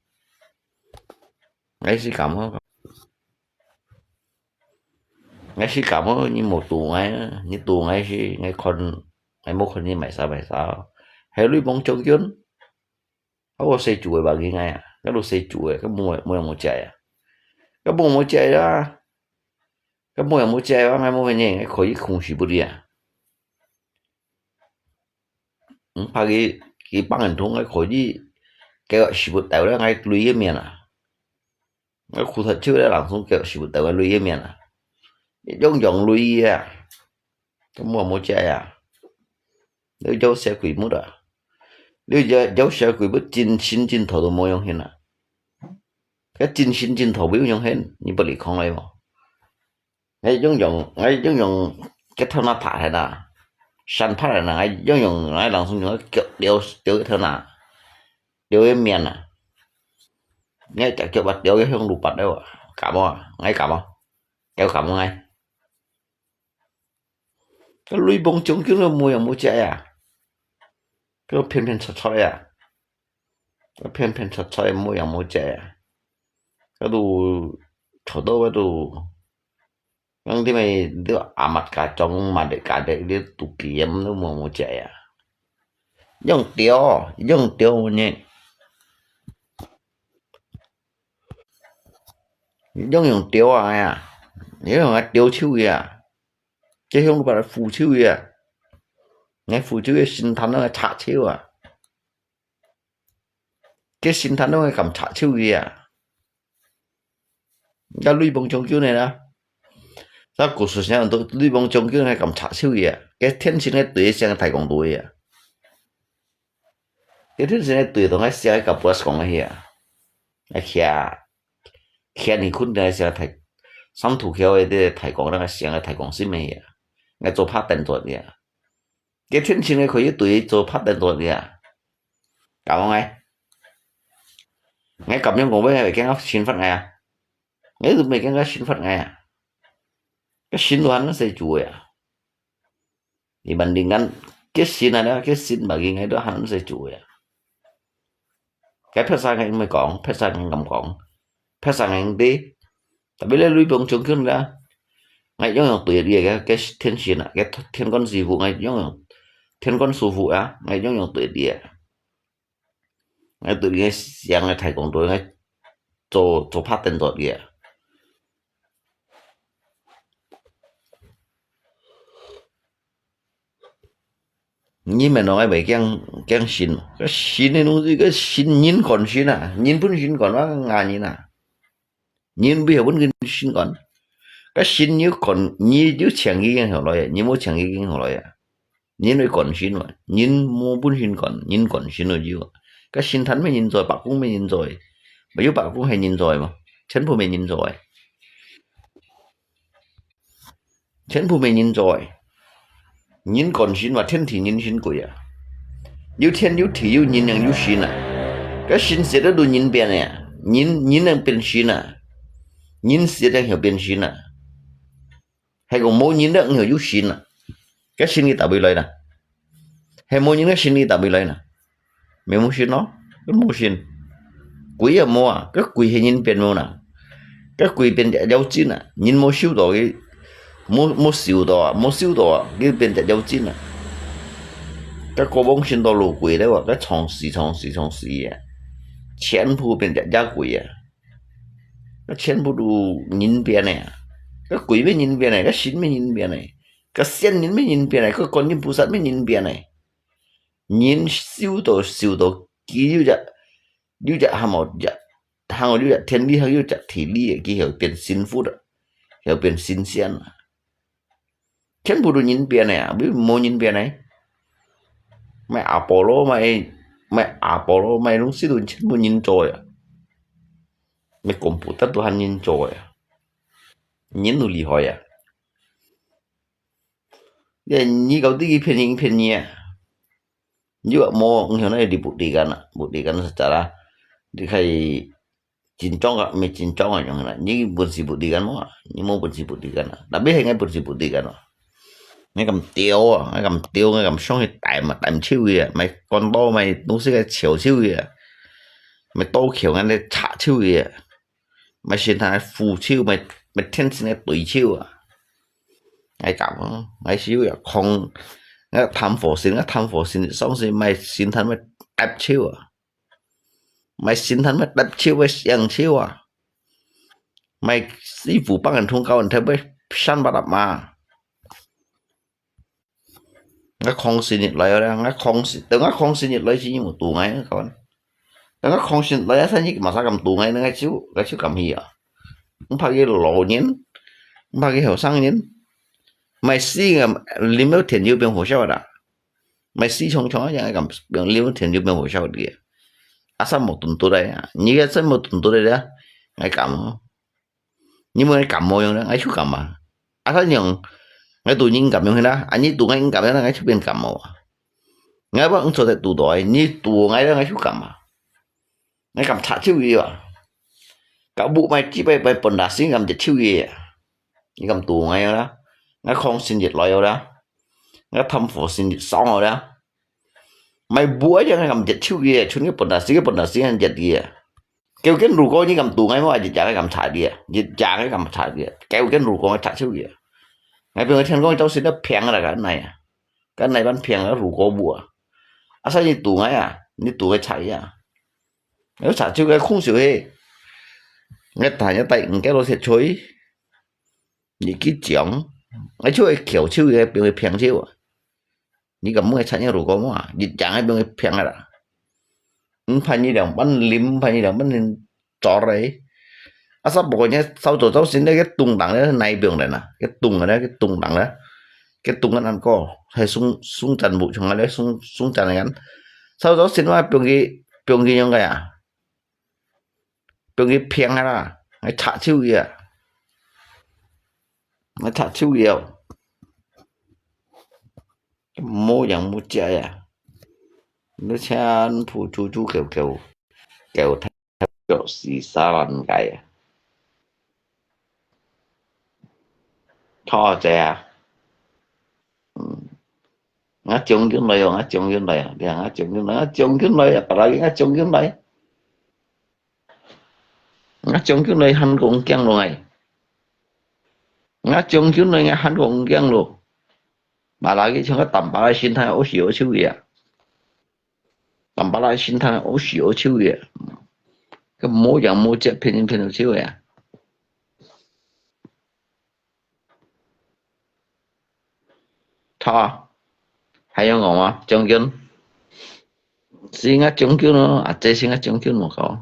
，𠊎是敢啊。 𠊎是感覺你無堵𠊎啊，你堵𠊎是𠊎看，𠊎無看你賣啥賣啥。還有雷鋒將軍，啊，我細豬个吧，應該啊，該都細豬个，該無，無人無食啊，該無無食啊，該無人無食啊，𠊎無人，𠊎可以控制不了啊。嗯，怕佢，佢幫人通，𠊎可以，佢食不到了，𠊎累个面啊。 𠊎苦頭手个langsung叫食不到个累个面啊，樣樣累啊，都無無食啊，你有小鬼目啊，你有，有小鬼目，真心真頭都無用心啊，該真心真頭無用心，你不離開來無？ 𠊎用用，𠊎用用，个頭那拍下啦，山拍下啦，𠊎用用，𠊎langsung用个腳丟，丟个頭那，丟个面啊。𠊎隻腳把丟个香爐拔了啊，敢無啊？𠊎敢無？有敢無𠊎？該雷鋒將軍个無樣無食啊，該偏偏出出啊。 偏偏出出無樣無食啊。該都坐到該都，講點个，你阿嫲家長，嫲个家庭，你肚飢涎都無樣無食啊。樣丟，樣丟呢？樣樣丟啊呀！你樣啊丟手啊！這樣把它扶手啊！你扶手个心態那个插手啊！ 个心態攏會敢插手去啊！該雷鋒將軍个啦，該故事上都雷鋒將軍个敢插手去啊！个天神个對个像个大公對啊！个天神个對同个像个甲不拉講个去啊！哎呀，徛你困个像个大，三途橋个這大公，那个像个大公心个去啊！𠊎做拍等做个啊！ 个天神个可以對做拍等做个啊！敢講𠊎，𠊎敢樣講，會驚佢懲罰𠊎啊！𠊎都毋會驚佢懲罰𠊎啊！个心都還細豬个啊！你問人間，个心啊，个心嘛，佢𠊎都還細豬个啊！ 該別儕𠊎毋會講，別儕𠊎敢講，別儕𠊎毋知。Tapi這雷鋒將軍啦，𠊎樣樣對佢个，个天神啊，个天官師傅，𠊎樣樣，天官師傅啊，𠊎樣樣對佢个。𠊎對你个想个大公道，𠊎做，做拍等做个。你们喏，𠊎袂驚，驚神，个神个东西，个神人管神啊，人分神管，我咬人啊。 人為何分佢神管？个神有管，你有請佢經好來啊，你無請佢經好來啊。人會管神嘛，人無分神管，人管神就有啊。个神壇乜人做，伯公乜人做，無有伯公係人做嘛，全部乜人做。 全部乜人做个。人管神嘛，天地人神鬼啊。有天有地，有人又有神啊。个神死了都人變个啊，人，人能變神啊？人死了又變神啊？還講無人了，又有神啊？个神佢到位來啦？ 係無人个神力搭起來呢？無神咯，佢無神。鬼也無啊，个鬼係人變無啦。个鬼變隻妖精啊，人無修到佢，無，無修到啊，無修到啊，佢變隻妖精啊。个國王升到老鬼了啊，个創死創死創死啊，全部變隻野鬼啊。个全部都人變个啊，个鬼乜人變个，个神乜人變个。 个仙人乜人變个，个觀音菩薩乜人變个。人修到，修到，佢有隻，有隻項目，隻，項目有隻天理，有隻地理个，佢曉變神佛个，曉變神仙啊。全部都人變个啊，無，無人變个。麼个阿波羅，麼个，麼个阿波羅，麼个東西都全部人做个。麼个功夫，得都還人做个。人都厲害啊。 你，你搞這個騙人騙你啊！你話無，你像那個buktikan啊，buktikan secara，你可以緊張啊，毋係緊張啊，樣啦。你本事buktikan無啊？你無本事buktikan啊？Tapi係𠊎本事buktikan啊。𠊎敢丟啊，𠊎敢丟，𠊎敢上去抌啊，抌手个啊，買關刀，買東西个撨手个啊，買刀撨，𠊎來插手个啊。 買神壇个扶手，買，買天神个對手啊。𠊎敢啊，𠊎手也空，𠊎貪火神，𠊎貪火神，上次買神壇買搭手啊。買神壇買搭手，買雙手啊。買師傅幫人通教人，特別三百粒嘛。 𠊎囥神入來了，𠊎囥神，等𠊎囥神入來時，你無堵𠊎，講。等𠊎囥神來啊，生日嘛，啥敢堵𠊎，𠊎手，𠊎手敢去啊？毋怕佢老人，毋怕佢後生人，買死啊，啉了甜酒變火燒啦。買死衝衝啊，樣敢啉了甜酒變火燒个。啊，生無頓頓來啊，你个生無頓頓來啊，𠊎敢哦。 你問𠊎敢無用呢？𠊎就敢啊。啊，佢樣，𠊎堵你敢用啦，啊，你堵𠊎敢用，𠊎就變敢無啊。𠊎話你做得堵到，你堵𠊎，𠊎就敢啊。𠊎敢插手佢啊。甲木買幾百買本大先敢接手佢啊。你敢堵𠊎啦？𠊎囥神入來啦。𠊎貪火神入爽啦。買木一樣，𠊎敢接手佢，像个本大先，个本大先敢接佢啊。 究竟如果你敢堵𠊎，𠊎日夜个敢插你啊，日夜个敢插你啊，究竟如果𠊎插手你啊，𠊎變个天公，你到時都平个啦，敢奈啊，敢奈般平个如果無啊，啊，所以你堵𠊎啊，你堵𠊎插你啊，𠊎插手个空手嘿，𠊎大日帶五个老鐵吹，你去講，𠊎就會翹手个，變个平手啊。 你敢毋會插你老公啊？你講个變个平个啦。毋怕你兩半啉，毋怕你兩半啉做咧。啊，啥不過你sauco sausin咧，个東東咧，哪一邊人啊？个東个咧，个東東咧，个東个難過，還送，送贊無從啊咧，送，送贊个人。Sauco sausin嘛，變佢，變佢樣个啊。 變佢平啊啦，愛插手佢啊，愛插手佢哦。無樣無隻啊，你全部豬豬狗狗，狗踢到死三萬个啊！錯者啊！ 嗯。𠊎將軍來哦，𠊎將軍來啊，你看𠊎將軍來，𠊎將軍來啊，別人𠊎將軍來。𠊎將軍來，還講驚咯，𠊎。𠊎將軍來，𠊎還講驚咯。Apalagi像个Tampalay心態，好笑好笑个啊。淡薄仔心態，烏死烏手个，佢無影無跡，騙人騙到手个啊。好啊，還有講嗎？將軍，是𠊎將軍咯，啊，這是𠊎將軍無講。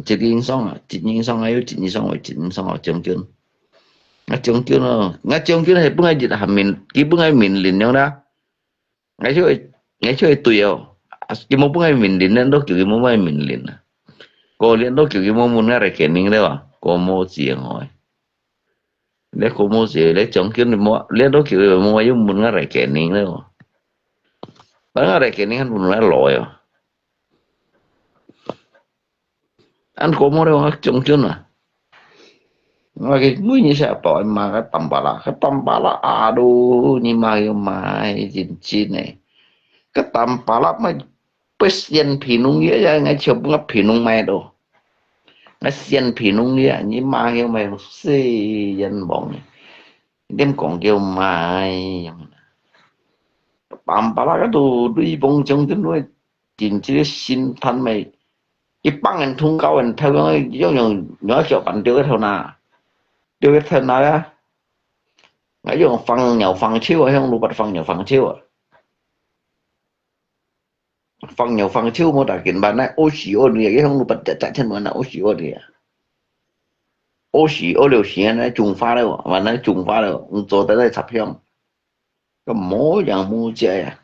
一人爽啊，一人爽啊，有一人爽，有一人爽啊，將軍。啊，將軍咯，啊，將軍係分𠊎日下命，佢分𠊎命令了啦。𠊎就會，𠊎就會對哦。啊，佢無分𠊎命令，恁多久佢無分𠊎命令啊？過恁多久佢無問𠊎來見面了啊？過無錢哦。你過無錢，你將軍你無，恁多久佢無又問𠊎來見面了哦？問𠊎來見面，還問𠊎來哦？ 恁講無咧，𠊎將軍啊，𠊎个每日食飽，罵个淡薄仔，个淡薄仔啊，都你媽个媽，認真个，个淡薄仔乜不嫌貧農个呀，𠊎就分个貧農賣到，𠊎嫌貧農个呀，你媽个媽，死冤枉个，你點講叫賣，淡薄仔个都雷鋒將軍會。 真正个心態咩，一百人通高人頭樣，用用用腳板丟个頭那，丟个頭那啊！𠊎用放鳥放手啊，用攄耙放鳥放手啊！放鳥放手無打緊，萬來屙屎屙尿，用攄耙隻隻天萬來屙屎屙尿啊！屙屎屙尿時啊，那種花了，萬來種花了，用做得來插香。 个無影無跡啊！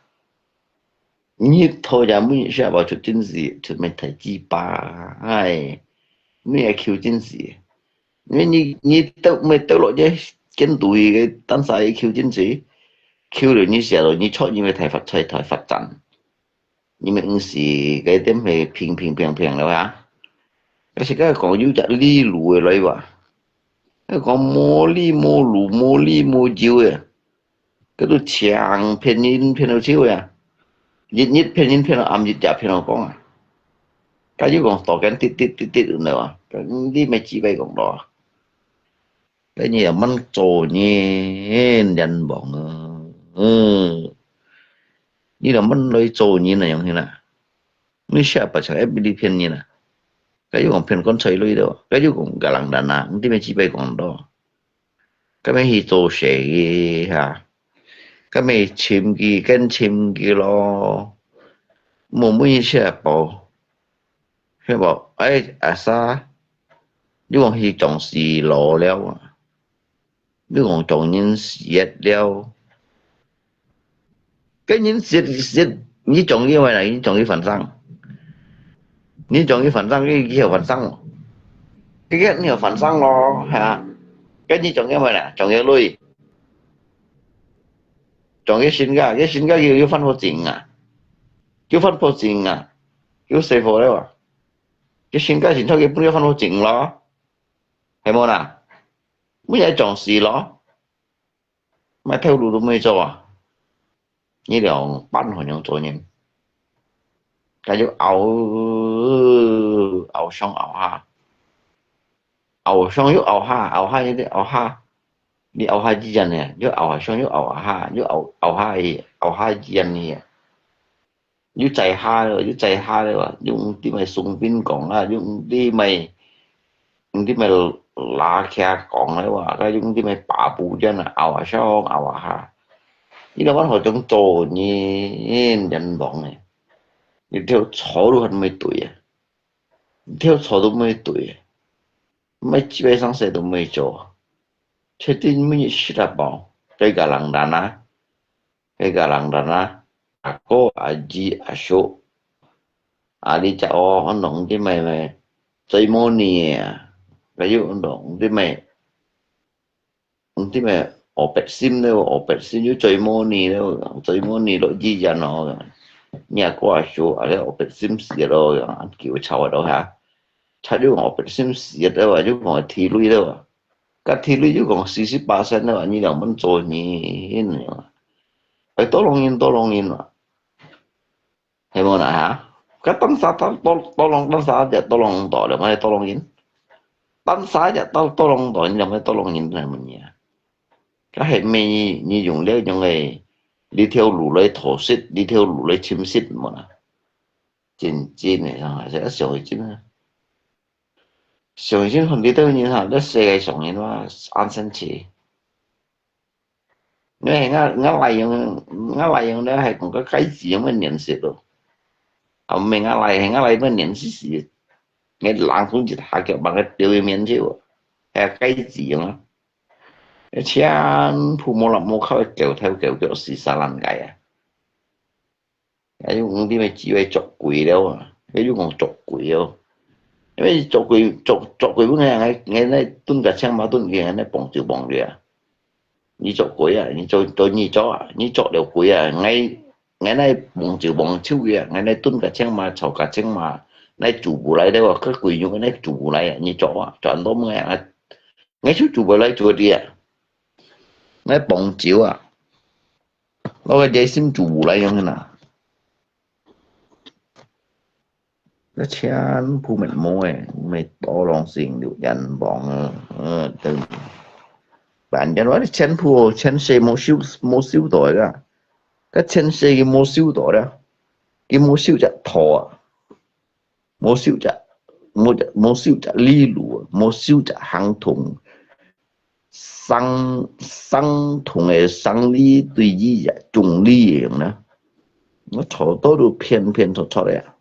日頭也每日下晡出真時，出咩大嘴巴，唉，每日求真時。你你你到咩到落去，見到个單儕求真時，求了你寫了，你出你个大發財大發展。 你們毋係該點係平平平平了啊？該係該講有隻理路个來哇？該講無理無路、無理無由个，該都強騙人騙到手个啊！日日騙人騙到暗，日夜騙到光啊！該又講多間滴滴滴滴了啊！該你乜只會講咯？ 該你也吂做人，冤枉啊！嗯，你也吂來做人啊，樣形啊？你下把像F B騙人啊？該又講騙棺材鐳了，該又講gà làng đà nà，你這邊只會講到。該邊去做事个哈，該邊尋佢，跟尋佢咯，無每下包。 係無？哎，阿Sa，你講去將士老了啊？你講將人死了？該人死死，你將佢咩啦？你將佢翻生？你將佢翻生，佢佢有翻生無？佢佢你有翻生咯，係啊？該你將佢咩啦？將佢鐳，將佢身家，佢身家佢有翻好錢啊？有翻好錢啊？有細貨了啊？ 佢身家錢財佢本來翻好錢咯，係無啦？乜係將士咯，乜頭路都無做啊！你兩班好樣做人，該就拗拗上拗下，拗上又拗下，拗下又拗下，你拗下幾遠呢？又拗上又拗下，又拗拗下去，拗下幾遠呢？ 又再下了，又再下了啊！又毋知麼送殯講啊，又毋知麼，毋知麼拉徛講了啊，該又毋知麼把布這樣啊，拗啊上，拗啊下。你老闆好像做人冤枉誒，你條草都還沒對啊，你條草都沒對啊，麼个基本上事都沒做，確定每日食得飽，對个人難啊。 該个人人啊，阿哥、阿姨、阿叔，啊，你隻哦，安到毋知麼个，最無呢啊，該又安到毋知麼，毋知麼，烏白心了，烏白心又最無呢了，最無呢落醫院哦。你阿哥阿叔，啊，你烏白心死了，叫吵了哈，他就烏白心死了啊，就講體累了啊。 該體力又講四十巴仙了，你兩分做人了，愛多浪人多浪人啊，係無啦哈？該當時當當當浪當時就多浪多了，麼个多浪人？當時就多多浪多，你兩分多浪人來問你啊？該係咩？你用了用个這條路來討食，這條路來尋食，無啦。真真个，啊，這个上一陣啊，上一陣看這兜人哈，這世界上人哇，恁生趣。因為𠊎𠊎來用，𠊎來用咧，係講个戒指用个顏色咯。啊，毋係𠊎來，係𠊎來个顏色係，𠊎冷風一下腳，把佢丟一面去哦，還有戒指用啊。 全部無啦無靠个狗頭狗腳死沙爛界啊！還有五點个機會捉鬼了啊！還有講捉鬼哦，因為捉鬼捉捉鬼本來𠊎𠊎來蹲个青馬蹲个，來幫手幫个啊！你捉鬼啊！你捉捉你捉啊！你捉了鬼啊！𠊎𠊎來幫手幫手个啊！𠊎來蹲个青馬，吵个青馬，來捉不來了啊！个鬼用个來捉不來啊！你捉啊！捉到麼个啊！ 𠊎就做毋來做个啊，𠊎幫手啊，我个熱心做毋來樣个啦。該全部滅無誒，滅多浪性有眼望啊，呃，等。反正我全部全世無收無收到个，該全世佢無收到了，佢無收隻土啊。 無收隻，無無收隻理路，無收隻行動，相相同个生理對於一種理个樣呢。我錯到都偏偏錯錯个啊，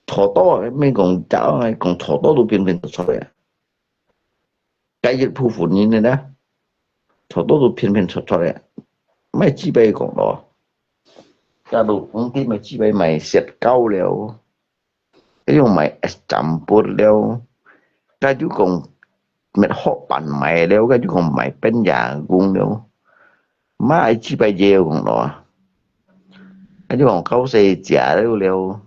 錯到啊，免講假，講錯到都偏偏錯錯个啊。 該一部分人呢，錯到都偏偏錯錯个，莫自卑講咯。假如毋知莫自卑賣雪糕了，該種賣example了，該就講賣好辦賣了，該就講賣變牙工了。 莫愛自卑个講咯啊。啊，你講到時食了了，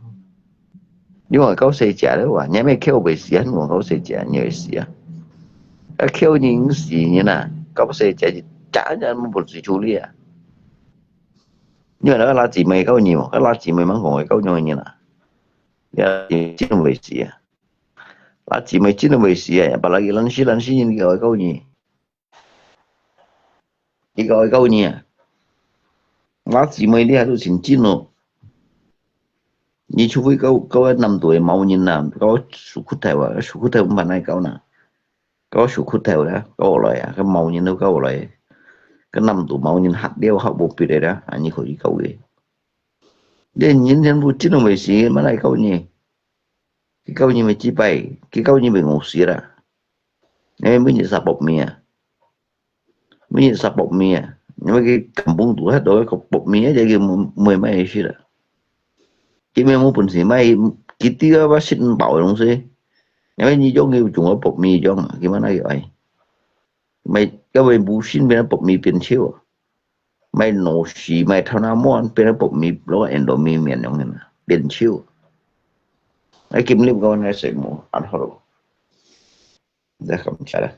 你講到時食了啊，你還噭毋死啊？你講到時食，你會死啊？啊，噭人死人啊，到時食一隻人無本事處理啊。你講該垃圾賣到你無？該垃圾賣吂講會到你人啊？你真會死啊！垃圾賣真會死啊！把垃圾爛死爛死人，佢會到你。 佢个愛教你啊。我姊妹你還都真真哦。你除非教教个男仔个某人啊，教手骨頭啊，手骨頭毋辦哪教呢？教手骨頭啦，教來啊，个某人都教來，个男仔某人合了合無別个啦，啊，你可以教个。你人全部真都袂死，乜來教你？佢教你咪幾擺，佢教你咪餓死啦。你每日食薄麵啊？ 每日食薄麵啊，因為佢根本都係到一個薄麵，一隻佢毋毋會買去啦。佢無無本事買，佢知道愛食毋飽个東西，因為你種佢有種个薄麵種啊，佢乜哪會愛？買，因為無心變薄麵變少啊，買老死，買頭那滿變薄麵，落個Indomie麵樣个嘛，變少。哎，今日講个食無，恁好咯。 你感謝啦。